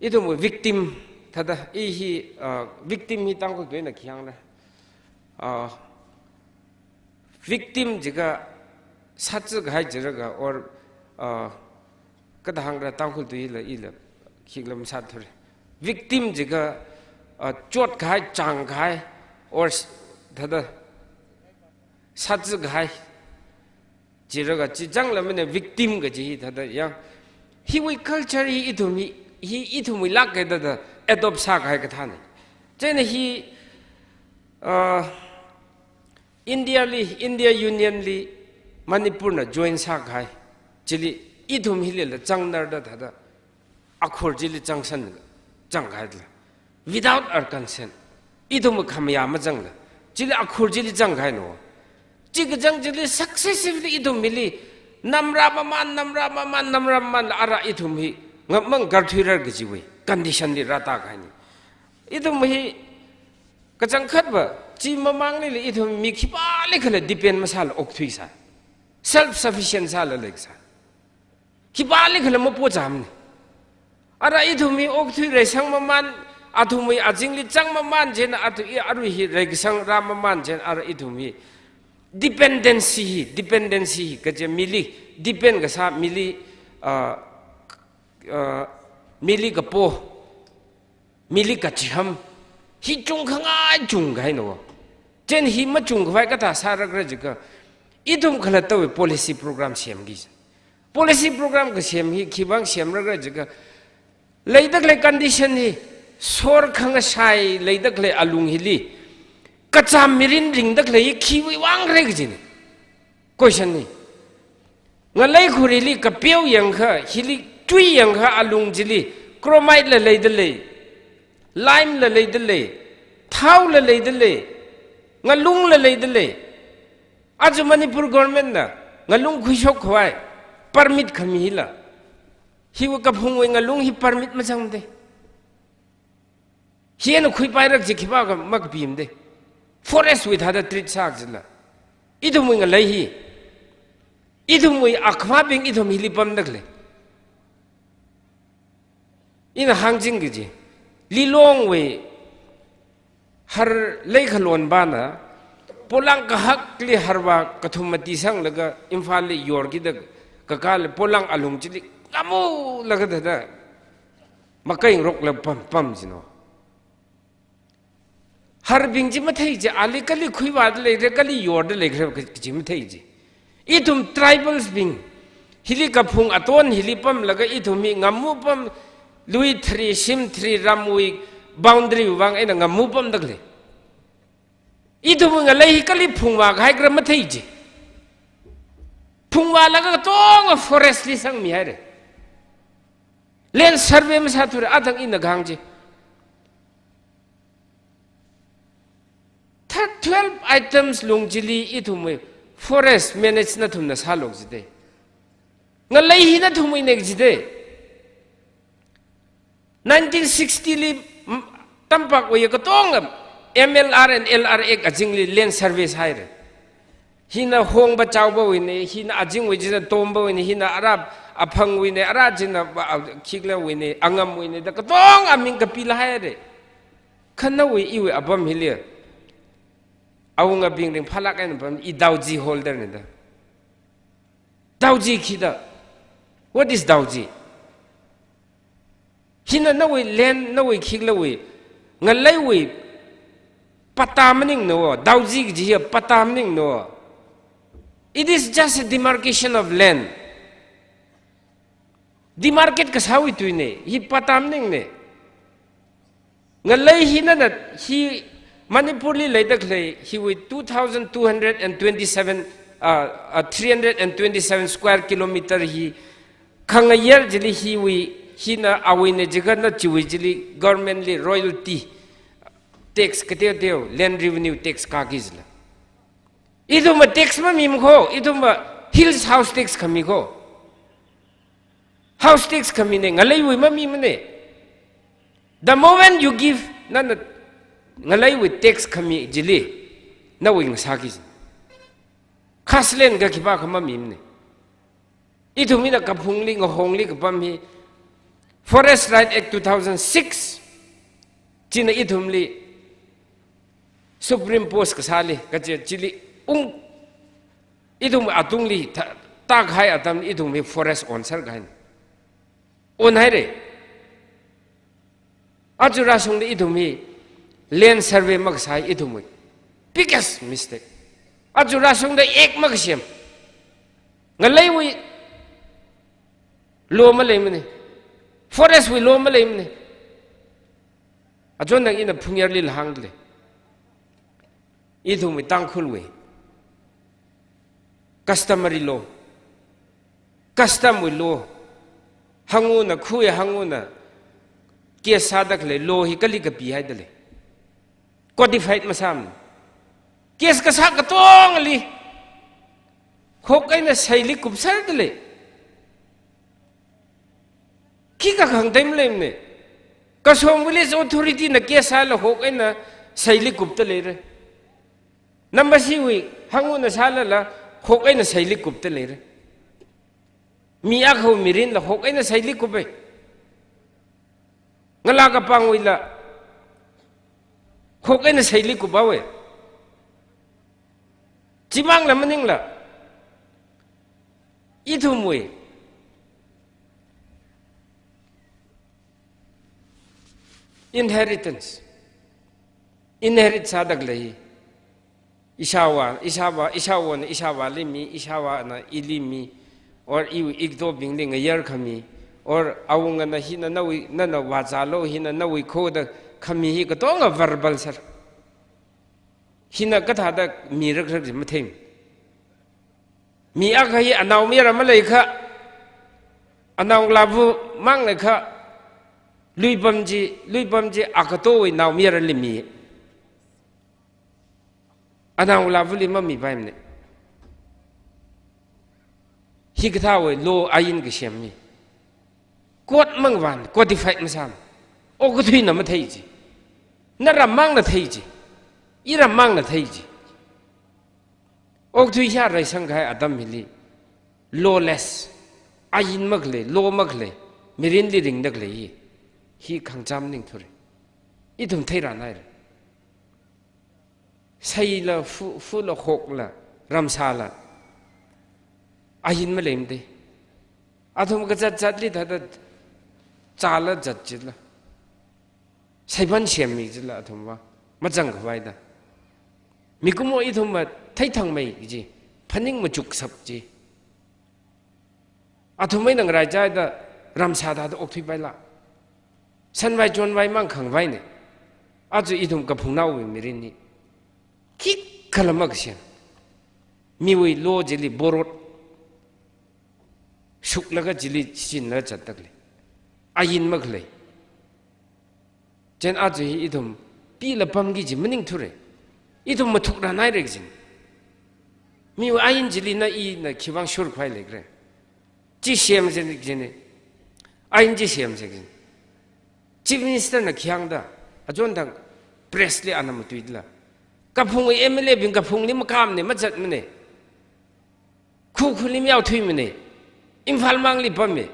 ithumwui victim thāda, i hi, ah, victim hi Tangkhul tuina khi hāngra. Ah, victim jiakha sāzakahai jiakha or, ah, kathāda hāngra Tangkhul tuila ila khikhala masāthure. Victim jiakha, ah, chotkahai, chāngkahai, or s-, thāda sāzakahai. Jilaga chi changlamana victim kaji hi thāda ya. Hiwui culture hi ithum hi, hi ithumwui lāka thāda adopt sākahai kathāna. Chieina hi, ah, India li, India Union li Manipurna join sākahai. Chili ithum hilila changnarda thāda akhur chili changsan, changkahaila. Without our consent. Ithum khamayā mazangla. Chili akhur chili changkahaina. Chi kachang chili successively ithum hili namra maman, namra maman, namra maman la ara ithum hi ngamang garthuirar kajiwui condition li rātākahaina. Ithum hi kachangkhatva, chi mamangli ithum mi khipālikhala depend masāla okthuisa. Self sufficient sāla leikasa. Khipālikhala mapochāmana. Ara ithum hi okthui reisang maman, athumwui azingli chang maman chieina, athu i arui hi reikasang rā maman chieina, ara ithum hi dependency hi, dependency hi, kaje mili depend kasā, mili, ah, ah, mili kapo, mili kachiham, hi chungkhangai chungkahaina. Chieina hi machungkhavai kathā sālākra jiakha, ithum khalattawui policy program semki. Policy program kasem hi khivang semlākra jiakha, leidakhalei condition hi, sor khangashai leidakhalei alung hili, kachām mirin ringdakhalei hi khiwui vāngra kajina. Question hi. Ngalei khurili kapeo yangakha, hili tui yangakha alung chili, chromite la leidalei, lime la leidalei, thao la leidalei, ngalung la leidalei. Aja Manipur government na ngalung khuishokkhavai permit khami hila. Hiwui kaphungwui ngalung hi permit mazangmade. Hi eina khuipairak chi khipākha makapimade. Forest wui thāda treat sā kajila. Ithumwui ngalei hi, ithumwui akhavābing ithum hili pamdakhalei. Ina hāngching kaji, Lilongwui har leikhalonpana, polang kahakli harvā kathum mati sanglaga Imphalli yorkida kakāli polang alung chili ngamulaga thāda makaingrokla pam, pam jina. Harbing chi mathei chi, ali kali khuivāda leira, kali yorda leira kaji mathei chi. Ithum tribals bing, hili kaphung aton hili pamlaga ithum hi ngamu pam, lui thri, shim thri, ramwui boundary vāng eina ngamu pamdakhalei. Ithum ngalei hi kali phungvākahaikhala mathei chi. Phungvālaga katonga forest li sangmihaira. Land survey masāthura, athang ina kahāng chi. Third twelve items lung chili ithumwui forest manage nathumna sālu jide. Ngalei hi nathumwuine jide. Nineteen sixty li, m-, tampakvai katonga M L R and L R Act azingli land survey sāhaira. Hina Hongba Chaobawuine, hina azingwui china Tombawuine, hina ara Aphangwuine, ara china, a, Khiklawuine, Angamwuine, da katonga aming kapila haira. Kha nawui iwui apam hili, awungabing ringphālāk eina pam, i Daoji holder na da. Daoji khi da. What is Daoji? Hina nawui land, nawui Khiklawui, ngaleiwui patta maningna, Daoji kaji hi patta maningna. It is just a demarcation of land. Demarcate kasāwui tuine, hi patta maningna. Ngalei hi nana, hi Manipurli leidakhalei, hiwui two thousand two hundred and twenty-seven, uh, uh, three hundred and twenty-seven square kilometer hi, khangayar chili hiwui, hina awuine jiakha na chiwui chili government li royalty tax kateo teo, land revenue tax kāki jila. Ithumva tax mamima kho, ithumva hills house tax khami kho. House tax khamine, ngaleiwui mamimane. The moment you give, nana ngaleiwui tax khami chili, nawui ngasāki jina. Khaslen ka khipākha mamimane. Ithum hina kaphungli, ngahongli kapam hi, Forest Right Act two thousand six, china ithumli, Supreme Post kasāli, kaje chili, ung, ithum atungli, ta, takahai atam ithum hi forest onser kahaina. Onhaira. Aja rāshungda ithum hi land survey makasā ithumwui biggest mistake. Aja rāshungda act makasem. Ngaleiwui law maleimane. Forest wui law maleimane. Achon nang ina phungyarli la hāngdalei. Ithumwui Tangkhulwui customary law, custom wui law, hanguna, khuya hanguna case sādakhalei law hi kali kapihaidalei. Codified masāmane. Case kasā katongali hok eina seili kupserdalei. Khikha khangatei maleimane. Kasom village authority na case sāla hok eina seili kupdaleira. Namvasiwui hanguna sālala hok eina seili kupdaleira. Mi akhawui mirinla hok eina seili kupai. Ngalā kapangwuila hok eina seili kuphaowe. Chimangla maningla, ithumwui inheritance, inherit sādakhalei, ishāvā, ishāvā, ishāvāna ishāvāli mi, ishāvāna ili mi, or iwui igatobingli ngayar khami, or awungana hina nawui, nana vāzālu, hina nawui kho da khami hi katonga verbal sāra. Hina kathāda mirakrak chi matheimane. Mi akha hi anaomayara maleikha, anaongalāva mang leikha, luipam chi, luipam chi agatowui naomayarali mi. Anaongalāvali mamipaimane. Hikathāwui law ain kasemmi. Court mangvān codified masāmane. Okathuina mathei chi. Narammangna thei chi. Irammangna thei chi. Okathui hiyā reisangkahai atam hili lawless, ain makhalei, law makhalei, mirinli ringdakhalei hi, hi khangachā maningthura. Ithum theirānhaira. Seila, fu-, fula, hokla, ramsāla, ain maleimade. Athum kazat zatli thāda zāla zat chila, saipan semmi chila athumva mazangkhavai da. Mikumo ithumva theithangmei chi, phaning machuksap chi. Athum eina ngaraichaida ramsā thāda okthuipaila. Sanvai chonvai mang khangavaine. Aja ithum kaphungnaowui mirinli khikhala makasem. Miwui law chili borrowed, shuklaga chili shinla zatdakhalei. Ain makhalei. Chieina aja hi ithum pila pamki chi maningthura. Ithum mathukrānhaira kajina. Miwui ain chili na ina khivang shurkhavai leikhala. Chi semsei kajina. Ain chi semsei kajina. Chief Minister na khi hāngda, achonthang press li ana matuidala. Kaphungwui M L A bing kaphungli makāmane, mazatmane. Khu khuli mayaothuimane. Imphal mangli pamme.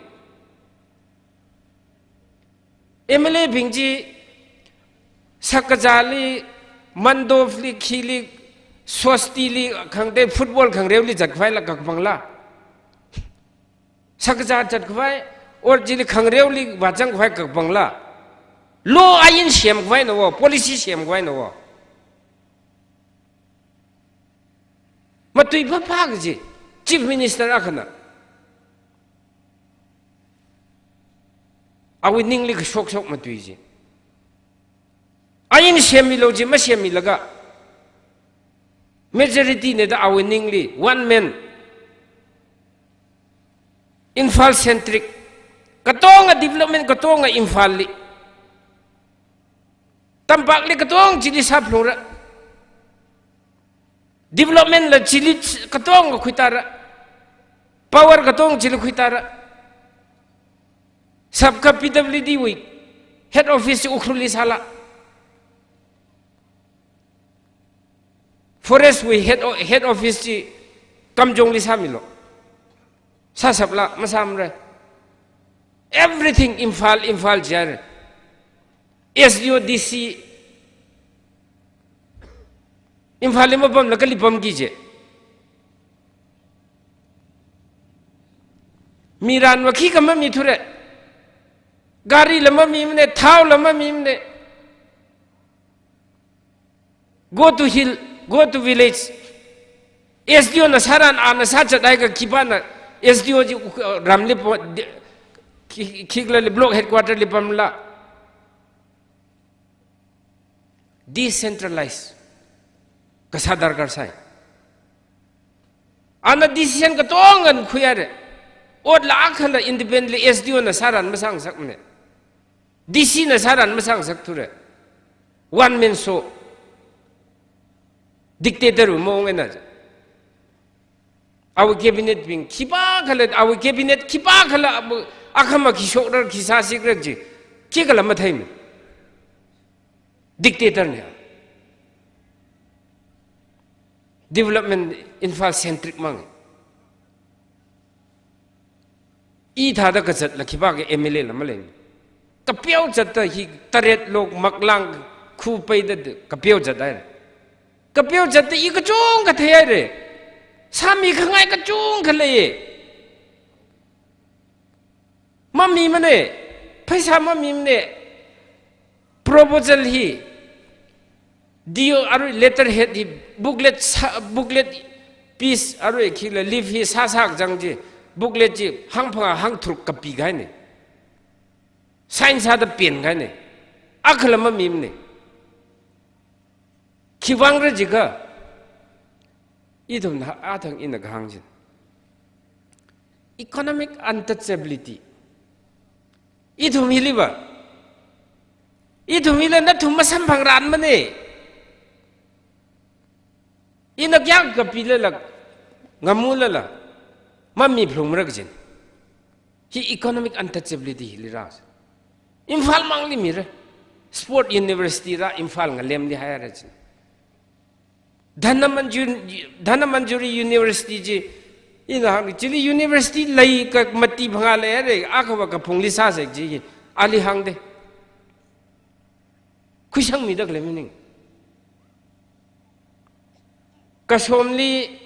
M L A bing chi Sakazali, Mandopli, khili, Swastili, khangatei football khangareoli zatkhavaila kakapangla. Sakaza zatkhavai, or chili khangareoli vāzangkhavai kakapangla. Law ain semkhavaina wo, policy semkhavaina wo. Matui phāphā kaji, Chief Minister akhana. Awui ningli kashokshok matui chi. Ain semmilu chi masemmilaga, majority ne da awui ningli, one man, Imphal centric, katonga development katonga Imphalli. Tampakli katong chili sāphalungra. Development la chili katong khuitāra. Power katong chili khuitāra. Sabka P W D wui head office chi Ukhrulli sāla. Forest wui head o-, head office chi Kamjongli sāmilu. Sāshapla, masāmara. Everything Imphal, Imphal jihaira. S D O, D C, Imphalli mapamla kali pamki je. Miranva khikha mamithura. Garila mamimane, thaola mamimane. Go to hill, go to village. S D O na sāran, ana sāzat haikha khipāna S D O chi, uh, ramli po, di-, khi-, khikhala li block headquarter li pamla. Decentralize kasā darkar sai. Ana decision katonga khuihaira. Otla akhala independently S D O na sāran masāngasakmana. D C na sāran masāngasakthura. One man show. Dictator wui maong eina. Awui cabinet bing khipākhala, awui cabinet khipākhala, abu, akhama khi shokra, khi sāsikra chi, khikhala matheimana. Dictator na. Development Imphal centric mang. I thāda kazatla khipākha M L A la malei. Kapeo zatta hi taret lok maklang khu paida kapeo zat haira. Kapeo zatta i kachungkha theihaira. Sāmikhangai kachungkha lei. Mamimana, pheisā mamimana, proposal hi, D O arui letterhead hi, booklet sā, booklet piece arui khila leaf hi sāsā kachang chi, booklet chi hangphangā hangtharuk kapi kahaina. Sign sāda pen kahaina. Akhala mamimana. Khiwuivang ra jiakha, ithumna athang ina kahāng chi. Economic untouchability. Ithum hiliva. Ithum hila nathum masamphangranmana. Ina kayākha kapilala, ngamulala, mamiphalungmara kajina. Hi economic untouchability hili rāsa. Imphal mangli mira. Sport University rā Imphal ngalemli haira jina. Dhanamanjuri, Dhanamanjuri University chi, ina hāng, chili university lei ka mati phangā leihaira, akhava kaphungli sāsa chi, ali hāngda. Khuisangmida khalei maning. Kasomli,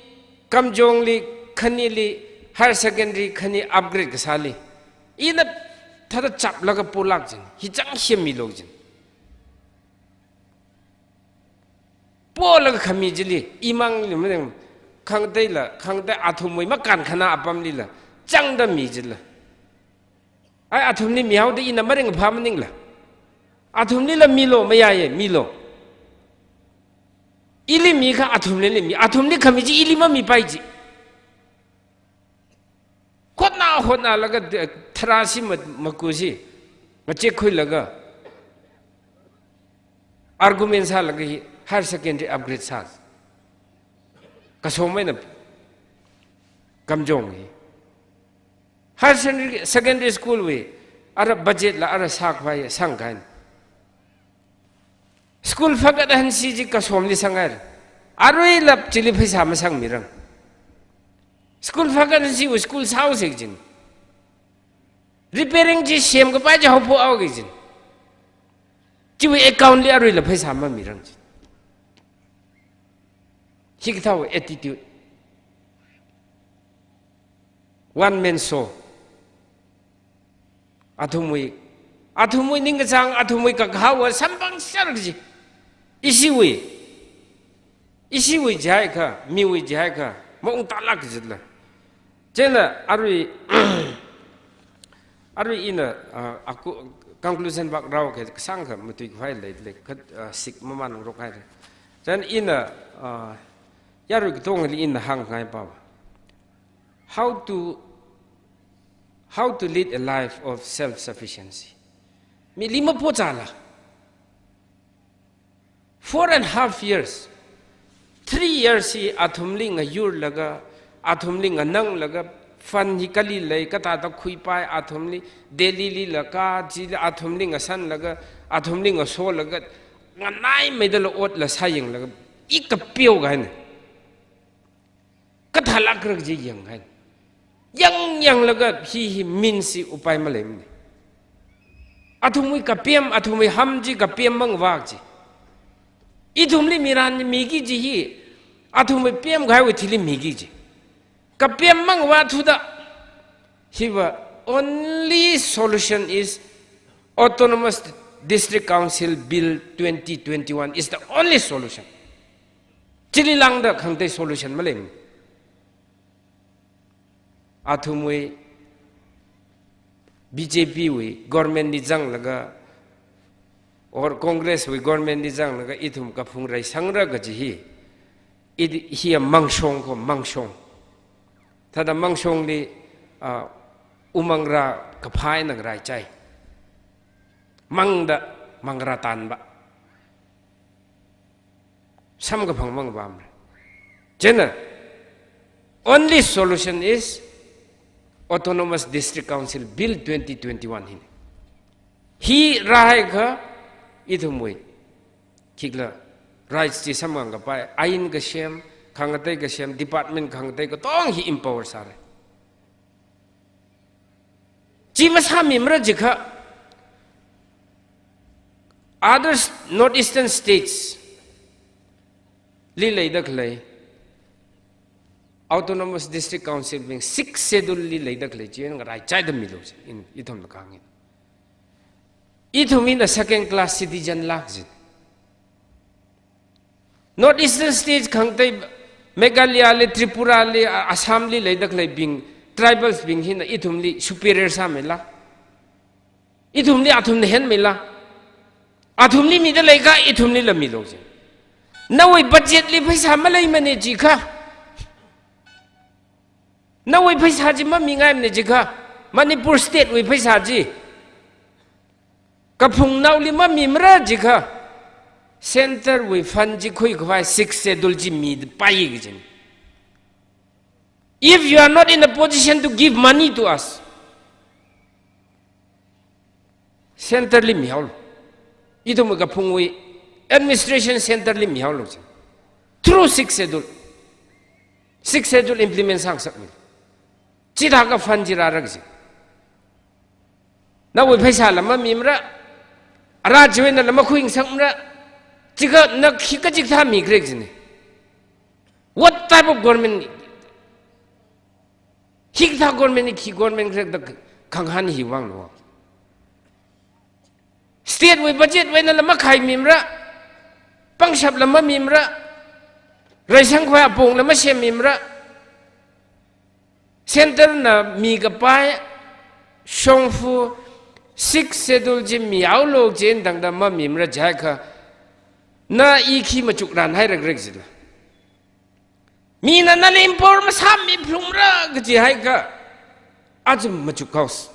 Kamjongli, khanili, higher secondary khani upgrade kasāli. Ina thāda chaplaga polak jina, hi chang semmilu jina. Polaga khami chili, imangli maning, khangateila, khangatei athumwui makānkhanā apamlila, changda mi chila. Ai, athumli mihaoda ina maringphā maningla. Athumlila milu, mayāya, milu. Ili mikha athumlila mi, athumli khami chi ili mamipai chi. Hotna, hotnalaga, tharāsi ma-, makusi, ngachekkhuilaga, argument sālaga hi, higher secondary upgrade sā. Kasom eina Kamjong hi. Higher secondary, secondary school wui, ara budget la ara sākhavai sangkahaina. School fakathānsi chi kasomli sanghaira. Aruila chili pheisā masangmirang. School fakathānsiwui school sāhaosa jina. Repairing chi semkapai chi haophokhao jina. Chiwui account li aruila pheisā mamirang jina. Hikathāwui attitude. One man show. Athumwui, athumwui ningkachāng, athumwui kakahao samphangser kaji. Ishiwui, ishiwui jihaikha, miwui jihaikha, maungtālāk kajila. Chieina arui, arui ina, ah, aku, conclusion vak rāo kha kasāngkha matuikhavai leilei, kha, ah, sik mamanungrok haira. Chieina ina, ah, yarui katongli ina hāngngai pava. How to, how to lead a life of self-sufficiency. Mili mapochāla. Four and a half years, three years hi athumli ngayurlaga, athumli ngananglaga, fund hi kali lei, kathāda khuipai, athumli Delhi lila ka, chili athumli ngasanlaga, athumli ngasolaga, nganaimeidala otla sāyanglaga, i kapeo kahaina. Kathālākra kaji yanghaina. Yangyanglaga hi hi minsi upai maleimana. Athumwui kapem, athumwui ham chi kapem mangvā chi. Ithumli miran miki chi hi, athumwui pemkahaiwui thili miki chi. Kapem mangvāthuda, hiva only solution is Autonomous District Council Bill twenty twenty-one is the only solution. Chili lāngda khangatei solution maleimana. Athumwui B J P wui government li zanglaga, or Congress wui government li zanglaga, ithum kaphung reisangra kaji hi, it, hi a mangshong ko mangshong. Thāda mangshongli, ah, umang rākaphā eina ngaraichai. Mangda mangrā tānva. Samkaphang mang bamre. Chieina, only solution is Autonomous District Council Bill twenty twenty-one hina. Hi rāhaiakha ithumwui khikhala rights chi samphang kapai, ain kasem, khangatei kasem, department khangatei katonga hi empower sāra. Chi masāmimara jiakha, other s-, North Eastern states li leida khalei Autonomous District Council bing Sixth Schedule li leida khalei chi ngaraichaida milu chi, in, ithumna kahāng hi. Ithum hina second class citizen lāk jin. North Eastern states khangatei, Meghalaya li, Tripura li, A-, Assam li leida khaleibing, tribals bing hina ithumli superior sāmila? Ithumli athumna henmila? Athumli mida leiakha ithumlila milu jin. Nawui budget li pheisā maleimana jiakha, nawui pheisā chi mamingaimana jiakha, Manipur state wui pheisā chi kaphungnaoli mamimara jiakha, center wui fund chi khuikhavai Sixth Schedule chi mipaiki jin. If you are not in a position to give money to us, center li mihaolu. Ithum kaphungwui administration center li mihaolu jin. Through Sixth Schedule. Sixth Schedule implement sāngasakmi. Chithākha fund chi rāra kaji. Nawui pheisāla mamimara, ara chiwuinala makhuingasakmara, jiakha na khi kachikathā mikhala jina. What type of government? Hikathā government hi khi government khala da khangahān hiwui vanglo. State wui budget wuinala makhaimimara, pangshapla mamimara, reisangkhavai apongla masemmimara. Center na mikapai shongfa Sixth Schedule chi mihaolu jin tangda mamimara jiakha, na i khi machukran hairakrak jila? Mina nali empower masāmiphalungmara kaji haiakha, aja machukhaosa.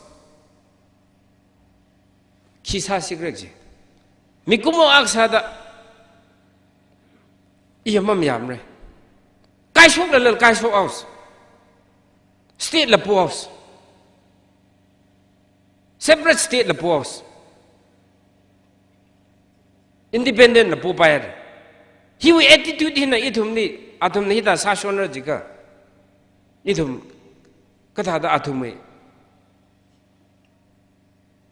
Khi sāsikra kaji. Mikumo akha sāda, iya mamayāmara. Kaishoklala kaishokhaosa. State la pohaosa. Separate state la pohaosa. Independent la popaira. Hiwui attitude hina ithumli, athumna hithā sāshonra jiakha, ithum kathāda athumwui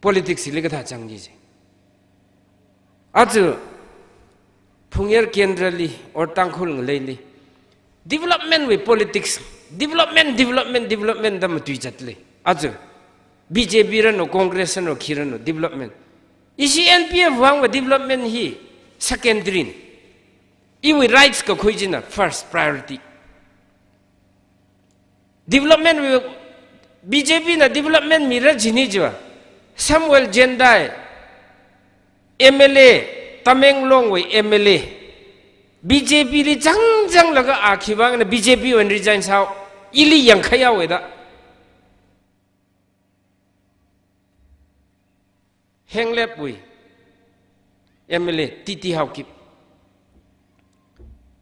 politics li kathā zangki ji. Aja Phungyar Kendra li or Tangkhul ngaleili development wui politics, development, development, development da matuizatli. Aja B J P ranu, Congress ranu, khi ranu, development. Ishi N P F vangva development hi secondary na. Iwui rights kakhui china first priority. Development wui, B J P na development mira jini jiva, Samuel Jendai, M L A, Tamenglong wui M L A, B J P li zangzanglaga a khivang na B J P wui resign sāhao, ili yangkhaihaowa da. Henglep wui M L A T T Haokip.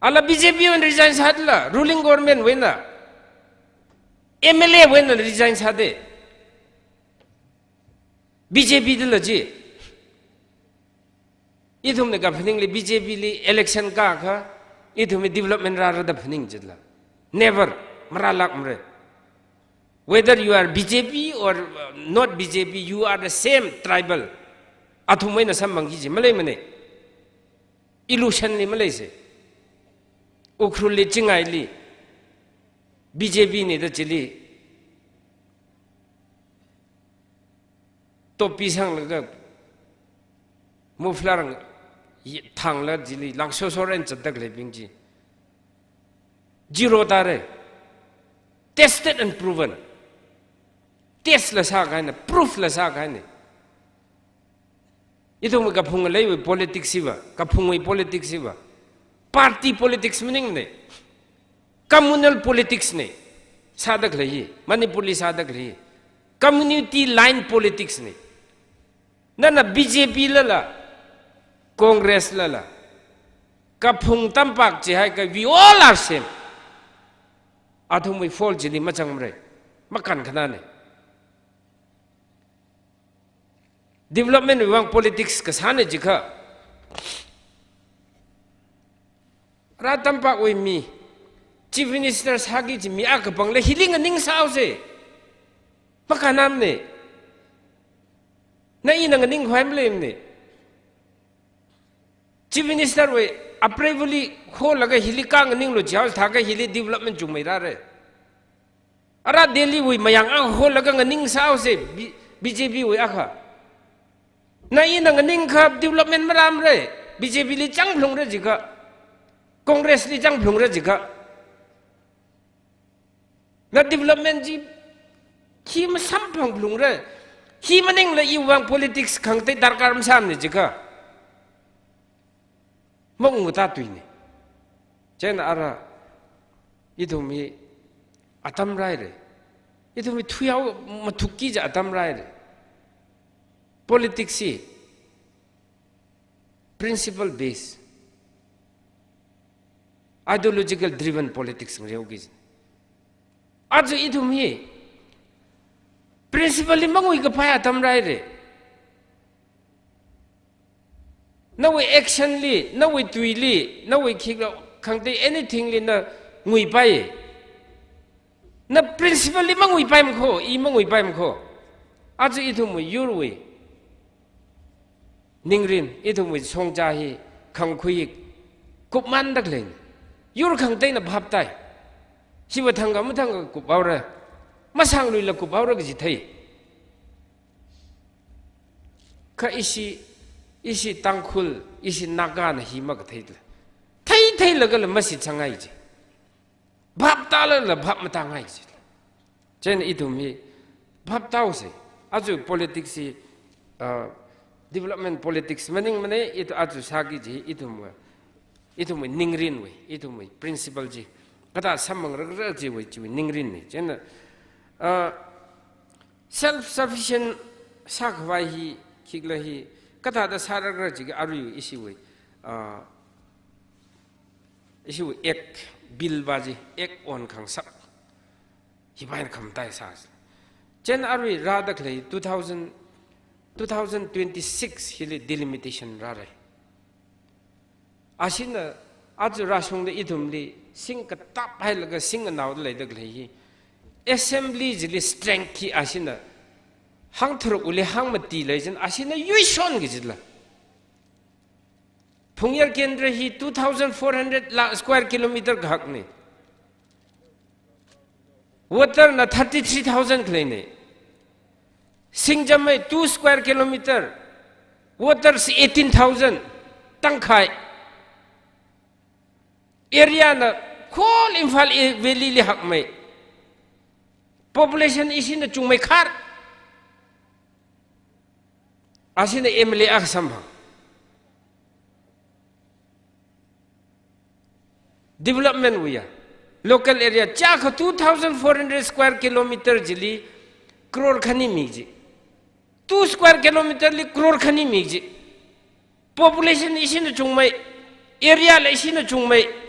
Ala B J P wui resign sādala, ruling government wuina, M L A wuina resign sāda. B J P dala ji. Ithumna kaphaningli B J P li election kākha, ithumli development rāra da phaning jitla. Never, marālākmara. Whether you are B J P or, uh, not B J P, you are the same tribal. Athum wuina samphangki ji maleimana. Illusion li maleisa. Ukhrul li, Chingai li, B J P na da chili topi sanglaga, muffler thangla chili langsoso ren zatda khaleibing chi zero tāra. Tested and proven. Test la sākahaina, proof la sākahaina. Ithumwui kaphung ngaleiwui politics hiva, kaphungwui politics hiva, party politics maningmana, communal politics na sādakhalei hi, Manipurli sādakhalei hi, community line politics na. Nana B J P lala, Congress lala, kaphung tampak chihaiakha, we all are same. Athumwui fault chili mazangmara, makānkhanāna. Development wui vang politics kasāna jiakha, rā tampakwui mi, Chief Minister sāki kaji mi akha pangla hili nganingsāhaosa. Makānnamana. Na ina nganingkhavai maleimana. Chief Minister wui apreivali holaga hili kha nganinglu jihaosa thākha hili development chungmeirāra. Ara Delhi wui mayang akha holaga nganingsāhaosa, B-, B J P wui akha. Na ina nganingkha development marāmara, B J P li zangphalungra jiakha, Congress li zangphalungra jiakha. Na development chi khi masamphangphalungra, khi maningla iwui vang politics khangatei darkar masāmana jiakha, maungda tuina. Chieina ara, ithum hi atam rāhaira. Ithum hi thuihao mathukki kaji atam rāhaira. Politics hi principle based, ideological driven politics ngareoki kaji. Aja ithum hi principle li manguikapai atam rāhaira. Nawui action li, nawui tuili, nawui khikha khangatei anything li na nguipai. Na principle li manguipaimana kho, i manguipaimana kho. Aja ithumwui yurwui ningrin, ithumwui shongza hi, khangkhui hi kupmandakhalei. Yur khangateina phap tai. Hiva thangkha mathangkha kuphaora, masangluila kuphaora kaji thei. Kha ishi, ishi Tangkhul, ishi Nagana hi makatheila, theitheilaga la mashitsanghai kaji. Phap tālala phap matānghai kaji. Chieina ithum hi phap tāhaosa. Aja politics hi, ah, development politics maningmana, ithum aja sāki kaji ithumwui, ithumwui ningrinwui, ithumwui principle chi kathāda samphangra kaji chiwui, chiwui ningrinna. Chieina, ah, self sufficient sākhavai hi, khikhala hi, kathāda sārakra jiakha arui ishiwui, ah, ishiwui act, bill va chi, act onkhangasak, hiva eina khamatai sāsa. Chieina arui rādakhalei two thousand, two thousand twenty-six hili delimitation rāra. Ashina aja rāshungda ithumli sing katap hailaga sing anaoda leidakhalei hi, assembly chili strength hi ashina hangtharukwuili hangmati lei chieina ashina yuishonki kajila. Phungyar Kendra hi two thousand four hundred la square kilometer kahakna. Water na thirty-three thousand khaleina. Singjam hi two square kilometer, water si eighteen thousand, tangkhai. Area na whole Imphal Valley li hakmei. Population ishina chungmeikhar. Ashina M L A akha samphang. Development wuiya. Local area chiakha two thousand four hundred square kilometer chili crore khani miki kaji. Two square kilometer li crore khani miki kaji. Population ishina chungmei, area la ishina chungmei.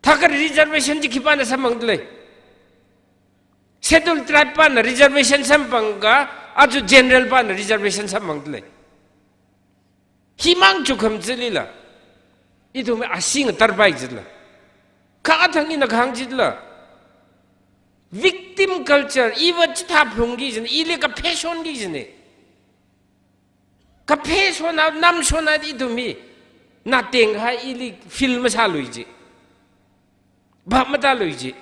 Thākha reservation chi khipāna samphangda lei? Schedule tribe pāna reservation samphangakha, aja general pāna reservation samphangda lei? Himang chukham chilila, ithum ashi ngatarpai kajila. Kha athang ina kahāng chila, victim culture, iva chithā phalungki kajina, ili kaphā shonki kajina. Kaphā shona, nam shona ithum hi, na tenghai ili feel masālui kaji. Bhap matālui kaji.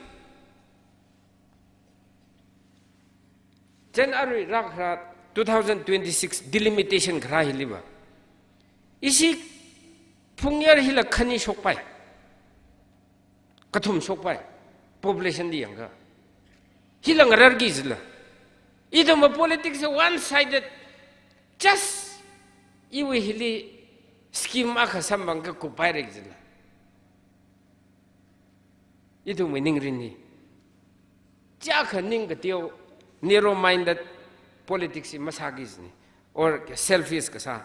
Chieina arui rākharā two thousand twenty-six delimitation kharā hiliva, ishi Phungyar hila khani shokpai. Kathum shokpai. Population li yangakha. Hila ngararki jila. Ithumwui politics one sided, just iwui hili scheme akha samphang kakup haira jila. Ithumwui ningrin hi. Chiyākha ning kateo, narrow minded politics hi masāki jini. Or selfish kasā.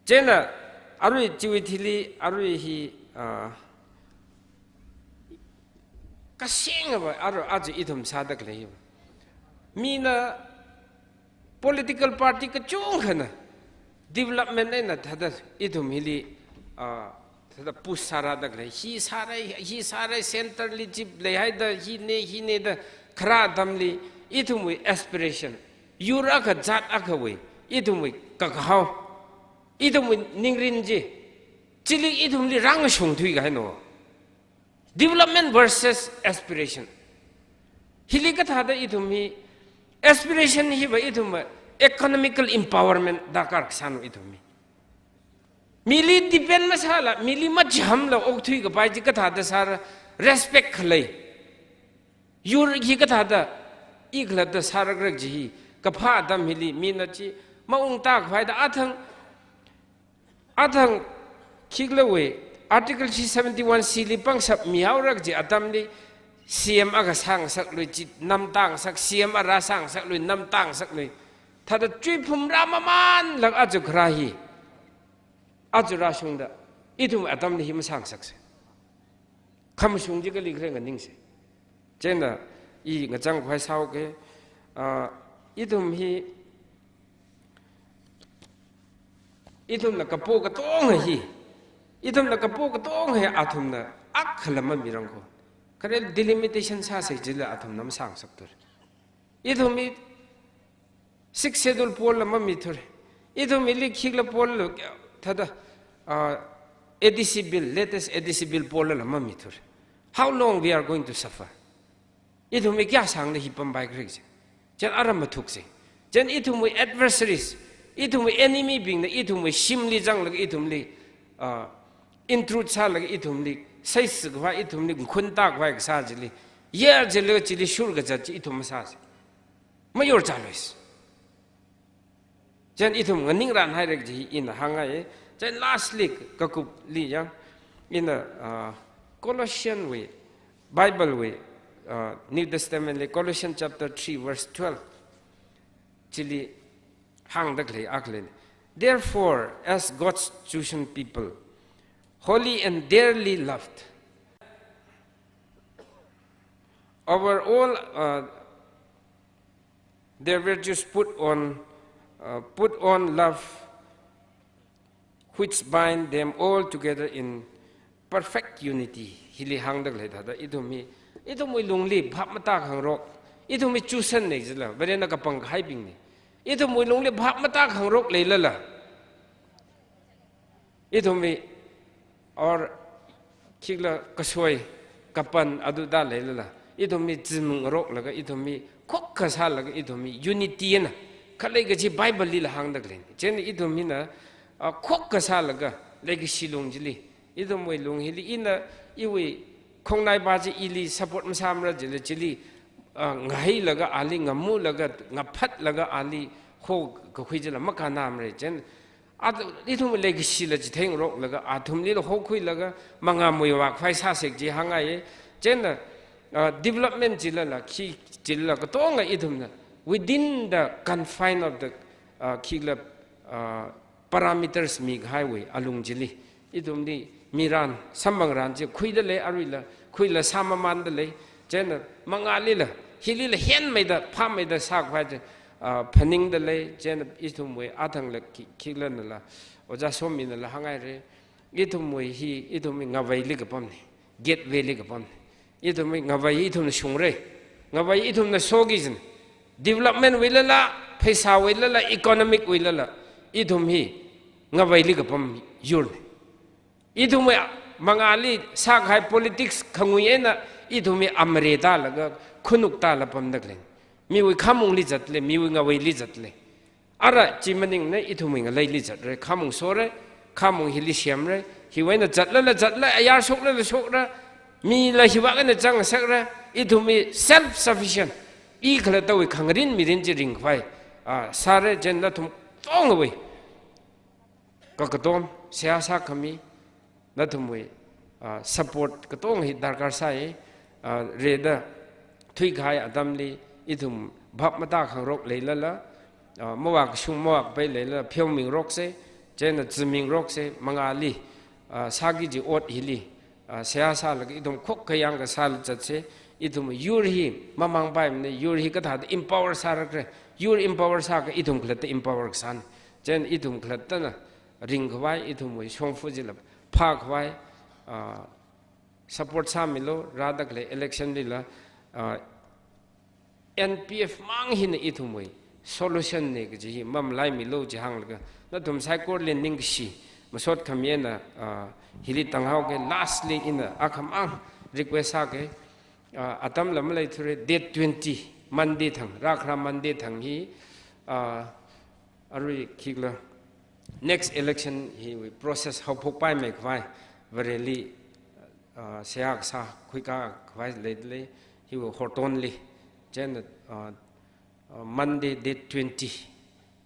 Chieina, arui chiwui thili, arui hi, ah, kasingava, arui aja ithum sāda khalei. Mina political party kachungkhana development eina thāda ithum hili, ah, thāda push sārāda khalei. Hi sārai, hi sārai, centre li chip leihaida, hine, hine da kharā atamli, ithumwui aspiration. Yur akha jat akhawui, ithumwui kakahao. Ithumwui ningrin chi, chili ithumli rāngashung thuikahaina. Development versus aspiration. Hili kathāda ithum hi, aspiration hiva ithum economical empowerment darkar kasāna ithum hi. Mili depend masāla, mili machamla okthui kapai chi kathāda sāra, respect khalei. Yur hi kathāda, i khalatta sārakrak chi hi, kaphā atam hili, mina chi, maungta khavai da athang, athang khiklawui, Article three seventy-one C li pangshap mihaorak chi atamli, C M akha sāngasaklui chi, namtā ngasak, C M ara sāngasaklui, namtā ngasaklui. Thāda chuiphum rāmamanlāk aja kharā hi. Aja rāshungda, ithum atamli hi masāngasaksa. Khamashung chi kali khareng nganingse. Chieina, i ngachang khavai sāuke, ah, ithum hi, ithumna kapo katonga hi, ithumna kapo katonga hi, athumna akhala mamirangko. Khare delimitation sāsa jila athumna masāngasakthura. Ithum hi Sixth Schedule pola mamithura. Ithum hili khikla pola thāda, ah, A D C Bill, latest A D C Bill polala mamithura. How long we are going to suffer? Ithum hi kayāsangna hi pampai khareng chi. Chieina ara mathuksa. Chieina ithumwui adversaries, ithumwui enemy bingna ithumwui shimli zanglaga ithumli, ah, intrude sālaga ithumli, saisa khavai ithumli, nkhunta khavai kasā chili, yar chili, chili shur kazat chi ithum masāsa. Mayor chāluisa. Chieina ithum nganingran haira kaji ina hāngngai. Chieina lastly, kakupli ya, ina, ah, Colossian wui, Bible wui, ah, New Testament li Colossians chapter three verse twelve. Chili hāngda khalei akhalei. Therefore, as God's chosen people, holy and dearly loved, over all, uh, their virtues put on, uh, put on love, which bind them all together in perfect unity. Hili hāngda khalei thāda, ithum hi, ithumwui lungli phap matākhangarok, ithum hi chosen na jila, Varena kapangkahaibing na. Ithumwui lungli phap matākhangarok leilala, ithum hi, or khikla kasoi, kapan, aduda leilala, ithum hi zimngaroklaga, ithum hi khokkha sālaga, ithum hi unity na khalei kaji Bible lila hāngda khalei. Chieina ithum hina, ah, khokkha sālaga, leikashi lung chili, ithumwui lung hili ina, iwui khongnaipa chi ili support masāmara jila chili, ah, ngahailaga ali ngamulaga, ngaphatlaga ali hokakhui chila makānamara. Chieina, athum, ithum leikashila chitheingaroklaga, athumlila hokhuilaga, mangā muivākhavai sāsa kaji hāngngaiya. Chieina, ah, development chilala, khi chilala, katonga ithumna, within the confine of the, ah, khikla, ah, parameters mikahaiwui alung chili, ithumli miran, samphangran chi khuida lei, aruila, khuila sāmamanda lei, chieina mangālila, hilila henmeida, phāmeida sākhavai chi, ah, phaningda lei, chieina ithumwui athangla khi-, khiklanala, Ojā Sominala hānghaira, ithumwui hi, ithumwui ngaveili kapamna, gateway li kapamna. Ithumwui ngavei ithumna shungra. Ngavei ithumna shoki jina. Development wuilala, pheisā wuilala, economic wuilala, ithum hi ngaveili kapam yurna. Ithumwui mangāli sākahai politics khangui eina ithum hi amare tālaga, khunuk tāla pamda khalei. Miwui khamungli zatle, miwui ngaveili zatle. Ara chi maningna ithumwui ngaleili zatra, khamung sora, khamung hili semra, hiwui eina zatlala zatla, ayar shoklala shokra, Mila hiwui vang eina chang ngasakra, ithumwui self sufficient. I khalattawui khangarin mirin chi ringkhavai, ah, sāra, chieina nathum katongawui kakatom, seihā sākhami, nathumwui, ah, support katonga hi darkar sāi, ah, rida thuikahai atamli, ithum bhap matākhangarok leilala, ah, mavākashung mavākapai leilala, pheomingaroksa, chieina zimingaroksa, mangāli, ah, sāki kaji ot hili, ah, seihā sālaga ithum khokkha yangkasāla zatsa, ithum yur hi mamāngpaimana, yur hi kathāda empower sārakra, yur empower sāakha ithum khalatta empower kasāna. Chieina ithum khalattana ringkhavai, ithumwui shongfa chila phākhavai, ah, support sāmilu, rāda khalei election lila, ah, N P F māng hina ithumwui solution na kaji hi mamalaimilu chi hānglaga, nathum saikorali ningkashi masot khami eina, ah, hili tānghaoka. Lastly, ina akhamang request sāka, ah, atamla maleithura, date twenty, Monday thang, rākhara Monday thang hi, ah, arui khikhala next election hiwui process haophokpaimei khavai, Vareli, ah, seihā kasā khuikā khavai leidalei, hiwui hortonli, chieina, ah, ah, Monday date twenty,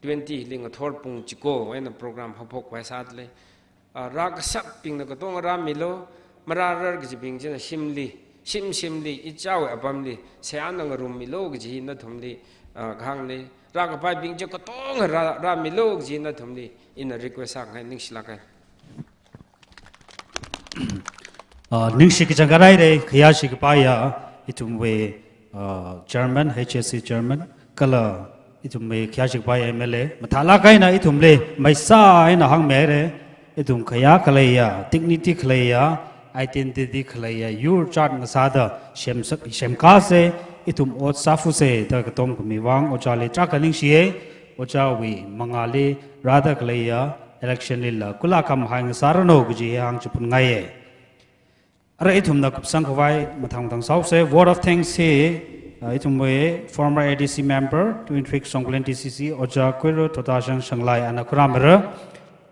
twenty li ngathor pung chiko eina program haophok khavai sādalei. Ah, rākasakbingna katonga rāmilu, marārar kachibing china shimli, shim shimli, ichāwui apamli seihāna ngarummilu kaji hi nathumli, ah, kahāngna. Rākapaibing chi katonga rā, rāmilu kaji nathumli ina request sākhangai, ningshilāka. Ah, ningshi kachangkhat haira, khayāshi kapaiya, ithumwui, ah, chairman, H S C chairman, kala ithumwui khayāshi kapaiya M L A, mathālāk eina ithumli maisā eina hāngmihaira, ithum khayā khaleiya, dignity khaleiya, identity khaleiya yur chāt ngasāda semsak, semkāsa, ithum ot sāfusa da katom khami vang ojāli tarākha ningshiya, ojāwui mangāli rāda khaleiya election lila kula khamahai ngasāranu kaji hi hāngchiphunngai. Ara ithumna kupsang khavai mathang mathang sāusa. Vote of thanks hi, ah, ithumwui former A D C member, Twin Creek Songkhulen D C C, Ojā Kuiru Thotashang Shanglai ana khuirāmira.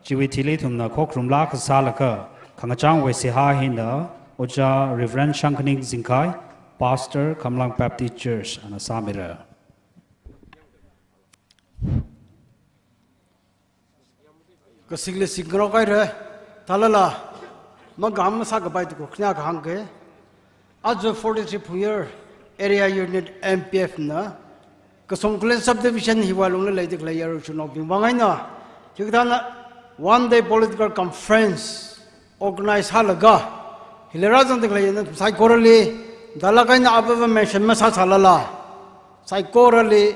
Chiwui thili ithumna khokharumla kasālaga, khangachāngwui seihā hina Ojā Reverend Shangkhaning Zingkhai, Pastor, Khamlang Baptist Church, ana sāmira. Kasingli singkhangarok haira, thālala, magam masākapai tukhur khania kahāngka. Aja forty-three Phungyar Area Unit M P F na, Kasongkhulen Subdivision hiwui lungli leida khalei yaruishinaobing vang eina, hikathāna one day political conference organize sālaga, hili rāzangda khaleiya nathum saikorali, thālāk eina above mention masāsālala, saikorali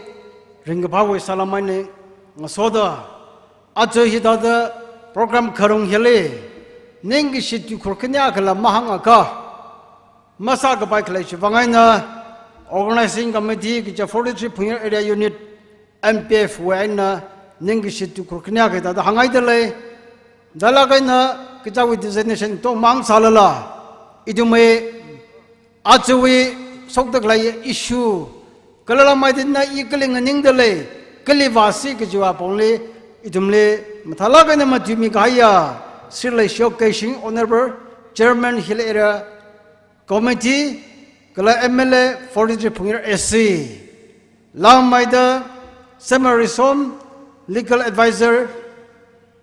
ringkaphāwui salām eina ngasoda, aja hithāda program kharung hili, ningkashi tukhur khania kala mahāngakha, masākapai khalei chivang eina, organizing committee kaja forty-three Phungyar Area Unit M P F wui eina ningkashi tukhur khania kathāda hānghaidalei. Thālāk eina kachāwui designation tongmang sālala, ithumwui ajawui shokda khalei issue, kala lamai dina i kali nganingdalei, kali vāsi kajiwui apongli, ithumli mathālāk eina matuimi kahaiya, Shri Leishiok Keishing, Honorable Chairman Hill Area Committee, kala M L A forty-three Phungyar A C, langmeida Sema Risom, Legal Advisor,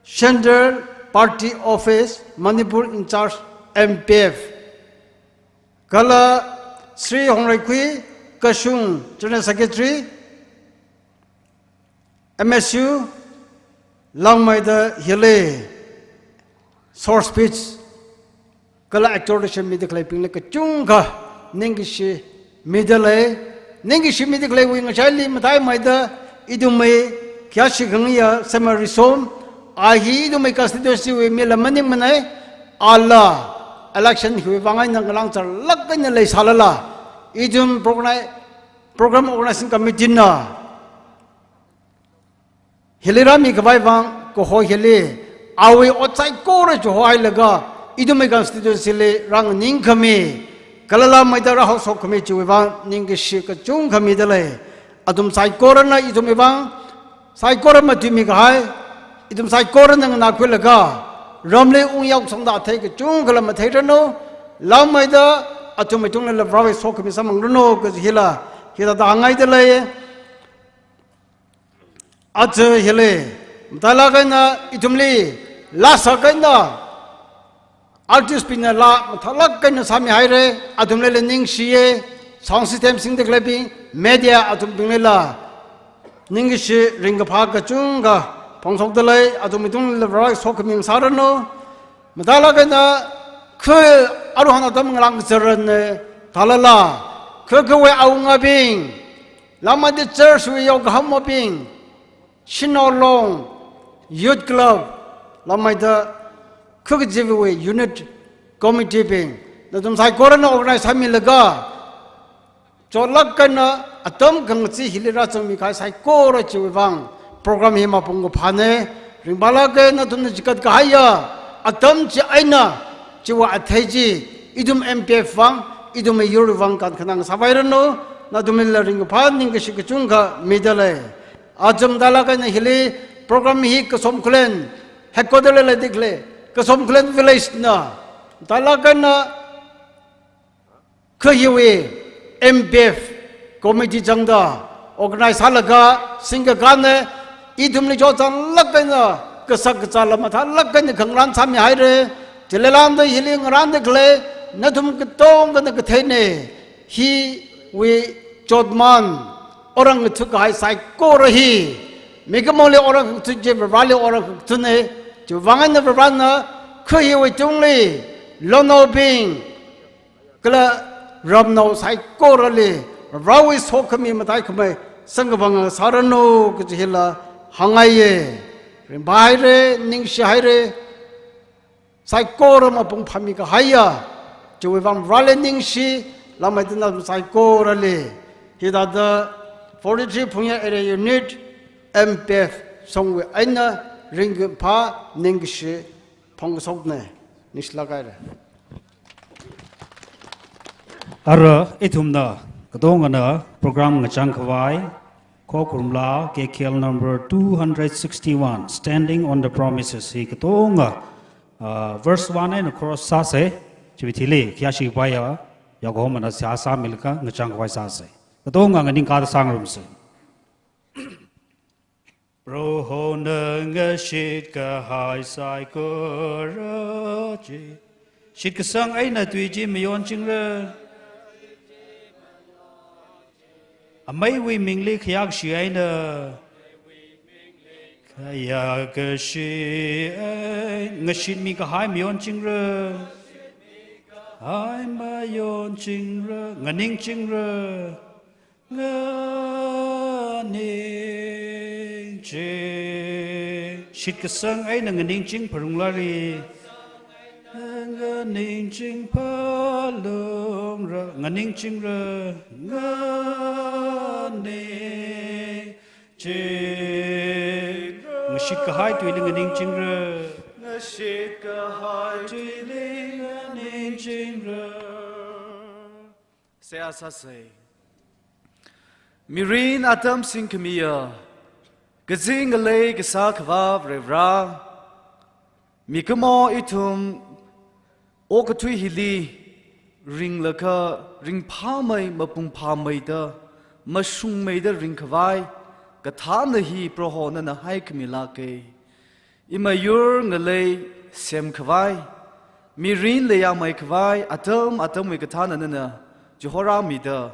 Central Party Office, Manipur in charge, M P F, kala Shri Hongreikhui Kashung, General Secretary, M S U, langmeida hili short speech kala exhortation mida khaleibingli kachungkha ningkashi midalei. Ningkashi mida khaleiwui ngachaili matheimeida ithumwui khayāshi khangaiya Sema Risom, a hi ithumwui constituency wui mila maningmanei, ala election hiwui vang eina ngalang charlāk eina leisālala, ithum program, program organizing committee na hili rāmi khavai vang, kaho hili, awui ot saikora chihohailaga, ithumwui constituency li rānganing khami, kala lammeida rāhaoshok khami chiwui vang, ningkashi kachungkha midalei. Athum saikorana ithumwui vang, saikora matuimi kahai, ithum saikorana nganākhuilaga, ramli ungyaoshungda athei kachungkhala matheiranu, Langmeida athum ithumlila Varewui sokhami sāmang ranu kaji hila, hithāda hāngngaida lei. Aja hili, matailāk eina ithumli, laa sākha eina, artist bingna laa mathālāk eina sāmihaira, athumlila ningshiya, sound system singda khaleibing, media athumbinglila, ningkashi ringkaphā kachungkha phongshokda lei, athum ithumlila Varewui sokhami sāranu. Matailāk eina, kha aruihon atam ngalāng kazarana, thālala, kha khawui awungabing, langmeida church wui yaokahomabing, Shinao Long Youth Club, langmeida kha kajiwui unit committee bing, nathum saikorana organize sāmilaga, chotlāk eina atam khangachi hili rāzangmi kahai saikora chiwui vang, program hi mapung kaphāna, ringphālāka, nathumna chikat kahaiya atam chi eina, chiwui athei chi, ithum M P F vang, ithum miyurwui vang kankhanang sāpairanu, nathumlila ringkaphā ningkashi kachungkha mida lei. Aja matailāk eina hili program hi Kasom Khullen headquarter la leida khalei, Kasom Khullen village na, matailāk eina kha hiwui M P F committee zangda organize sālaga singkakāna, ithumli chotchanglāk eina, kasak kazāla mathālāk eina khangarān sāmihaira, chili lāngda hili ngarānda khalei, nathum katongana katheina, hiwui chotman, orang ngatha kahai saikora hi, mikumoli orang ngatha chi, Vareli orang ngathana, chiwui vang eina Varena, kha hiwui tungli, lonaobing, kala ramnao saikorali, Varewui sokhami mataikhamei samkaphang sāranu kaji hila hāngngaiya. Ringphāhaira, ningshihaira, saikora mapung phāmi kahaiya, chiwui vang Vareli ningshi, langmeida nathum saikorali, hithāda forty-three Phungya Area Unit, M P F shongwui eina ringkaphā ningkashi phongshokna, ningshilāk haira. Ara ithumna katongana program ngachang khavai, Khokharum Laa, K K L number two hundred sixty-one, Standing on the Promises hi katonga, ah, verse one eina chorus sāsa, chiwui thili khayāshi paiya, yaokahomana seihā sāmilaga ngachang khavai sāsa. Katonga nganingkāda sāngarumsa. Prohona ngashit kahai saikora chi, shitkasang eina tui chi mayonchingra. Ameiwui mingli khayākashi eina, khayākashi ei, ngashitmi kahai mayonchingra. Hai mayonchingra, nganingchingra. Nganingching, shitkasang eina nganingching pharunglari. Nganingching phalungra, nganingchingra, nganingching. Ngashit kahai tuili nganingchingra. Ngashit kahai tuili nganingchingra. Seihā sāsa. Mirin atam singkhamiya, kazing ngalei kasā Akhavā Varivara, mikumo ithum okathui hili ringlaga ringphāmei mapung phāmeida, mashungmeida ringkhavai kathāna hi Proho nana haikhamilāka. Imiyur ngalei semkhavai, mirin leiyāmeikhavai atam atamwui kathāna nana chihorāmida,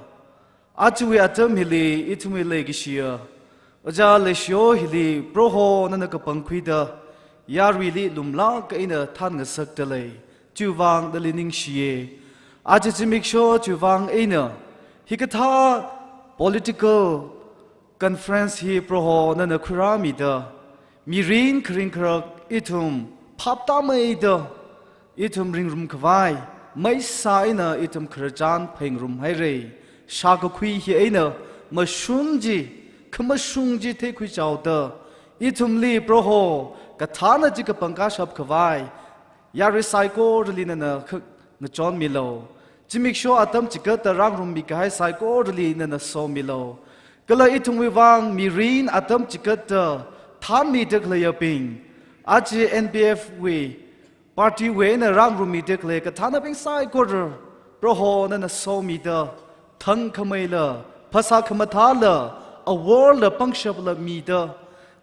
ajawui atam hili ithumwui leikashiya Ojā Leishiyo hili Proho nana kapangkhuida, yaruili lumlāk eina thānngasakda lei. Chiwui vang nali ningshiya. Aja zimiksho chiwui vang eina hikathā political conference hi Proho nana khuirāmida, mirin kharing kharak ithum phaptāmeida, ithum ringrumkhavai, maisa eina ithum khararchan phaningrumhaira. Shākakhui hi eina mashun chi, khamashung chi theikhuichaoda, ithumli Proho kathāna chi kapangkashap khavai, yarui saikorali nana kha-, ngachonmilu. Zimiksho atam chikatta rāngarummikahai saikorali nana somilu. Kala ithumwui vang mirin atam chikatta thānmida khaleiyabing, aja N P F wui party wui eina rāngarummida khalei kathānabing saikora, Proho nana somida, thangkhameila, phasā khamathāla, aworla, pangshapla mida,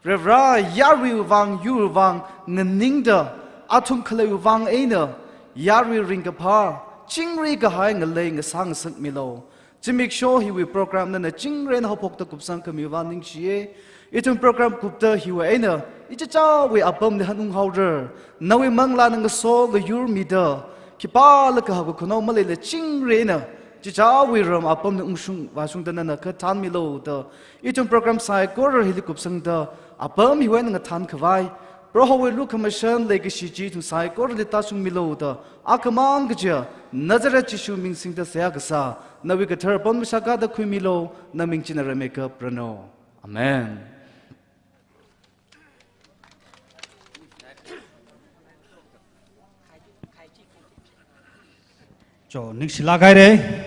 Varivara, yaruiwui vang, yurwui vang nganingda, athum khaleiwui vang eina yarui ringkaphā, chingri kahai ngalei ngasā ngasakmilu. Zimiksho hiwui program nana chingri eina haophokta kupsangkhamiwui vang ningshiya. Ithum program kupta hiwui eina ichichāwui apamli hanunghaora. Nawui manglāna ngaso ngayurmida, khipālakha haokakhano maleila chingri eina chichāwui ram apamli ungshung vāshungda nana kathānmilu da, ithum program saikora hili kupsangda, apam hiwui eina ngathānkhavai Prohowui lukhamashan leikashi chi ithum saikorali tāshungmilu da, akhamang kajiya Nazareth Jishu ming singda seihā kasā, nawui kathar apam mashakada khuimilu, naming china ramekap ranu. Amen. Jo, ningshilāk haira.